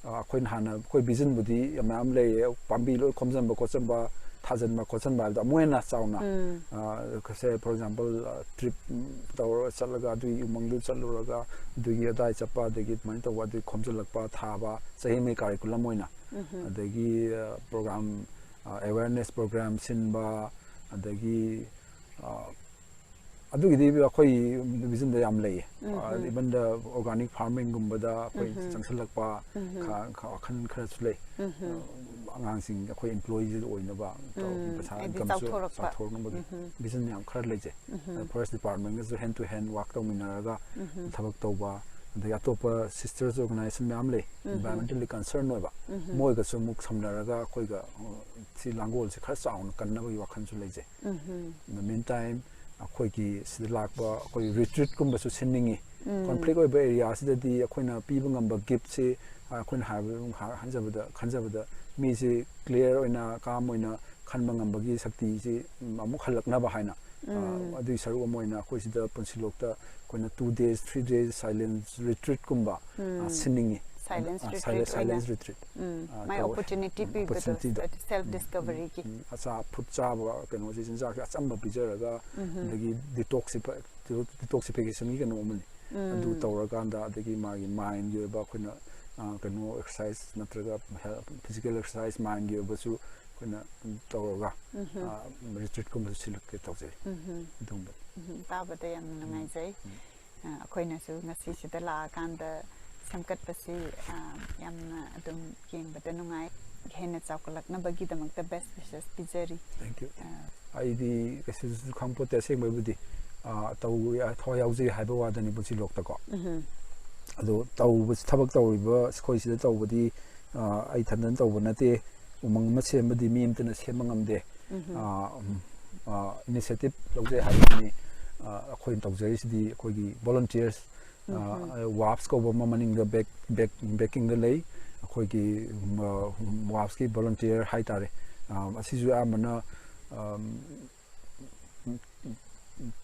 ꯑ, ꯑꯩꯈꯣꯏꯅ ꯍꯥꯟꯅ, ꯑꯩꯈꯣꯏ visionꯕꯨꯗꯤ ꯃꯌꯥꯝ ꯂꯩꯌꯦ, ꯄꯥꯝꯕꯤ ꯂꯣꯏ ꯈꯣꯝꯖꯤꯟꯕ ꯈꯣꯠꯆꯟꯕ, ꯊꯥꯖꯤꯟꯕ ꯈꯣꯠꯆꯟꯕ ꯍꯥꯏꯕꯗꯣ ꯑꯃꯨꯛ ꯍꯦꯟꯅ ꯆꯥꯎꯅ, ꯎꯝ. ꯑ, say, for example, ꯑ, trip, ꯎꯝ, ꯇꯧꯔ ꯆꯠꯂꯒ ꯑꯗꯨꯒꯤ ꯎꯃꯪꯗꯨ ꯆꯠꯂꯨꯔꯒ ꯑꯗꯨꯒꯤ ꯑꯗꯥꯏ ꯆꯠꯄ, ꯑꯗꯒꯤ ꯑꯗꯨꯃꯥꯏꯅ ꯇꯧꯕ, ꯑꯗꯨꯒꯤ ꯈꯣꯝꯖꯤꯜꯂꯛꯄ, ꯊꯥꯕ, ꯆꯍꯤ ꯑꯃꯒꯤ curriculum ꯑꯣꯏꯅ, ꯎꯝ. ꯑꯗꯒꯤ, ꯑ, program, ꯑ, awareness program ꯁꯤꯟꯕ, ꯑꯗꯒꯤ, ꯑ, ꯑꯗꯨꯒꯤꯗꯤ ꯑꯩꯈꯣꯏ visionꯗ ꯌꯥꯝ ꯂꯩꯌꯦ. ꯎꯝ. ꯑ, even the organic farmingꯒꯨꯝꯕꯗ ꯑꯩꯈꯣꯏ ꯎꯝ. ꯆꯪꯁꯤꯜꯂꯛꯄ, ꯎꯝ. ꯈ-, ꯈ-, ꯋꯥꯈꯜ ꯈꯔꯁꯨ ꯂꯩ. ꯎꯝ. ꯑ, ꯑꯉꯥꯡꯁꯤꯡ ꯑꯩꯈꯣꯏ employees ꯑꯣꯏꯅꯕ, ꯎꯝ. ꯄꯩꯁꯥ ꯍꯥꯏꯗꯤ incomeꯁꯨ ꯆꯥꯎꯊꯣꯔꯛꯄ. ꯆꯥꯎꯊꯣꯔꯛꯅꯕꯒꯤ ꯎꯝ. vision ꯌꯥꯝ ꯈꯔ ꯂꯩꯖꯩ. ꯎꯝ. ꯑꯗ forest departmentꯒꯁꯨ hand to hand work ꯇꯧꯃꯤꯟꯅꯔꯒ ꯎꯝ. ꯊꯕꯛ ꯇꯧꯕ, ꯑꯗꯒꯤ ꯑꯇꯣꯞꯄ sisters organization ꯃꯌꯥꯝ ꯂꯩ, ꯎꯝ. environmentally concern ꯑꯣꯏꯕ, ꯎꯝ. ꯃꯣꯏꯒꯁꯨ ꯑꯃꯨꯛ ꯁꯝꯅꯔꯒ ꯑꯩꯈꯣꯏꯒ, ꯑ, ꯁꯤ ꯂꯥꯡꯒꯣꯜꯁꯦ ꯈꯔ ꯆꯥꯎꯅ ꯀꯟꯅꯕꯒꯤ ꯋꯥꯈꯜꯁꯨ ꯂꯩꯖꯩ. ꯎꯝ. In the meantime, ꯑꯩꯈꯣꯏꯒꯤ ꯁꯤꯗ ꯂꯥꯛꯄ ꯑꯩꯈꯣꯏ retreatꯀꯨꯝꯕꯁꯨ ꯁꯤꯟꯅꯤꯡꯉꯤ. ꯎꯝ. Conflict ꯑꯣꯏꯕ areaꯁꯤꯗꯗꯤ ꯑꯩꯈꯣꯏꯅ ꯄꯤꯕ ꯉꯝꯕ giftꯁꯤ, ꯑ, ꯑꯩꯈꯣꯏꯅ ꯍꯥꯏꯕ, ꯍꯥ-, ꯍꯥꯏꯖꯕꯗ, ꯈꯟꯖꯕꯗ ꯃꯤꯁꯤ clear ꯑꯣꯏꯅ, calm ꯑꯣꯏꯅ ꯈꯟꯕ ꯉꯝꯕꯒꯤ ꯁꯛꯇꯤꯁꯤ, ꯎꯝ, ꯑꯃꯨꯛ ꯍꯜꯂꯛꯅꯕ ꯍꯥꯏꯅ ꯑ, ꯑꯗꯨꯒꯤ ꯁꯔꯨꯛ ꯑꯃ ꯑꯣꯏꯅ ꯑꯩꯈꯣꯏ ꯁꯤꯗ ꯄꯨꯟꯁꯤꯂꯣꯛꯇ ꯑꯩꯈꯣꯏꯅ two days, three days silence retreat ꯀꯨꯝꯕ, ꯑ, ꯁꯤꯟꯅꯤꯡꯉꯤ꯫ Silence ꯑ, retreat silence ꯑꯣꯏꯅ꯫ Retreat, ꯎꯝ, ꯑ, ꯃꯥꯏ ꯇꯧꯋꯦ꯫ Opportunity ꯎꯝ, ꯄꯤꯕꯗꯣ, opportunity ꯗꯣ꯫ self discovery ꯒꯤ꯫ ꯎꯝ, ꯑꯆꯥ ꯑꯐꯨꯠ ꯆꯥꯕ ꯀꯩꯅꯣꯁꯦ, ꯆꯤꯟꯖꯥꯛꯁꯦ ꯑꯆꯝꯕ ꯄꯤꯖꯔꯒ, ꯑꯗꯒꯤ detoxify-, detoxification ꯒꯤ ꯀꯩꯅꯣ ꯑꯃꯅꯤ꯫ ꯑꯗꯨ ꯇꯧꯔꯀꯥꯟꯗ ꯑꯗꯒꯤ ꯃꯥꯒꯤ mind ꯒꯤ ꯑꯣꯏꯕ ꯑꯩꯈꯣꯏꯅ, ꯑ, ꯀꯩꯅꯣ exercise ꯅꯠꯇ꯭ꯔꯒ health, physical exercise, mind ꯒꯤ ꯑꯣꯏꯕꯁꯨ ꯑꯩꯈꯣꯏꯅ ꯇꯧꯔꯒ, ꯑ, retreat ꯀꯨꯝꯕꯁꯨ ꯁꯤꯜꯂꯛꯀꯦ ꯇꯧꯖꯩ꯫ ꯑꯗꯨꯒꯨꯝꯕ꯫ ꯎꯝ, ꯇꯥꯕꯗ ꯌꯥꯝꯅ ꯅꯨꯡꯉꯥꯏꯖꯩ꯫ ꯎꯝ꯫ ꯑ, ꯑꯩꯈꯣꯏꯅꯁꯨ ꯉꯁꯤꯁꯤꯗ ꯂꯥꯛꯑꯀꯥꯟꯗ ꯁꯦꯝꯒꯠꯄꯁꯤ, ꯑ, ꯌꯥꯝꯅ ꯑꯗꯨꯝ ꯌꯦꯡꯕꯗ ꯅꯨꯡꯉꯥꯏ꯫ ꯍꯦꯟꯅ ꯆꯥꯎꯈꯠꯂꯛꯅꯕꯒꯤꯗꯃꯛꯇ best wishes ꯄꯤꯖꯔꯤ꯫ Thank you꯫ ꯑ, ꯑꯩꯗꯤ ꯀꯩꯁꯨꯁꯨ ꯈꯪꯄꯣꯠꯇꯦ ꯑꯁꯦꯡꯕꯩꯕꯨꯗꯤ꯫ ꯑ, ꯇꯧ-, ꯊꯋꯥꯏ ꯌꯥꯎꯖꯩ ꯍꯥꯏꯕ ꯋꯥꯗꯅꯤ ꯄꯨꯟꯁꯤꯂꯣꯛꯇꯀꯣ꯫ ꯎꯝ꯫ ꯑꯗꯣ ꯇꯧꯕꯁꯤ, ꯊꯕꯛ ꯇꯧꯔꯤꯕ ꯑꯩꯈꯣꯏ ꯁꯤꯗ ꯇꯧꯕꯗꯤ, ꯑ, ꯑꯩ ꯏꯊꯟꯗꯅ ꯇꯧꯕ ꯅꯠꯇꯦ꯫ ꯎꯃꯪ ꯑꯃ ꯁꯦꯝꯕꯗꯤ ꯃꯤ ꯑꯃꯇꯅ ꯁꯦꯝꯕ ꯉꯝꯗꯦ꯫ ꯎꯝ꯫ ꯑ, ꯎꯝ, ꯑ, initiative ꯂꯧꯖꯩ ꯍꯥꯏꯕꯗꯨꯅꯤ꯫ ꯑ, ꯑꯩꯈꯣꯏꯅ ꯇꯧꯖꯔꯤꯁꯤꯗꯤ ꯑꯩꯈꯣꯏꯒꯤ volunteers, ꯑ, ꯎꯝ꯫ WASP ꯀꯧꯕ ꯑꯃ ꯃꯅꯤꯡꯗ back, back, backing ꯗ ꯂꯩ꯫ ꯑꯩꯈꯣꯏꯒꯤ, ꯎꯝ, ꯑ, WASP ꯀꯤ volunteer ꯍꯥꯏꯇꯥꯔꯦ꯫ ꯑ, ꯑꯁꯤꯁꯨ ꯑꯌꯥꯝꯕꯅ, ꯑꯝ,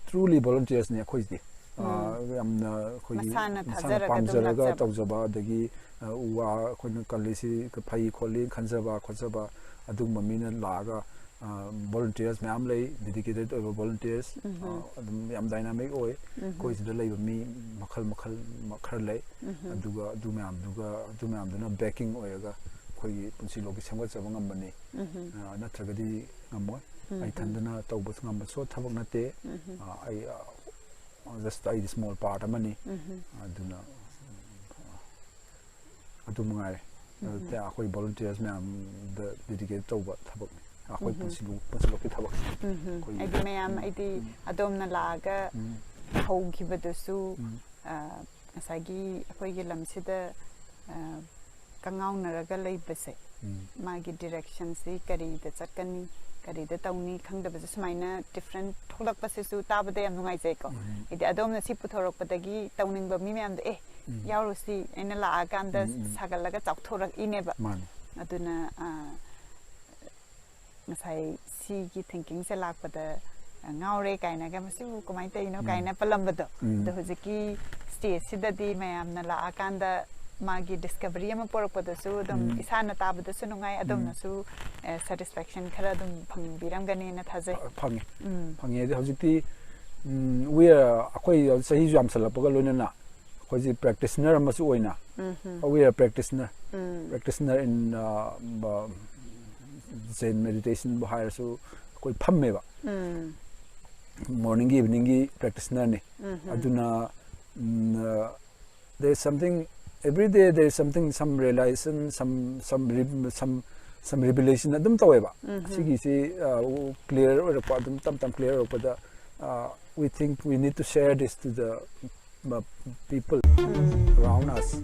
truly volunteers ꯅꯤ ꯑꯩꯈꯣꯏꯁꯤꯗꯤ꯫ ꯑ, ꯎꯝ꯫ ꯌꯥꯝꯅ ꯑꯩꯈꯣꯏꯒꯤ ꯃꯁꯥꯅ ꯃꯁꯥꯅ ꯊꯥꯖꯔꯒ ꯑꯗꯨꯝ ꯄꯥꯝꯖꯔꯒ ꯂꯥꯛꯆꯕ꯫ ꯇꯧꯖꯕ, ꯑꯗꯒꯤ, ꯑ, ꯎ ꯋꯥ ꯑꯩꯈꯣꯏꯅ ꯀꯜꯂꯤꯁꯤ ꯐꯩ ꯈꯣꯠꯂꯤ ꯈꯟꯖꯕ ꯈꯣꯠꯆꯕ ꯑꯗꯨꯒꯨꯝꯕ ꯃꯤꯅ ꯂꯥꯛꯑꯒ, ꯑ, volunteers ꯃꯌꯥꯝ ꯂꯩ, dedicated ꯑꯣꯏꯕ volunteers꯫ ꯎꯝ꯫ ꯑ, ꯑꯗꯨꯝ ꯌꯥꯝ dynamic ꯑꯣꯏ꯫ ꯎꯝ꯫ ꯑꯩꯈꯣꯏ ꯁꯤꯗ ꯂꯩꯕ ꯃꯤ ꯃꯈꯜ ꯃꯈꯜ ꯃ-, ꯈꯔ ꯂꯩ꯫ ꯎꯝ꯫ ꯑꯗꯨꯒ ꯑꯗꯨ ꯃꯌꯥꯝꯗꯨꯒ, ꯑꯗꯨ ꯃꯌꯥꯝꯗꯨꯅ backing ꯑꯣꯏꯔꯒ ꯑꯩꯈꯣꯏꯒꯤ ꯄꯨꯟꯁꯤꯂꯣꯛꯀꯤ ꯁꯦꯝꯒꯠꯆꯕ ꯉꯝꯕꯅꯤ꯫ ꯎꯝ꯫ ꯑ, ꯅꯠꯇ꯭ꯔꯒꯗꯤ ꯉꯝꯃꯣꯏ꯫ ꯎꯝ꯫ ꯑꯩ ꯏꯊꯟꯗꯅ ꯇꯧꯕ ꯉꯝꯕꯁꯨ ꯊꯕꯛ ꯅꯠꯇꯦ꯫ ꯎꯝ꯫ ꯑ, ꯑꯩ, ꯑ, just ꯑꯩꯗꯤ small part ꯑꯃꯅꯤ꯫ ꯎꯝ꯫ ꯑꯗꯨꯅ, ꯑ, ꯑꯗꯨ ꯃꯉꯥꯏꯔꯦ꯫ ꯎꯝ꯫ ꯑꯗꯨ ꯑꯩꯈꯣꯏ volunteers ꯃꯌꯥꯝꯗ dedicate ꯇꯧꯕ ꯊꯕꯛꯅꯤ꯫ ꯑꯩꯈꯣꯏ ꯎꯝ꯫ ꯄꯨꯟꯁꯤꯂꯣꯛ-, ꯄꯨꯟꯁꯤꯂꯣꯛꯀꯤ ꯊꯕꯛ꯫ ꯎꯝ꯫ ꯑꯩꯈꯣꯏꯒꯤ ꯍꯥꯏꯗꯤ ꯃꯌꯥꯝ, ꯍꯥꯏꯗꯤ ꯎꯝ꯫ ꯑꯗꯣꯝꯅ ꯂꯥꯛꯑꯒ ꯎꯝ꯫ ꯍꯧꯈꯤꯕꯗꯨꯁꯨ, ꯎꯝ꯫ ꯑ, ꯉꯁꯥꯏꯒꯤ ꯑꯩꯈꯣꯏꯒꯤ ꯂꯝꯁꯤꯗ, ꯑ, ꯀꯉꯥꯎꯅꯔꯒ ꯂꯩꯕꯁꯦ, ꯎꯝ꯫ ꯃꯥꯒꯤ direction ꯁꯤ ꯀꯔꯤꯗ ꯆꯠꯀꯅꯤ, ꯀꯔꯤꯗ ꯇꯧꯅꯤ ꯈꯪꯗꯕꯁꯦ, ꯁꯨꯃꯥꯏꯅ different ꯊꯣꯛꯂꯛꯄꯁꯤꯁꯨ ꯇꯥꯕꯗ ꯌꯥꯝ ꯅꯨꯡꯉꯥꯏꯖꯩꯀꯣ꯫ ꯎꯝ꯫ ꯍꯥꯏꯗꯤ ꯑꯗꯣꯝꯅ ꯁꯤ ꯄꯨꯊꯣꯔꯛꯄꯗꯒꯤ ꯇꯧꯅꯤꯡꯕ ꯃꯤ ꯃꯌꯥꯝꯗꯣ, "ꯑꯦ, ꯎꯝ꯫ ꯌꯥꯎꯔꯨꯁꯤ, ꯑꯩꯅ ꯂꯥꯛꯑꯀꯥꯟꯗ ꯎꯝ, ꯎꯝ꯫ ꯁꯥꯒꯠꯂꯒ ꯆꯥꯎꯊꯣꯔꯛꯏꯅꯦꯕ"꯫ ꯃꯥꯅꯤ꯫ ꯑꯗꯨꯅ, ꯑ, ꯉꯁꯥꯏ ꯁꯤꯒꯤ thinking ꯁꯦ ꯂꯥꯛꯄꯗ, ꯉꯥꯎꯔꯦ ꯀꯥꯏꯅꯒ, "ꯃꯁꯤꯕꯨ ꯀꯃꯥꯏꯅ ꯇꯧꯔꯤꯅꯣ?" ꯎꯝ. ꯀꯥꯏꯅ ꯄꯜꯂꯝꯕꯗꯣ꯫ ꯎꯝ. ꯑꯗꯣ ꯍꯧꯖꯤꯛꯀꯤ stageꯁꯤꯗꯗꯤ ꯃꯌꯥꯝꯅ ꯂꯥꯛꯑꯀꯥꯟꯗ ꯃꯥꯒꯤ discovery ꯑꯃ ꯄꯣꯔꯛꯄꯗꯁꯨ ꯑꯗꯨꯝ ꯎꯝ. ꯏꯁꯥꯅ ꯇꯥꯕꯗꯁꯨ ꯅꯨꯡꯉꯥꯏ, ꯑꯗꯣꯝꯅꯁꯨ satisfaction ꯈꯔ ꯑꯗꯨꯝ ꯐꯪꯕꯤꯔꯝꯒꯅꯤꯅ ꯊꯥꯖꯩ꯫ ꯐꯪꯉꯦ꯫ ꯎꯝ. ꯐꯪꯉꯦ꯫ ꯑꯗꯩ ꯍꯧꯖꯤꯛꯇꯤ, ꯎꯝ, we are, ꯑꯩꯈꯣꯏ ꯆꯍꯤꯁꯨ ꯌꯥꯝꯁꯜꯂꯛꯄꯒ ꯂꯣꯏꯅꯅ ꯑꯩꯈꯣꯏꯁꯦ practitioner ꯑꯃꯁꯨ ꯑꯣꯏꯅ, ꯎꯝ. we are practitioner, um. practitioner in, uh, ꯕ-, Zen meditationꯕꯨ ꯍꯥꯏꯔꯁꯨ ꯑꯩꯈꯣꯏ ꯐꯝꯃꯦꯕ, ꯎꯝ. morningꯒꯤ eveningꯒꯤ practitionerꯅꯤ꯫ ꯎꯝ. ꯑꯗꯨꯅ, ꯎꯝ, uh, there is something, every day there is something, some realization, some, some, re-, some, some revelation ꯑꯗꯨꯝ ꯇꯧꯋꯦꯕ꯫ ꯎꯝ. ꯁꯤꯒꯤꯁꯤ, uh, clear ꯑꯣꯏꯔꯛꯄ, ꯑꯗꯨꯝ ꯇꯞ ꯇꯞ clear ꯑꯣꯏꯔꯛꯄꯗ, uh, we think we need to share this to the, uh, people um. around us.